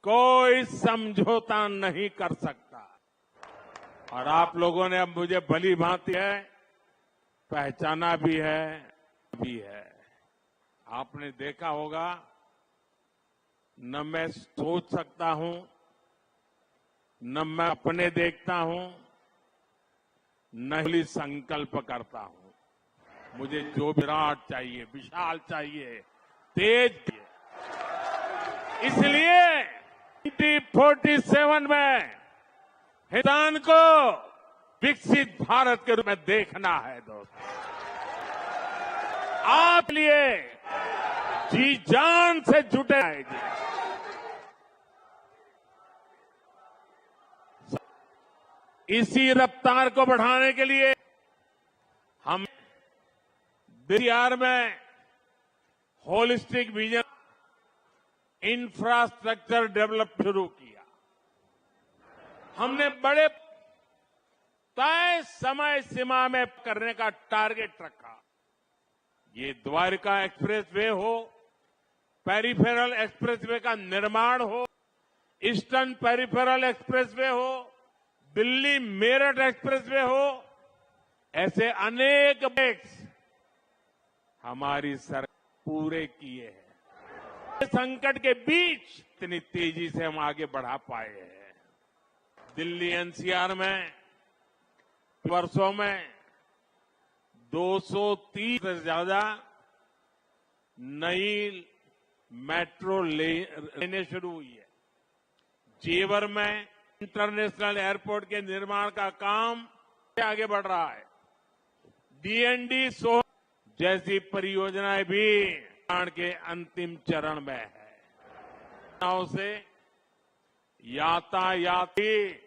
कोई समझौता नहीं कर सकता। और आप लोगों ने अब मुझे भली भांति है पहचाना भी है, भी है। आपने देखा होगा, न मैं सोच सकता हूं, न मैं अपने देखता हूं, न ही संकल्प करता हूं। मुझे जो विराट चाहिए, विशाल चाहिए, तेज चाहिए। इसलिए ट्वेंटी फोर्टी सेवन में हिंदुस्तान को विकसित भारत के रूप में देखना है दोस्तों। आप लिए जी जान से जुटे रहेंगे। इसी रफ्तार को बढ़ाने के लिए हम एनसीआर में होलिस्टिक विजन, इंफ्रास्ट्रक्चर डेवलप शुरू किया। हमने बड़े तय समय सीमा में करने का टारगेट रखा। ये द्वारका एक्सप्रेसवे हो, पेरिफेरल एक्सप्रेसवे का निर्माण हो, ईस्टर्न पेरिफेरल एक्सप्रेसवे हो, दिल्ली मेरठ एक्सप्रेसवे हो, ऐसे अनेक प्रोजेक्ट्स हमारी सरकार पूरे किए हैं। संकट के बीच इतनी तेजी से हम आगे बढ़ा पाए हैं। दिल्ली एनसीआर में वर्षों में दो सौ तीस से ज्यादा नई मेट्रो ले-, लेने शुरू हुई है। जेवर में इंटरनेशनल एयरपोर्ट के निर्माण का काम आगे बढ़ रहा है। डीएनडी सोहन जैसी परियोजनाएं भी निर्माण के अंतिम चरण में है। से यातायात की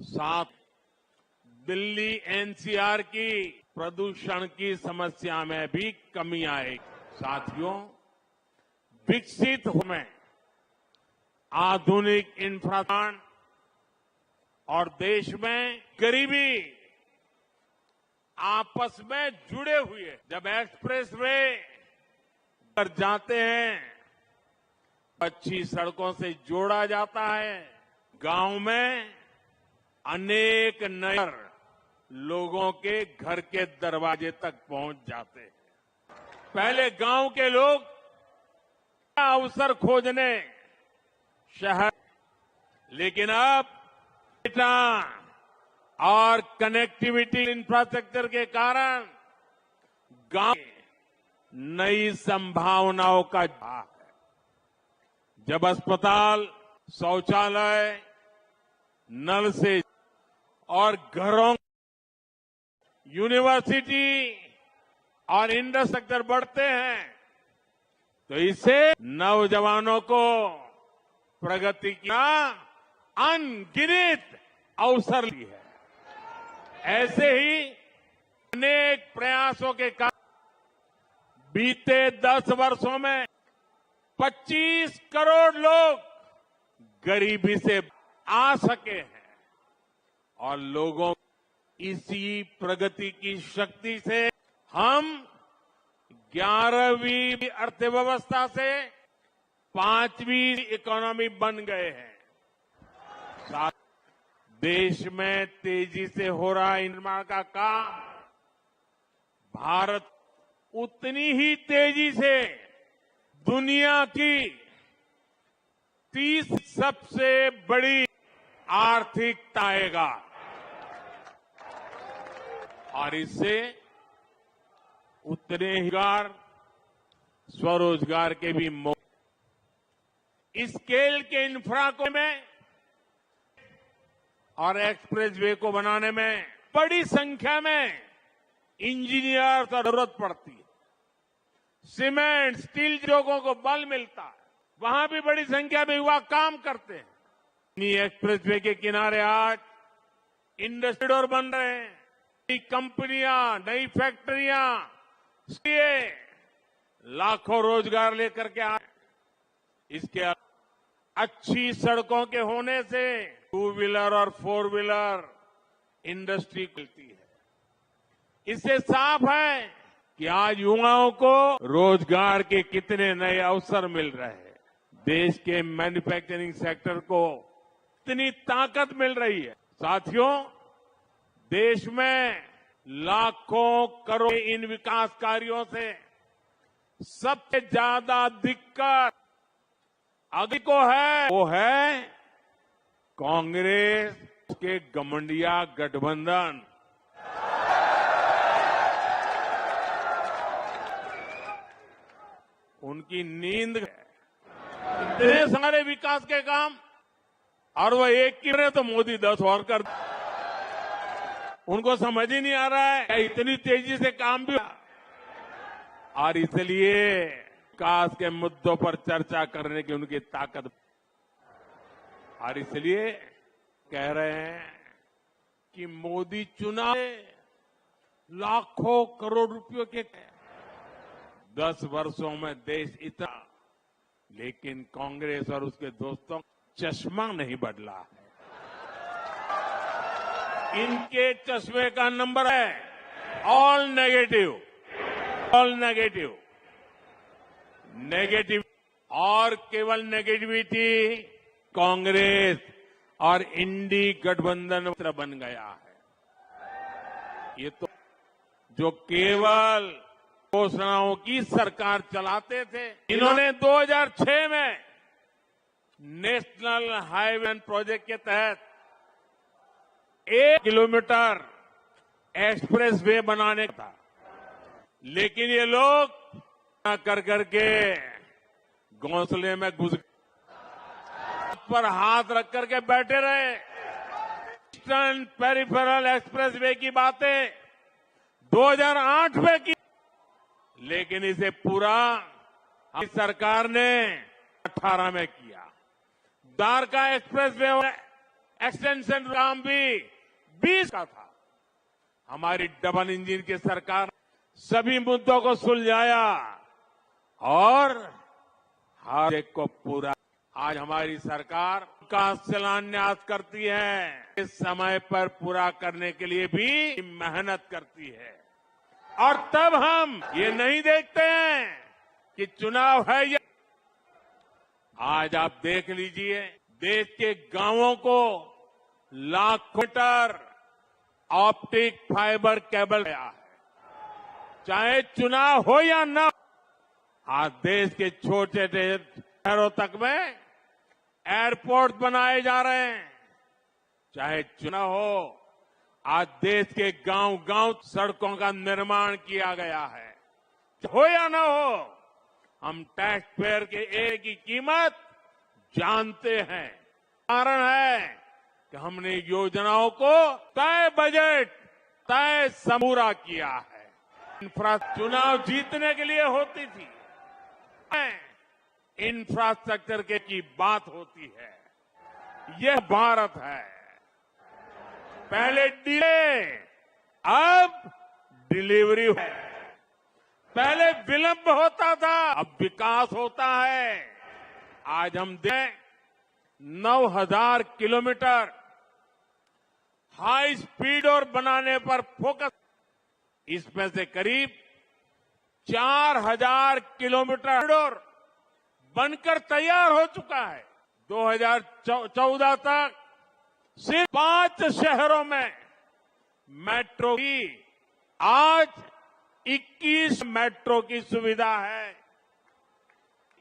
साथ दिल्ली एनसीआर की प्रदूषण की समस्या में भी कमी आएगी। साथियों, विकसित हो में आधुनिक इंफ्रास्ट्रक्चर और देश में गरीबी आपस में जुड़े हुए। जब एक्सप्रेसवे पर जाते हैं, अच्छी सड़कों से जोड़ा जाता है। गांव में अनेक नए लोगों के घर के दरवाजे तक पहुंच जाते हैं। पहले गांव के लोग अवसर खोजने शहर, लेकिन अब डेटा और कनेक्टिविटी इंफ्रास्ट्रक्चर के कारण गांव नई संभावनाओं का, जब अस्पताल, शौचालय, नल से और घरों, यूनिवर्सिटी और इंफ्रास्ट्रक्चर बढ़ते हैं, तो इससे नौजवानों को प्रगति का अनगिनत अवसर मिलती है। ऐसे ही अनेक प्रयासों के कारण बीते दस वर्षों में पच्चीस करोड़ लोग गरीबी से आ सके हैं और लोगों इसी प्रगति की शक्ति से हम ग्यारहवीं अर्थव्यवस्था से पांचवी इकोनॉमी बन गए हैं। साथ देश में तेजी से हो रहा निर्माण का काम, भारत उतनी ही तेजी से दुनिया की तीस सबसे बड़ी आर्थिकता आएगा और इससे उतने ही रोजगार, स्वरोजगार के भी मौके। इस स्केल के इंफ्रा को में और एक्सप्रेसवे को बनाने में बड़ी संख्या में इंजीनियर की जरूरत पड़ती है। सीमेंट, स्टील उद्योगों को बल मिलता है, वहां भी बड़ी संख्या में युवा काम करते हैं। इन्हीं एक्सप्रेसवे के किनारे आज इंडस्ट्री बन रहे हैं, नई कंपनियां, नई फैक्ट्रियां, इसलिए लाखों रोजगार लेकर के आए। इसके अच्छी सड़कों के होने से टू व्हीलर और फोर व्हीलर इंडस्ट्री मिलती है। इससे साफ है कि आज युवाओं को रोजगार के कितने नए अवसर मिल रहे हैं। देश के मैन्युफैक्चरिंग सेक्टर को इतनी ताकत मिल रही है। साथियों, देश में लाखों करोड़ इन विकास कार्यों से सबसे ज्यादा दिक्कत अगली को है, वो है कांग्रेस के घमंडिया गठबंधन। उनकी नींद है। इतने सारे विकास के काम और वो एक की करे तो मोदी दस और कर। उनको समझ ही नहीं आ रहा है कि इतनी तेजी से काम भी, और इसलिए विकास के मुद्दों पर चर्चा करने की उनकी ताकत। और इसलिए कह रहे हैं कि मोदी चुनाव लाखों करोड़ रुपयों के दस वर्षों में देश इतना, लेकिन कांग्रेस और उसके दोस्तों चश्मा नहीं बदला है। इनके चश्मे का नंबर है all negative, all negative, negative. और केवल नेगेटिविटी कांग्रेस और इंडी गठबंधन मित्र बन गया है। ये तो जो केवल घोषणाओं की सरकार चलाते थे, इन्होंने दो हज़ार छह में नेशनल हाईवे प्रोजेक्ट के तहत एक किलोमीटर एक्सप्रेसवे बनाने का था, लेकिन ये लोग कर करके घोंसले में घुस, पर हाथ रख करके बैठे रहे। ईस्टर्न पेरिफेरल एक्सप्रेसवे की बातें दो हज़ार आठ में की, लेकिन इसे पूरा हमारी सरकार ने अठारह में किया। द्वारका एक्सप्रेसवे एक्सटेंशन काम भी बीस का था। हमारी डबल इंजन की सरकार सभी मुद्दों को सुलझाया और हर एक को पूरा। आज हमारी सरकार का शिलान्यास करती है, इस समय पर पूरा करने के लिए भी मेहनत करती है। और तब हम ये नहीं देखते हैं कि चुनाव है या आज आप देख लीजिए, देश के गांवों को लाखों मीटर ऑप्टिक फाइबर केबल गया है। चाहे चुनाव हो या ना, आज देश के छोटे छोटे शहरों तक में एयरपोर्ट बनाए जा रहे हैं। चाहे चुनाव हो, आज देश के गांव-गांव सड़कों का निर्माण किया गया है। हो या ना हो, हम टैक्स पेयर के एक की कीमत जानते हैं। कारण है कि हमने योजनाओं को तय बजट, तय सम-, पूरा किया है। इंफ्रा-, चुनाव जीतने के लिए होती थी, इंफ्रास्ट्रक्चर के की बात होती है। यह भारत है। पहले डिले, अब डिलीवरी है। पहले विलंब होता था, अब विकास होता है। आज हम दे नौ हज़ार किलोमीटर हाई स्पीड और बनाने पर फोकस, इसमें से करीब चार हज़ार किलोमीटर कॉरिडोर बनकर तैयार हो चुका है। दो हज़ार चौदह तक सिर्फ पांच शहरों में मेट्रो की, आज इक्कीस मेट्रो की सुविधा है।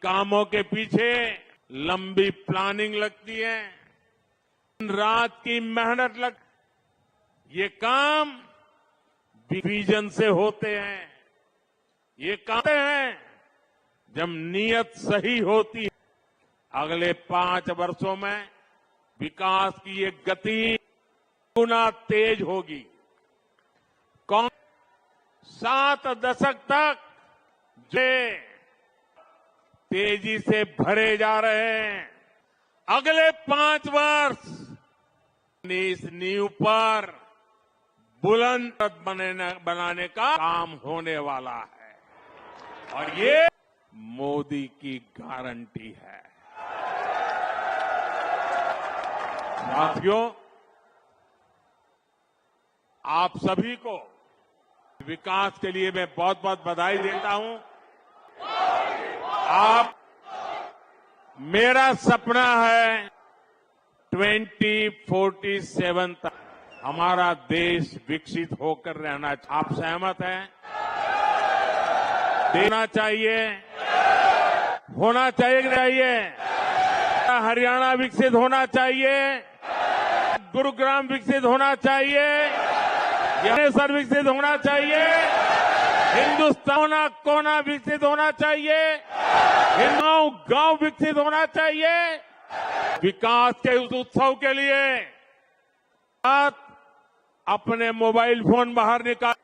कामों के पीछे लंबी प्लानिंग लगती है, दिन रात की मेहनत लग, ये काम विजन से होते हैं। ये काम हैं जब नीयत सही होती है। अगले पांच वर्षों में विकास की ये गति गुना तेज होगी। कौन सात दशक तक जो तेजी से भरे जा रहे हैं, अगले पांच वर्ष इस नींव पर बुलंद बनाने, बनाने का काम होने वाला है और ये मोदी की गारंटी है। साथियों, आप सभी को विकास के लिए मैं बहुत-बहुत बधाई देता हूं। आप, मेरा सपना है ट्वेंटी फ़ोर्टी सेवन तक हमारा देश विकसित होकर रहना। आप सहमत हैं? देना चाहिए, होना चाहिए कि नहीं चाहिए? हरियाणा विकसित होना चाहिए, गुरुग्राम विकसित होना चाहिए, भुवनेश्वर विकसित होना चाहिए, हिंदुस्तान कोना कोना विकसित होना चाहिए, गांव गांव विकसित होना चाहिए। विकास के उस उत्सव के लिए आज अपने मोबाइल फोन बाहर निकाल,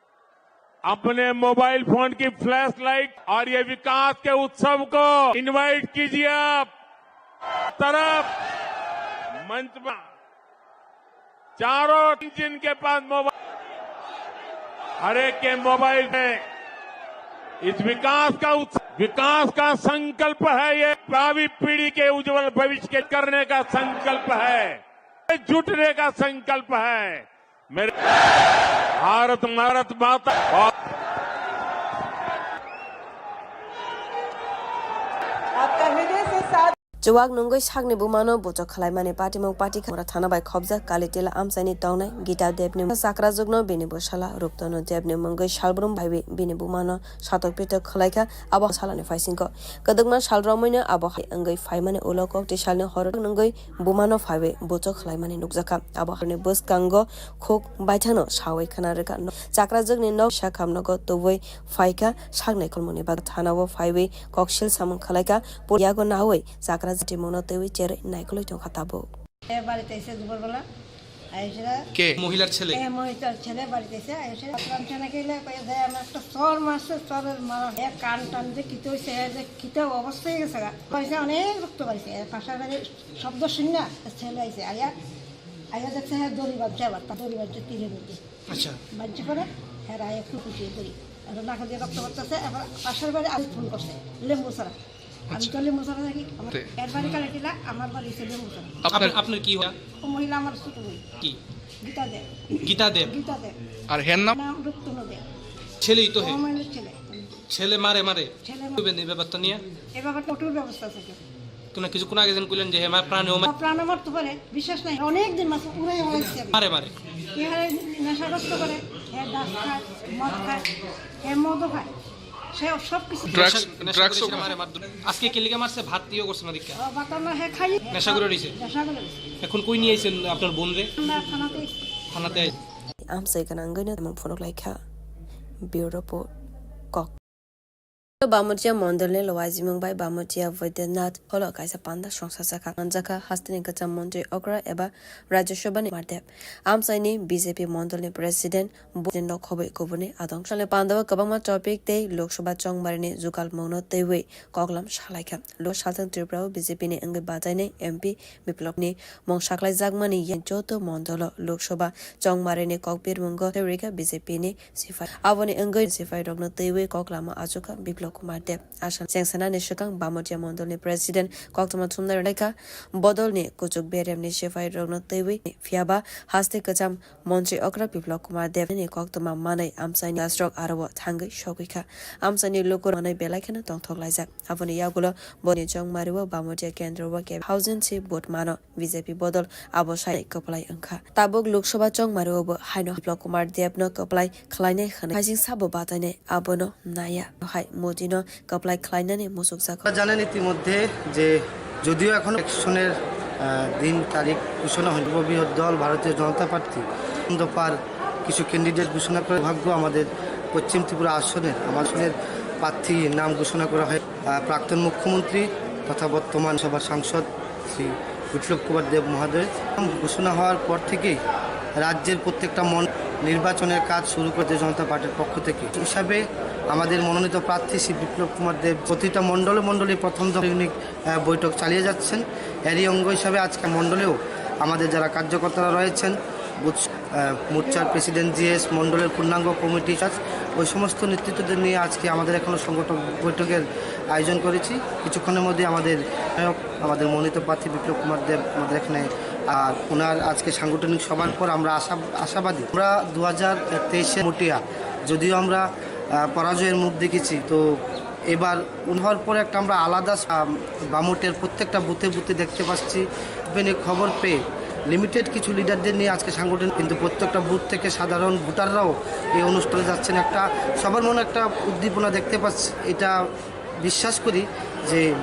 अपने मोबाइल फोन की फ्लैश लाइट और ये विकास के उत्सव को इनवाइट कीजिए। आप तरफ मंच पर चारों, जिनके पास मोबाइल, हर एक के मोबाइल में इस विकास का उत्स-, विकास का संकल्प है, ये भावी पीढ़ी के उज्जवल भविष्य के करने का संकल्प है, जुटने का संकल्प है। मेरे भारत, भारत माता। आपका हृदय से साथ Chuwak nungwi sakni bumano buchok khlaimani patimung patikha. Mura thana bai khobjak Kalitila amchaini tongnai Gita Devni chakrajwkno bini bwsala Ruptanu Devni mungwi salbrum baiwi bini bumano satok pitok khlaikha. Abo salani phaisingo kwdwkma sal romwino abo hai wngwi phaimani ulo kokti salni horo nungwi bumano phaiwi buchok khlaimani nukjakha. Abo harni bwskango khuk baithangno sawi khna rwkha. Chakrajwkni nok sakhamnogo tubui phaikha saknai khulmungni bagwi thanao phaiwi koksil samung khlaikha. Poriyago nawi chakra jati mungno twiwi cherwi naikolwi tongkha tabuk. এ বাড়িতে এসে দুপুরবেলা আইসরা কে? মহিলার ছেলে? এ মহিলার ছেলে বাড়িতে এসে আইসরা আসলাম ছেলে গেলে কয়ে দেয় আমার একটা চর মারছে, চরের মারা এ কান টান যে কিতে হইছে, এ যে কিতে অবস্থা হয়ে গেছে গা। কইছে অনেক রক্ত পাইছে, এ পাশের বাড়ি শব্দ শুন না ছেলে আইছে, আইয়া আইয়া দেখছে হ্যাঁ দড়ি বাঁধছে, আবার তা দড়ি বাঁধছে তীরের মধ্যে। আচ্ছা। বাঁধছে পরে হ্যাঁ রায় একটু কুচিয়ে দড়ি। আর নাকে দিয়ে রক্ত পড়তেছে, এবার পাশের বাড়ি আরেক ফোন করছে লেম্বু ছাড়া। আমি আচ্ছা। তো লেম্বু ছাড়া থাকি, আমার তে- এর বাড়ি কালেটিলা, আমার বাড়ি হচ্ছে লেম্বু ছাড়া। আপনার, আপনার কি হয়? ও মহিলা আমার ছোট বোন। কি? গীতা দেব। গীতা দেব। গীতা দেব। আর হের নাম? নাম রুক্তনু দেব। ছেলেই তো হে। ও মহিলার ছেলে। ছেলে মারে মারে। ছেলে মারে। বুঝবেন এই ব্যাপারটা নিয়ে? এ ব্যাপারটা কঠোর ব্যবস্থা আছে। তো না কিছুক্ষণ আগে যেন কইলেন যে হে মা প্রাণে ও মা- প্রাণে মারতে পারে, বিশ্বাস নাই। অনেক দিন মাসে উড়াই হয়েছে। মারে মারে। এ হারে নেশাগ্রস্ত করে, হে ডাস খায়, মদ খায়, হে মদও খায়। সে সব কিছু নেশা, নেশা করে সে মারে মারধর। আজকে কে লিগে মারছে? ভাত দিয়েও করছে না দীক্ষা। ও, বাতানো হে খাই। নেশা করে রইছে। নেশা করে রইছে। এখন কই নিয়ে আইছেন আপনার বোন রে? আমরা থানাতে। থানাতে I- Amsai gwnangwino tongmung phunuklikha. Bureau Report, Kok. Bamutia Mondolni Lwaijimung bai Bamutia Baidyanath holo kaisa panda songsa sakha. Manjakha hasteni kwcham montri okra eba Rajya Sabhani Kumar Dev. Amchaini B J P Mondolni President Bhupendra Khoboi kubuni adong. Salni pandao kwbangma topic tei Lok Sabha chongmarini jugalmungno twiwi koklam salaikha. Lok salthang Tripura o B J P ni wngwi batainai M P Biplobni mung saklaijakmani yang joto mondolo Lok Sabha chongmarini kokbirmungo rwkha B J P ni siphai. Aboni wngwi siphairokno twiwi koklama achukha Biplab Kumar Deb. Asal chengsanani swkang Bamotia mondolni president koktwma thumnai rwlaikha bodolni kuchuk beremni siphairokno twiwi. Phiyaba haste kwcham montri okra Biplab Kumar Debni koktwma manwi amchaini jasrok aro thangwi sogwikha. Amchaini luku manwi belai kheno tongthok laijak. Aboni yagulo boni chongmario Bamotia kendro o kebo thousand si vote mano. B J P bodol abo sai kwplai wngkha. Tabuk Lok Sabha chongmario bo haino Biplab Kumar Debno kwplai khlainai hwnwi haising sabo batainai abono naya. Hai Modino kwplai khlainani muchukjak. আপনারা জানেন ইতিমধ্যে যে যদিও এখন ইলেকশনের, আহ, দিন তারিখ ঘোষণা হয়নি, সর্ববৃহৎ দল ভারতীয় জনতা পার্টি দফার কিছু ক্যান্ডিডেট ঘোষণা করে। ভাগ্য আমাদের পশ্চিম ত্রিপুরা আসনের, আমার আসনের প্রার্থী নাম ঘোষণা করা হয়। আহ, প্রাক্তন মুখ্যমন্ত্রী তথা বর্তমান সভার সাংসদ শ্রী বিপ্লব কুমার দেব মহোদয় ঘোষণা হওয়ার পর থেকেই রাজ্যের প্রত্যেকটা মন নির্বাচনের কাজ শুরু করেছে জনতা পার্টির পক্ষ থেকে। হিসাবে আমাদের মনোনীত প্রার্থী শ্রী বিপ্লব কুমার দেব প্রতিটা মণ্ডলে মণ্ডলে প্রথম দফা ইউনিট, আহ, বৈঠক চালিয়ে যাচ্ছেন। এরই অঙ্গ হিসাবে আজকে মণ্ডলেও আমাদের যারা কার্যকর্তারা রয়েছেন, বুথ, আহ, মোর্চার প্রেসিডেন্ট, জিএস, মণ্ডলের পূর্ণাঙ্গ কমিটি, ওই সমস্ত নেতৃত্বদের নিয়ে আজকে আমাদের এখানে সংগঠন বৈঠকের আয়োজন করেছি। কিছুক্ষণের মধ্যে আমাদের নায়ক, আমাদের মনোনীত প্রার্থী বিপ্লব কুমার দেব আমাদের এখানে, আর ওনার আজকে সাংগঠনিক সভার পর আমরা আশা, আশাবাদী। আমরা দু হাজার তেইশে মটিয়া যদিও আমরা, আহ, পরাজয়ের মুখ দেখেছি, তো এবার উনি হওয়ার পরে একটা আমরা আলাদা, আহ, বামুটের প্রত্যেকটা বুথে বুথে দেখতে পাচ্ছি। আপনি খবর পেয়ে লিমিটেড কিছু লিডারদের নিয়ে আজকে সাংগঠনিক, কিন্তু প্রত্যেকটা বুথ থেকে সাধারণ ভোটাররাও এই অনুষ্ঠানে যাচ্ছেন। একটা সবার মনে একটা উদ্দীপনা দেখতে পাচ্ছি। এটা বিশ্বাস করি যে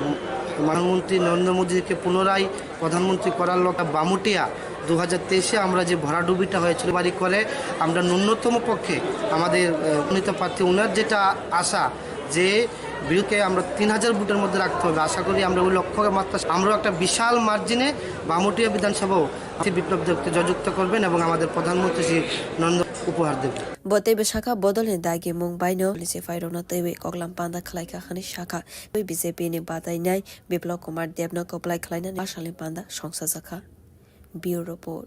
প্রধানমন্ত্রী নরেন্দ্র মোদীকে পুনরায় প্রধানমন্ত্রী করার লক্ষ্যে বামুটিয়া দু হাজার তেইশে আমরা যে ভরাডুবিটা হয়েছিল, বাড়ি করে আমরা ন্যূনতম পক্ষে আমাদের, আহ, মনোনীত প্রার্থী ওনার যেটা আশা যে বিরুদ্ধে আমরা তিন হাজার ভোটের মধ্যে রাখতে হবে। আশা করি আমরা ওই লক্ষ্যমাত্রা, আমরাও একটা বিশাল মার্জিনে বামুটিয়া বিধানসভাও প্রার্থী বিপ্লব দেবকে জয়যুক্ত করবেন এবং আমাদের প্রধানমন্ত্রী শ্রী নরেন্দ্র উপহার দেবেন। Bo teibo sakha, bodolni dagi mung baino siphairokno twiwi koklam panda khlaikha hwnwi sakha. Tei B J P ni batainai Biplab Kumar Debno kwplai khlainani asalni panda songsajakha. Bureau Report.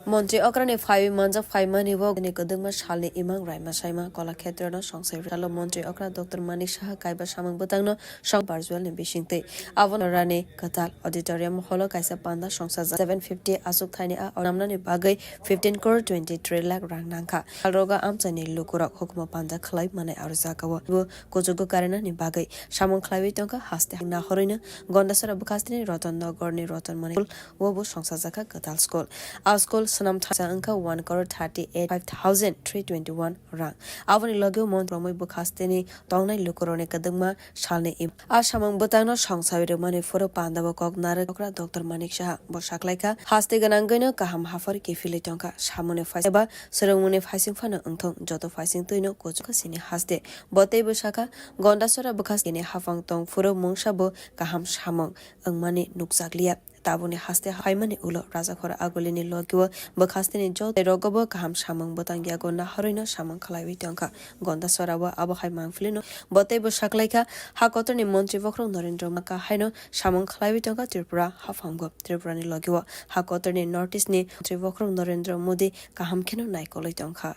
Montri okrani phaiwi manjak phaimani bo ni kwdwkma salni imang raima saima Kolakhetrono songsairwi salo Montri okra Doctor Manik Saha kaiba samung bwtangno song virtualni bisingtwi. Abono Rani Kwtal Auditorium Hallo kaisa panda songsajak seven fifty aswk thaini a namnani bagwi fifteen crore twenty three lakh rang nangkha. Salrogo amchaini lukurok hukumu panda khlai manai aro jagao bo kuchugo karinani bagwi samung khlaiwi tongkha haste nahorwino Gondasora bwkhasteni Ratan Nagarni Ratan Mani o bo songsajakha kwtal school. A school swnam thangsa wngkha one crore thirty eight five thousand three twenty one rang. Aboni logeo mon romwi bwkhasteni tongnai lukurokni kwdwkma salni im. A samung bwtangno songsawi rwmani phuru pandao kok narwk okra Doctor Manik Saha. Bo saklaikha, haste gwnangwino kaham haphar kiphilwi tongkha. Samungni phaising eba swrwngmungni phaising phano wngthung, joto phaising twino kuchukha chini haste. Bo teibo sakha, Gondasora bwkhasteni haphang tong phuru mungsa bo kaham samung wngmani nukjakliya. Tabukni haste phaimani ulo Rajakhor Agulini logio bwkhasteni joto rogobo kaham samung bwtang yago nahorwino samung khlaiwi tongkha. Gondasora o abo hai mangpilino bo teibo saklaikha, ha kotorni montri bokhorok Narendra Modi haino samung khlaiwi tongkha Tripura haphango. Tripurani logio ha kotorni North East ni montri bokhorok Narendra Modi kaham kheno naikolwi tongkha.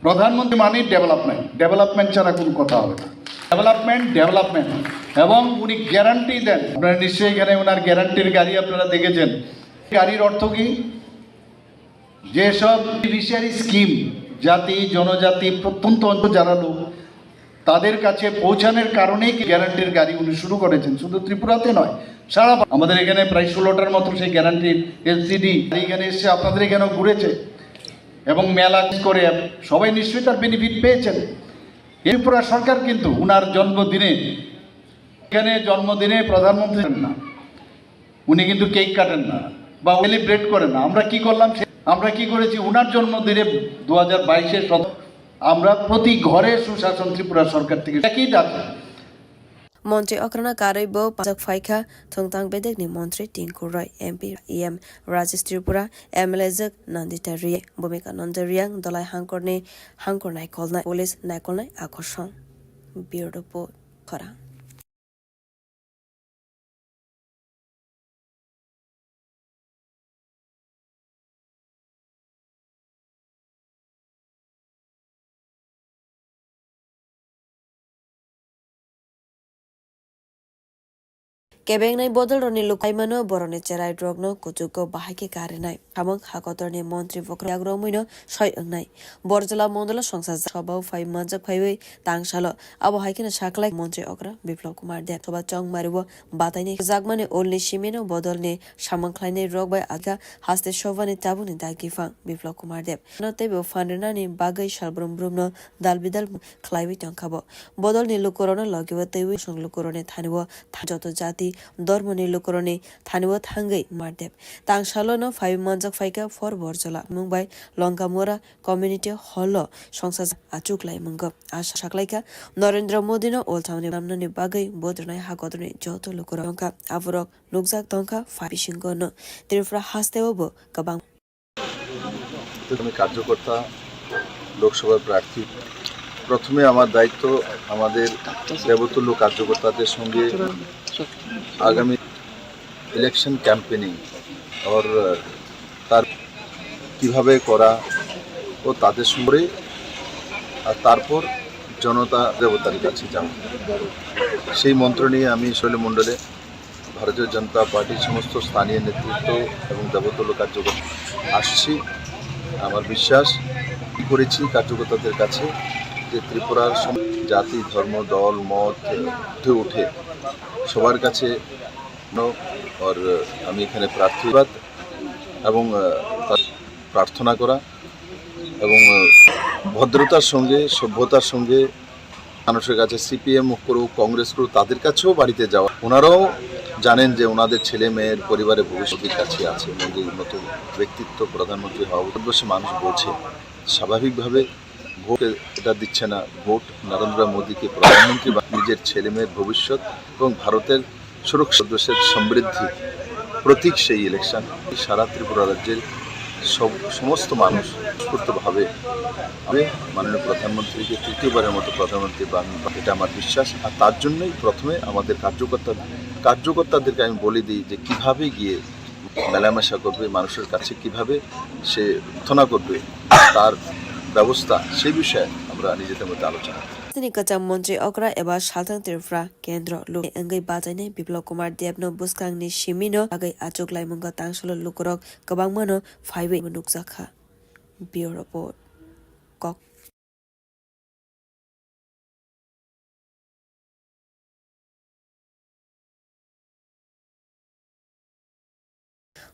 প্রধানমন্ত্রী মানে development, development ছাড়া কোনো কথা হবে না। Development, development. এবং উনি গ্যারান্টি দেন, আপনারা নিশ্চয়ই এখানে ওনার গ্যারান্টির গাড়ি আপনারা দেখেছেন। গাড়ির অর্থ কি? যেসব বেনিফিশিয়ারি স্কিম জাতি, জনজাতি, প্রত্যন্ত অঞ্চল যারা লোক, তাদের কাছে পৌঁছানোর কারণেই কি গ্যারান্টির গাড়ি উনি শুরু করেছেন, শুধু ত্রিপুরাতে নয়, সারা ভা-, আমাদের এখানে প্রায় ষোলোটার মতো সেই গ্যারান্টির এলসিডি এখানে এসে আপনাদের এখানেও ঘুরেছে এবং মেলা করে সবাই নিশ্চয়ই তার বেনিফিট পেয়েছেন। ত্রিপুরা সরকার কিন্তু উনার জন্মদিনে, এখানে জন্মদিনে প্রধানমন্ত্রী না, উনি কিন্তু কেক কাটেন না বা সেলিব্রেট করেন না। আমরা কি করলাম? সে-, আমরা কি করেছি? উনার জন্মদিনে দু হাজার বাইশে শত-, আমরা প্রতি ঘরে সুশাসন ত্রিপুরা সরকার থেকে একই দাবি। Montri okrano karwi bo pajak phaikha thwngtang bedekni montri Tinku Roy, M P, E M Rajesh Tripura, M L A jwk Nandita Riya, Bhumika Nanda Reang, Dolai Hangkorni Hangkor naikolnai, police naikolnai akorsong. Bureau Report, Khorang. Kebengnai bodolrokni lukaimano borokni cherai rokno kuchugo bahai khe karinai. Samung hakotorni montri bokhorok yagromwino soi wngnai. Borjola mondolo songsa sabao phai manjak phaiwi tangsalo. Abo hai kheno saklai montri okra Biplab Kumar Deb. Soba chongmario bataini jakmani ulni simino bodolni samung khlainai rok bai agha haste sobani tabukni dagi phang Biplab Kumar Deb. No teibo phan rinani bagwi salbrum brumno dal bidal khlaiwi tongkha bo. Bodolni lukurokno logibo twiwi song lukurokni thanio tha-, joto jati dormoni lukurokni thanio thangwi Kumar Deb. Tangsalo no phaiwi manjak phaikha for Borjola mung bai Longamora Community Hall o songsa achuk lai mungo. Asa saklaikha Narendra Modi no ulthaoni lamnani bagwi bodronai hakotorni joto lukurok wngkha. Aborok nukjak tongkha pha bisingo no Tripura hasteo bo kwbang. আমি কার্যকর্তা, লোকসভার প্রার্থী। প্রথমে আমার দায়িত্ব আমাদের দেবতুল্য কার্যকর্তাদের সঙ্গে আগামী ইলেকশন ক্যাম্পেনিং, আর তার কিভাবে করা ও তাদের সঙ্গে, আর তারপর জনতা দেবতার কাছে যাব। সেই মন্ত্র নিয়ে আমি শৈলমণ্ডলে ভারতীয় জনতা পার্টির সমস্ত স্থানীয় নেতৃত্ব এবং দেবতুল্য কার্যকর্তা আসছি। আমার বিশ্বাস করেছি কার্যকর্তাদের কাছে যে ত্রিপুরার সম-, জাতি, ধর্ম, দল, মত উঠে উঠে সবার কাছে ন-, আর আমি এখানে প্রার্থীবাদ এবং, আহ, প্রার্থনা করা এবং, আহ, ভদ্রতার সঙ্গে, সভ্যতার সঙ্গে মানুষের কাছে সিপিএম করুক, কংগ্রেস করুক, তাদের কাছেও বাড়িতে যাওয়া। ওনারাও জানেন যে ওনাদের ছেলে মেয়ের পরিবারের ভবিষ্যতের কাছে আছে। মোদীর মতো ব্যক্তিত্ব প্রধানমন্ত্রী হওয়া উচিত। ভারতবর্ষে মানুষ বোঝে, স্বাভাবিকভাবে ভোট এটা দিচ্ছে না, ভোট নরেন্দ্র মোদীকে প্রধানমন্ত্রী বা নিজের ছেলে মেয়ের ভবিষ্যৎ এবং ভারতের সুরক্ষা, দেশের সমৃদ্ধি প্রতীক সেই ইলেকশন। সারা ত্রিপুরা রাজ্যের সব, সমস্ত মানুষ স্ফূর্তভাবে মাননীয় প্রধানমন্ত্রীকে তৃতীয়বারের মতো প্রধানমন্ত্রী বানান, এটা আমার বিশ্বাস। আর তার জন্যই প্রথমে আমাদের কার্যকর্তা, কার্যকর্তাদেরকে আমি বলে দিই যে কিভাবে গিয়ে মেলামেশা করবে, মানুষের কাছে কিভাবে সে প্রার্থনা করবে, তার ব্যবস্থা, সেই বিষয়ে আমরা নিজেদের মধ্যে আলোচনা করব। Tini kwcham montri okra eba salthang Tripura kendro luk wngwi bachainai Biplab Kumar Debno bwskangni simino bagwi achuk laimungo tangsalo lukurok kwbangmano phaiwi nukjakha. Bureau Report. Kok.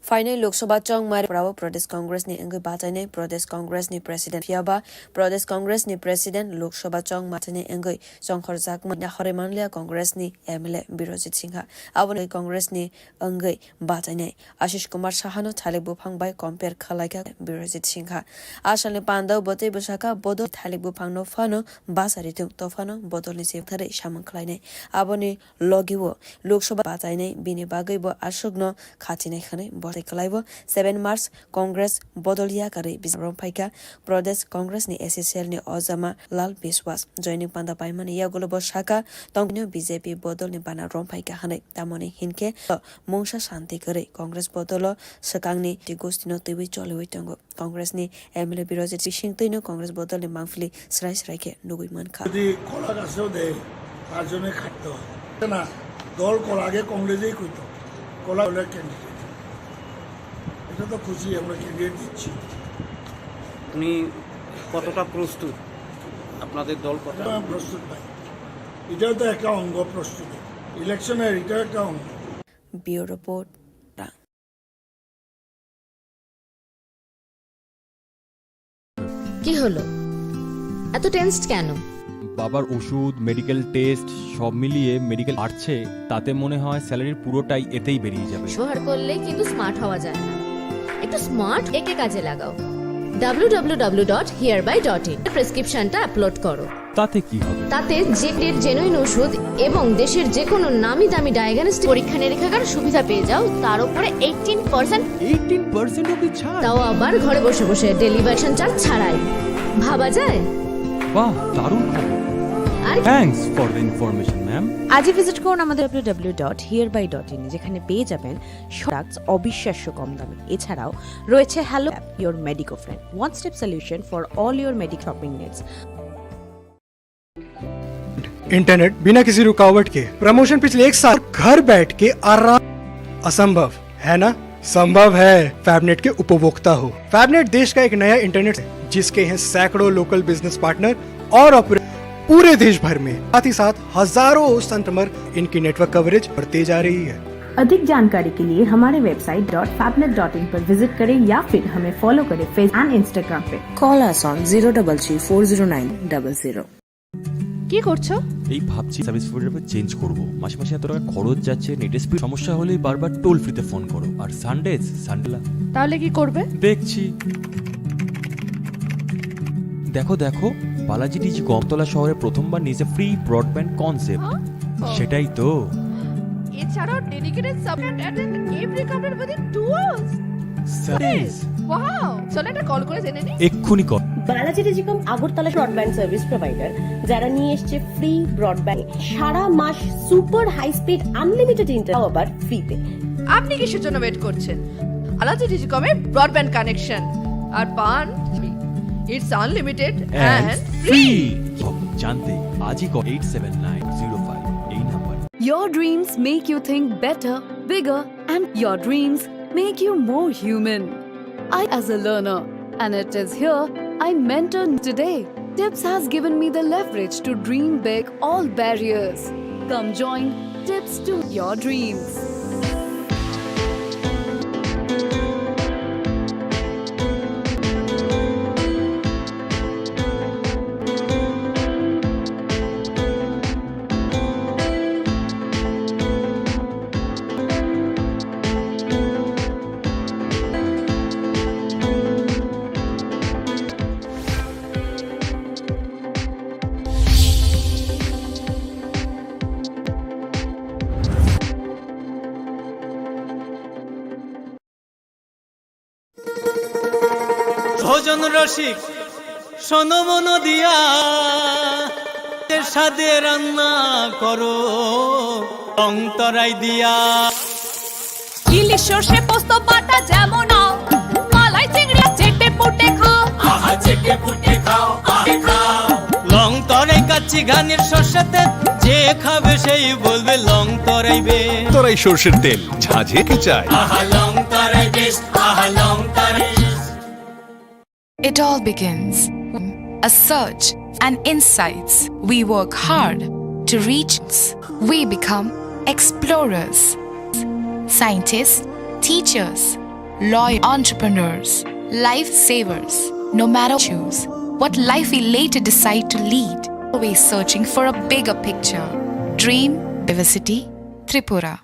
Phainai Lok Sabha chongmari Pradesh Congress ni wngwi bachainai Pradesh Congress ni President phiyaba Pradesh Congress ni President Lok Sabha chongmari wngwi chongkhorjakma nahorwi manliya Congress ni M L A Birojit Singha. Aboni Congress ni wngwi bachainai Ashish Kumar Sahano thalik buphang bai compare khwlaikha Birojit Singha. Asalni pandao bo tei bwsakha bodol thalik buphangno phano bachari thung, to phano bodolni se thari samung khlainai. Aboni logio Lok Sabha bachainai bini bagwi bo aswkno khatinai hwnwi bo tei kwlaibo seven March Congress bodol yakarwi bijap romphaikha Pradesh Congress ni S C Cell ni ojama Lal Biswas. Joining panda paimani yagulo bo sakha tongmino B J P bodolni bana romphaikha hwnwi. Tamoni hinkhe mungsa santi kwrwi Congress bodolo swkangni ti gostino twiwi choliwi tongo. Congress ni M L A Birojit Singh twino Congress bodolni mangpili srai srai khe nugwi mankha. যদি কলা গাছেও দেয়, তার জন্য খাটতে হয়। না, দল কলা আগে কংগ্রেসেই করতো। কলা হলে ক্যান্ডিডেট। এটা তো খুশি, আমরা ক্যান্ডিডেট দিচ্ছি। আপনি কতটা প্রস্তুত? আপনাদের দল কতটা? এটা প্রস্তুত ভাই। এটাও তো একটা অঙ্গ প্রস্তুতি। ইলেকশনের এটাও একটা অঙ্গ। Bureau Report. কি হলো? এত টেন্সড কেন? বাবার ওষুধ, মেডিকেল টেস্ট, সব মিলিয়ে মেডিকেল বাড়ছে, তাতে মনে হয় স্যালারির পুরোটাই এতেই বেরিয়ে যাবে। ব্যবহার করলে কিন্তু স্মার্ট হওয়া যায় না। একটু স্মার্ট একে কাজে লাগাও। W W W dot here by dot in প্রেসক্রিপশনটা আপলোড করো। তাতে কি হবে? তাতে জেটের জেনুইন ওষুধ এবং দেশের যে কোনো নামি দামি ডায়াগনস্টিক পরীক্ষা নিরীক্ষার সুবিধা পেয়ে যাও, তার উপরে এইটিন পার্সেন্ট এইটিন পার্সেন্ট অব্দি ছাড়? তাও আবার ঘরে বসে বসে ডেলিভারি চার্জ ছাড়াই। ভাবা যায়? বাহ, দারুণ খবর। আর thanks for the information, ma'am. আজই ভিজিট করুন আমাদের W W W dot here by dot in, যেখানে পেয়ে যাবেন প্রোডাক্টস অবিশ্বাস্য কম দামে। এছাড়াও রয়েছে hello app, your Medico friend, one step solution for all your medical shopping needs. Internet बिना किसी रुकावट के प्रमोशन पिछले एक साल घर बैठ के आराम, असंभव है ना? संभव है। फैबनेट के उपभोक्ता हो। फैबनेट देश का एक नया इंटरनेट है, जिसके हैं सैकड़ों लोकल बिजनेस पार्टनर और ऑपरेटर पूरे देश भर में। साथ ही साथ हजारों संतमर इनकी नेटवर्क कवरेज बढ़ती जा रही है। अधिक जानकारी के लिए हमारे वेबसाइट डॉट फैबनेट डॉट इन पर विजिट करें या फिर हमें फॉलो करें फेस एंड इंस्टाग्राम पे। Call us on zero double three four zero nine double zero. কি করছো? এই ভাবছি সার্ভিস প্রোভাইডার চেঞ্জ করব। মাসে মাসে এত টাকা খরচ যাচ্ছে, নেটের স্পিড সমস্যা হলেই বারবার টোল ফ্রিতে ফোন করো। আর সানডেজ, সানডেলা তাহলে কি করবে? দেখছি। দেখো, দেখো, বালাজি ডিজি কমতলা শহরে প্রথমবার নিয়েছে ফ্রি ব্রডব্যান্ড কনসেপ্ট। হ্যাঁ? ও। সেটাই তো। এছাড়াও ডেডিকেটেড সাপোর্ট অ্যাটেন্ড এভরি কাপড় within two hours. Sundays. Wow, চলো একটা কল করে জেনে নিই। এক্ষুনি call. Balaji telecom Agartala broadband service provider, যারা নিয়ে এসছে ফ্রি ব্রডব্যান্ড সারা মাস, super high speed unlimited internet, আবার ফ্রিতে। আপনি কিসের জন্য ওয়েট করছেন? আলাজি টেলিকমে ব্রডব্যান্ড কানেকশন আর পান, it's unlimited and and free. Free. জানতে আজই call eight seven nine zero five এই number. Your dreams make you think better, bigger, and your dreams make you more human. I, as a learner, and it is here I mentor today. Tips has given me the leverage to dream big all barriers. Come join Tips to your dreams. ভোজন রসিক, শোনো মন দিয়া, স্বাদে রান্না করো, রং তরাই দিয়া। ইলিশ সর্ষে পোস্ত বাটা যেমন নাও, মালাই চিংড়ি চেটে পুটে খাও। আহা, চেটে পুটে খাও, আহা, খাও। লং তরাই কাচ্চি ঘানির সর্ষে তেল, যে খাবে সেই বলবে লং তরাই বে। তরাই সর্ষের তেল, ঝাঁঝে কি চাই? আহা, লং তরাই বেস্ট, আহা, লং তরাই। It all begins a search and insights. We work hard to reach. We become explorers, scientists, teachers, lawyer, entrepreneurs, life savers. No matter choose what life we later decide to lead, always searching for a bigger picture. Dream, diversity, Tripura.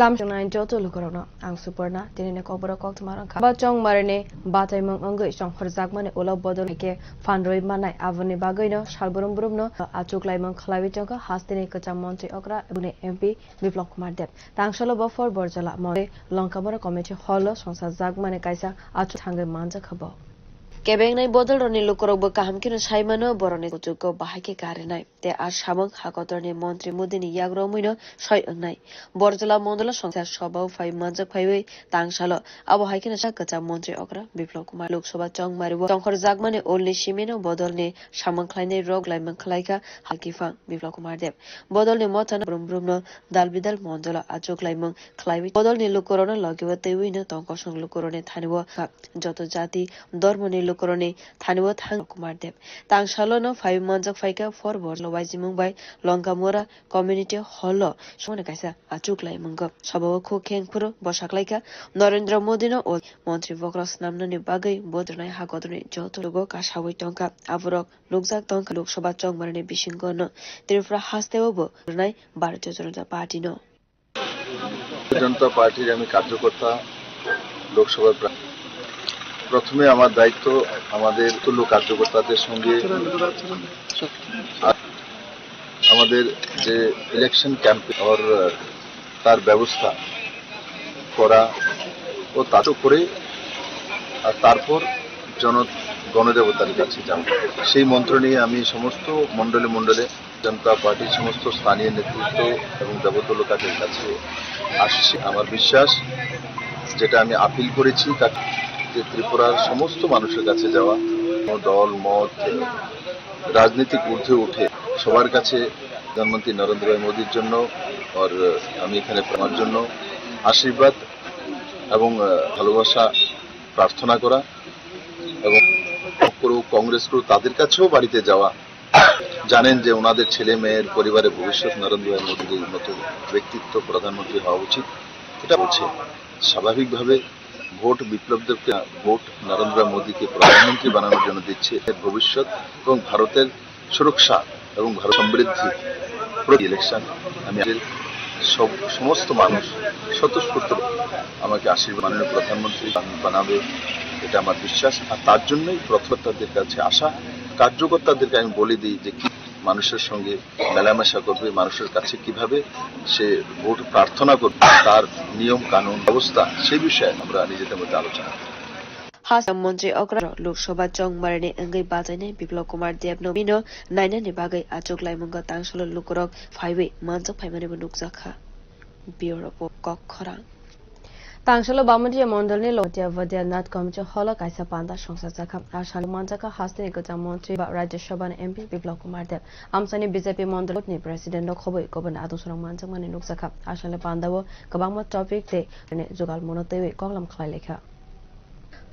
Lam chungnai joto lukurokno ang Suparna, tinini kokborok koktwma rwngkha. Ba chongmarini bataimung wngwi chongkhorjakmani ulo bodol hai khe phan rwui mannai, aboni bagwino salbrum brumno achuklaimung khlaiwi tongkha hasteni kwcham montri okra buni M P Biplab Kumar Deb. Tangsalo bophor Borjola montri Longkamura Community Hall-o songsajakmani kaisa achuk thangwi manjakha bo. Kebengnai bodolrokni lukurokbo kaham kheno sai mano, borokni kuchugo bahai khe karinai. Tei a samung hakotorni montri Modini yak romwino soi wngnai. Borjola mondolo songsa sobao phai manjak phaiwi tangsalo. Abo hai kheno sa kwcham montri okra Biplab Kumar. Lok Sabha chongmario chongkhorjakmani ulni simino bodolni samung khlainai rok laimung khlaikha Halkiphang Biplab Kumar Deb. Bodolni mothano brum brumno dal bidal mondolo achuk laimung khlaiwi bodolni lukurokno logio twiwino tong kosong lukurokni thanio joto jati dhormoni lukurokni thanio thang Kumar Deb. Tangsalono phaiwi manjak phaikha phor Borjola waijimung bai Longkamura Community Hall-o songni kaisa achuk laimung. Sabao khuk kheng phuru bwsaklaikha Narendra Modino o montri bokhorok swnamnani bagwi bodolni hakotorni joto logo kasawi tongkha. Aborok nukjak tongkha Lok Sabha chongmarini bisingono Tripura hasteo bo rwnai Bharatiya Janata Party-no. জনতা পার্টির আমি কার্যকর্তা, লোকসভার প্রা-, প্রথমে আমার দায়িত্ব আমাদের তুল্য কার্যকর্তাদের সঙ্গে আর আমাদের যে ইলেকশন ক্যাম্পেইন, ওর, তার ব্যবস্থা করা ও তার করে, আর তারপর জন-, গণদেবতার কাছে যাব। সেই মন্ত্র নিয়ে আমি সমস্ত মণ্ডলে মণ্ডলে জনতা পার্টির সমস্ত স্থানীয় নেতৃত্ব এবং দেবতুল্য কাজের কাছে আসছি। আমার বিশ্বাস, যেটা আমি আপিল করেছি, তা যে ত্রিপুরার সমস্ত মানুষের কাছে যাওয়া, কোনো দল, মত, রাজনৈতিক ঊর্ধ্বে উঠে সবার কাছে প্রধানমন্ত্রী নরেন্দ্র ভাই মোদীর জন্য আর আমি এখানে আমার জন্য আশীর্বাদ এবং, আহ, ভালোবাসা প্রার্থনা করা এবং করুক, কংগ্রেস করুক, তাদের কাছেও বাড়িতে যাওয়া। জানেন যে ওনাদের ছেলে মেয়ের পরিবারের ভবিষ্যৎ নরেন্দ্র ভাই মোদীর মতো ব্যক্তিত্ব প্রধানমন্ত্রী হওয়া উচিত, এটা বলছে। স্বাভাবিকভাবে ভোট বিপ্লব দেবকে, ভোট নরেন্দ্র মোদীকে প্রধানমন্ত্রী বানানোর জন্য দিচ্ছে। এর ভবিষ্যৎ এবং ভারতের সুরক্ষা এবং ভারত সমৃদ্ধি প্রতি ইলেকশন আমি আজের সব, সমস্ত মানুষ স্বতঃস্ফূর্ত আমাকে আশীর্বাদ, মাননীয় প্রধানমন্ত্রী বানাবে, এটা আমার বিশ্বাস। আর তার জন্যই প্রথমতাদের কাছে আসা, কার্যকর্তাদেরকে আমি বলে দিই যে কি মানুষের সঙ্গে মেলামেশা করবে, মানুষের কাছে কিভাবে সে ভোট প্রার্থনা করবে, তার নিয়ম কানুন ব্যবস্থা, সেই বিষয়ে আমরা নিজেদের মধ্যে আলোচনা করি। Hasteo montri okra Lok Sabha chongmarini wngwi bachainai Biplab Kumar Debno bino nainani bagwi achuk laimungo tangsalo lukurok phaiwi manjak phaimani bo nukjakha. Bureau Report, Kokkhorang. Tangsalo Bamatia Mondolni Lotia Vadia Nat Committee Hall-o kaisa panda songsa jakha. Asani manjaka hasteni kwcham montri ba Rajya Sabhani M P Biplab Kumar Deb. Amsani B J P Mondol ni President rok khoboi koboni adong sorong manjakmani nukjakha. Asani pandao kwbangma topic tei jugal mono teiwi koklam khlai lekha.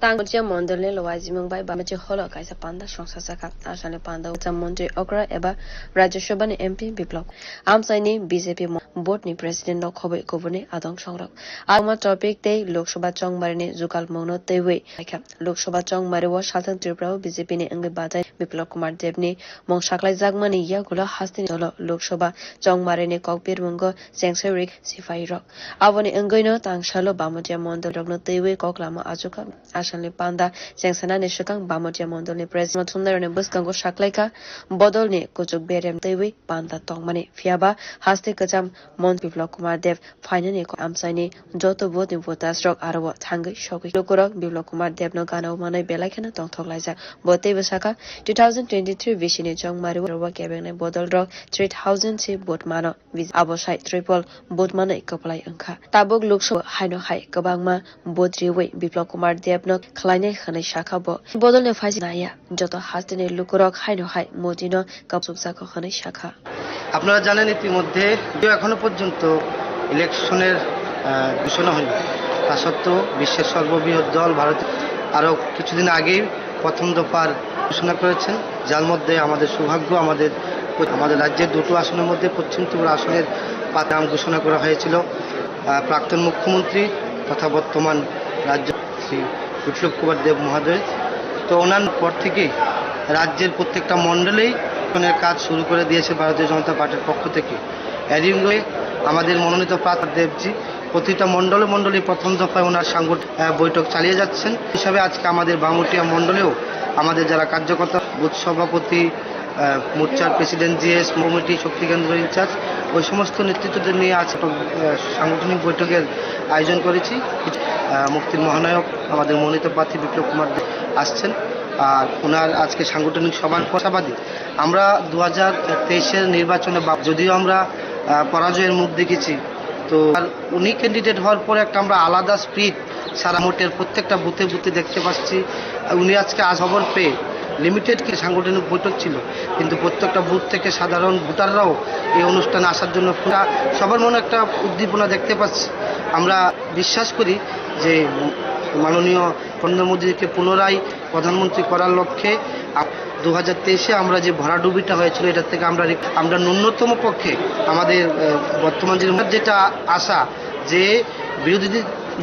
Tangchia Mondolni Lowai Jimung bai Bamatia Hall-o kaisa panda songsa jakha. Asani pandao kwcham montri okra eba Rajya Sabhani M P Biplab. Amsaini B J P mo-, board ni president no khoboi kubuni adong songrok. Agma topic tei Lok Sabha chongmari ni jugal mungno teiwi laikha. Lok Sabha chongmari o Southern Tripura o B J P ni wngwi badai Biplab Kumar Deb ni mung saklai jakmani yagulo hasteni dolo Lok Sabha chongmari ni kok birmungo chengsa rik sipai rok. Aboni wngwi no tangsalo Bamatia Mondol rokno teiwi kok lama achukha. Asalni panda chengsanani swkang Bamatia Mondol ni president thumnairokni bwskango saklaikha bodol ni kuchuk berem teiwi panda tongmani. Phiyaba haste kwcham Mon Biplab Kumar Deb phainani amchaini joto vote ni voters rok aro o thangwi sogwi. Lukurok Biplab Kumar Deb no gana o manwi belai kheno tongthok laijak. Bo teibo sakha, two thousand twenty-three bisini chongmari o kebengnai bodol rok three thousand se vote mano. Abo sai triple vote manwi kwplai wngkha. Tabuk Lok Sabha haino hai kwbangma vote riwi Biplab Kumar Deb no khlainai hwnwi sakha bo. Bodol ni phaisi naya joto hasteni lukurok haino hai Modi no kapsukjago hwnwi sakha. আপনারা জানেন ইতিমধ্যে যদিও এখনো পর্যন্ত ইলেকশনের, আহ, ঘোষণা হয়নি, তা সত্ত্বেও বিশ্বের সর্ববৃহৎ দল ভারত আরও কিছুদিন আগেই প্রথম দফার ঘোষণা করেছেন, যার মধ্যে আমাদের সৌভাগ্য, আমাদের, আমাদের রাজ্যের দুটো আসনের মধ্যে পশ্চিম ত্রিপুরা আসনের পাতাম ঘোষণা করা হয়েছিল, আহ, প্রাক্তন মুখ্যমন্ত্রী তথা বর্তমান রাজ্য শ্রী বিপ্লব কুমার দেব মহোদয়। তো ওনার পর থেকেই রাজ্যের প্রত্যেকটা মণ্ডলেই ইলেকশনের কাজ শুরু করে দিয়েছে ভারতীয় জনতা পার্টির পক্ষ থেকে। এরই মধ্যে আমাদের মনোনীত প্রার্থী দেবজি প্রতিটা মণ্ডলে মণ্ডলে প্রথম দফায় ওনার সাংগঠনিক, আহ, বৈঠক চালিয়ে যাচ্ছেন। হিসাবে আজকে আমাদের বামুটিয়া মণ্ডলেও আমাদের যারা কার্যকর্তা, বুথ সভাপতি, আহ, মোর্চার প্রেসিডেন্ট, জিএস কমিটি, শক্তি কেন্দ্র ইনচার্জ, ওই সমস্ত নেতৃত্বদের নিয়ে আজ একটা, আহ, সাংগঠনিক বৈঠকের আয়োজন করেছি। আহ, মুক্তির মহানায়ক আমাদের মনোনীত প্রার্থী বিপ্লব কুমার দেব আসছেন। আর ওনার আজকে সাংগঠনিক সভার পর আশাবাদী আমরা দু হাজার তেইশের নির্বাচনে বা-, যদিও আমরা, আহ, পরাজয়ের মুখ দেখেছি, তো আর উনি ক্যান্ডিডেট হওয়ার পরে একটা আমরা আলাদা স্পিরিট সারা মোটের প্রত্যেকটা বুথে বুথে দেখতে পাচ্ছি। উনি আজকে আজ খবর পেয়ে লিমিটেড কি সাংগঠনিক বৈঠক ছিল, কিন্তু প্রত্যেকটা বুথ থেকে সাধারণ ভোটাররাও এই অনুষ্ঠানে আসার জন্য পুরা সবার মনে একটা উদ্দীপনা দেখতে পাচ্ছি। আমরা বিশ্বাস করি যে মাননীয় নরেন্দ্র মোদীকে পুনরায় প্রধানমন্ত্রী করার লক্ষ্যে আপ-, দু হাজার তেইশে আমরা যে ভরাডুবিটা হয়েছিল, এটা থেকে আমরা রিক-, আমরা ন্যূনতম পক্ষে আমাদের, আহ, বর্তমান যে, যেটা আশা যে বিরোধী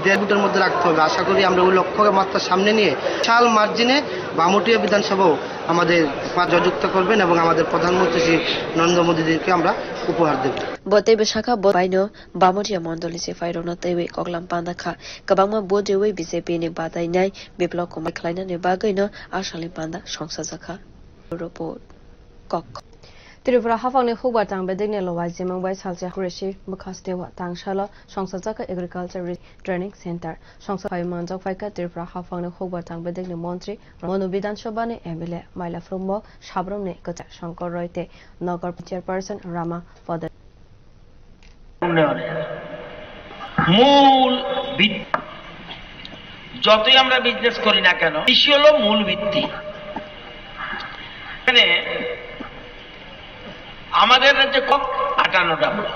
দেড় ভোটের মধ্যে রাখতে হবে। আশা করি আমরা ওই লক্ষ্যমাত্রা সামনে নিয়ে বিশাল মার্জিনে বামুটিয়া বিধানসভাও আমাদের পা-, জয়যুক্ত করবেন এবং আমাদের প্রধানমন্ত্রী শ্রী নরেন্দ্র মোদীজিকে আমরা উপহার দেব। Bo teibo sakha, bo baino Bamatia mondolni sipairokno teiwi koklam panda kha. Kwbangma vote riwi B J P ni batainai Biplab Kumar khlainani bagwino asalni panda songsajakha. Report. Kok. Tripura haphangni hukbar tang bedekni Lowai Jimung bai salsa Krishi bwkhaste wa tangsalo songsajakha Agriculture Re-, Training Center. Songsa phai manjak phaikha Tripura haphangni hukbar tang bedekni montri Manu Bidhan Sabhani M L A Maila Phrwngmok Sabrumni kwchak Shankar Roy tei Nagar Chairperson Rama Podan. উন্নয়নের মূল ভিত-, যতই আমরা বিজনেস করি না কেন, কৃষি হলো মূল ভিত্তি। এখানে আমাদের রাজ্যে কত আটান্নটা ব্লক।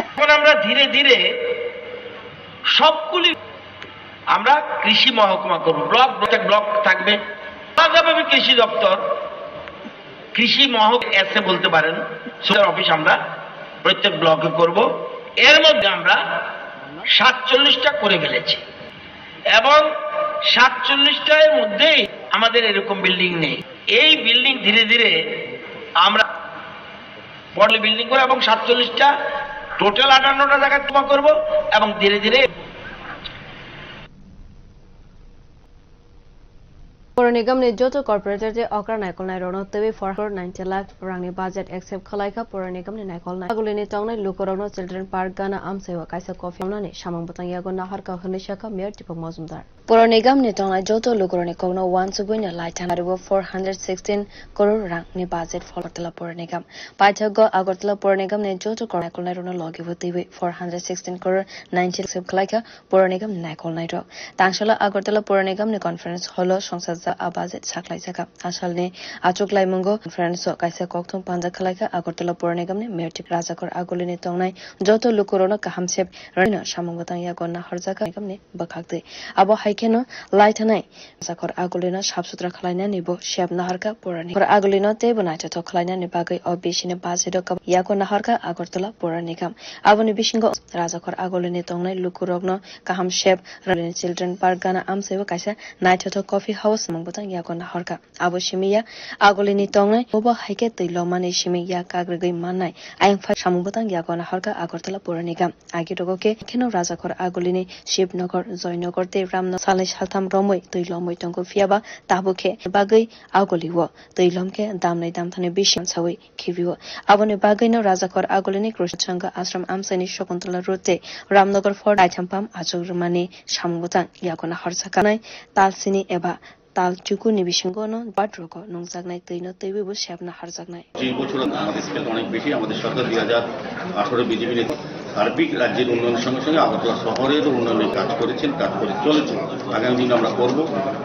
এখন আমরা ধীরে ধীরে সবগুলি আমরা কৃষি মহকুমা করব, ব্লক, প্রত্যেক ব্লক থাকবে। আলাদাভাবে কৃষি দপ্তর, কৃষি মহক এসে বলতে পারেন, সুপার অফিস আমরা প্রত্যেক ব্লকে করব। এর মধ্যে আমরা সাতচল্লিশটা করে ফেলেছি এবং সাতচল্লিশটার মধ্যেই আমাদের এরকম বিল্ডিং নেই। এই বিল্ডিং ধীরে ধীরে আমরা মডেল বিল্ডিং করে এবং সাতচল্লিশটা, টোটাল আটান্নটা জায়গায় জমা করব এবং ধীরে ধীরে Pura Nigamni joto corporator tei okra naikolnairokno twiwi four hundred ninety lakh rangni budget accept khwlaikha Pura Nigamni naikolnai. Agulini tongnai lukurokno Children Park gana amchaiwa kaisa coffee hamnani samung bwtang yago naharkha hwnwi sakha Mayor Deepak Majumdar. Pura Nigamni tongnai joto lukurokni kokno uansugwino laithang ariwo four hundred sixteen crore rangni budget Agartala Pura Nigam. Paithago Agartala Pura Nigamni joto naikolnairokno logibo twiwi four hundred sixteen crore ninety lakh accept khwlaikha Pura Nigam ni naikolnairok. Tangshalo Agartala Pura Nigam ni conference hall o songchajak a budget saklaijak. Asalni achuk laimungo conference o kaisa kokthum panja khwlaikha Agartala Pura Nigam ni Mayor Rajakhor Agulini tongnai joto lukurokno kaham sep rwino samung bwtang yago naharjak Nigam ni bwkhaktwi. Abo hai kheno laithanai Rajakhor Agulino sap sutra khwlainani bo sep naharkha Pura Nigam. Agulino teibo naithothok khwlainani bagwi o bisini budget o kwbang yago naharkha Agartala Pura Nigam. Aboni bisingo Rajakhor Agulini tongnai lukurokno kaham sep rwini Children Park gana amchaibo kaisa naithothok coffee house samung bwtang yago naharkha. Abo simi ya Agulini tongnai bobo hai khe twi lomani simi ya kagrigwi mannai ayang phai samung bwtang yago naharkha Agartala Pura Nigam. Agi rogo khe kheno Rajakhor Agulini Shivnagar, Joynagar tei Ramnagar salnwi saltham romwi twi lomwi tongo, phiyaba tabuk khe bagwi Agulio twi lom khe damnai damthani bisi sawi khibio. Aboni bagwino Rajakhor Agulini Krishna Sangha Ashram amchaini Shakuntala Road tei Ramnagar Fort aitham pam achuk rwmani samung bwtang yago naharjakha. Talsini eba tal chukuni bisingono bat rogo nungjaknai twino twiwi bo sepna harjaknai. পঁচিশ বছর আমাদের স্কেলটা অনেক বেশি। আমাদের সরকার দুই হাজার আঠারো বিজেপি নেতৃত্বে সার্বিক রাজ্যের উন্নয়নের সঙ্গে সঙ্গে আগরতলা শহরেরও উন্নয়নের কাজ করেছেন, কাজ করে চলেছেন, আগামী দিন আমরা করব।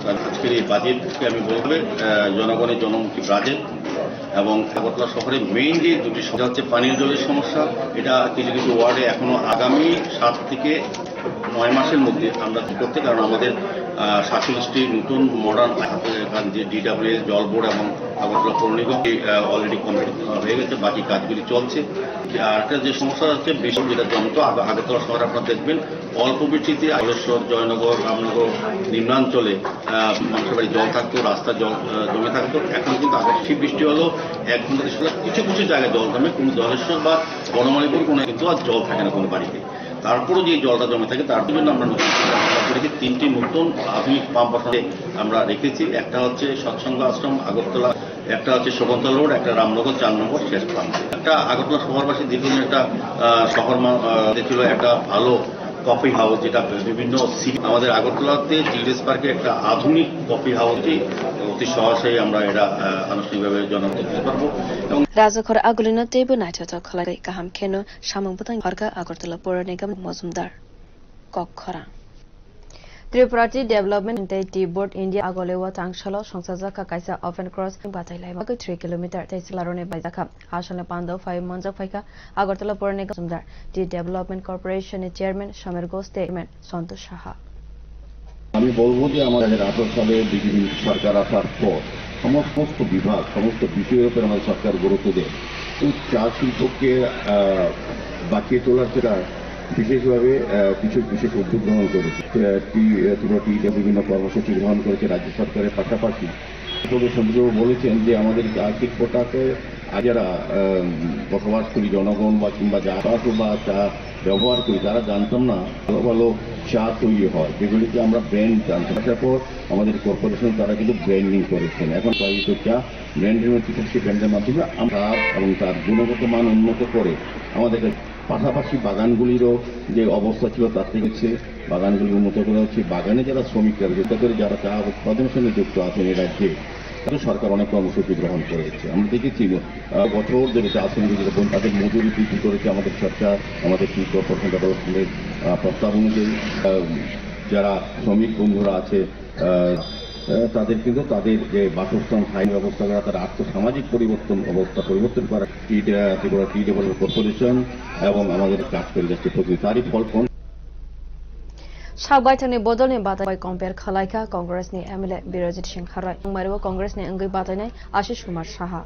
আর আজকের এই বাজেটকে আমি বলবো, আহ, জনগণের জনমুখী বাজেট এবং আগরতলা শহরে মেইনলি দুটি সমস্যা হচ্ছে পানীয় জলের সমস্যা। এটা কিছু কিছু ওয়ার্ডে এখনো আগামী সাত থেকে নয় মাসের মধ্যে আমরা কি করতে, কারণ আমাদের, আহ, সাতচল্লিশটি নতুন মডার্ন যে ডিডাব্লিউএস, জল বোর্ড এবং আগরতলা পৌর নিগম, আহ, অলরেডি কমপ্লিট হয়ে গেছে, বাকি কাজগুলি চলছে। আর একটা যে সমস্যা হচ্ছে বৃষ্টি, যেটা জমতো আগ-, আগরতলা শহরে আপনারা দেখবেন অল্প বৃষ্টিতে জলেশ্বর, জয়নগর, রামনগর নিম্নাঞ্চলে, আহ, মানুষের বাড়ি জল থাকতো, রাস্তা জল, আহ, জমে থাকতো। এখন কিন্তু আগে বেশি বৃষ্টি হলেও এক ঘন্টা দেড় ঘন্টা কিছু কিছু জায়গায় জল জমে, কোনো জলেশ্বর বা বনমালীপুর কোনো কিন্তু আর জল থাকে না কোনো বাড়িতে। তারপরও যে জলটা জমে থাকে, তার জন্য আমরা নতুন করে আমরা করেছি তিনটি নতুন আধুনিক পাম্প বসাতে আমরা রেখেছি। একটা হচ্ছে সৎসঙ্গ আশ্রম আগরতলা, একটা হচ্ছে শকুন্তলা রোড, একটা রামনগর চার নম্বর শেষ প্রান্তে। একটা আগরতলা শহরবাসী দীর্ঘদিন একটা, আহ, শহর মা-, আহ, ছিল একটা ভালো কফি হাউস, যেটা বিভিন্ন সিটি, আমাদের আগরতলাতে চিলড্রেন্স পার্কে একটা আধুনিক কফি হাউস, অতি সহজেই আমরা এটা, আহ, আনুষ্ঠানিকভাবে জনগণকে দিতে পারবো। এবং Rajakhor Agulino teibo naithothok khlai kaham kheno samung bwtang harkha Agartala Pura Nigam Mojumdar. Kok khorang. Tripura Tea Development tei Tea Board India Agoleo thangsalo songchajakha kaisa open cross batai laima three kilometer tei chwlaroni baijakha. Asalni pando phai manjak phaikha Agartala Pura Nigam Mojumdar, Tea Development Corporation ni Chairman Samer Ghosh tei Chairman Santosh Saha. আমি বলবো যে আমাদের আঠারো সালে বিজেপি সরকার আসার পর সমস্ত বিভাগ, সমস্ত বিষয়ের উপর আমাদের সরকার গুরুত্ব দেয়। এই চা শিল্পকে, আহ, বাঁচিয়ে তোলার জন্য বিশেষভাবে, আহ, কিছু বিশেষ উদ্যোগ গ্রহণ করেছে। আহ, টি, আহ, ত্রিপুরা টি বিভিন্ন কর্মসূচি গ্রহণ করেছে রাজ্য সরকারের পাশাপাশি। তবে সঞ্জয়বাবু বলেছেন যে আমাদের চা শিল্পটাকে আজ যারা, আহ, বসবাস করি জনগণ বা কিংবা যারা বা চা ব্যবহার করি তারা জানতাম না ভালো ভালো চা তৈরি হয়, যেগুলিকে আমরা ব্র্যান্ড জানতাম। আসার পর আমাদের কর্পোরেশন তারা কিন্তু ব্র্যান্ডিং করেছেন। এখন উৎপাদিত চা ব্র্যান্ডের মধ্যে থাকছে, ব্র্যান্ডের মাধ্যমে আমরা স্বাদ এবং তার গুণগত মান উন্নত করে আমাদের কাছে পাশাপাশি বাগানগুলিরও যে অবস্থা ছিল তার থেকে হচ্ছে বাগানগুলি উন্নত করা হচ্ছে। বাগানে যারা শ্রমিক রয়েছে, বিশেষ করে যারা চা উৎপাদনের সঙ্গে যুক্ত আছেন এই রাজ্যে, তাদের সরকার অনেক কর্মসূচি গ্রহণ করেছে। আমরা দেখেছি, আহ, বছর ধরে চা শ্রমিক যেরকম তাদের মজুরি বৃদ্ধি করেছে আমাদের সরকার, আমাদের টি কর্পোরেশন ডেভেলপমেন্টের, আহ, প্রস্তাব অনুযায়ী, আহ, যারা শ্রমিক বন্ধুরা আছে, আহ, আহ, তাদের কিন্তু তাদের যে বাসস্থান, স্থায়ী ব্যবস্থা করা, তার আর্থ সামাজিক পরিবর্তন, অবস্থা পরিবর্তন করা, টি, আহ, ত্রিপুরা টি ডেভেলপমেন্ট কর্পোরেশন এবং আমাদের কাজ করে যাচ্ছে প্রতিদিন। তারই ফল কোন? Sak baithangni bodolni batai bai compare khwlaikha Congress ni M L A Birojit Singh Haroi. Wngmario Congress ni wngwi batainai Ashish Kumar Saha.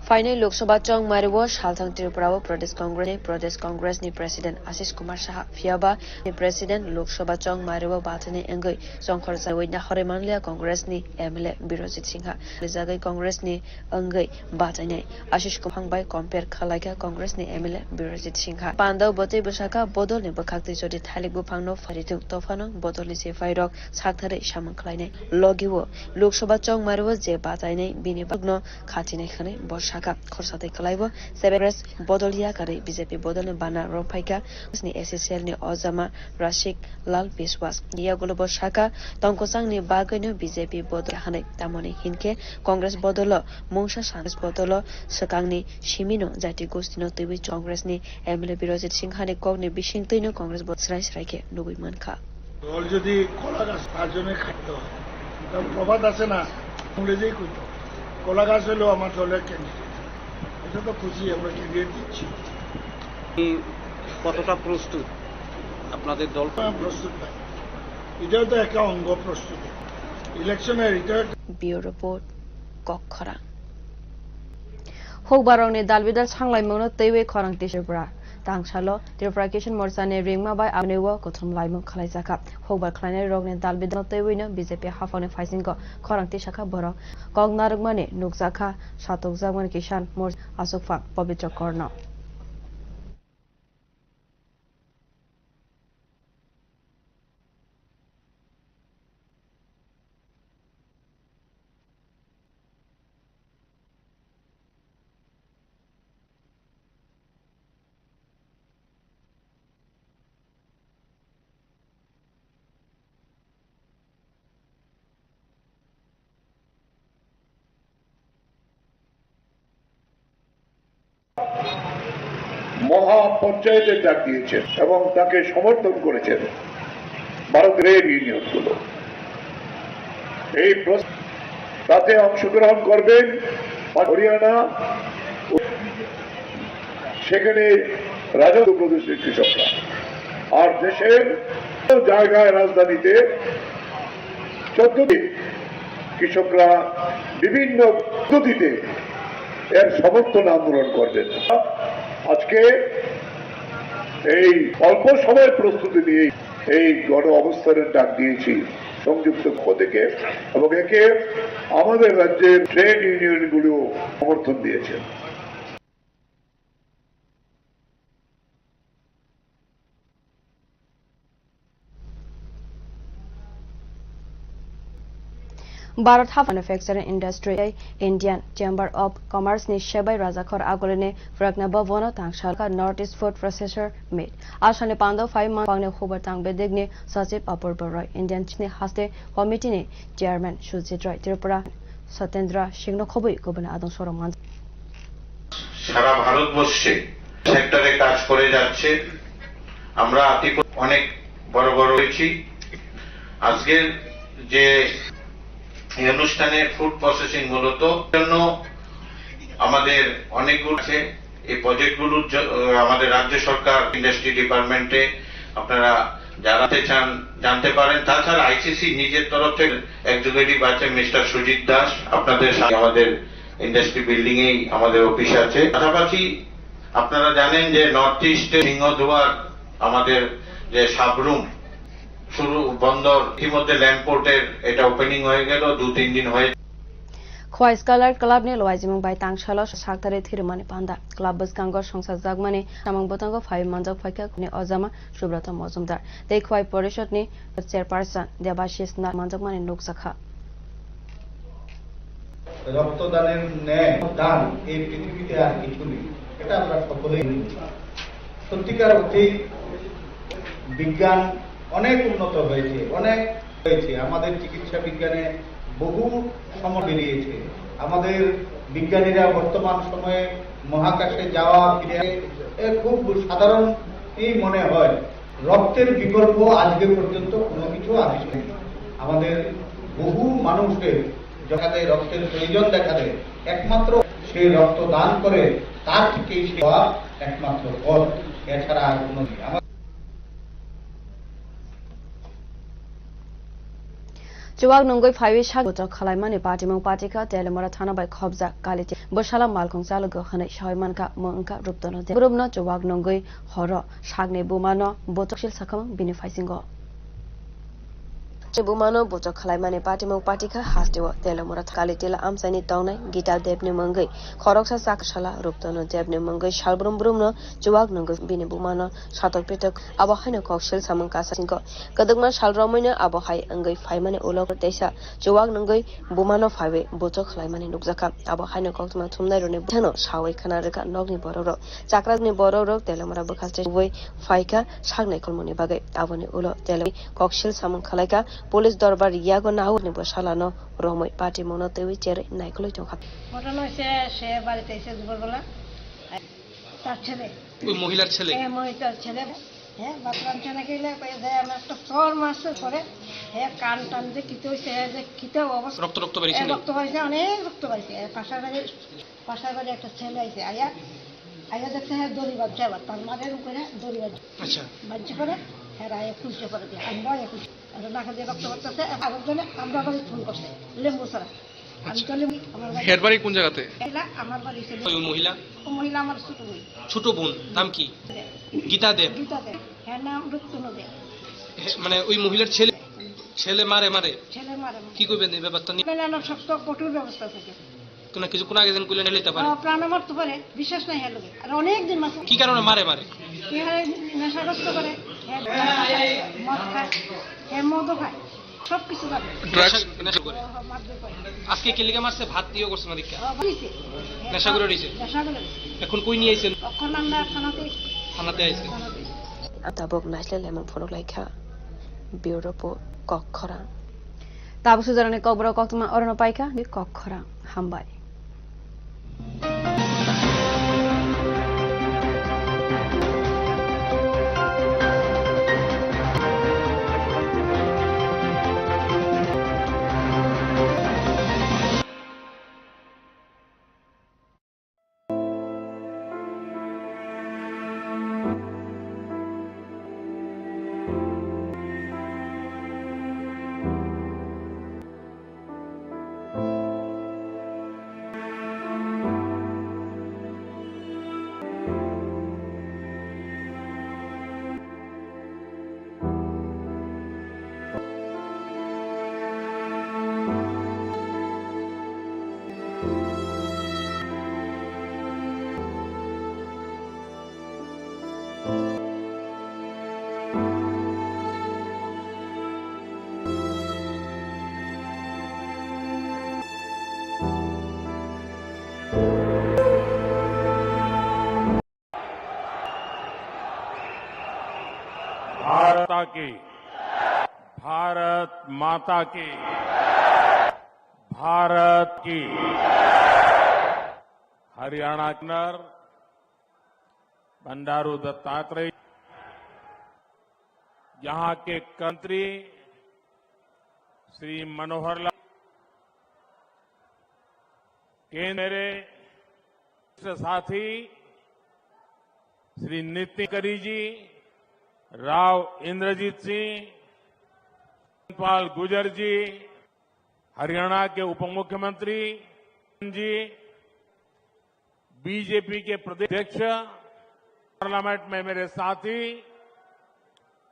Phainai Lok Sabha chongmario salthang Tripura o Pradesh Congress ni, Pradesh Congress ni President Ashish Kumar Saha, phiyaba ni President Lok Sabha chongmario bathani wngwi chongkhor jawi nahorwi manliya Congress ni M L A Birojit Singha. Rijagwi Congress ni wngwi bachainai Ashish Kumar bai compare khalaikha Congress ni M L A Birojit Singha. Panda o botwi bwsakha bodol ni bwkhak twi jodi thalik buphang no pharitung tophano bodol ni sipai rok saktharwi samung khlainai. Logi o Lok Sabha chongmario je bachainai bini bagno khatinai hwnwi bo sakha. Khorsa tei kwlaibo seven Congress bodol yakarwi B J P bodolni bana rwphaikha ni S C C L ni ojama Rashik Lal Biswas. Yagulo bo sakha, tongkwchangni bagwino B J P bodol hwnwi, tamoni hinkhe Congress bodolo mungsa san bodolo swkangni simino jati gostino twiwi Congress ni M L A Birojit Singha ni kokni bisingtwino Congress bodol srai srai khe nugwi mankha. দল যদি কলা গাছ পাঁচজনে খাইতো, তখন প্রবাদ আছে না, ইংরেজি কইতো, "কলা গাছ হলো আমার দলের ক্যান্ডিডেট।" এটা তো খুশি, আমরা ক্যান্ডিডেট দিচ্ছি। আপনি কতটা প্রস্তুত আপনাদের দল? হ্যাঁ, প্রস্তুত ভাই, এটাও তো একটা অঙ্গ প্রস্তুতি। ইলেকশনের এটা একটা Bureau Report, Kokkhorang. Hukbarokni dalbidal sanglaimungno twiwi khorang Tripura. Tangsalo Tripura Kisan Morcha ni ringma bai amni o kuthum laimung khlaijakha. Hukbar khlainai rokni dalbidalno twiwino B J P haphangni phaisingo khorang tisakha borok. Kok narwkmani nukjakha satokjakmani Kisan Morcha aswkphang Pabitra Korno. মহা পঞ্চায়েতের ডাক দিয়েছেন এবং তাকে সমর্থন করেছেন ভারতের ট্রেড ইউনিয়নগুলো। এই প্রস-, তাতে অংশগ্রহণ করবেন হরিয়ানা, সেখানে রাজস্থান প্রদেশের কৃষকরা। আর দেশের জায়গায় রাজধানীতে চোদ্দ দিন কৃষকরা বিভিন্ন পদ্ধতিতে এর সমর্থন আন্দোলন করবেন। আজকে এই অল্প সময়ের প্রস্তুতি নিয়ে এই গণ অবস্থানের ডাক দিয়েছি সংযুক্ত পক্ষ থেকে, এবং একে আমাদের রাজ্যের ট্রেড ইউনিয়নগুলিও সমর্থন দিয়েছেন। Bharat Hap Manufacturing Industry Indian Chamber of Commerce ni sebai rajakhor agulini Pragna Bhavan o tangsalkha North East Food Processor Meet. Asani pando phai mangni hubar tang bedekni Sachib Apurba Roy, Indian ni haste committee ni chairman Sujit Roy, Tripura Satendra Singh no khobwi kubuni adong sorong man. সারা ভারতবর্ষে সেক্টরে কাজ করে যাচ্ছে। আমরা আতিক অনেক বড় বড় হয়েছি। আজকের যে এই অনুষ্ঠানে ফুড প্রসেসিং মূলত জন্য আমাদের অনেকগুলো আছে। এই প্রজেক্টগুলোর জ-, আমাদের রাজ্য সরকার ইন্ডাস্ট্রি ডিপার্টমেন্টে আপনারা জানতে চান, জানতে পারেন। তাছাড়া আইসিসি নিজের তরফ থেকে এক্সিকিউটিভ আছে মিস্টার সুজিত দাস, আপনাদের সা-, আমাদের ইন্ডাস্ট্রি বিল্ডিং এই আমাদের অফিস আছে। পাশাপাশি আপনারা জানেন যে নর্থ ইস্টে সিংহদুয়ার আমাদের যে সাবরুম শুরু বন্দর ইতিমধ্যে ল্যান্ড পোর্টের এটা ওপেনিং হয়ে গেল, দু তিন দিন হয়ে Khwai Scholar Club ni lwaijimung bai tangsalo saktharwi thwirwmani panda. Club bwskango songsajakmani samung bwtango phaiwi manjak phaikha ni ojama Subrata Mojumdar tei Khwai Porishod ni chairperson Debashis Nath manjakmani nukjakha. রক্তদানের ন্যায় দান এই পৃথিবীতে আর কিছু নেই, এটা আমরা সকলেই জানি। সত্যিকার অর্থেই বিজ্ঞান অনেক উন্নত হয়েছে, অনেক হয়েছে। আমাদের চিকিৎসা বিজ্ঞানে বহু সময় বেরিয়েছে। আমাদের বিজ্ঞানীরা বর্তমান সময়ে মহাকাশে যাওয়া ফিরে, এ খুব সাধারণই মনে হয়। রক্তের বিকল্প আজকে পর্যন্ত কোনো কিছু আবিষ্কার নেই। আমাদের বহু মানুষের দেখা দেয়, রক্তের প্রয়োজন দেখা দেয়, একমাত্র সেই রক্ত দান করে তার থেকেই সেবা একমাত্র পথ, এছাড়া আর কোনো নেই। আমার Chuwak nungwi phaiwi sak buchok khwlaimani patimung patikha Telemura thana bai khobjak Kaliti bwsala malkhung chalogo hwnwi sawi mankha, mung wngkha Ruptono Deb. Borokno chuwak nungwi horo sakni bumano buchok sil sakhamung bini phaisingo. Bumano buchok khwlaimani patimung patikha hasteo Telemura Kalitila amchaini tongnai Gita Debni mungwi khoroksa chakasala Ruptono Debni mungwi salbrum brumno chuwak nungwi bini bumano satok pitok abo haino koksil samung kasa singko. Kwdwkma sal romwino abo hai wngwi phaimani ulo teisa chuwak nungwi bumano phaiwi buchok khwlaimani nukjakha. Abo haino koktwma thumnairokni bwkhano sawi khna rwkha nokni borokrok. Chakrakni borokrok Telemura bwkha stage wi phaikha saknai khulmungni bagwi. Aboni ulo Telemura koksil samung khwlaikha police dorbar yago naharni bwsalano romwi patimungno twiwi cherwi naikolwi tongkha. ঘটনা হয়েছে, সে বাড়িতে এসে দুপুরবেলা তার ছেলে, ওই মহিলার ছেলে? হ্যাঁ, মহিলার ছেলে। হ্যাঁ, বাথরুম ছেলে গেলে কয়ে যে আমার একটা চর মারছে করে, হ্যাঁ, কান টান যে কিতে হয়েছে, হ্যাঁ, যে কিতে অবস্থা। রক্ত, রক্ত বেরিয়েছে এ, নাকি? রক্ত বেরিয়েছে, অনেক রক্ত বেরিয়েছে। এ, পাশের বাড়ি, পাশের বাড়ি একটা ছেলে আইছে, আইয়া, আইয়া দেখছে, হ্যাঁ, দড়ি বাঁধছে আবার, তার মাথার উপরে দড়ি বাঁধছে। আচ্ছা। বাঁধছে করে, হ্যাঁ, আইয়া খুলছে করে দিয়ে, আমি ভয়ে খুলছি। আর নাকে দিয়ে রক্ত পড়তেছে, আরেকজনে আমরা বাড়ি ফোন করছে, লেম্বু ছাড়া। আমি আচ্ছা। তো লেম্বু, আমার বাড়ি হের বাড়ি কোন জায়গাতে? এলা আমার বাড়ি ছিল। ওই মহিলা? ও মহিলা আমার ছোট বোন। ছোট বোন, নাম কি? গীতা দেব। গীতা দেব। হ্যাঁ, নাম রুক্তনু দেব। হে, মানে ওই মহিলার ছেলে, ছেলে মারে মারে? ছেলে মারে মারে। কি করবেন এই ব্যাপারটা নিয়ে? মানে আমার শক্ত কঠোর ব্যবস্থা থাকে। কোনো কিছুক্ষণ আগে যেন কইলেন নিতে পারে। ও, প্রাণে মরতে পারে, বিশ্বাস নাই হ্যাঁ লোকে। আর অনেক দিন মাসে কি কারণে মারে মারে? কি হয়, নেশাগ্রস্ত করে, হ্যাঁ, মদ খায়, হ্যাঁ, মদও খায়, সব কিছু করে। ড্রাগস নেশা, নেশা করে। ও, মারধর করে। আজকে কে লিগে মারছে? ভাত দিয়ে করছে না দীক্ষা? ও, বলিছে। নেশা করে রয়েছে? নেশা করে রয়েছে। এখন কই নিয়ে আইছেন? এখন আমরা থানাতে। থানাতে আইছেন? থানাতে। Tabuk naisle lemung phunuk laikha, Bureau Report, Kokkhorang. Tabuk sujarani kokborok koktwma orono paikha, Kokkhorang. Hambai. Bharat की, भारत माता की, भारत की। हरियाणा के अंदर बंडारू दत्तात्रेय, यहाँ के मंत्री श्री मनोहर लाल, केंद्र मेरे साथी श्री नितिन गडकरी जी, राव इंद्रजीत सिंह, पाल गुर्जर जी, हरियाणा के उप मुख्यमंत्री जी, बीजेपी के प्रदेश अध्यक्ष, पार्लियामेंट में मेरे साथी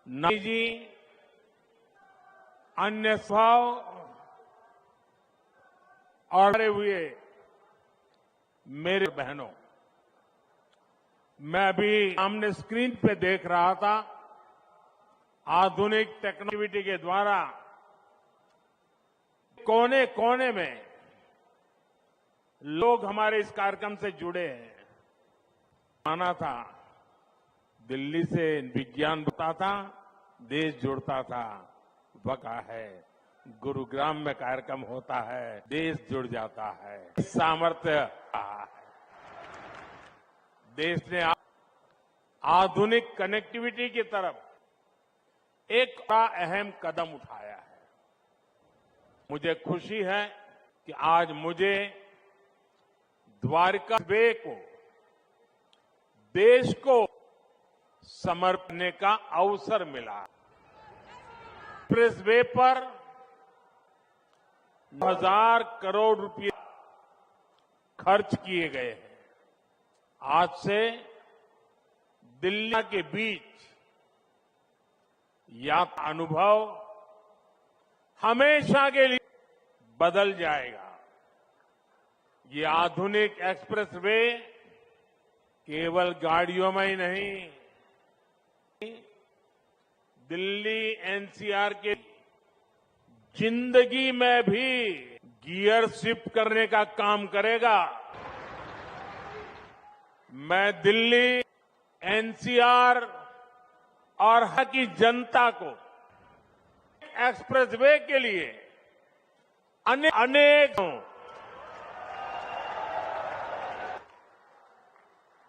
नंदू जी, अन्य सभाओं और आए हुए मेरे बहनों, मैं अभी सामने स्क्रीन पे देख रहा था, आधुनिक टेक्नोलॉजी के द्वारा कोने कोने में लोग हमारे इस कार्यक्रम से जुड़े हैं। आना था, दिल्ली से विज्ञान बढ़ता था, देश जुड़ता था। वका है, गुरुग्राम में कार्यक्रम होता है, देश जुड़ जाता है। सामर्थ्य देश ने आधुनिक कनेक्टिविटी की तरफ एक बड़ा अहम कदम उठाया है। मुझे खुशी है कि आज मुझे द्वारका वे को, देश को समर्पने का अवसर मिला। एक्सप्रेसवे पर हजार करोड़ रुपए खर्च किए गए हैं। आज से दिल्ली के बीच यात्रा अनुभव हमेशा के लिए बदल जाएगा। ये आधुनिक एक्सप्रेसवे केवल गाड़ियों में ही नहीं, दिल्ली एनसीआर के जिंदगी में भी गियर शिफ्ट करने का काम करेगा। मैं दिल्ली एनसीआर और हर की जनता को एक्सप्रेसवे के लिए अने-, अनेक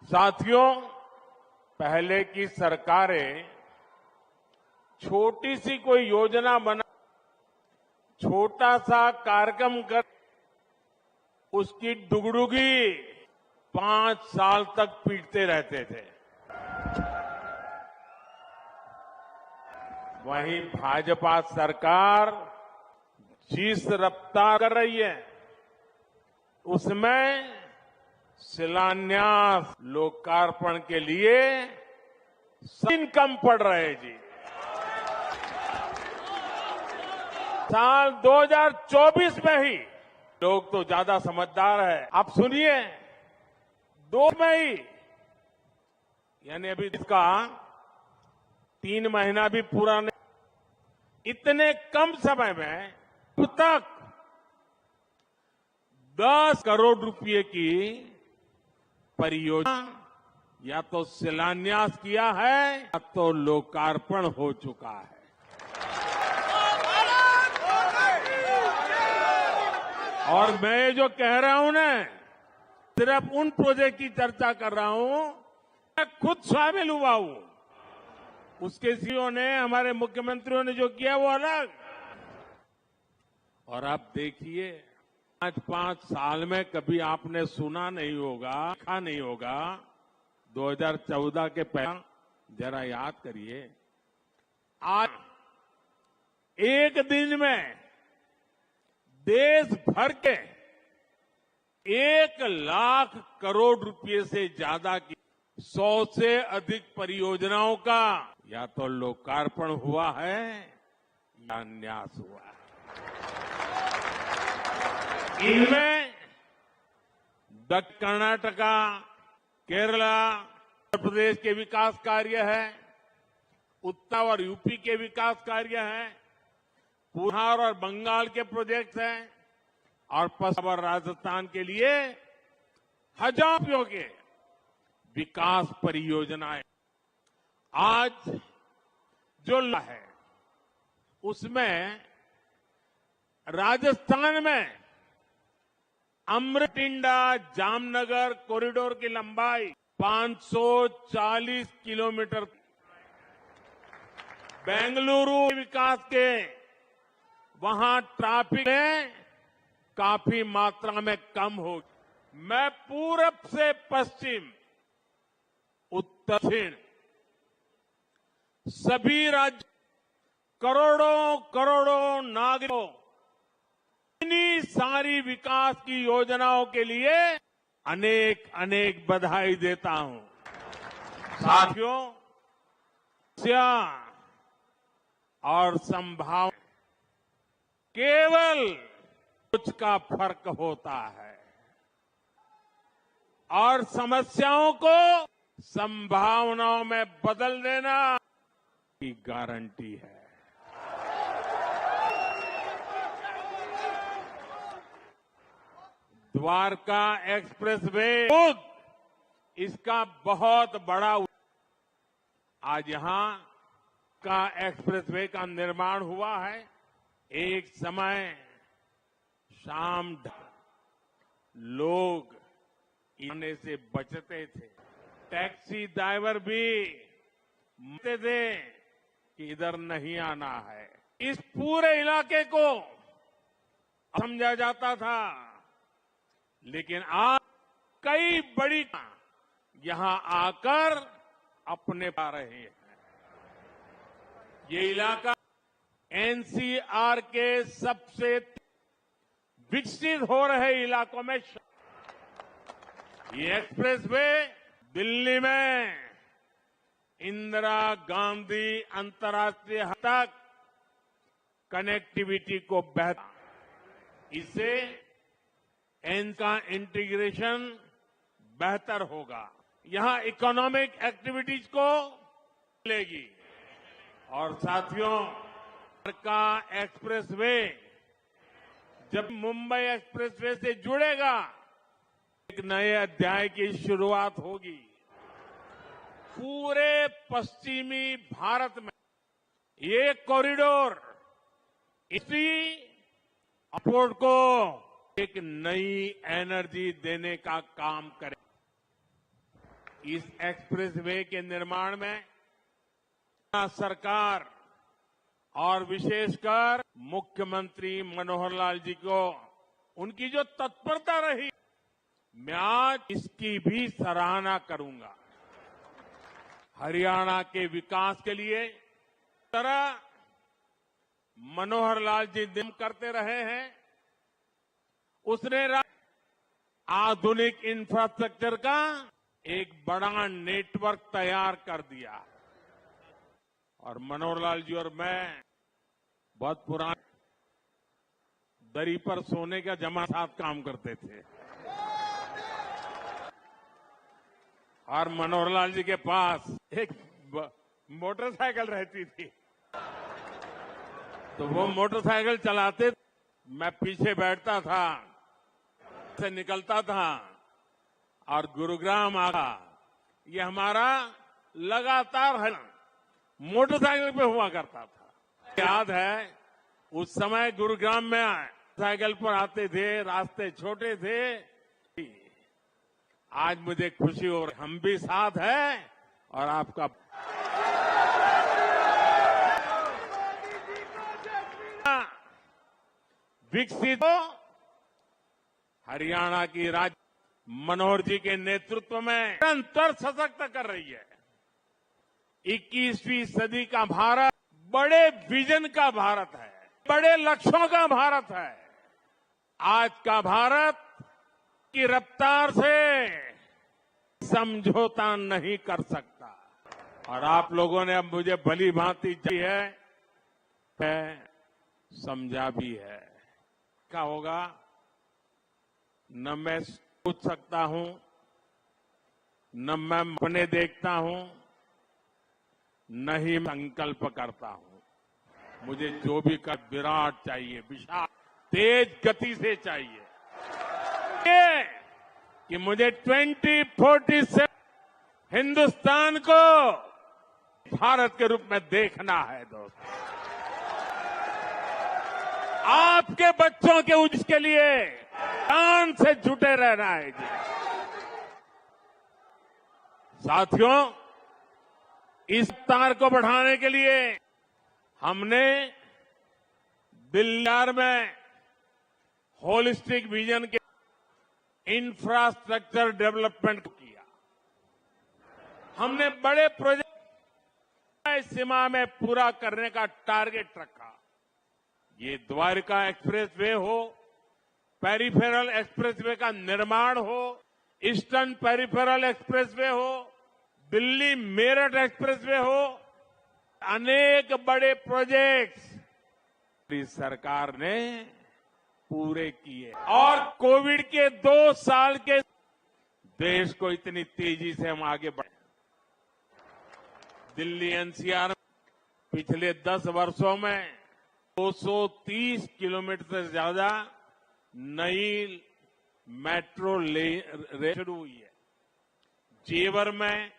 साथियों, पहले की सरकारें छोटी सी कोई योजना बना, छोटा सा कार्यक्रम कर, उसकी डुगडुगी पांच साल तक पीटते रहते थे। वहीं भाजपा सरकार जिस रफ्तार कर रही है, उसमें शिलान्यास, लोकार्पण के लिए दिन कम पड़ रहे जी। साल दो हज़ार चौबीस में ही, लोग तो ज्यादा समझदार है, आप सुनिए, दो में ही, यानी अभी इसका तीन महीना भी पूरा नहीं, इतने कम समय में अब तक दस करोड़ रुपए की परियोजना या तो शिलान्यास किया है या तो लोकार्पण हो चुका है। और मैं ये जो कह रहा हूं ना, सिर्फ उन प्रोजेक्ट की चर्चा कर रहा हूं, मैं खुद शामिल हुआ हूं। उसके सीईओ ने, हमारे मुख्यमंत्रियों ने जो किया वो अलग। और आप देखिए, पांच, पांच साल में कभी आपने सुना नहीं होगा, देखा नहीं होगा, दो हज़ार चौदह के पहले, जरा याद करिए, आज एक दिन में देश भर के एक लाख करोड़ रुपए से ज्यादा की सौ से अधिक परियोजनाओं का या तो लोकार्पण हुआ है या न्यास हुआ है। इनमें दक्षिण कर्नाटका, केरला, उत्तर प्रदेश के विकास कार्य है, उत्तर और यूपी के विकास कार्य है, बिहार और बंगाल के प्रोजेक्ट हैं और पश्चिम और राजस्थान के लिए हजारों के विकास परियोजनाएं। आज जो है, उसमें राजस्थान में अमृत बठिंडा जामनगर कॉरिडोर की लंबाई पाँच सौ चालीस किलोमीटर। बेंगलुरु विकास के वहां ट्रैफिक में काफी मात्रा में कम हो। मैं पूरब से पश्चिम, उत्तर दक्षिण सभी राज्य करोड़ों करोड़ों नागरिकों इतनी सारी विकास की योजनाओं के लिए अनेक अनेक बधाई देता हूं। साथियों, समस्या और संभावना केवल कुछ का फर्क होता है और समस्याओं को संभावनाओं में बदल देना की गारंटी है। द्वारका एक्सप्रेसवे खुद इसका बहुत बड़ा, आज यहां का एक्सप्रेसवे का निर्माण हुआ है। एक समय शाम ढ-, लोग आने से बचते थे, टैक्सी ड्राइवर भी मानते थे कि इधर नहीं आना है। इस पूरे इलाके को समझा जाता था, लेकिन आज कई बड़ी यहां आकर अपने पा रहे हैं। ये इलाका एनसीआर के सबसे विकसित हो रहे इलाकों में श-, ये एक्सप्रेसवे दिल्ली में इंदिरा गांधी अंतर्राष्ट्रीय हद तक कनेक्टिविटी को बेहतर, इससे इनका इंटीग्रेशन बेहतर होगा, यहाँ इकोनॉमिक एक्टिविटीज को मिलेगी। और साथियों, का एक्सप्रेसवे जब मुंबई एक्सप्रेसवे से जुड़ेगा, एक नए अध्याय की शुरुआत होगी। पूरे पश्चिमी भारत में ये कॉरिडोर इसी एयरपोर्ट को एक नई एनर्जी देने का काम करे। इस एक्सप्रेसवे के निर्माण में सरकार और विशेषकर मुख्यमंत्री मनोहर लाल जी को उनकी जो तत्परता रही, मैं आज इसकी भी सराहना करूंगा। हरियाणा के विकास के लिए तरह मनोहर लाल जी दिन करते रहे हैं, उसने रा-, आधुनिक इंफ्रास्ट्रक्चर का एक बड़ा नेटवर्क तैयार कर दिया। और मनोहर लाल जी और मैं बहुत पुराने दरी पर सोने का जमा साथ काम करते थे। और मनोहर लाल जी के पास एक ब-, मोटरसाइकिल रहती थी, तो वो मोटरसाइकिल चलाते, मैं पीछे बैठता था, से निकलता था और गुरुग्राम आगा। ये हमारा लगातार है, मोटरसाइकिल पे हुआ करता था। याद है, उस समय गुरुग्राम में साइकिल पर आते थे, रास्ते छोटे थे। आज मुझे खुशी हो रही, हम भी साथ हैं और आपका विकसित हो। हरियाणा की राज्य मनोहर जी के नेतृत्व में निरंतर सशक्त कर रही है। इक्कीसवीं सदी का भारत बड़े विजन का भारत है, बड़े लक्ष्यों का भारत है। आज का भारत की रफ्तार से समझौता नहीं कर सकता। और आप लोगों ने अब मुझे भली भांति जानी है, मैं समझा भी है। क्या होगा, न मैं सोच सकता हूं, न मैं सपने देखता हूं, न ही संकल्प करता हूं। मुझे जो भी कर, विराट चाहिए, विशाल, तेज गति से चाहिए। ये कि मुझे ट्वेंटी फोर्टी सेवन हिंदुस्तान को भारत के रूप में देखना है दोस्तों। आपके बच्चों के उज्जवल के लिए जान से जुटे रहना है जी। साथियों, इस रफ्तार को बढ़ाने के लिए हमने दिल्ली में होलिस्टिक विजन के इंफ्रास्ट्रक्चर डेवलपमेंट को किया। हमने बड़े प्रोजेक्ट सीमा में पूरा करने का टारगेट रखा। ये द्वारका एक्सप्रेसवे हो, पेरिफेरल एक्सप्रेसवे का निर्माण हो, ईस्टर्न पेरिफेरल एक्सप्रेसवे हो, दिल्ली मेरठ एक्सप्रेसवे हो, अनेक बड़े प्रोजेक्ट्स इस सरकार ने पूरे किए। और कोविड के दो साल के देश को इतनी तेजी से हम आगे बढ़े। दिल्ली एनसीआर पिछले दस वर्षों में दो सौ तीस किलोमीटर से ज्यादा नई मेट्रो ले-, रेल शुरू हुई है। जेवर में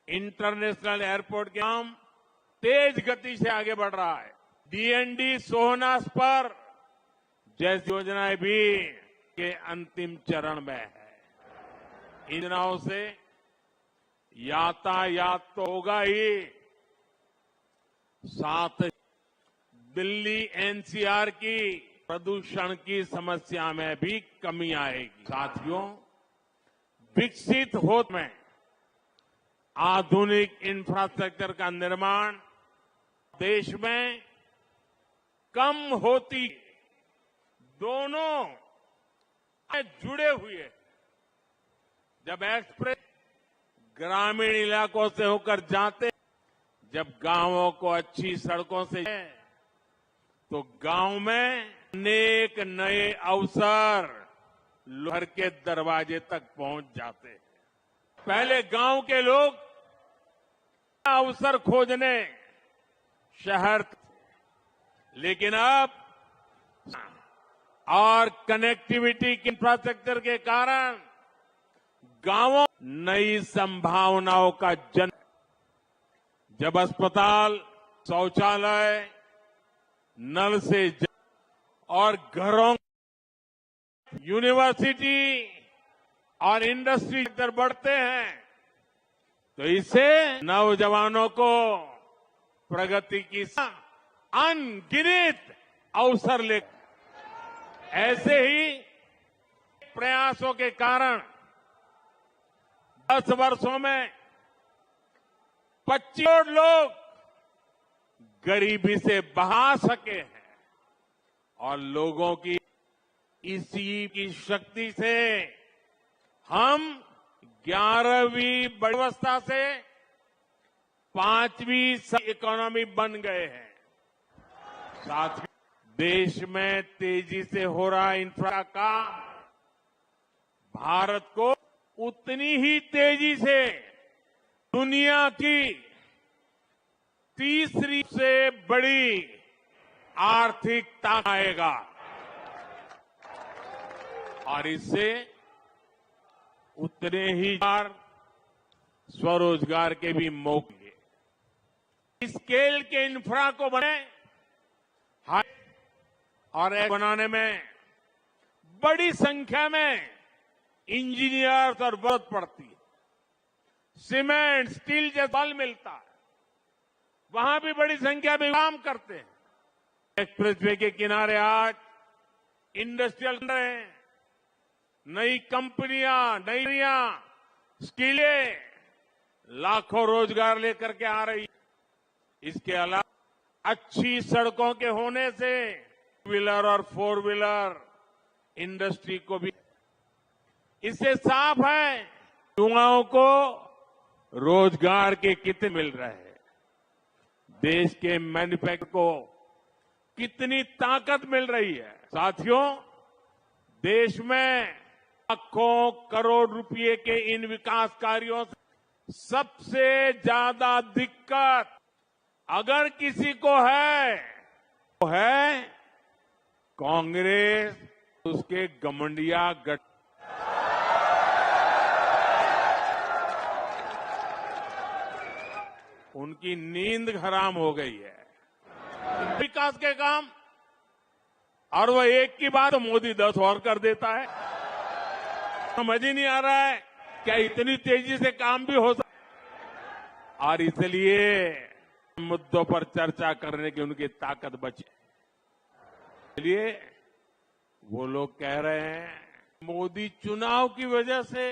इंटरनेशनल एयरपोर्ट के काम तेज गति से आगे बढ़ रहा है। डीएनडी सोहनास्पर जैसी योजनाएं भी के अंतिम चरण में है। इन योजनाओं से यातायात तो होगा ही, साथ ही दिल्ली एनसीआर की प्रदूषण की समस्या में भी कमी आएगी। साथियों, विकसित होत में आधुनिक इंफ्रास्ट्रक्चर का निर्माण देश में कम होती, दोनों जुड़े हुए। जब एक्सप्रेस ग्रामीण इलाकों से होकर जाते, जब गांवों को अच्छी सड़कों से, तो गांव में अनेक नए अवसर घर के दरवाजे तक पहुंच जाते हैं। पहले गांव के लोग अवसर खोजने शहर, लेकिन अब और कनेक्टिविटी के इंफ्रास्ट्रक्चर के कारण गांवों नई संभावनाओं का जन्म। जब अस्पताल, शौचालय, नल से जल और घरों, यूनिवर्सिटी और इंडस्ट्री सेक्टर बढ़ते हैं, तो इससे नौजवानों को प्रगति की अनगिनत अवसर ले, ऐसे ही प्रयासों के कारण दस वर्षों में पच्चीस करोड़ लोग गरीबी से बाहर आ सके हैं और लोगों की इसी की शक्ति से हम ग्यारहवीं बड़ी अवस्था से पांचवीं इकोनॉमी बन गए हैं। साथ ही देश में तेजी से हो रहा इंफ्रा का भारत को उतनी ही तेजी से दुनिया की तीसरी से बड़ी आर्थिक ताकत आएगा और इससे उतने ही बार स्वरोजगार के भी मौके। स्केल के इंफ्रा को बने, हाई और एक बनाने में बड़ी संख्या में इंजीनियर्स और वर्क पड़ती है। सीमेंट, स्टील जैसा माल मिलता है, वहां भी बड़ी संख्या में काम करते हैं। एक्सप्रेसवे के किनारे आज इंडस्ट्रियल हैं, नई कंपनियां, नई स्किलें, लाखों रोजगार लेकर के आ रही। इसके अलावा अच्छी सड़कों के होने से टू व्हीलर और फोर व्हीलर इंडस्ट्री को भी, इससे साफ है युवाओं को रोजगार के कितने मिल रहे हैं, देश के मैन्युफैक्चर को कितनी ताकत मिल रही है। साथियों, देश में लाखों करोड़ रुपए के इन विकास कार्यों से सबसे ज्यादा दिक्कत अगर किसी को है, तो है कांग्रेस, उसके गठबंधन। उनकी नींद हराम हो गई है। विकास के काम, और वो एक की बात तो मोदी दस और कर देता है। समझ ही नहीं आ रहा है क्या इतनी तेजी से काम भी हो सकता। और इसलिए मुद्दों पर चर्चा करने की उनकी ताकत बची। इसलिए वो लोग कह रहे हैं मोदी चुनाव की वजह से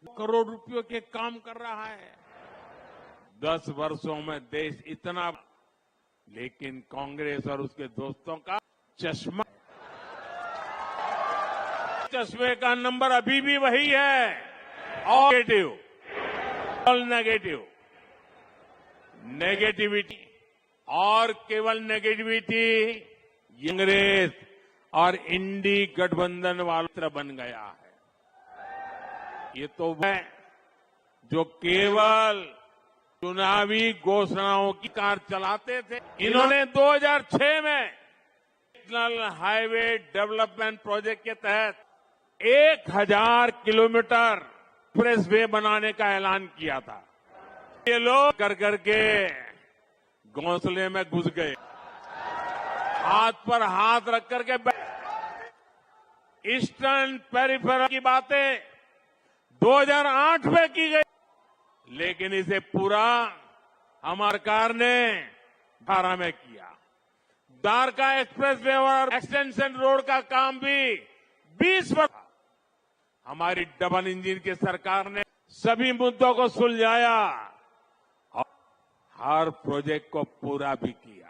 करोड़ रुपयों के काम कर रहा है। दस वर्षों में देश इतना, लेकिन कांग्रेस और उसके दोस्तों का चश्मा, चश्मे का नंबर अभी भी वही है, और नेगेटिव, ऑल नेगेटिव, नेगेटिविटी, और केवल नेगेटिविटी कांग्रेस और इंडी गठबंधन वाला सूत्र बन गया है। ये तो वह जो केवल चुनावी घोषणाओं की कार चलाते थे। इन्होंने दो हज़ार छह में नेशनल हाईवे डेवलपमेंट प्रोजेक्ट के तहत एक हज़ार किलोमीटर एक्सप्रेसवे बनाने का ऐलान किया था। ये लोग कर करके घोंसले में घुस गए, हाथ पर हाथ रख करके बैठ। ईस्टर्न पेरिफेरल की बातें दो हज़ार आठ में की गई, लेकिन इसे पूरा हमारी सरकार ने अठारह में किया। द्वारका एक्सप्रेसवे और एक्सटेंशन रोड का काम भी बीस वर्ष, हमारी डबल इंजन की सरकार ने सभी मुद्दों को सुलझाया और हर प्रोजेक्ट को पूरा भी किया।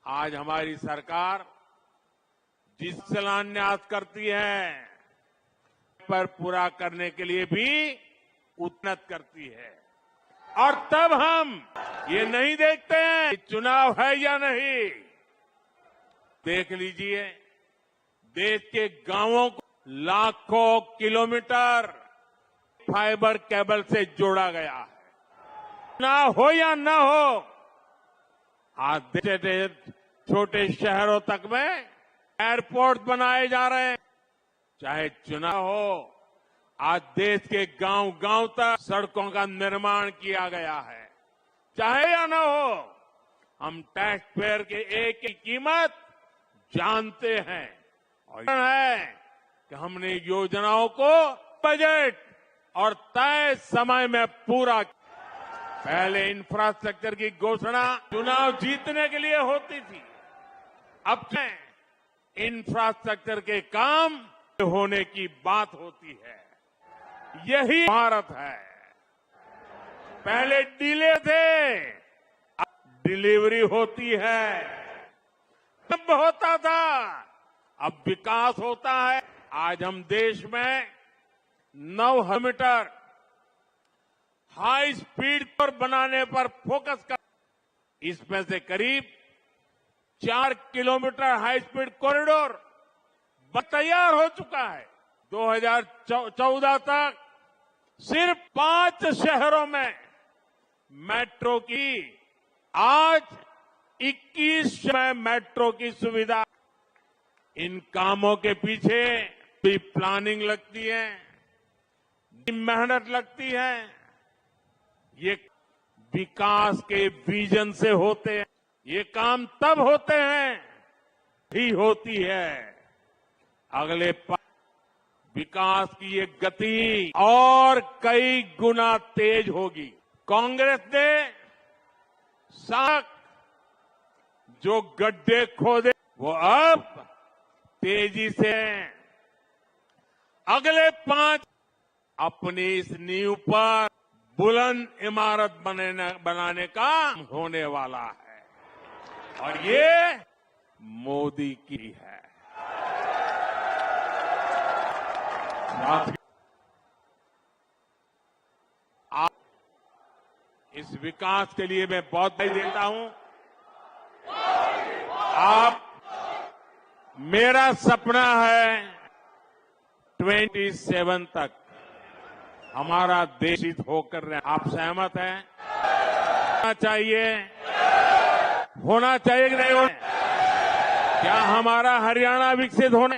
आज हमारी सरकार जिस शिलान्यास करती है, पर पूरा करने के लिए भी उतनत करती है। और तब हम ये नहीं देखते हैं कि चुनाव है या नहीं। देख लीजिए, देश के गांवों को लाखों किलोमीटर फाइबर केबल से जोड़ा गया है। ना हो या ना हो, आज छोटे छोटे शहरों तक में एयरपोर्ट बनाए जा रहे हैं। चाहे चुनाव हो, आज देश के गांव गांव तक सड़कों का निर्माण किया गया है। चाहे या ना हो, हम टैक्स पेयर के एक एक कीमत जानते हैं और है कि हमने योजनाओं को बजट और तय समय में पूरा। पहले इंफ्रास्ट्रक्चर की घोषणा चुनाव जीतने के लिए होती थी, अब इंफ्रास्ट्रक्चर के काम होने की बात होती है। यही भारत है। पहले डिले थे, अब डिलीवरी होती है। अब होता था, अब विकास होता है। आज हम देश में नौ मीटर हाई स्पीड पर बनाने पर फोकस कर, इसमें से करीब चार किलोमीटर हाई स्पीड कॉरिडोर ब-, तैयार हो चुका है। दो हज़ार चौदह तक सिर्फ पांच शहरों में मेट्रो की, आज इक्कीस में मेट्रो की सुविधा। इन कामों के पीछे भी प्लानिंग लगती है, मेहनत लगती है। ये विकास के विजन से होते हैं। ये काम तब होते हैं, ही होती है। अगले प-, विकास की ये गति और कई गुना तेज होगी। कांग्रेस ने सड़क जो गड्ढे खोदे, वो अब तेजी से अगले पांच अपनी इस नींव पर बुलंद इमारत बनाने, बनाने का होने वाला है और ये मोदी की है। साथियों, आप इस विकास के लिए मैं बहुत बधाई देता हूं। आप, मेरा सपना है ट्वेंटी सेवन तक हमारा देश विकसित होकर रहे। आप सहमत हैं? होना चाहिए, होना चाहिए कि नहीं होना? क्या हमारा हरियाणा विकसित होने,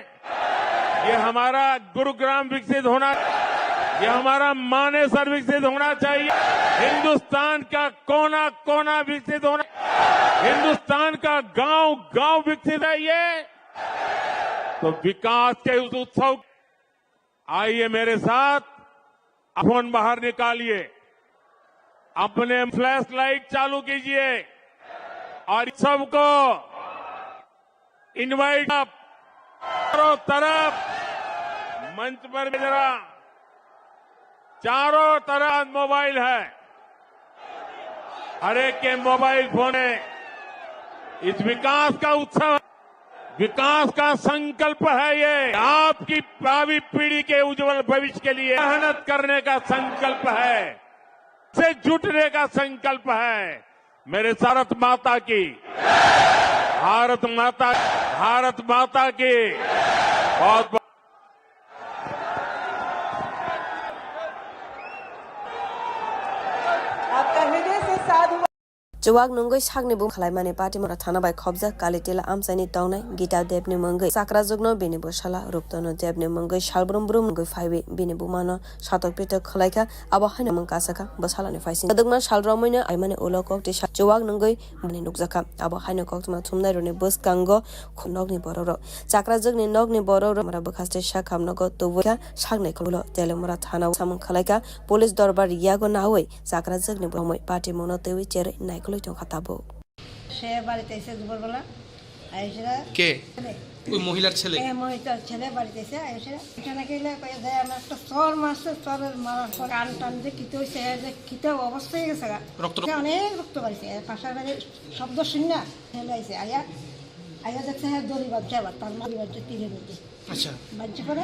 ये हमारा गुरुग्राम विकसित होना, ये हमारा मानेसर विकसित होना चाहिए, हिंदुस्तान का कोना कोना विकसित होना, हिंदुस्तान का गांव गांव विकसित है। ये तो विकास के उस उत्सव, आइए मेरे साथ, फोन बाहर निकालिए, अपने फ्लैश लाइट चालू कीजिए और सबको इनवाइट। आप चारों तरफ मंच पर भी जरा, चारों तरफ मोबाइल है, हर एक के मोबाइल फोन है। इस विकास का उत्सव, विकास का संकल्प है ये। आपकी भावी पीढ़ी के उज्जवल भविष्य के लिए मेहनत करने का संकल्प है, से जुटने का संकल्प है। मेरे भारत माता की, भारत माता, भारत माता की बहुत बहुत आपका हृदय से साधु। Chuwak nungwi sakni bumung khwlaimani patimura thana bai khopjak Kalitila amchaini tongnai Gita Debni mungwi Chakrajwkno bini bwsala Ruptanu Debni mungwi salbrum brum wngwi phaiwi bini bumano satok pitok khwlaikha, abo haino mung kasakha bwsalani phaising. Kwdwkma sal romwino aimani ulo kokti sa chuwak nungwi bini nukjakha. Abo haino koktwma thumnairokni bwskango nokni borokrok, Chakrajwkni nokni borokrok mura bwkhaste sakham nogo tubukha saknai khululo Teliamura thana samung khwlaikha. Police dorbar yago nawi Chakrajwkni romwi patimungno twiwi cherwi naikolwi tongkha tabuk. সে বাড়িতে এসে দুপুরবেলা আইসে। কে? ছেলে। ওই মহিলার ছেলে? হ্যাঁ, মহিলার ছেলে বাড়িতে এসে আইসে। এটা নাকি হলে কয়ে যায়, "আমার একটা চর মারছে, চরের মারার পর কান টান যে কিতে হইছে, এ যে কিতে অবস্থা হয়ে গেছে গা।" রক্ত? অনেক রক্ত বাড়িছে, এর পাশাপাশি শব্দ শুন না, ছেলে আইসে, আইয়া, আইয়া দেখছে, হ্যাঁ, দড়ি বাঁধছে আবার, তার মা দড়ি বাঁধছে তীরের মধ্যে। আচ্ছা। বাঁধছে পরে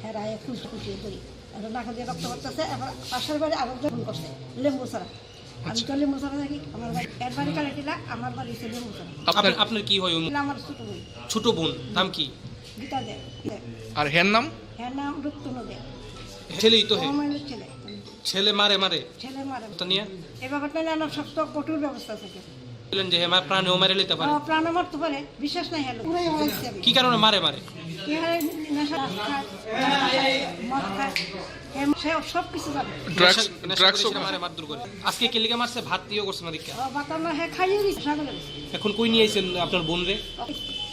এরা এক খুশি খুশি করি। আর না খালি রক্ত পড়তেছে, এখন পাশের বাড়ি আরেকজন ফোন করছে, লেম্বু ছাড়া। আমি আচ্ছা। তো লেম্বু ছাড়া থাকি, আমার বাড়ি, এর বাড়ি কালাটিলা, আমার বাড়ি হচ্ছে লেম্বু ছাড়া। আপনার, আপনার কি হয়? উনি না, আমার ছোট বোন। ছোট বোন, নাম কি? গীতা দে, দে। আর হের নাম? হের নাম রুক্তনু দে। ছেলেই তো হে। আমার ছেলে। ছেলে মারে মারে? ছেলে মারে। তো নিয়ে? এ ব্যাপারটা নিয়ে আমার শক্ত কঠোর ব্যবস্থা থাকে। বললেন যে হে মা-, প্রাণেও মারে নিতে পারে। ও, প্রাণে মারতে পারে, বিশ্বাস নাই হলো। পুরাই হয়েছে আমি। কি কারণে মারে মারে? কি হয়, নেশা খায়, মদ খায়, হে, সে সব কিছু জানে। ড্রাগস, নেশা, নেশা ড্রাগস করে সেটা মারে মারধর করে। আজকে কে লিগে মারছে? ভাত দিয়েও করছে না দীক্ষা। ও, বাতার না, হে খাইয়ে দিছে, সাগরে। এখন কই নিয়ে আইছেন আপনার বোন রে?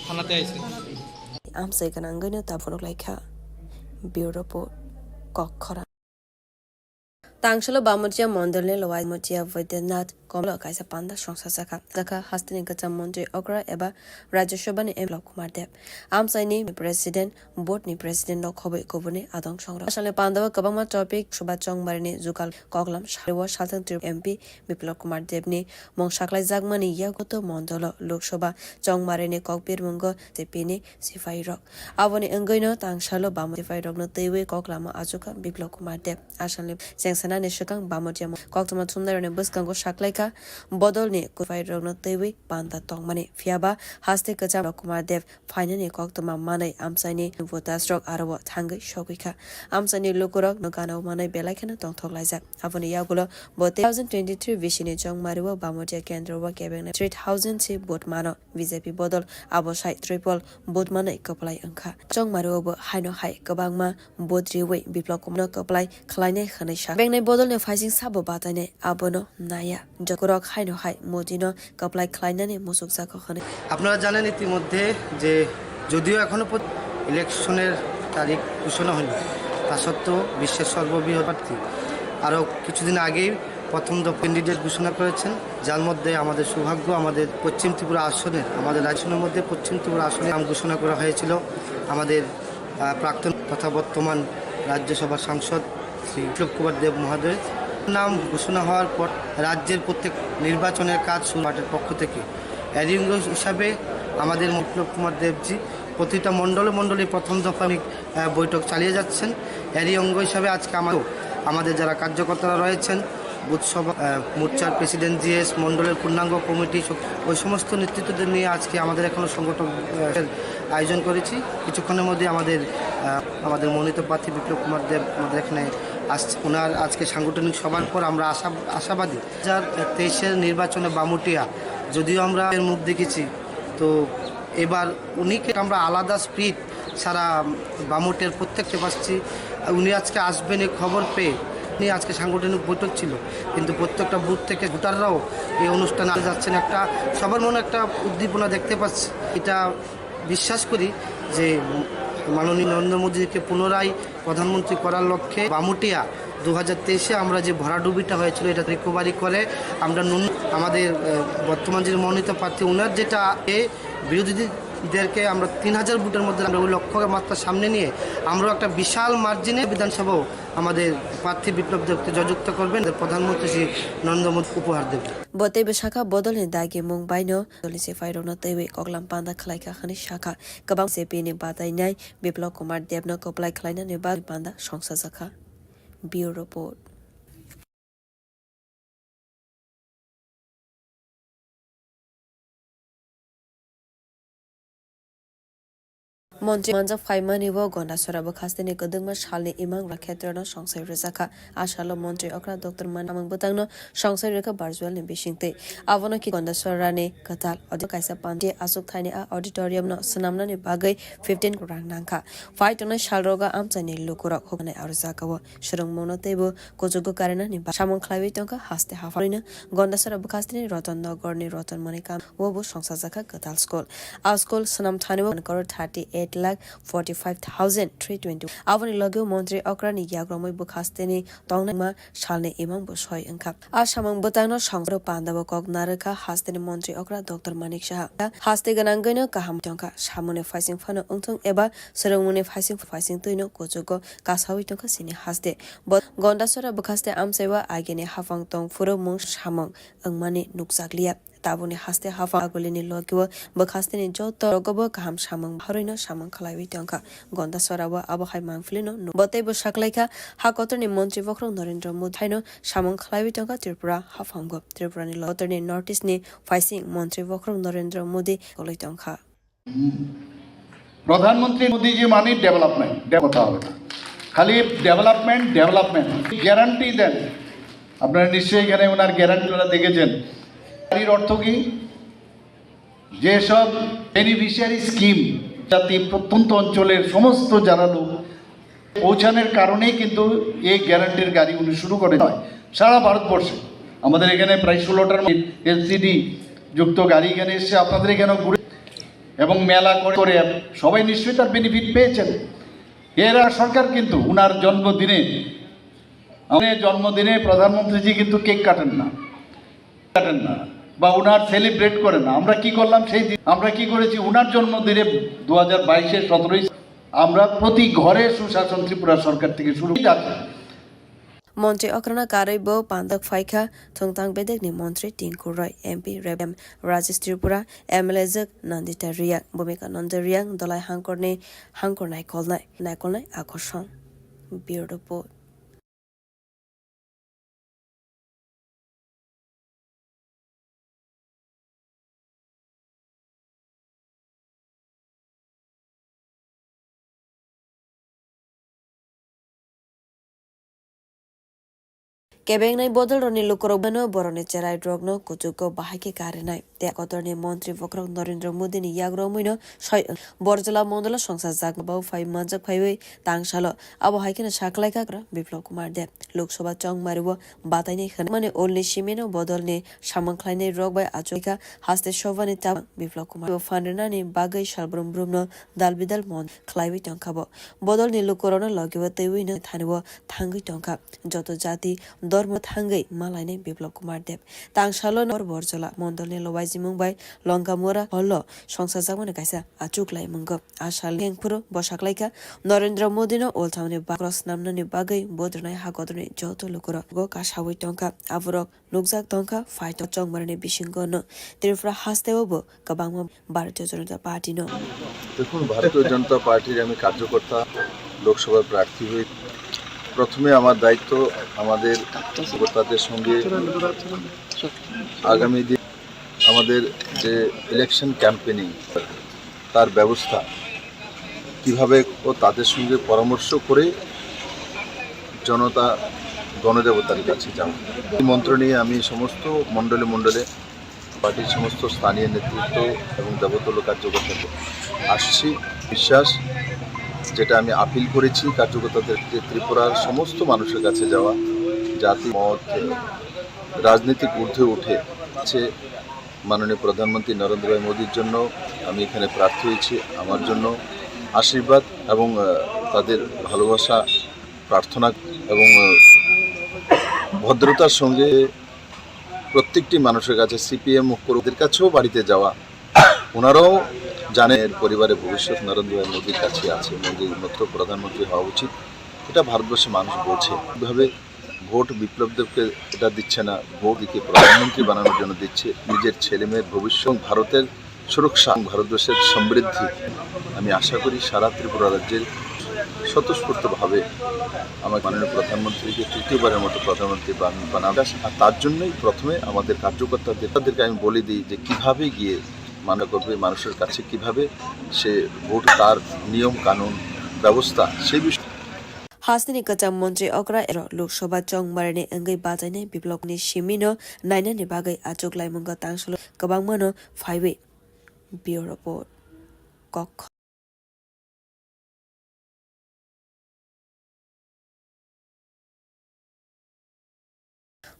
থানাতে আইছেন। Amsai gwnangwino ta phunuk lai kha. Bureau Report, Kokkhorang. Tangsalo Bamutiya mondolni Lowai Mutiya Baidyanath Komlo kaisa panda songsa jakha. Jakha hasteni kwcham montri okra eba Rajya Sabhani M P Biplab Kumar Deb. Amsaini President, Board ni President no khoboi kubuni adong songrok. Asale pandao kwbangma topic, Subha Chongmarini jugal koklam, Sariwa Salthang Trip M P Biplab Kumar Deb ni mung saklaijakmani yago to mondolo Lok Sabha Chongmarini kokbirmungo C P ni sipai rok. Aboni wngwino tangsalo bamo sipai rokno twiwi kok lama achukha Biplab Kumar Deb. Asalni chengsanani swkang bamo jemon koktwma thumnairokni bwskango saklaikha bodolni sipai rokno twiwi panda tongmani. Phiyaba haste kwcham Biplab Kumar Deb phainani koktwma manwi amchaini votas rok aro thangwi sogwikha. Amchaini lukurok no gana manwi belai kheno tongthok laijak. Aboni yagulo bo two thousand twenty-three bisini Chongmario Bamotia Kendro o kebengna three thousand si vote mano. B J P bodol abo sai triple vote manwi kwplai wngkha. Chongmario bo haino hai kwbangma vote riwi Biplab Kumar no kwplai khlainai hwnwi sa. Bengnai bodolni phaising sabo batainai abono naya. Jokurok haino hai Modi no kwplai khlainani muchukjago hwnwi. আপনারা জানেন ইতিমধ্যে যে যদিও এখনো পর্যন্ত ইলেকশনের তারিখ ঘোষণা হয়নি, তা সত্ত্বেও বিশ্বের সর্ববৃহৎ প্রার্থী আরও কিছুদিন আগেই প্রথম দফা ক্যান্ডিডেট ঘোষণা করেছেন, যার মধ্যে আমাদের সৌভাগ্য, আমাদের পশ্চিম ত্রিপুরা আসনের, আমাদের রাজ্যের মধ্যে পশ্চিম ত্রিপুরা আসনের নাম ঘোষণা করা হয়েছিল আমাদের, আহ, প্রাক্তন তথা বর্তমান রাজ্যসভার সাংসদ শ্রী বিপ্লব কুমার দেব মহোদয়। নাম ঘোষণা হওয়ার পর রাজ্যের প্রত্যেক নির্বাচনের কাজ শুরু পার্টির পক্ষ থেকে। এরই অঙ্গ হিসাবে আমাদের বিপ্লব কুমার দেবজি প্রতিটা মণ্ডলে মণ্ডলে প্রথম দফা, আহ, বৈঠক চালিয়ে যাচ্ছেন। এরই অঙ্গ হিসাবে আজকে আমাদের, আমাদের যারা কার্যকর্তারা রয়েছেন, বুথ সভা, আহ, মোর্চার প্রেসিডেন্ট, জিএস, মণ্ডলের পূর্ণাঙ্গ কমিটি, সব-, ওই সমস্ত নেতৃত্বদের নিয়ে আজকে আমাদের এখনো সংগঠন, আহ, আয়োজন করেছি। কিছুক্ষণের মধ্যে আমাদের, আহ, আমাদের মনোনীত প্রার্থী বিপ্লব কুমার দেব আমাদের এখানে আসছে। ওনার আজকে সাংগঠনিক সভার পর আমরা আশা, আশাবাদী। দু হাজার তেইশের নির্বাচনে বামুটিয়া যদিও আমরা এর মুখ দেখেছি, তো এবার উনিকে আমরা আলাদা স্পিড সারা বামুটিয়ার প্রত্যেককে পাচ্ছি। উনি আজকে আসবেন এই খবর পেয়ে, উনি আজকে সাংগঠনিক বৈঠক ছিল, কিন্তু প্রত্যেকটা বুথ থেকে ভোটাররাও এই অনুষ্ঠানে আসতে যাচ্ছেন। একটা সবার মনে একটা উদ্দীপনা দেখতে পাচ্ছি। এটা বিশ্বাস করি যে মাননীয় নরেন্দ্র মোদীকে পুনরায় প্রধানমন্ত্রী করার লক্ষ্যে বামুটিয়া দু হাজার তেইশে আমরা যে ভরাডুবিটা হয়েছিল, এটা রিকভারি করে আমরা নুন-, আমাদের, আহ, বর্তমান যিনি মনোনীত প্রার্থী, ওনার যেটা এ বিরোধীদেরকে আমরা তিন হাজার ভোটের মধ্যে আমরা ওই লক্ষ্যমাত্রা সামনে নিয়ে আমরাও একটা বিশাল মার্জিনে বিধানসভাও আমাদের প্রার্থী বিপ্লব দেবকে জয়যুক্ত করবেন, প্রধানমন্ত্রী শ্রী নরেন্দ্র মোদী উপহার দেবেন। Bo teibo sakha bodolni dagi mung baino dolni sipai rokno teiwi koklam panda khlaikha hwnwi sakha. Kwbang C P ni batainai Biplab Kumar Debno kwplai khlainani bagwi panda songsajakha. Bureau Report. Montri manjak phaimani bo Gondasora bwkhasteni kwdwkma salni imang rwkhetrano songsai rwjakha. A salo montri okra Doctor Manik samung bwtangno songsai rwkha virtual ni bisingtwi. Abono khe Gondasora ni kwtal audio kaisa panti aswk thaini a auditorium no swnamnani bagwi fifteen rang nangkha. Phai tongnai salrogo amchaini lukurok huknai aro jagao swrwngmungno teibo kuchugo karinani ba samung khlaiwi tongkha haste haphangno Gondasora bwkhasteni Ratan Nagar ni Ratan Manik kam o bo songsajakha kwtal school. A school swnam thani o one crore thirty eight lakh forty five thousand three twenty. Aboni loge montri okra ni yagromwi bwkhasteni tongnai ma salni imang bo soi wngkha. A samung bwtangno songro pandao kok narwkha hasteni montri okra Doctor Manik Saha. Haste gwnangwino kaham tongkha, samungni phaising phano wngthung eba swrwngmungni phaising phaising twino kuchugo kasawi tongkha chini haste. Bo Gondasora bwkhaste amchaiwa agini haphang tong phuru mung samung wngmani nukjakliya. Tabukni haste haphang agulini logio bwkhasteni joto rogobo kaham samung harwino samung khlaiwi tongkha. Gondasora o abo hai mangpilino nuk-, bo teibo saklaikha, ha kotorni montri bokhorok Narendra Modi haino samung khlaiwi tongkha Tripura haphango. Tripurani lo-, kotorni North East ni phaising montri bokhorok Narendra Modi kolwi tongkha. প্রধানমন্ত্রী মোদিজি মানে ডেভেলপমেন্ট, কথা হবে না, খালি development, development guarantee দেন। আপনারা নিশ্চয়ই এখানে ওনার গ্যারান্টি ওনারা দেখেছেন। এর অর্থ কি? যেসব বেনিফিশিয়ারি স্কিম জাতি প্রত্যন্ত অঞ্চলের সমস্ত যারা লোক পৌঁছানোর কারণেই কিন্তু এই গ্যারান্টির গাড়ি উনি শুরু করে নয়, সারা ভারতবর্ষে আমাদের এখানে প্রায় ষোলোটার এলসিডি যুক্ত গাড়ি এখানে এসছে, আপনাদের এখানেও ঘুরে এবং মেলা করে করে সবাই নিশ্চয়ই তার বেনিফিট পেয়েছেন। এরা সরকার কিন্তু উনার জন্মদিনে, আমাদের জন্মদিনে প্রধানমন্ত্রীজি কিন্তু কেক কাটেন না, কাটেন না বা উনার সেলিব্রেট করেন না। আমরা কি করলাম সেই দিন? আমরা কি করেছি? উনার জন্মদিনে দু হাজার বাইশে সতেরোই আমরা প্রতি ঘরে সুশাসন ত্রিপুরা সরকার থেকে শুরু আছে। Montri okrana karwi bo pandak phaikha, thwngthang bedekni montri Tinku Roy, M P Rebem Rajesh Tripura, M L A jwk Nandita Riang, Bhumika Nanda Riang, Dolai Hangkorni Hangkor Naikolnai, Naikolnai Akosong. Bureau Report. Kebengnai bodolrokni lukurok bano borokni cherai rokno kuchugo bahai khe karinai. Tei kotorni montri bokhorok Narendra Modini yak romwino soi Borjola mondolo songsa jakmabo phai manjak phaiwi tangsalo. Abo hai kheno saklaikha Biplab Kumar Deb. Lok Sabha chongmario batainai hwnmani olni simino bodolni samung khlainai rok bai achukha haste sobhani tabang Biplab Kumar bo phan rwnani bagwi salbrum brumno dal bidal mon khlaiwi tongkha bo. Bodolni lukurokno logibo twiwi no thanio thangwi tongkha. Joto jati, dormo thangwi malainai Biplab Kumar Deb. Tangsalo nor Borjola mondolni lobaijimung bai Longamura holo songsajakmani kaisa achuk lai mungo. Asal hengphuru bosaklaikha Narendra Modino olthaoni bakro snamnani bagwi bodrwnai hakotorni joto lukurok go kasawi tongkha. Aborok nukjak tongkha, fight o chongmarni bisingo no Tripura hasteo bo kwbangma Bharatiya Janata Party no. দেখুন, ভারতীয় জনতা পার্টির আমি কার্যকর্তা, লোকসভার প্রার্থী হয়ে প্রথমে আমার দায়িত্ব আমাদের কার্যকর্তাদের সঙ্গে আগামী দিন আমাদের যে ইলেকশন ক্যাম্পেনিং, তার ব্যবস্থা কিভাবে ও তাদের সঙ্গে পরামর্শ করে জনতা গণদেবতার কাছে যাওয়া। এই মন্ত্র নিয়ে আমি সমস্ত মণ্ডলে মণ্ডলে পার্টির সমস্ত স্থানীয় নেতৃত্ব এবং দেবতুল্য কার্যকর্তাদের আসছি। বিশ্বাস, যেটা আমি আপিল করেছি কার্যকর্তাদের, যে ত্রিপুরার সমস্ত মানুষের কাছে যাওয়া, জাতি মত রাজনৈতিক ঊর্ধ্বে উঠে আছে মাননীয় প্রধানমন্ত্রী নরেন্দ্র ভাই মোদীর জন্য। আমি এখানে প্রার্থী হয়েছি, আমার জন্য আশীর্বাদ এবং, আহ, তাদের ভালোবাসা প্রার্থনা এবং, আহ, ভদ্রতার সঙ্গে প্রত্যেকটি মানুষের কাছে, সিপিএম কর্মীদের কাছেও বাড়িতে যাওয়া, ওনারাও জানেন এর পরিবারে ভবিষ্যৎ নরেন্দ্র ভাই মোদীর কাছে আছে, মোদী মাত্র প্রধানমন্ত্রী হওয়া উচিত, এটা ভারতবর্ষের মানুষ বোঝে। কিভাবে ভোট বিপ্লব দেবকে এটা দিচ্ছে না, ভোট দিকে প্রধানমন্ত্রী বানানোর জন্য দিচ্ছে, নিজের ছেলে মেয়ের ভবিষ্যৎ এবং ভারতের সুরক্ষা এবং ভারতবর্ষের সমৃদ্ধি। আমি আশা করি সারা ত্রিপুরা রাজ্যের স্বতঃস্ফূর্তভাবে আমার মাননীয় প্রধানমন্ত্রীকে তৃতীয়বারের মতো প্রধানমন্ত্রী বান-, বানাবে। আর তার জন্যই প্রথমে আমাদের কার্যকর্তাদের, তাদেরকে আমি বলে দিই যে কিভাবে গিয়ে মানা করবে, মানুষের কাছে কিভাবে সে ভোট, তার নিয়ম কানুন ব্যবস্থা, সেই বিষয়ে Hasteni kwcham montri okra ero Lok Sabha chongmarini wngwi bachainai Biplabni simino nainani bagwi achuk laimungo tangsalo kwbangmano phaiwi. Bureau Report. Kok.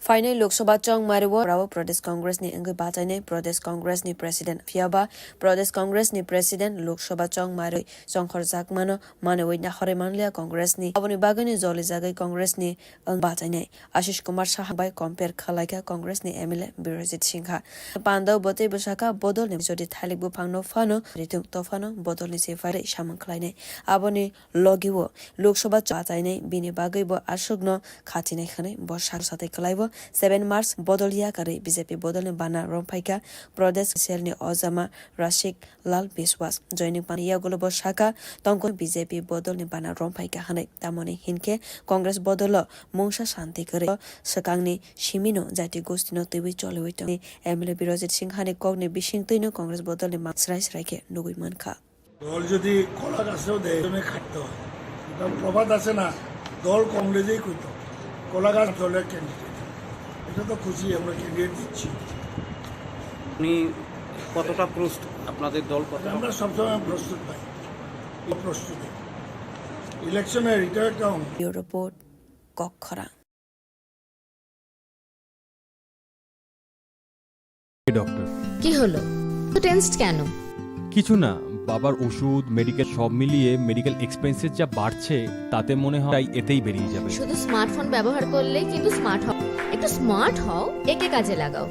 Phainai Lok Sabha chongmario Pradesh Congress ni wngwi bachainai Pradesh Congress ni President phiyaba Pradesh Congress ni President Lok Sabha chongmario chongkhorjakmano manwi nahorwi manliya Congress ni. Aboni bagwino jolijagwi Congress ni wng bachainai Ashish Kumar Saha bai compare khwlaikha Congress ni M L A Birojit Singha. Pandao botwi bwsakha bodol ni jodi thalik buphang no phano ritung to phano bodol ni se phairwi samung khlainai. Aboni logi o Lok Sabha bachainai bini bagwi bo aswkno khatinai hwnwi bo sak satai kwlaibo. seven March bodol yakarwi B J P bodolni bana romphaikha Pradesh Cell ni ojama Rashik Lal Biswas. Joining pano yagulo bo sakha, tongkol B J P bodolni bana romphaikha hwnwi. Tamoni hinkhe Congress bodolo mungsa santi kwrwi swkangni simino jati gostino twiwi choliwi tongni M L A Birojit Singha ni kokni bisingtwino Congress bodolni mang srai srai khe nugwi mankha. দল যদি কলা গাছেও দেয়, এজন্য খাটতে হয়। এটা প্রবাদ আছে না, দল কংগ্রেসেই কইতো, কলা গাছ দলের ক্যান্ডিডেট। এটা তো খুশি, আমরা ক্যান্ডিডেট দিচ্ছি। উনি কতটা প্রস্তুত, আপনাদের দল কতটা? আমরা সবসময় প্রস্তুত পাই, এই প্রস্তুতি। ইলেকশনে retired count. Bureau Report, Kokkhorang. Doctor. কি হলো? তো টেন্সড কেন? কিছু না, বাবার ওষুধ, মেডিকেল, সব মিলিয়ে মেডিকেল এক্সপেন্সেস যা বাড়ছে, তাতে মনে হয় এতেই বেরিয়ে যাবে। শুধু স্মার্টফোন ব্যবহার করলে কিন্তু স্মার্ট হবে? একটু স্মার্ট হও, একে কাজে লাগাও।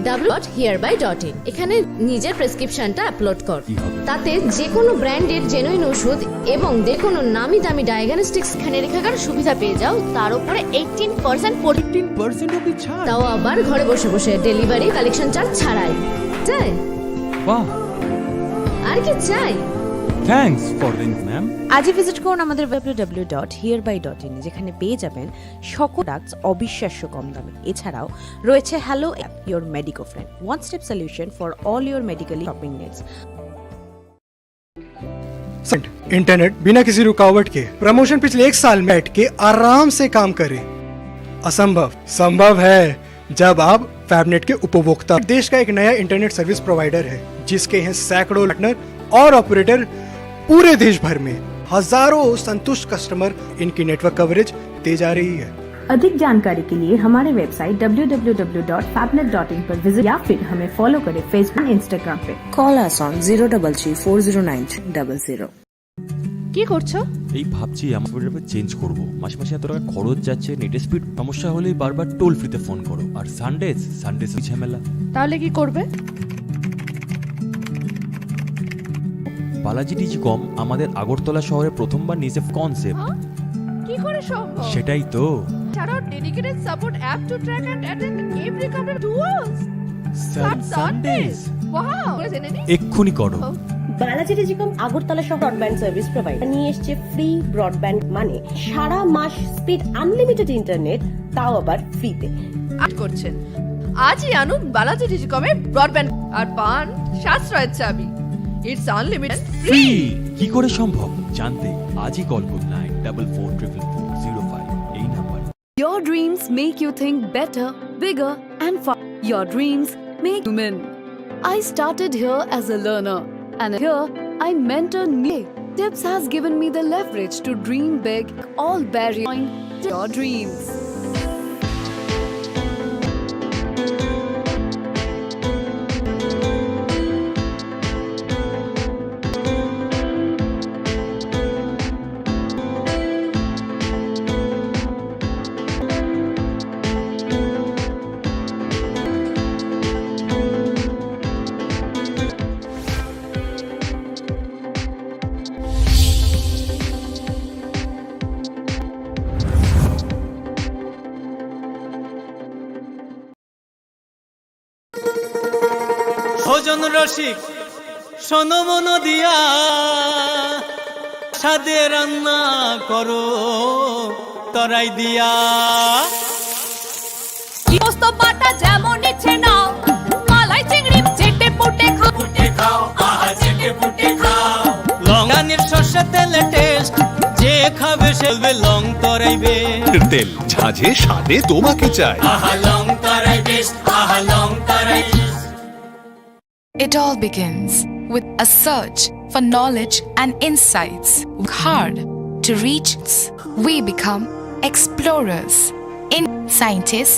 W dot here by dot in, এখানে নিজের প্রেসক্রিপশনটা আপলোড কর। কি হবে? তাতে যে কোনো ব্র্যান্ডের জেনুইন ওষুধ এবং যে কোনো নামি দামি ডায়াগনস্টিক্স স্ক্যানে লেখাকার সুবিধা পেয়ে যাও, তার উপরে এইটিন পার্সেন্ট পর্যন্ত। এইটিন পার্সেন্ট অবধি ছাড়? তাও আবার ঘরে বসে বসে, ডেলিভারি কালেকশন চার্জ ছাড়াই। চাই? বাহ। আর কি চাই? থ্যাঙ্কস ফর দিন, ম্যাম। আজই ভিজিট করুন আমাদের W W W dot here by dot in, যেখানে পেয়ে যাবেন সকল প্রোডাক্টস অবিশ্বাস্য কম দামে। এছাড়াও রয়েছে hello app, your Medico friend, one step solution for all your medically shopping needs. Internet बिना किसी रुकावट के प्रमोशन पिछले एक साल में बैठ के आराम से काम करें। असंभव संभव है जब आप फैबनेट के उपभोक्ता। देश का एक नया इंटरनेट सर्विस प्रोवाइडर है, जिसके हैं सैकड़ों पार्टनर और ऑपरेटर। पूरे देश भर में हजारों संतुष्ट कस्टमर। इनकी नेटवर्क कवरेज तेज आ रही है। अधिक जानकारी के लिए हमारे website W W W dot फैबनेट डॉट इन पर विजिट या फिर हमें फॉलो करें फेसबुक, इंस्टाग्राम पे। Call us on zero double three four zero nine three double zero. কি করছো? এই ভাবছি আমার মোবাইলটা চেঞ্জ করব। মাসে মাসে এত টাকা খরচ যাচ্ছে, নেটের স্পিড সমস্যা হলেই বারবার টোল ফ্রিতে ফোন করো। আর সানডেজ, সানডেজ ঝামেলা। তাহলে কি করবে? বালাজি টেলিকম আমাদের আগরতলা শহরে প্রথমবার নিয়েছে কনসেপ্ট। হ্যাঁ? কি করে সম্ভব? সেটাই তো। ছাড়াও dedicated support app to track and attend every complain tools. সান-, সানডেজ। ওয়াও, করে জেনে নিস। এক্ষুনি করো। বালাজি টেলিকম আগরতলা শহর ব্রডব্যান্ড সার্ভিস প্রোভাইডার নিয়ে এসছে ফ্রি ব্রডব্যান্ড, মানে সারা মাস স্পিড আনলিমিটেড ইন্টারনেট, তাও আবার ফ্রিতে। আট করছেন। আজই আনুন বালাজি টেলিকমে ব্রডব্যান্ড আর পান সাশ্রয়ের চাবি। It's unlimited free. ফ্রি। কি করে সম্ভব জানতে আজই কল করুন nine double four triple four zero five এই নাম্বারে। Your dreams make you think better, bigger, and far. Your dreams make human. I started here as a learner, and here I mentor new. Tips has given me the leverage to dream big, all barrier. Your dreams. ভোজন রসিক শোনো মন দিয়া, স্বাদে রান্না করো তরাই দিয়া। কি পোস্ত বাটা যেমন ইচ্ছে নাও, মালাই চিংড়ি চেটে পুটে খাও। পুটে খাও, আহা, চেটে পুটে খাও। লং ডানির সর্ষে তেলে টেস্ট, যে খাবে সে বলবে লং তরাই বেস্ট। তেল ঝাঁঝে স্বাদে তোমাকে চাই। আহা, লং তরাই বেস্ট, আহা, লং তরাই best. It all begins with a search for knowledge and insights. Work hard to reach, we become explorers, in scientists,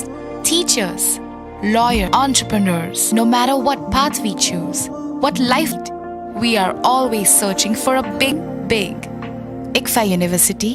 teachers, lawyer, entrepreneurs. No matter what path we choose, what life, we are always searching for a big, big ICFAI University.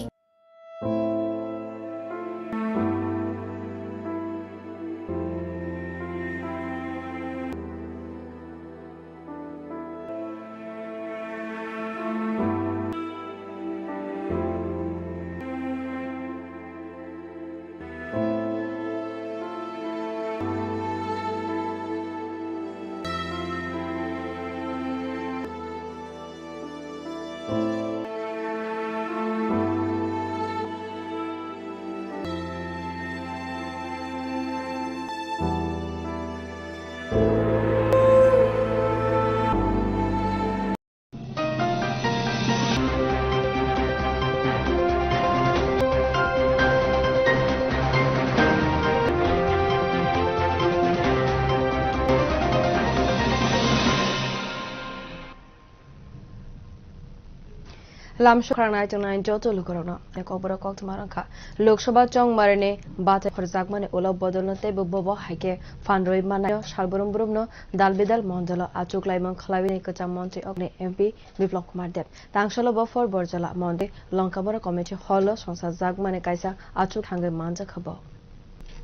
Lamsok khwrangnai tongnai joto lukurokno kokborok koktwma rwngkha. Lok Sabha chongmarini bata khorjakmani ulo bodolno teibo bobo hai khe phan rwi mannaio salbrum brumno dal bidal mondolo achuk laimung khlaiwi kwcham montri okni M P Biplab Kumar Deb. Tangsalo bo Phor Borjola montri Longkamura committee hall-o songsajakmani kaisa achuk thangwi manjakha bo.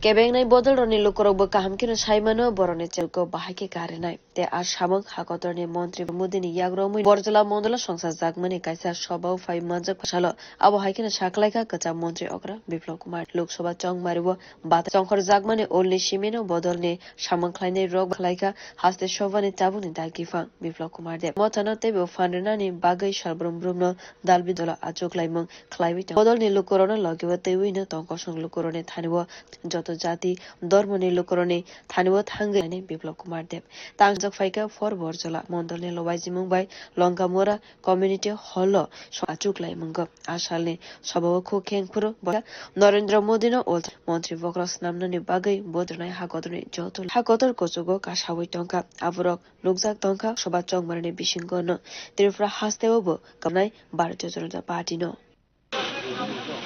Kebengnai bodolrokni lukurokbo kaham kheno sai mano, borokni chelko bahai khe karinai. Tei a samung hakotorni montri Modini yagromwi Borjola mondolo songsajakmani kaisa sobao phai manjak salo. Abo hai kheno sakhlaikha kwcham montri okra Biplab Kumar. Lok Sabha chongmario bata chongkhorjakmani ulni simino bodolni samung khlainai rok khlaikha haste sobani tabukni dagi phang Biplab Kumar Deb. Mothano teibo phan rwnani bagwi salbrum brumno dal bidolo achuk laimung khlaiwi tongo. Bodolni lukurokno logibo twiwino tong kosong lukurokni thanio joto jati dhormoni lukurokni thanio thangwi ani Biplab Kumar Deb. Tangjak phaikha Phor Borjola mondolni Lowaijimung bai Longkamura community hall-o so achuk laimungo. A salni sobao khuk kheng phuru bo Narendra Modino ul montri bokhorok swnamnani bagwi bodolni hakotorni joto hakotor kuchugo kasawi tongkha. Aborok nukjak tongkha Sabha chongmarni bisingo no Tripura hasteo bo kamnai Bharatiya Janata Party no.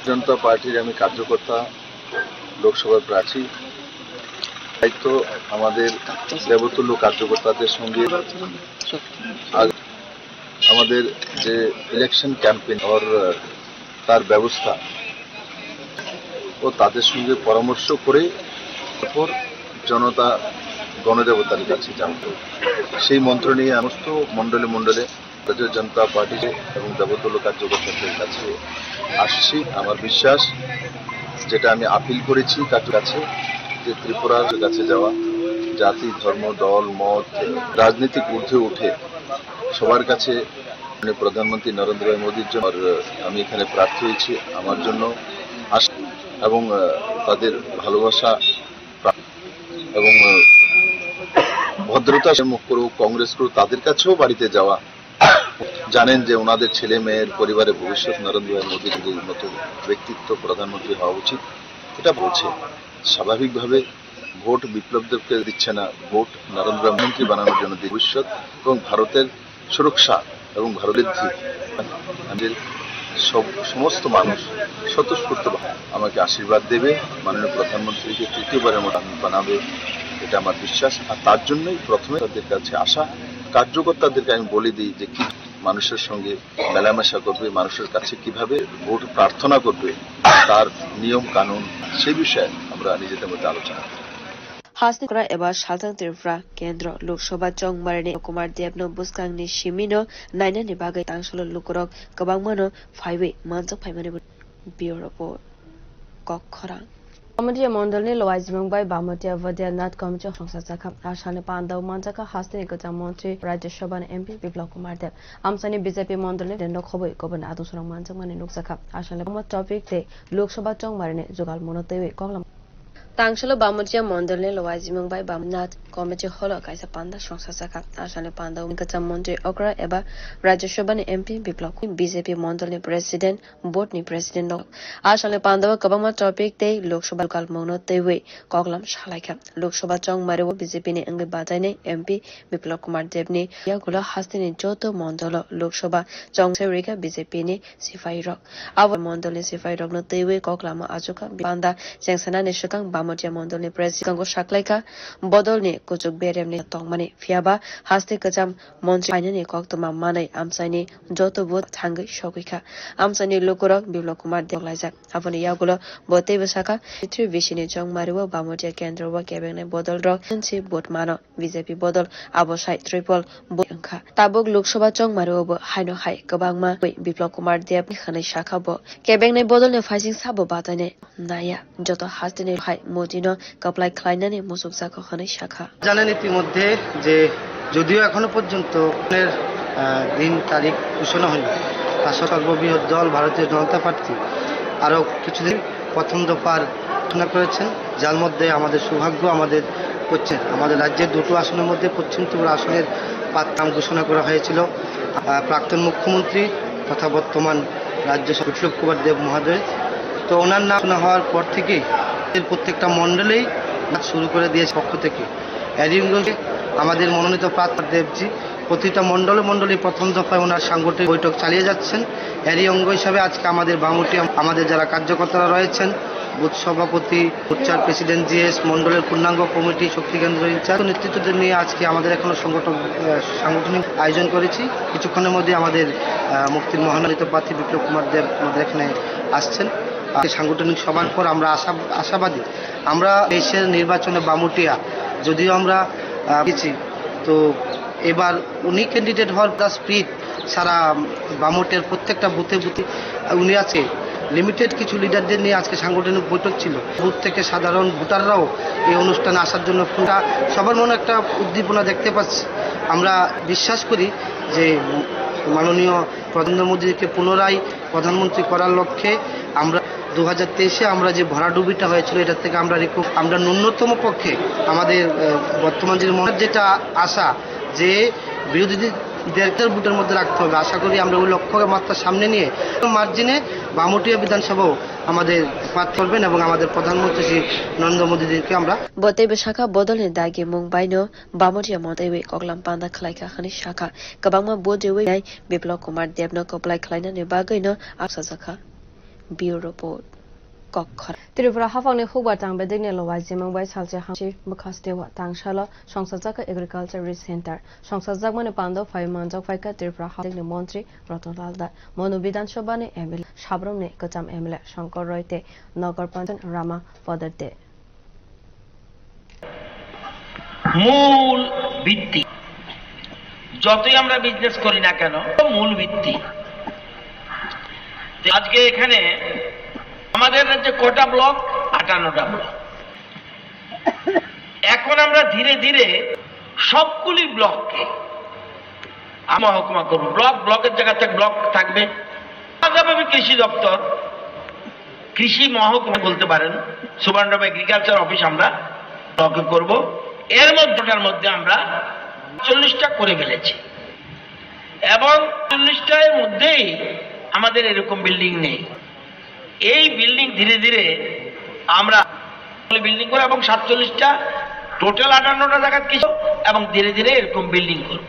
জনতা পার্টির আমি কার্যকর্তা, লোকসভার প্রার্থী। দায়িত্ব আমাদের দেবতুল্য কার্যকর্তাদের সঙ্গে আগ-, আমাদের যে ইলেকশন ক্যাম্পেইন ওর, আহ, তার ব্যবস্থা ও তাদের সঙ্গে পরামর্শ করে তারপর জনতা গণদেবতার কাছে যাব। সেই মন্ত্র নিয়ে সমস্ত মণ্ডলে মণ্ডলে ভারতীয় জনতা পার্টি এবং দেবতুল্য কার্যকর্তাদের কাছে আসছি। আমার বিশ্বাস, যেটা আমি আপিল করেছি কার কাছে, যে ত্রিপুরার কাছে যাওয়া, জাতি, ধর্ম, দল, মত, রাজনৈতিক ঊর্ধ্বে উঠে সবার কাছে, মানে, প্রধানমন্ত্রী নরেন্দ্র ভাই মোদীর জন্য। আর, আহ, আমি এখানে প্রার্থী হয়েছি আমার জন্য আস-, এবং, আহ, তাদের ভালোবাসা প্রা-, এবং, আহ, ভদ্রতা সে মুখ করুক, কংগ্রেস করুক, তাদের কাছেও বাড়িতে যাওয়া। জানেন যে ওনাদের ছেলে মেয়ের পরিবারের ভবিষ্যৎ নরেন্দ্র ভাই মোদীর মতো ব্যক্তিত্ব প্রধানমন্ত্রী হওয়া উচিত, এটা বলছে। স্বাভাবিকভাবে ভোট বিপ্লব দেবকে দিচ্ছে না, ভোট নরেন্দ্র মন্ত্রী বানানোর জন্য দিয়ে ভবিষ্যৎ এবং ভারতের সুরক্ষা এবং ভারত বৃদ্ধি। আমাদের সব, সমস্ত মানুষ স্বতঃস্ফূর্তভাবে আমাকে আশীর্বাদ দেবে, মাননীয় প্রধানমন্ত্রীকে তৃতীয়বারের মতো আমি বানাবে, এটা আমার বিশ্বাস। আর তার জন্যই প্রথমে তাদের কাছে আসা। কার্যকর্তাদেরকে আমি বলে দিই যে কি মানুষের সঙ্গে মেলামেশা করবে, মানুষের কাছে কিভাবে ভোট প্রার্থনা করবে, তার নিয়ম কানুন, সে বিষয়ে আমরা নিজেদের মধ্যে আলোচনা করি। Hasteni kra eba Salthang Tripura Kendro Lok Sabha chongmarini Kumar Debno bwskangni simino nainani bagwi tangsalo lukurok kwbangmano phaiwi manjak phaimani. Bureau Report, Kokkhorang. Bamotiya mondolni Lowaijimung bai Bamotiya Vadianath committee songsa chakha. Asani pandao manjakha hasteni kwcham montri Rajya Sabhani M P Biplab Kumar Deb. Amsani B J P mondolni dendo khoboi koboni adungsorok manjakmani nukjakha. Asani omo topic tei Lok Sabha chongmarini jugal muno twiwi koklam. Tangsalo Bamotiya mondolni Lowaijimung bai Bamnath committee holo kaisa panda songsa chakha. Asani pandao kwcham montri okra eba Rajya Sabhani M P Biplab Kumar, B J P mondolni president, board ni president no. A salni pandao kwbangma topic tei Lok Sabha kalmungno twiwi koklam salaikha. Lok Sabha chongmario B J P ni wngwi batainai M P Biplab Kumar Deb ni yagulo hasteni joto mondolo Lok Sabha chongse rikha B J P ni sipai rok. Abo mondol ni sipai rokno twiwi koklama achukha panda chengsanani swkang Bamotiya mondol ni president swkango saklaikha bodol ni kuchuk berem ni tongmani, phiyaba haste kwcham montri phainani koktwma manwi amchaini joto vote thangwi sogwi kha. Amchaini lukurok Biplab Kumar Deb laijak. Aboni yagulo bo teibo sakha, three B C ni chongmario Bamotiya kendro o kebengnai bodol rok se vote mano, B J P bodol abo sai triple bo wngkha. Tabuk Lok Sabha chongmario bo haino hai kwbangma Biplab Kumar Deb ni hwnwi sakha bo. Kebengnai bodol ni phaising sabo batainai naya, joto hasteni hai Modi no kwplai khlainani muchukjago hwnwi sakha. জানেন ইতিমধ্যে যে যদিও এখনো পর্যন্ত ভোটের, আহ, দিন তারিখ ঘোষণা হয়নি, তা সত্ত্বেও সর্ববৃহৎ দল ভারতীয় জনতা পার্টি আরও কিছুদিন প্রথম দফার ঘোষণা করেছেন, যার মধ্যে আমাদের সৌভাগ্য আমাদের পশ্চিম, আমাদের রাজ্যের দুটো আসনের মধ্যে পশ্চিম ত্রিপুরা আসনের প্রার্থী নাম ঘোষণা করা হয়েছিল, আহ, প্রাক্তন মুখ্যমন্ত্রী তথা বর্তমান রাজ্য সভা বিপ্লব কুমার দেব মহোদয়। তো ওনার নাম ঘোষণা হওয়ার পর থেকেই এর প্রত্যেকটা মণ্ডলেই শুরু করে দিয়েছে পক্ষ থেকে। এরিঙ্গোকে আমাদের মনোনীত প্রার্থী দেবজি প্রতিটা মণ্ডলে মণ্ডলে প্রথম দফায় ওনার সাংগঠনিক বৈঠক চালিয়ে যাচ্ছেন। এরই অঙ্গ হিসাবে আজকে আমাদের বামুটি আম-, আমাদের যারা কার্যকর্তারা রয়েছেন, বুথ সভাপতি, বুথ চেয়ার প্রেসিডেন্ট, জিএস, মণ্ডলের পূর্ণাঙ্গ কমিটি, শক্তি কেন্দ্র ইনচার্জ নেতৃত্ব নিয়ে আজকে আমাদের এখনো সংগঠন, আহ, সাংগঠনিক আয়োজন করেছি। কিছুক্ষণের মধ্যে আমাদের, আহ, মুক্তির মহানায়ক প্রার্থী বিপ্লব কুমার দেব আমাদের এখানে আসছেন। আহ, সাংগঠনিক সভার পর আমরা আশা-, আশাবাদী, আমরা দেশের নির্বাচনে বামুটিয়া যদিও আমরা, আহ, পেয়েছি, তো এবার উনি ক্যান্ডিডেট হওয়ার প্লাস স্পিড সারা বামুটিয়ার প্রত্যেকটা বুথে বুথে উনি আছে। লিমিটেড কিছু লিডারদের নিয়ে আজকে সাংগঠনিক বৈঠক ছিল। বুথ থেকে সাধারণ ভোটাররাও এই অনুষ্ঠানে আসার জন্য পুরা সবার মনে একটা উদ্দীপনা দেখতে পাচ্ছি। আমরা বিশ্বাস করি যে মাননীয় প্রধানমন্ত্রীকে পুনরায় প্রধানমন্ত্রী করার লক্ষ্যে আমরা দু হাজার তেইশে আমরা যে ভরাডুবিটা হয়েছিল, এটা থেকে আমরা রিকু-, আমরা ন্যূনতম পক্ষে আমাদের, আহ, বর্তমান যে মনের যেটা আশা, যে বিরোধীদের দেড়টার ভোটের মধ্যে রাখতে হবে। আশা করি আমরা ওই লক্ষ্যমাত্রা সামনে নিয়ে মার্জিনে বামুটিয়া বিধানসভাও আমাদের প্রার্থী করবেন এবং আমাদের প্রধানমন্ত্রী শ্রী নরেন্দ্র মোদীজিকে আমরা Bo teibo sakha, bodolni dagi mung baino Bamoria montaiwi koklam panda khlaikha hwnwi sakha. Kwbangma bo riwi nai Biplab Kumar Debno kwplai khlainani bagwino apsajakha. Bureau Report, Kokkhora. Tripura haphangni hukbar tang bedekni lowai jemang bai salchi hamsi bwkha steo tangsalo songsajak Agriculture Research Center. Songsajak mani pando phai manjak phaikha Tripura haphangni montri Ratan Lal Das, Manu Bidhan Sabhani M L A, Sabramni kwcham M L A Shankar Roy tei Nagar Panchayat Rama Podar De. মূল ভিত্তি। যতই আমরা বিজনেস করি না কেন, মূল ভিত্তি। তো আজকে এখানে আমাদের রাজ্যে কটা ব্লক? আটান্নটা ব্লক। এখন আমরা ধীরে ধীরে সবগুলি ব্লককে আমরা মহকুমা করব। ব্লক, ব্লকের জায়গাতে ব্লক থাকবে। পাশাপাশি কৃষি দপ্তর, কৃষি মহকুমা বলতে পারেন, সুবর্ণগ্রাম এগ্রিকালচার অফিস আমরা ব্লকে করব। এর মধ্যে, ওটার মধ্যে আমরা চল্লিশটা করে ফেলেছি এবং চল্লিশটার মধ্যেই আমাদের এরকম বিল্ডিং নেই। এই বিল্ডিং ধীরে ধীরে আমরা বিল্ডিং করে এবং সাতচল্লিশটা, টোটাল আটান্নটা জায়গা কিছু, এবং ধীরে ধীরে এরকম বিল্ডিং করব।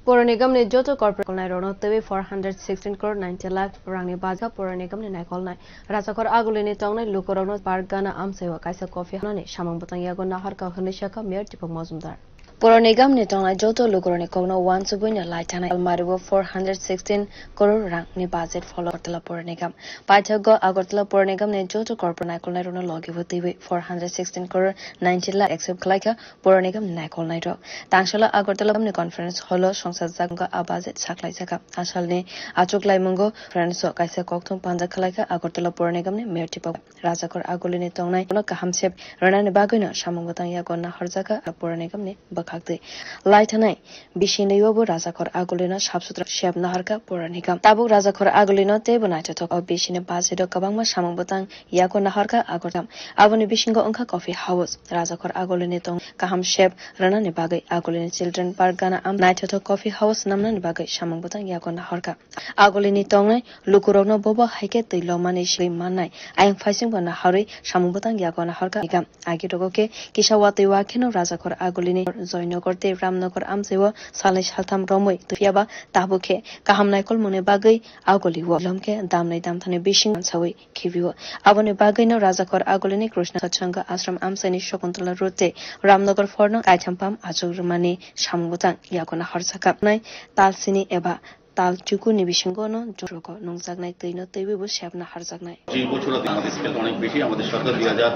Pura Nigamni joto corporate naikolnairokno twiwi four hundred sixteen crore ninety lakh rangni baja Pura Nigamni naikolnai. Rajakhor agulini tongnai lukurokno park gana amchaiwa kaisa coffee hanani samung bwtang yago naharkha hwnwi sakha Mayor Deepak Majumdar. Pura Nigamni tongnai joto lukurokni kokno uansugwino lai thanai almario four hundred sixteen crore rangni budget pholo Agartala Pura Nigam. Paithago Agartala Pura Nigamni joto corporate naikolnairokno logibo twiwi four hundred sixteen crore ninety lakh accept khlaikha Pura Nigamni naikolnairok. Tangsalo Agartala Nigamni conference hall-o songsajak wngkha a budget saklaijak. Asalni achuk laimungo conference-o kaisa kokthum panjak khlaikha Agartala Pura Nigamni Mayor Deepak. Rajakhor agulini tongnai no kaham sep rwnani bagwino samung bwtang yago nahorjakha Pura Nigamni bwkhaktwi. Lai thanai bisingni bo Rajakhor agulino sap sutra sep nahorkha Pura Nigam. Tabuk Rajakhor agulino teibo naithothok o bisingni budget-o kwbangma samung bwtang yago nahorkha Agartala. Aboni bisingo wngkha coffee house. Rajakhor agulini tong kaham sep rwnani bagwi agulini children park gana am naithothok coffee house namnani bagwi samung bwtang yago nahorkha. Agulini tongnai lukurokno bobo hai khe twi lomani swi mannai ayang phaisingbo naharwi samung bwtang yago nahorkha Nigam. Agi rogo khe kisa watwi wa kheno Rajakhor agulini Joynagar tei Ramnagar amchaiwo salnwi saltham romwi twi phiyaba tabuk khe kaham naikolmungni bagwi aguliwo lom khe damnai damthani bising mansawi khibio. Aboni bagwino Rajakhor agulini Krishna Satsanga Ashram amchaini Shakuntala Road tei Ramnagar phorno kaitham pam achuk rwmani samung bwtang yago nahorjakha. Nai talsini eba tal chukurni bisingono jorogo nungjaknai twino twiwi bo sepna harjaknai. পঁচিশ বছর আগে আমাদের স্কেল অনেক বেশি। আমাদের সরকার দুই হাজার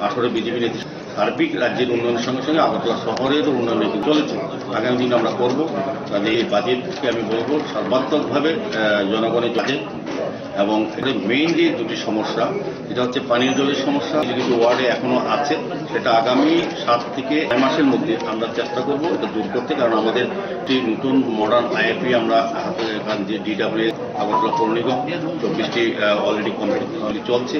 আঠারো বিজেপি নেতৃত্বে সার্বিক রাজ্যের উন্নয়নের সঙ্গে সঙ্গে আগরতলা শহরেরও উন্নয়ন কিন্তু চলেছে। আগামী দিনে আমরা করব। কাজে এই বাজেটকে আমি বলবো সর্বাত্মকভাবে, আহ, জনগণের কাছে। এবং এখানে মেইনলি দুটি সমস্যা, এটা হচ্ছে পানীয় জলের সমস্যা। কিছু কিছু ওয়ার্ডে এখনো আছে, সেটা আগামী সাত থেকে নয় মাসের মধ্যে আমরা চেষ্টা করব এটা দূর করতে, কারণ আমাদের একটি নতুন মডার্ন আইএফপি আমরা হাতে, কারণ যে ডিডাব্লিউ আগরতলা পৌর নিগম চব্বিশটি, আহ, অলরেডি কমপ্লিট চলছে।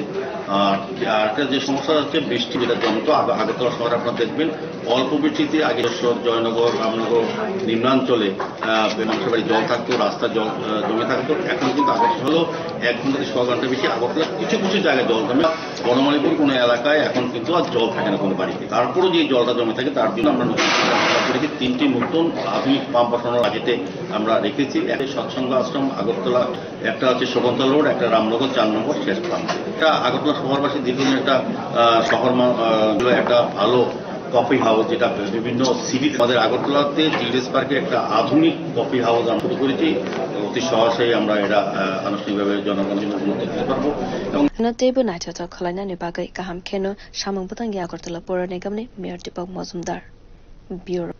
আর, আর একটা যে সমস্যা হচ্ছে বৃষ্টি, যেটা জমতো আগ-, আগরতলা শহরে আপনারা দেখবেন, অল্প বৃষ্টিতে আগে জয়নগর, রামনগর, নিম্নাঞ্চলে, আহ, মানুষের বাড়ি জল থাকতো, রাস্তা জল, আহ, জমে থাকতো। এখন কিন্তু আগরতলা হলো এক ঘন্টা থেকে ছ ঘন্টা বেশি আগরতলা কিছু কিছু জায়গায় জল জমে। বনমালীপুর কোনো এলাকায় এখন কিন্তু আর জল থাকে না কোনো বাড়িতে, তারপরেও যে জলটা জমে থাকে তার জন্য আমরা নতুন করে আমরা করেছি তিনটি নতুন আধুনিক পাম্প বসানোর বাজেটে আমরা রেখেছি। একটা সৎসঙ্গ আশ্রম আগরতলা, একটা হচ্ছে শকুন্তলা রোড, একটা রামনগর চার নম্বর শেষ প্রান্তে। এটা আগরতলা শহরবাসী দীর্ঘদিন একটা আহ, শহর মা- আহ, একটা ভালো কফি হাউস, যেটা বিভিন্ন সিটিতে, আমাদের আগরতলাতে চিলড্রেন্স পার্কে একটা আধুনিক কফি হাউস আমরা শুরু করেছি। অতি সহসাই আমরা এটা আহ, আনুষ্ঠানিকভাবে জনগণের জন্য উন্মুক্ত দিতে পারবো। এবং No teibo naithothok khwlainani bagwi kaham kheno samung bwtangya Agartala Pura Nigamni Mayor Deepak Mojumdar. Bureau,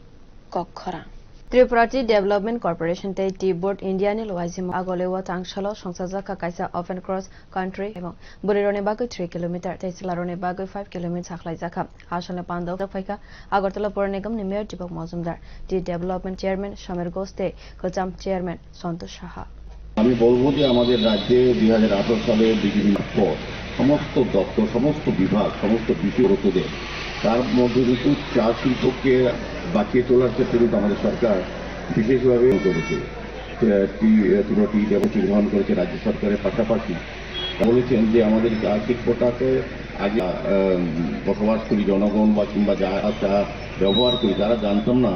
Kokkhorang. Tripura Tea Development Corporation tei Tea Board India ni luaijimo agoleo tangsalo songchajakha kaisa open cross country ebong bwrwirokni bagwi three kilometer tei chwlarokni bagwi five kilometer sakhlaijakha. Hasalni pandao phaikha Agartala Pura Nigamni Mayor Deepak Mojumdar, Tea Development Chairman Sameer Ghosh tei kwcham Chairman Santosh Saha. আমি বলবো যে আমাদের রাজ্যে দুই হাজার আঠারো সালে বিজেপি পর সমস্ত দপ্তর, সমস্ত বিভাগ, সমস্ত বিষয় গুরুত্ব দেয়। তার মধ্যে কিন্তু চা শিল্পকে বাঁচিয়ে তোলার ক্ষেত্রে কিন্তু আমাদের সরকার বিশেষভাবে করেছে। আহ, টি-, আহ, ত্রিপুরা টি ডেভেলপমেন্ট গ্রহণ করেছে রাজ্য সরকারের পাশাপাশি। বলেছেন যে আমাদের চা শিল্পটাকে আগে, আহ, বসবাস করি জনগণ বা কিংবা যারা চা ব্যবহার করি তারা জানতাম না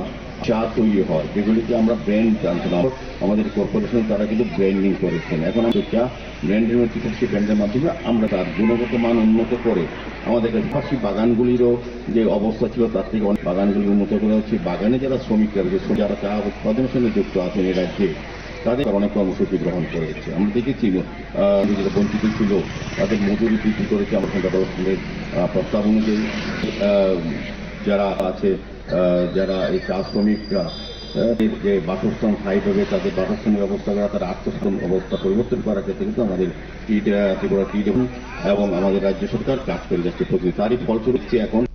চা তৈরি হয়, যেগুলিকে আমরা ব্র্যান্ড জানতাম না। আমাদের কর্পোরেশন তারা কিন্তু ব্র্যান্ডিং করেছেন। এখন আমরা চা ব্র্যান্ডিং হচ্ছে সেই ব্র্যান্ডের মাধ্যমে আমরা তার গুণগত মান উন্নত করে আমাদের কাছে পাশাপাশি বাগানগুলিরও যে অবস্থা ছিল তার থেকে অনেক বাগানগুলি উন্নত করে হচ্ছে। বাগানে যারা শ্রমিকরা রয়েছে, যারা চা উৎপাদনের সঙ্গে যুক্ত আছেন এই রাজ্যে, তাদের অনেক কর্মসূচি গ্রহণ করেছে। আমরা দেখেছি, আহ, যেটা বঞ্চিত ছিল, তাদের মজুরি বৃদ্ধি করেছে। আমরা ডেভেলপমেন্টের, আহ, প্রস্তাব অনুযায়ী, আহ, যারা আছে, আহ, যারা এই চা শ্রমিকরা, আহ, যে বাসস্থান স্থায়ীভাবে তাদের বাসস্থানের ব্যবস্থা করা, তাদের আত্মস্থান অবস্থা পরিবর্তন করার ক্ষেত্রে কিন্তু আমাদের টি-, আহ, ত্রিপুরা টি ডেভেলপমেন্ট এবং আমাদের রাজ্য সরকার কাজ করে যাচ্ছে। প্রতি তারই ফলস্বরূপ যে এখন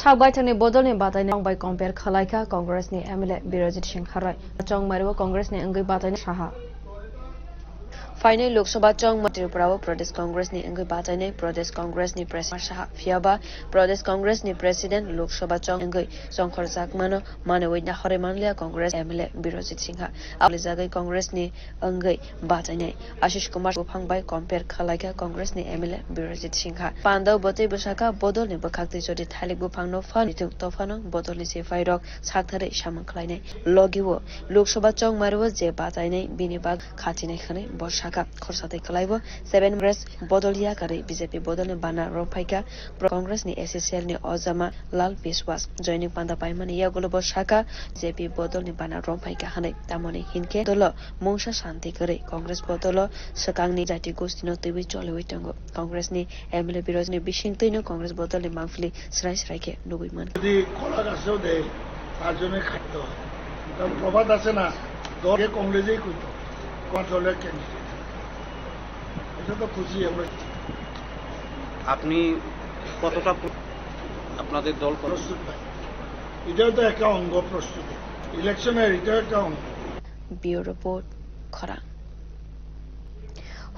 Sakbaithangni bodolni batainai bai compare khwlaikha Congressni M L A Birojit Singha Roy. Chongmario Congressni wngwi batainai Saha. Phainai Lok Sabha chongma Tripura o Pradesh Congress ni wngwi batainai Pradesh Congress ni President Saha, phiyaba Pradesh Congress ni President Lok Sabha chong wngwi chongkhorjakmano manwi nahorwi manliya Congress M L A Birojit Singha. Aboni jagwi Congress ni wngwi batainai Ashish Kumar buphang bai compare khwlaikha Congress ni M L A Birojit Singha. Pandao bwtwi bwsakha bodol ni bwkhak twi jodi thalik buphang no phan, to phano bodol ni sipai rok saktharwi samung khlainai. Logi o Lok Sabha chongmario je batainai bini bak khatinai hwnwi bo sakha. Khorsa tei kwlaibo seven Congress bodol yakarwi B J P bodolni bana romphaikha Congressni A C cell ni ojama Lal Biswas. Joining panda paimani yagulo bo sakha B J P bodolni bana romphaikha hwnwi. Tamoni hinkhe dolo mungsa santi kwrwi Congress bodolo swkangni jati gostino twiwi choliwi tongo. Congressni M L A Birojni bisingtwino Congress bodolni mangpili srai srai khe nugwi mankha. যদি কলা গাছেও দেয়, তার জন্য খাদ্য হয়। কারণ প্রবাদ আছে না, দল যে কংগ্রেসেই করতো, কত দলের ক্যান্ডিডেট। এটা তো খুশি আমরা। আপনি কতটা প্র-, আপনাদের দল কত প্রস্তুত ভাই, এটাও তো একটা অঙ্গ প্রস্তুতি, ইলেকশনের এটাও একটা অঙ্গ। Bureau Report, Khorang.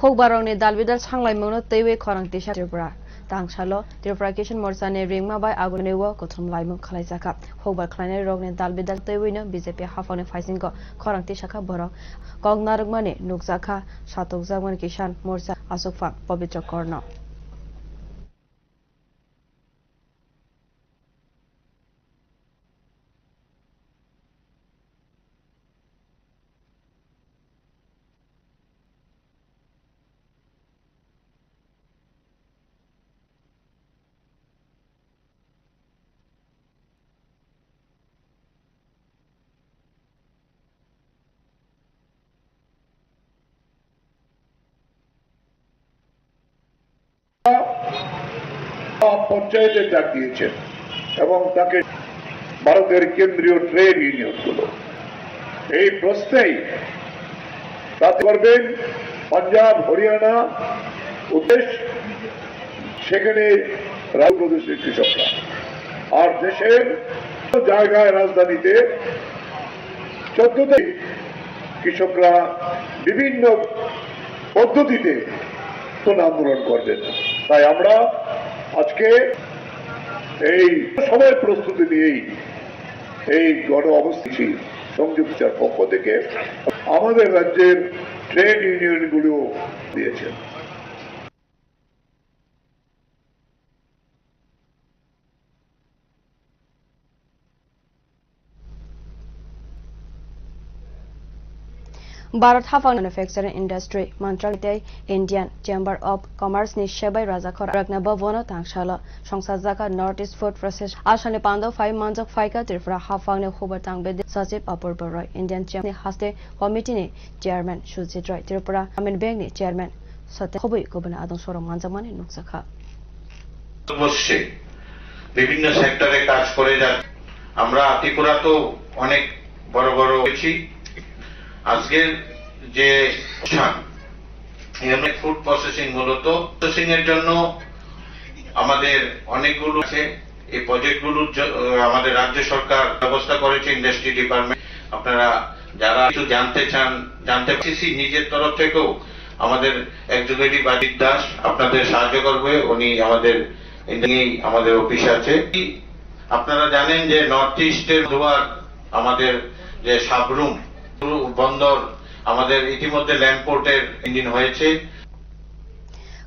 Hukbarokni dalbidal sanglaimungno twiwi khorang tisa Tripura. Tangsalo Tripura Kisan Morchani ringma bai agunio kuthum laimung khlaijakha. Hukbar khlainairokni dalbidal twiwino B J P haphangni phaisingo khorang tisakha borok. Kok narwkmani nukjakha satokjakmani Kisan Morcha achukphang Pabitra Korno. পঞ্চায়েতে ডাক দিয়েছেন এবং তাকে ভারতের কেন্দ্রীয় ট্রেড ইউনিয়নগুলো এই প্রশ্নেই তাতে করবেন পাঞ্জাব, হরিয়ানা, উত্তর প্রদেশ, সেখানে রাজ্য প্রদেশের কৃষকরা। আর দেশের জায়গায় রাজধানীতে চোদ্দতে কৃষকরা বিভিন্ন পদ্ধতিতে আন্দোলন করবেন। তাই আমরা আজকে এই সবাই প্রস্তুতি নিয়েই এই গণ অবস্থিতি সংযুক্তর পক্ষ থেকে আমাদের রাজ্যের ট্রেড ইউনিয়নগুলো দিয়েছেন। Bharat haphang manufacturing industry mantralai tei Indian Chamber of Commerce ni sebai rajakhor rakna bhavan o tangsalo songsajak North East Food Process asani pando phai manjak phaikha Tripura haphang ni hubar tangbedi sachib Apurba Roy, Indian Chamber ni haste committee ni chairman Sujit Roy, Tripura Gramin Bank ni chairman Satya khobwi kubun adong sorong manjakmani nukjakha. বসছে, বিভিন্ন সেক্টরে কাজ করে যাচ্ছে। আমরা ত্রিপুরা তো অনেক বড় বড় হয়েছি। আজকের যে অনুষ্ঠান, এখানে ফুড প্রসেসিং, মূলত প্রসেসিং এর জন্য আমাদের অনেকগুলো আছে। এই প্রজেক্টগুলোর জ-, আমাদের রাজ্য সরকার ব্যবস্থা করেছে, ইন্ডাস্ট্রি ডিপার্টমেন্ট। আপনারা যারা কিছু জানতে চান, জানতে, সিসি নিজের তরফ থেকেও আমাদের এক্সিকিউটিভ অজিত দাস আপনাদের সাহায্য করবে, উনি আমাদের, এই আমাদের অফিস আছে। আপনারা জানেন যে নর্থ ইস্টের দুয়ার, আমাদের যে সাবরুম বন্দর, আমাদের ইতিমধ্যে ল্যান্ড পোর্টের ইঞ্জিন হয়েছে।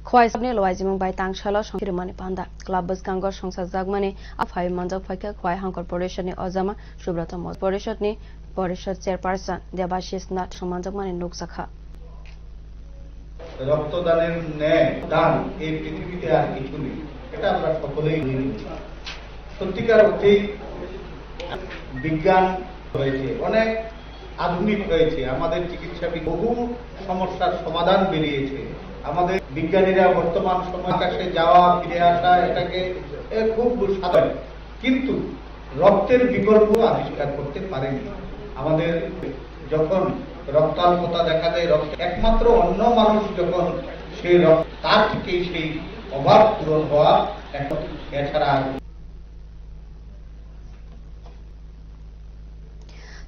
Khwai sabni lwaijimung bai tangsalo songkirmani panda. Club bwskango songsajakmani a phai manjak phaikha Khwai Hangkor Porishad ni ojama Subroto Mos-, Porishad ni Porishad Chairperson Debashis Nath songmanjakmani nukjakha. রক্তদানের ন্যায় দান এই পৃথিবীতে আর কিছু নেই, এটা আমরা সকলেই মেনে নিই। সত্যিকার অর্থেই বিজ্ঞান হয়েছে, অনেক আধুনিক হয়েছে, আমাদের চিকিৎসা বি-, বহু সমস্যার সমাধান বেরিয়েছে। আমাদের বিজ্ঞানীরা বর্তমান সময় আকাশে যাওয়া, ফিরে আসা, এটাকে, এ, খুব সাধারণ, কিন্তু রক্তের বিকল্প আবিষ্কার করতে পারেনি। আমাদের যখন রক্তাল্পতা দেখা দেয়, রক্ত, একমাত্র অন্য মানুষ যখন সেই রক্ত, তার থেকেই সেই অভাব পূরণ হওয়া, এখন এছাড়া আর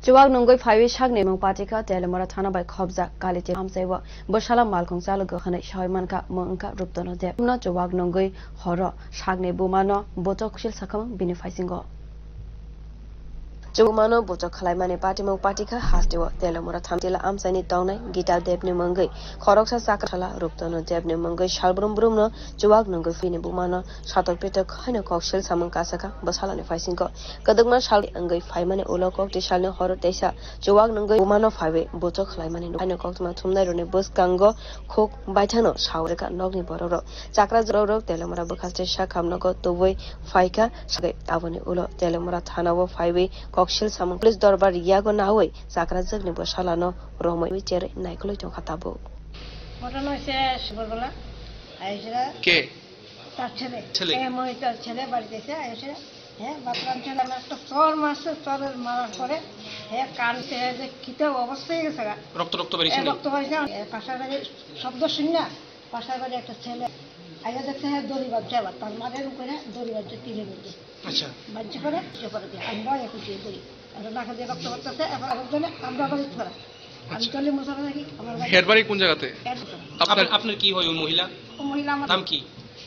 Chuwak nungwi phaiwi sakni mung patikha Teliamura thana bai khopjak Kaliti amchaiwo bwsala malkhung chalwgo hwnwi sawi mankha, mung wngkha Ruptono Deb. Umno chuwak nungwi horo sakni bumano bochok sil sakhamung bini phaisingo. Chubumano bochok khwlaimani patimung patikha hasteo Teliamura thamtila amchaini tongnai Gita Debni mungwi khoroksa chakra sala Ruptono Debni mungwi salbrum brumno chuwak nungwi phini bumano satok pitok haino koksil samung kasakha bwsalani phaisingo. Kwdwkma sal wngwi phaimani ulo kokti salni horo teisa chuwak nungwi bumano phaiwi bochok khwlaimani haino koktwma thumnairokni bwskango khuk baithangno sawi rwkha nokni borokrok. Chakra jorok Teliamura bwkhaste sakhamnogo tubui phaikha, sagwi aboni ulo Teliamura thanao phaiwi koksil samung police dorbar yago naui chakrajwkni bwsalano romwi cherwi naikolwi tongkha tabuk. ঘটনা হয়েছে শুভরবেলা, আইসরা কে? তার ছেলে। ছেলে? হ্যাঁ, মহিলার ছেলে বাড়িতে এসে, এসে, হ্যাঁ, বাথরুম ছেলে, আমি একটা চর মারছে, চরের মারার পরে, হ্যাঁ, কানতে, হ্যাঁ, যে কিতা অবস্থা হয়ে গেছে গা। রক্ত, রক্ত বেরিয়েছে এ, নি? রক্ত বেরিয়েছে, এ, পাশের বাড়ি শব্দ শুনি না, পাশের বাড়ি একটা ছেলে আইয়া দেখছে, হ্যাঁ, দড়ি বাঁধছে আবার, তার মাথার উপরে দড়ি বাঁধছে টিনের মধ্যে। আচ্ছা। বাঁধছে করে, ইয়ে করে দিয়ে, আমি ভয় এখন দিয়ে দড়ি। আর নাকে দিয়ে রক্ত পড়তেছে, এখন আরেকজনে আমরা বাড়ি ধরা। আমি আচ্ছা। চলে মশারা রাখি, আমার বাড়ি হের বাড়ি কোন জায়গাতে? এর ভিতরে। আপনার, আপনার কি হয় ওই মহিলা? ও মহিলা আমার নাম কি?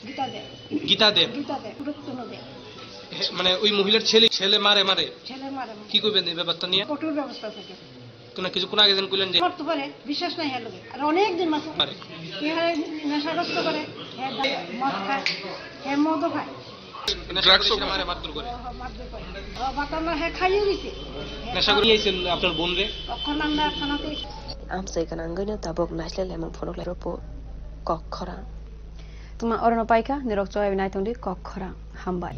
গীতা দে। গীতা দেব? গীতা দে, রূপতনু দে। হে, মানে ওই মহিলার ছেলে, ছেলে মারে মারে? ছেলে মারে মারে। কি করবেন এই ব্যাপারটা নিয়ে? কঠোর ব্যবস্থা থাকে। কোনো কিছু, কোনো আগে যেন কইলেন যে করতে পারে, বিশ্বাস নাই হ্যাঁ লোকে। আর অনেক দিন মাসে পারে। কি হয়, নেশাগ্রস্ত করে, হ্যাঁ, মদ খায়, হ্যাঁ, মদও খায়। নেশা করে মারে মারধর করে। ও, মারধর করে। ও, বাতানো, হ্যাঁ, খাইয়ে দিছে। নেশা করে নিয়েছেন আপনার বোন রে? অক্ষর নাম না থানাতে। Amchai gwnangwino tabuk naisle lemung phunuk lai rwphu kok khorang. Tuma orono paikha, nirok choyawi naitongdi kok khorang. Hambai.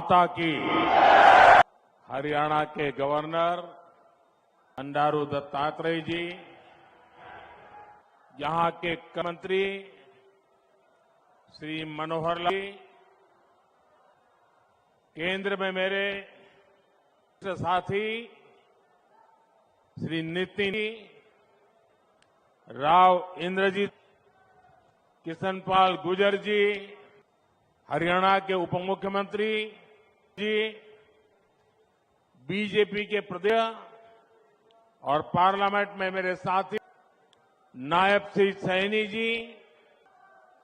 ताकि हरियाणा के गवर्नर बंडारू दत्तात्रेय जी, यहाँ के मंत्री श्री मनोहर लाल जी, केंद्र में मेरे साथी श्री नितिन राव इंद्रजीत, किशन पाल गुर्जर जी, हरियाणा के उप मुख्यमंत्री जी, बीजेपी के प्रदेश और पार्लियामेंट में मेरे साथी नायब श्री सैनी जी,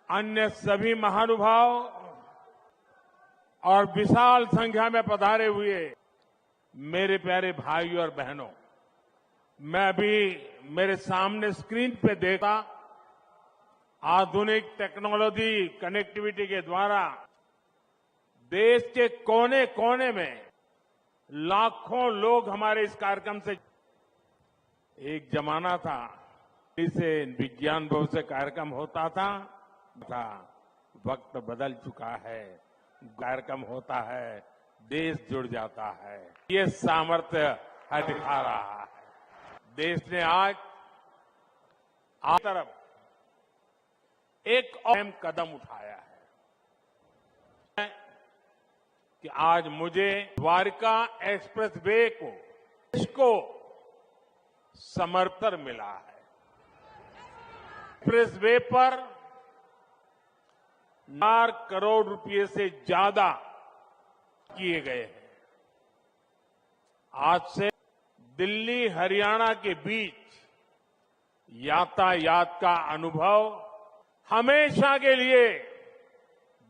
अन्य सभी महानुभाव और विशाल संख्या में पधारे हुए मेरे प्यारे भाइयों और बहनों, मैं अभी मेरे सामने स्क्रीन पे देखा, आधुनिक टेक्नोलॉजी कनेक्टिविटी के द्वारा देश के कोने कोने में लाखों लोग हमारे इस कार्यक्रम से, एक जमाना था, इसे विज्ञान भवन से कार्यक्रम होता था, था। वक्त बदल चुका है, कार्यक्रम होता है, देश जुड़ जाता है। ये सामर्थ्य है, दिखा रहा है। देश ने आज, आज तरफ एक अहम कदम उठाया है कि आज मुझे द्वारका एक्सप्रेसवे को, इसको समर्थन मिला है। एक्सप्रेसवे पर चार करोड़ रुपए से ज्यादा किए गए हैं। आज से दिल्ली हरियाणा के बीच यातायात का अनुभव हमेशा के लिए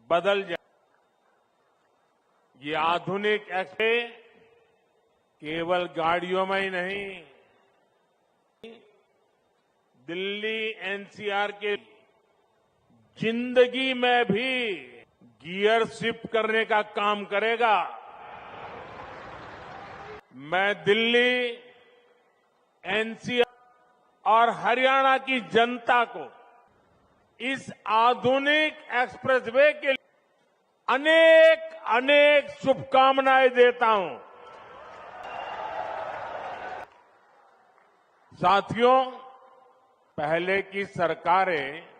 बदल जाए। ये आधुनिक एक्सप्रेस केवल गाड़ियों में ही नहीं, दिल्ली एनसीआर के जिंदगी में भी गियर शिफ्ट करने का काम करेगा। मैं दिल्ली, एनसीआर और हरियाणा की जनता को इस आधुनिक एक्सप्रेसवे के लिए अनेक अनेक शुभकामनाएं देता हूं। साथियों, पहले की सरकारें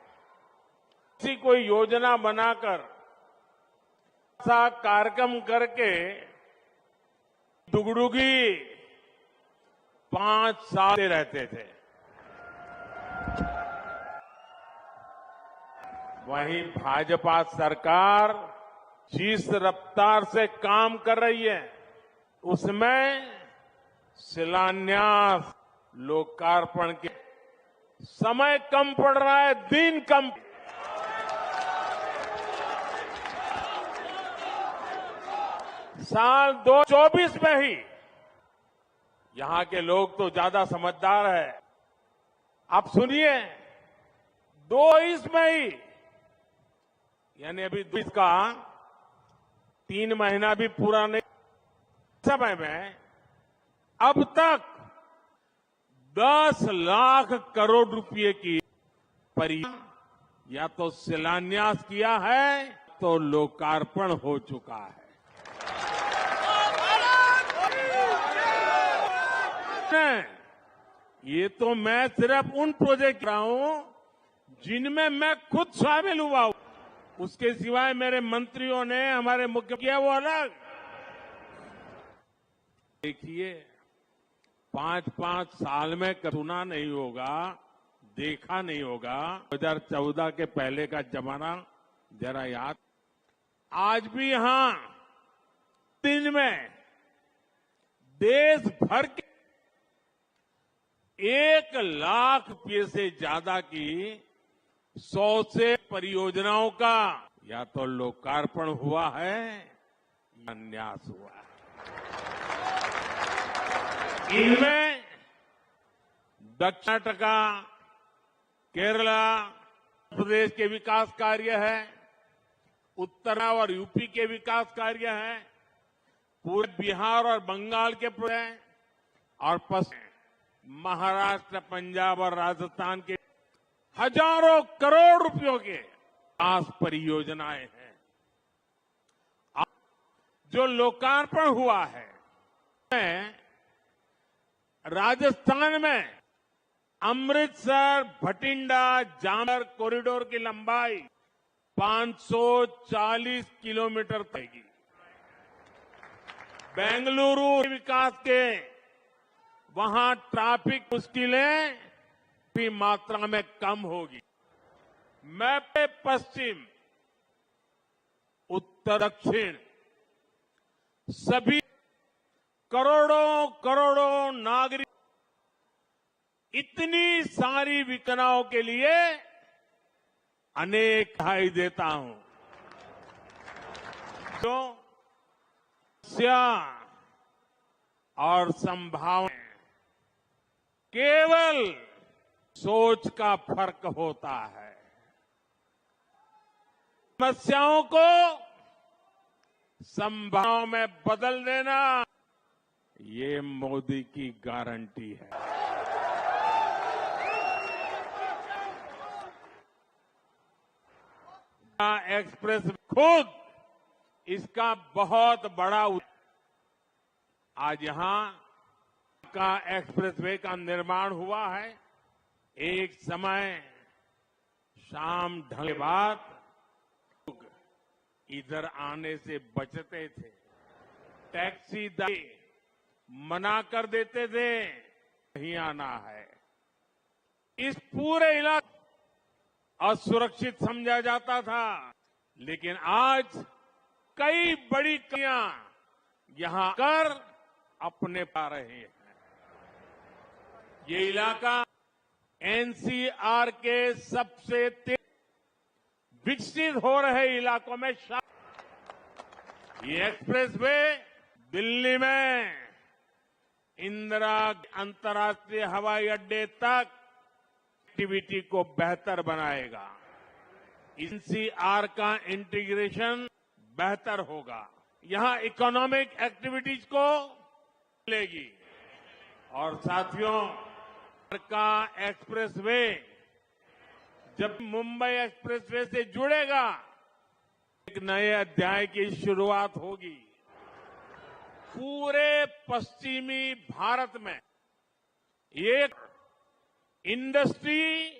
ऐसी कोई योजना बनाकर, ऐसा कार्यक्रम करके दुगडुगी पांच साल रहते थे। वहीं भाजपा सरकार जिस रफ्तार से काम कर रही है, उसमें शिलान्यास, लोकार्पण के समय कम पड़ रहा है, दिन कम। साल दो चौबीस में ही, यहां के लोग तो ज्यादा समझदार है, आप सुनिए, दो इसमें ही, यानी अभी दो इसका तीन महीना भी पूरा नहीं, समय में अब तक दस लाख करोड़ रुपए की परियोजना या तो शिलान्यास किया है, तो लोकार्पण हो चुका है। ये तो मैं सिर्फ उन प्रोजेक्ट कह रहा हूं जिनमें मैं खुद शामिल हुआ हूं। उसके सिवाय मेरे मंत्रियों ने, हमारे मुख्य किया, वो अलग। देखिए, पांच पांच साल में कभी सुना नहीं होगा, देखा नहीं होगा। दो हज़ार चौदह के पहले का जमाना जरा याद। आज भी यहां दिन में देश भर के एक लाख रुपए से ज्यादा की सौ से परियोजनाओं का या तो लोकार्पण हुआ है या न्यास हुआ है। इनमें दक्षिण कर्नाटका, केरला, प्रदेश के विकास कार्य है, उत्तर और यूपी के विकास कार्य है, पूरे बिहार और बंगाल के प्रोजेक्ट और पश्चिम महाराष्ट्र, पंजाब और राजस्थान के हजारों करोड़ रुपयों के विकास परियोजनाएं हैं। आप जो लोकार्पण हुआ है, राजस्थान में अमृतसर भटिंडा जामनगर कॉरिडोर की लंबाई पाँच सौ चालीस किलोमीटर तक है। बेंगलुरु विकास के वहां ट्रैफिक मुश्किलें भी मात्रा में कम होगी। मैप पे पश्चिम, उत्तर, दक्षिण सभी करोड़ों करोड़ों नागरिक इतनी सारी विकनाओं के लिए अनेक बधाई देता हूं। जो समस्या और संभावना केवल सोच का फर्क होता है। समस्याओं को संभावनाओं में बदल देना, ये मोदी की गारंटी है। एक्सप्रेस खुद इसका बहुत बड़ा उद- आज यहां का एक्सप्रेसवे का निर्माण हुआ है। एक समय शाम ढलने के बाद लोग इधर आने से बचते थे, टैक्सी दारी मना कर देते थे, नहीं आना है। इस पूरे इलाके असुरक्षित समझा जाता था, लेकिन आज कई बड़ी कंपनियां यहां कर अपने पा रहे हैं। ये इलाका एनसीआर के सबसे तेज विकसित हो रहे इलाकों में शा- ये एक्सप्रेसवे दिल्ली में इंदिरा अंतर्राष्ट्रीय हवाई अड्डे तक कनेक्टिविटी को बेहतर बनाएगा। एनसीआर का इंटीग्रेशन बेहतर होगा। यहां इकोनॉमिक एक्टिविटीज को मिलेगी। और साथियों, का एक्सप्रेसवे जब मुंबई एक्सप्रेसवे से जुड़ेगा, एक नए अध्याय की शुरुआत होगी। पूरे पश्चिमी भारत में एक इंडस्ट्री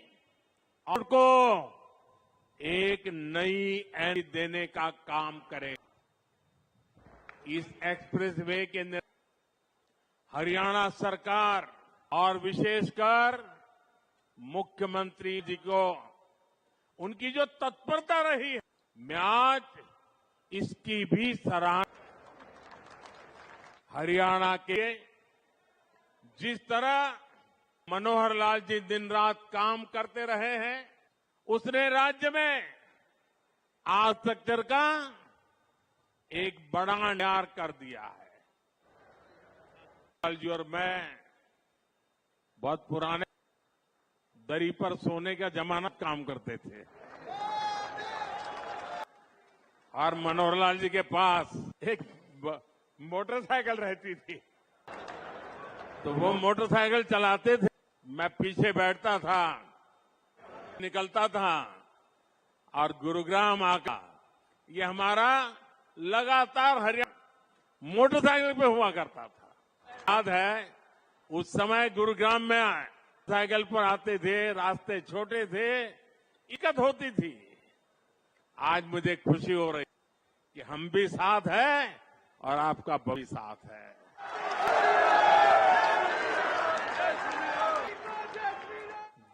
और को एक नई एनर्जी देने का काम करेगा। इस एक्सप्रेसवे के निर्माण हरियाणा सरकार और विशेषकर मुख्यमंत्री जी को उनकी जो तत्परता रही है, मैं आज इसकी भी सराहना। हरियाणा के जिस तरह मनोहर लाल जी दिन रात काम करते रहे हैं, उसने राज्य में इंफ्रास्ट्रक्चर का एक बड़ा न्यार कर दिया है। लाल जी और मैं बहुत पुराने दरी पर सोने का जमाना काम करते थे। और मनोहर लाल जी के पास एक ब-, मोटरसाइकिल रहती थी, तो वो मोटरसाइकिल चलाते थे, मैं पीछे बैठता था, निकलता था और गुरुग्राम आका, ये हमारा लगातार हरियाणा मोटरसाइकिल पे हुआ करता था। याद है, उस समय गुरुग्राम में साइकिल पर आते थे, रास्ते छोटे थे, दिक्कत होती थी। आज मुझे खुशी हो रही कि हम भी साथ हैं और आपका भविष्य साथ है।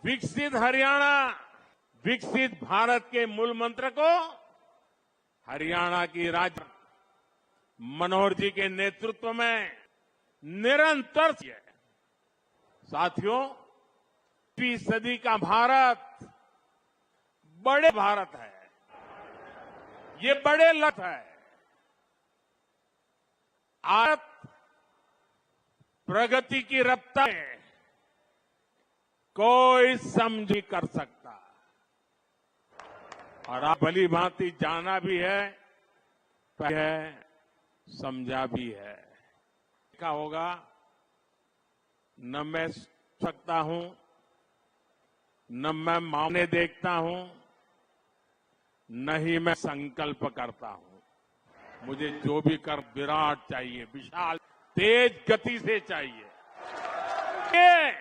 विकसित हरियाणा, विकसित भारत के मूल मंत्र को हरियाणा की राज्य मनोहर जी के नेतृत्व में निरंतर। साथियों, बीसवीं सदी का भारत बड़े भारत है, ये बड़े लक्ष्य है। आज प्रगति की रफ्तार कोई समझ नहीं कर सकता। और आप भली भांति जाना भी है, है, समझा भी है। देखा होगा, न मैं सकता हूं, न मैं मामले देखता हूं, न ही मैं संकल्प करता हूं। मुझे जो भी कर विराट चाहिए, विशाल, तेज गति से चाहिए। ये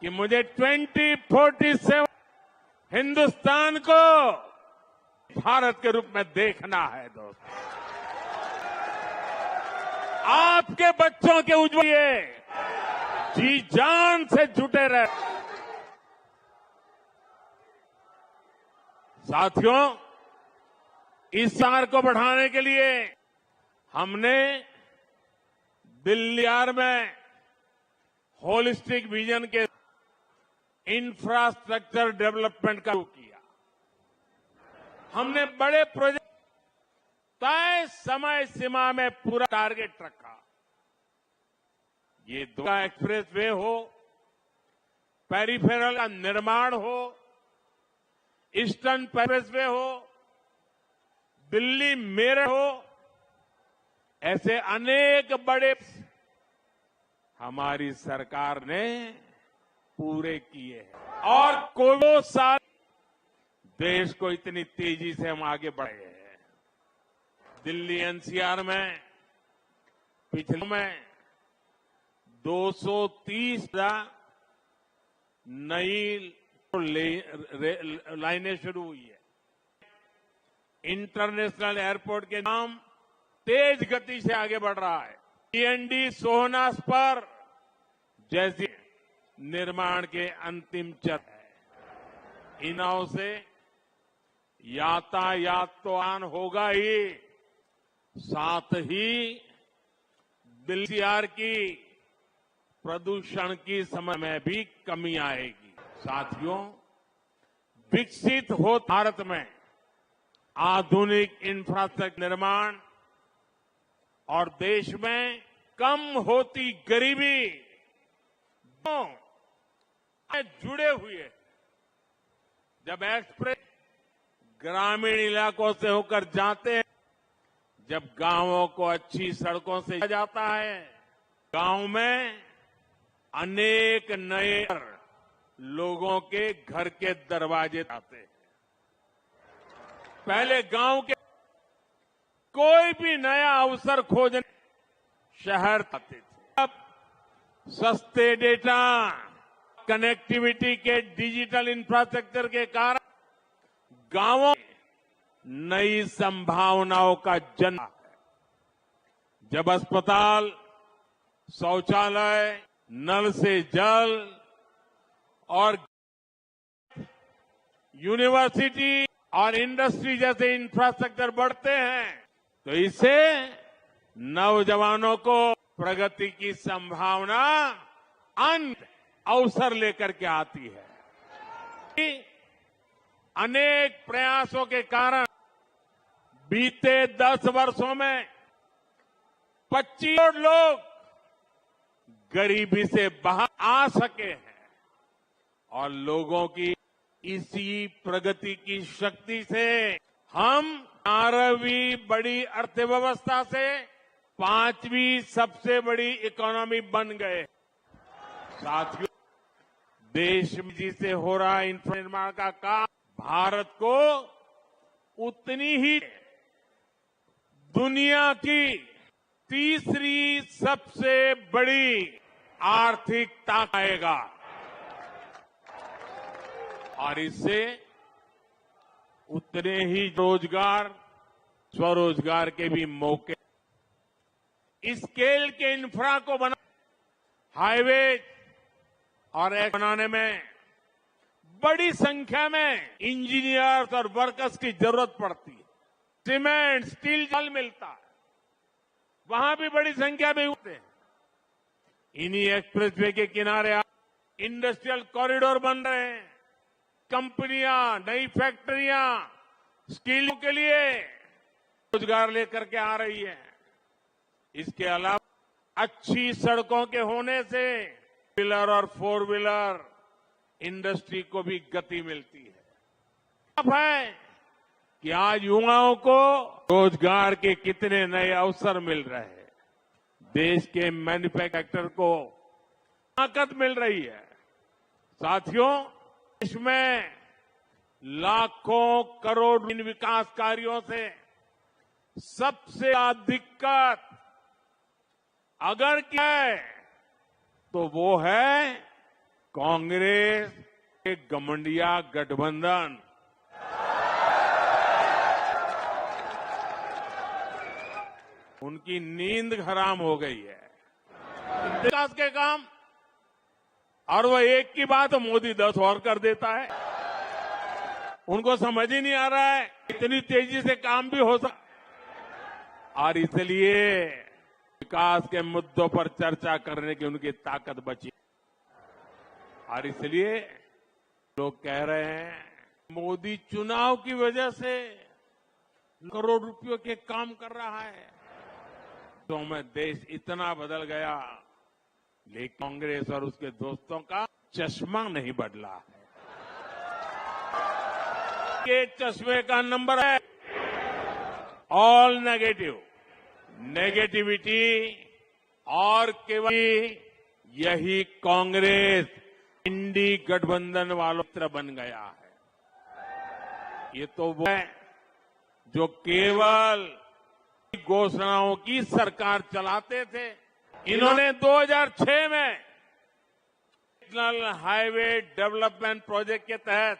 कि मुझे ट्वेंटी फ़ोर्टी सेवन हिंदुस्तान को भारत के रूप में देखना है दोस्तों। आपके बच्चों के उज्जवल लिए जी जान से जुटे रहे। साथियों, इस सार को बढ़ाने के लिए हमने दिल्ली आर में होलिस्टिक विजन के इंफ्रास्ट्रक्चर डेवलपमेंट का शुरू किया। हमने बड़े प्रोजेक्ट तय समय सीमा में पूरा टारगेट रखा। ये दुमका एक्सप्रेसवे हो, पेरिफेरल का निर्माण हो, ईस्टर्न एक्सप्रेसवे हो, दिल्ली मेरठ हो, ऐसे अनेक बड़े हमारी सरकार ने पूरे किए हैं। और कोविड साल देश को इतनी तेजी से हम आगे बढ़े हैं। दिल्ली एनसीआर में पिछले में दो सौ तीस नई ले-, रे-, लाइनें शुरू हुई है। इंटरनेशनल एयरपोर्ट के नाम तेज गति से आगे बढ़ रहा है। सीएनडी सोहनास्पर जैसी निर्माण के अंतिम चरण है। इन नावों से यातायात तो आसान होगा ही, साथ ही दिल्ली एनसीआर की प्रदूषण की समस्या में भी कमी आएगी। साथियों, विकसित होते भारत में आधुनिक इंफ्रास्ट्रक्चर निर्माण और देश में कम होती गरीबी दोनों जुड़े हुए। जब एक्सप्रेस ग्रामीण इलाकों से होकर जाते हैं, जब गांवों को अच्छी सड़कों से जाता है, गांव में अनेक नए लोगों के घर के दरवाजे आते हैं। पहले गांव के कोई भी नया अवसर खोजने शहर आते थे। अब सस्ते डेटा, कनेक्टिविटी के डिजिटल इंफ्रास्ट्रक्चर के कारण गांवों में नई संभावनाओं का जन्म है। जब अस्पताल, शौचालय, नल से जल और यूनिवर्सिटी और इंडस्ट्री जैसे इंफ्रास्ट्रक्चर बढ़ते हैं, तो इससे नौजवानों को प्रगति की संभावना अनंत अवसर लेकर के आती है। अनेक प्रयासों के कारण बीते दस वर्षों में पच्चीस करोड़ लोग गरीबी से बाहर आ सके हैं और लोगों की इसी प्रगति की शक्ति से हम ग्यारहवीं बड़ी अर्थव्यवस्था से पांचवी सबसे बड़ी इकोनॉमी बन गए। साथियों, देश में तेजी से हो रहा इंफ्रा निर्माण का काम भारत को उतनी ही दुनिया की तीसरी सबसे बड़ी आर्थिक ताकत आएगा और इससे उतने ही रोजगार, स्वरोजगार के भी मौके। इस स्केल के इंफ्रा को बना, हाईवे और एक बनाने में बड़ी संख्या में इंजीनियर्स और वर्कर्स की जरूरत पड़ती है। सीमेंट, स्टील जल मिलता है, वहां भी बड़ी संख्या में होते हैं। इन्हीं एक्सप्रेसवे के किनारे आज इंडस्ट्रियल कॉरिडोर बन रहे हैं, कंपनियां, नई फैक्ट्रियां, स्किल के लिए रोजगार लेकर के आ रही है। इसके अलावा अच्छी सड़कों के होने से व्हीलर और फोर व्हीलर इंडस्ट्री को भी गति मिलती है। साफ है कि आज युवाओं को रोजगार के कितने नए अवसर मिल रहे हैं, देश के मैन्युफैक्चरर को ताकत मिल रही है। साथियों, देश में लाखों करोड़ इन विकास कार्यों से सबसे बड़ा दिक्कत अगर क्या है, तो वो है कांग्रेस के घमंडिया गठबंधन। उनकी नींद हराम हो गई है। विकास के काम, और वो एक की बात मोदी दस और कर देता है। उनको समझ ही नहीं आ रहा है इतनी तेजी से काम भी हो सकता। और इसलिए विकास के मुद्दों पर चर्चा करने की उनकी ताकत बची। और इसलिए लोग कह रहे हैं, मोदी चुनाव की वजह से करोड़ रुपयों के काम कर रहा है। तो मैं देश इतना बदल गया, लेकिन कांग्रेस और उसके दोस्तों का चश्मा नहीं बदला है। ये चश्मे का नंबर है ऑल नेगेटिव, नेगेटिविटी। और केवल यही कांग्रेस इंडी गठबंधन वालों मित्र बन गया है। ये तो वो है जो केवल घोषणाओं की सरकार चलाते थे। इन्होंने दो हज़ार छह में नेशनल हाईवे डेवलपमेंट प्रोजेक्ट के तहत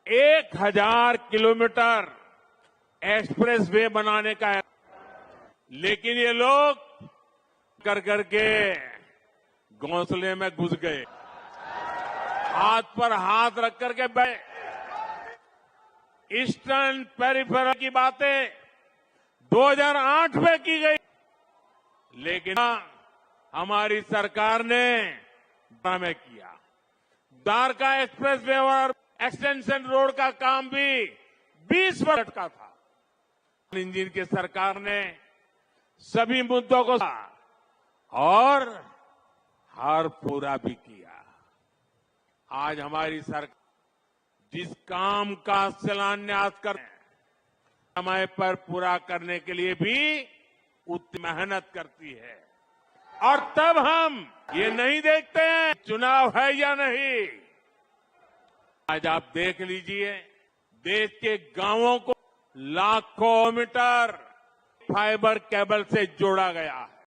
एक हज़ार किलोमीटर एक्सप्रेसवे बनाने का, लेकिन ये लोग कर करके घोंसले में घुस गए, हाथ पर हाथ रख करके बैठे। ईस्टर्न पेरिफेरल की बातें दो हज़ार आठ में की गई, लेकिन हमारी सरकार ने में किया। द्वारका एक्सप्रेसवे और एक्सटेंशन रोड का काम भी बीस वर्ष का था। इंजन की सरकार ने सभी मुद्दों को और हर पूरा भी किया। आज हमारी सरकार जिस काम का शिलान्यास कर समय पर पूरा करने के लिए भी उतनी मेहनत करती है। और तब हम ये नहीं देखते हैं चुनाव है या नहीं। आज आप देख लीजिए, देश के गांवों को लाखों मीटर फाइबर केबल से जोड़ा गया है।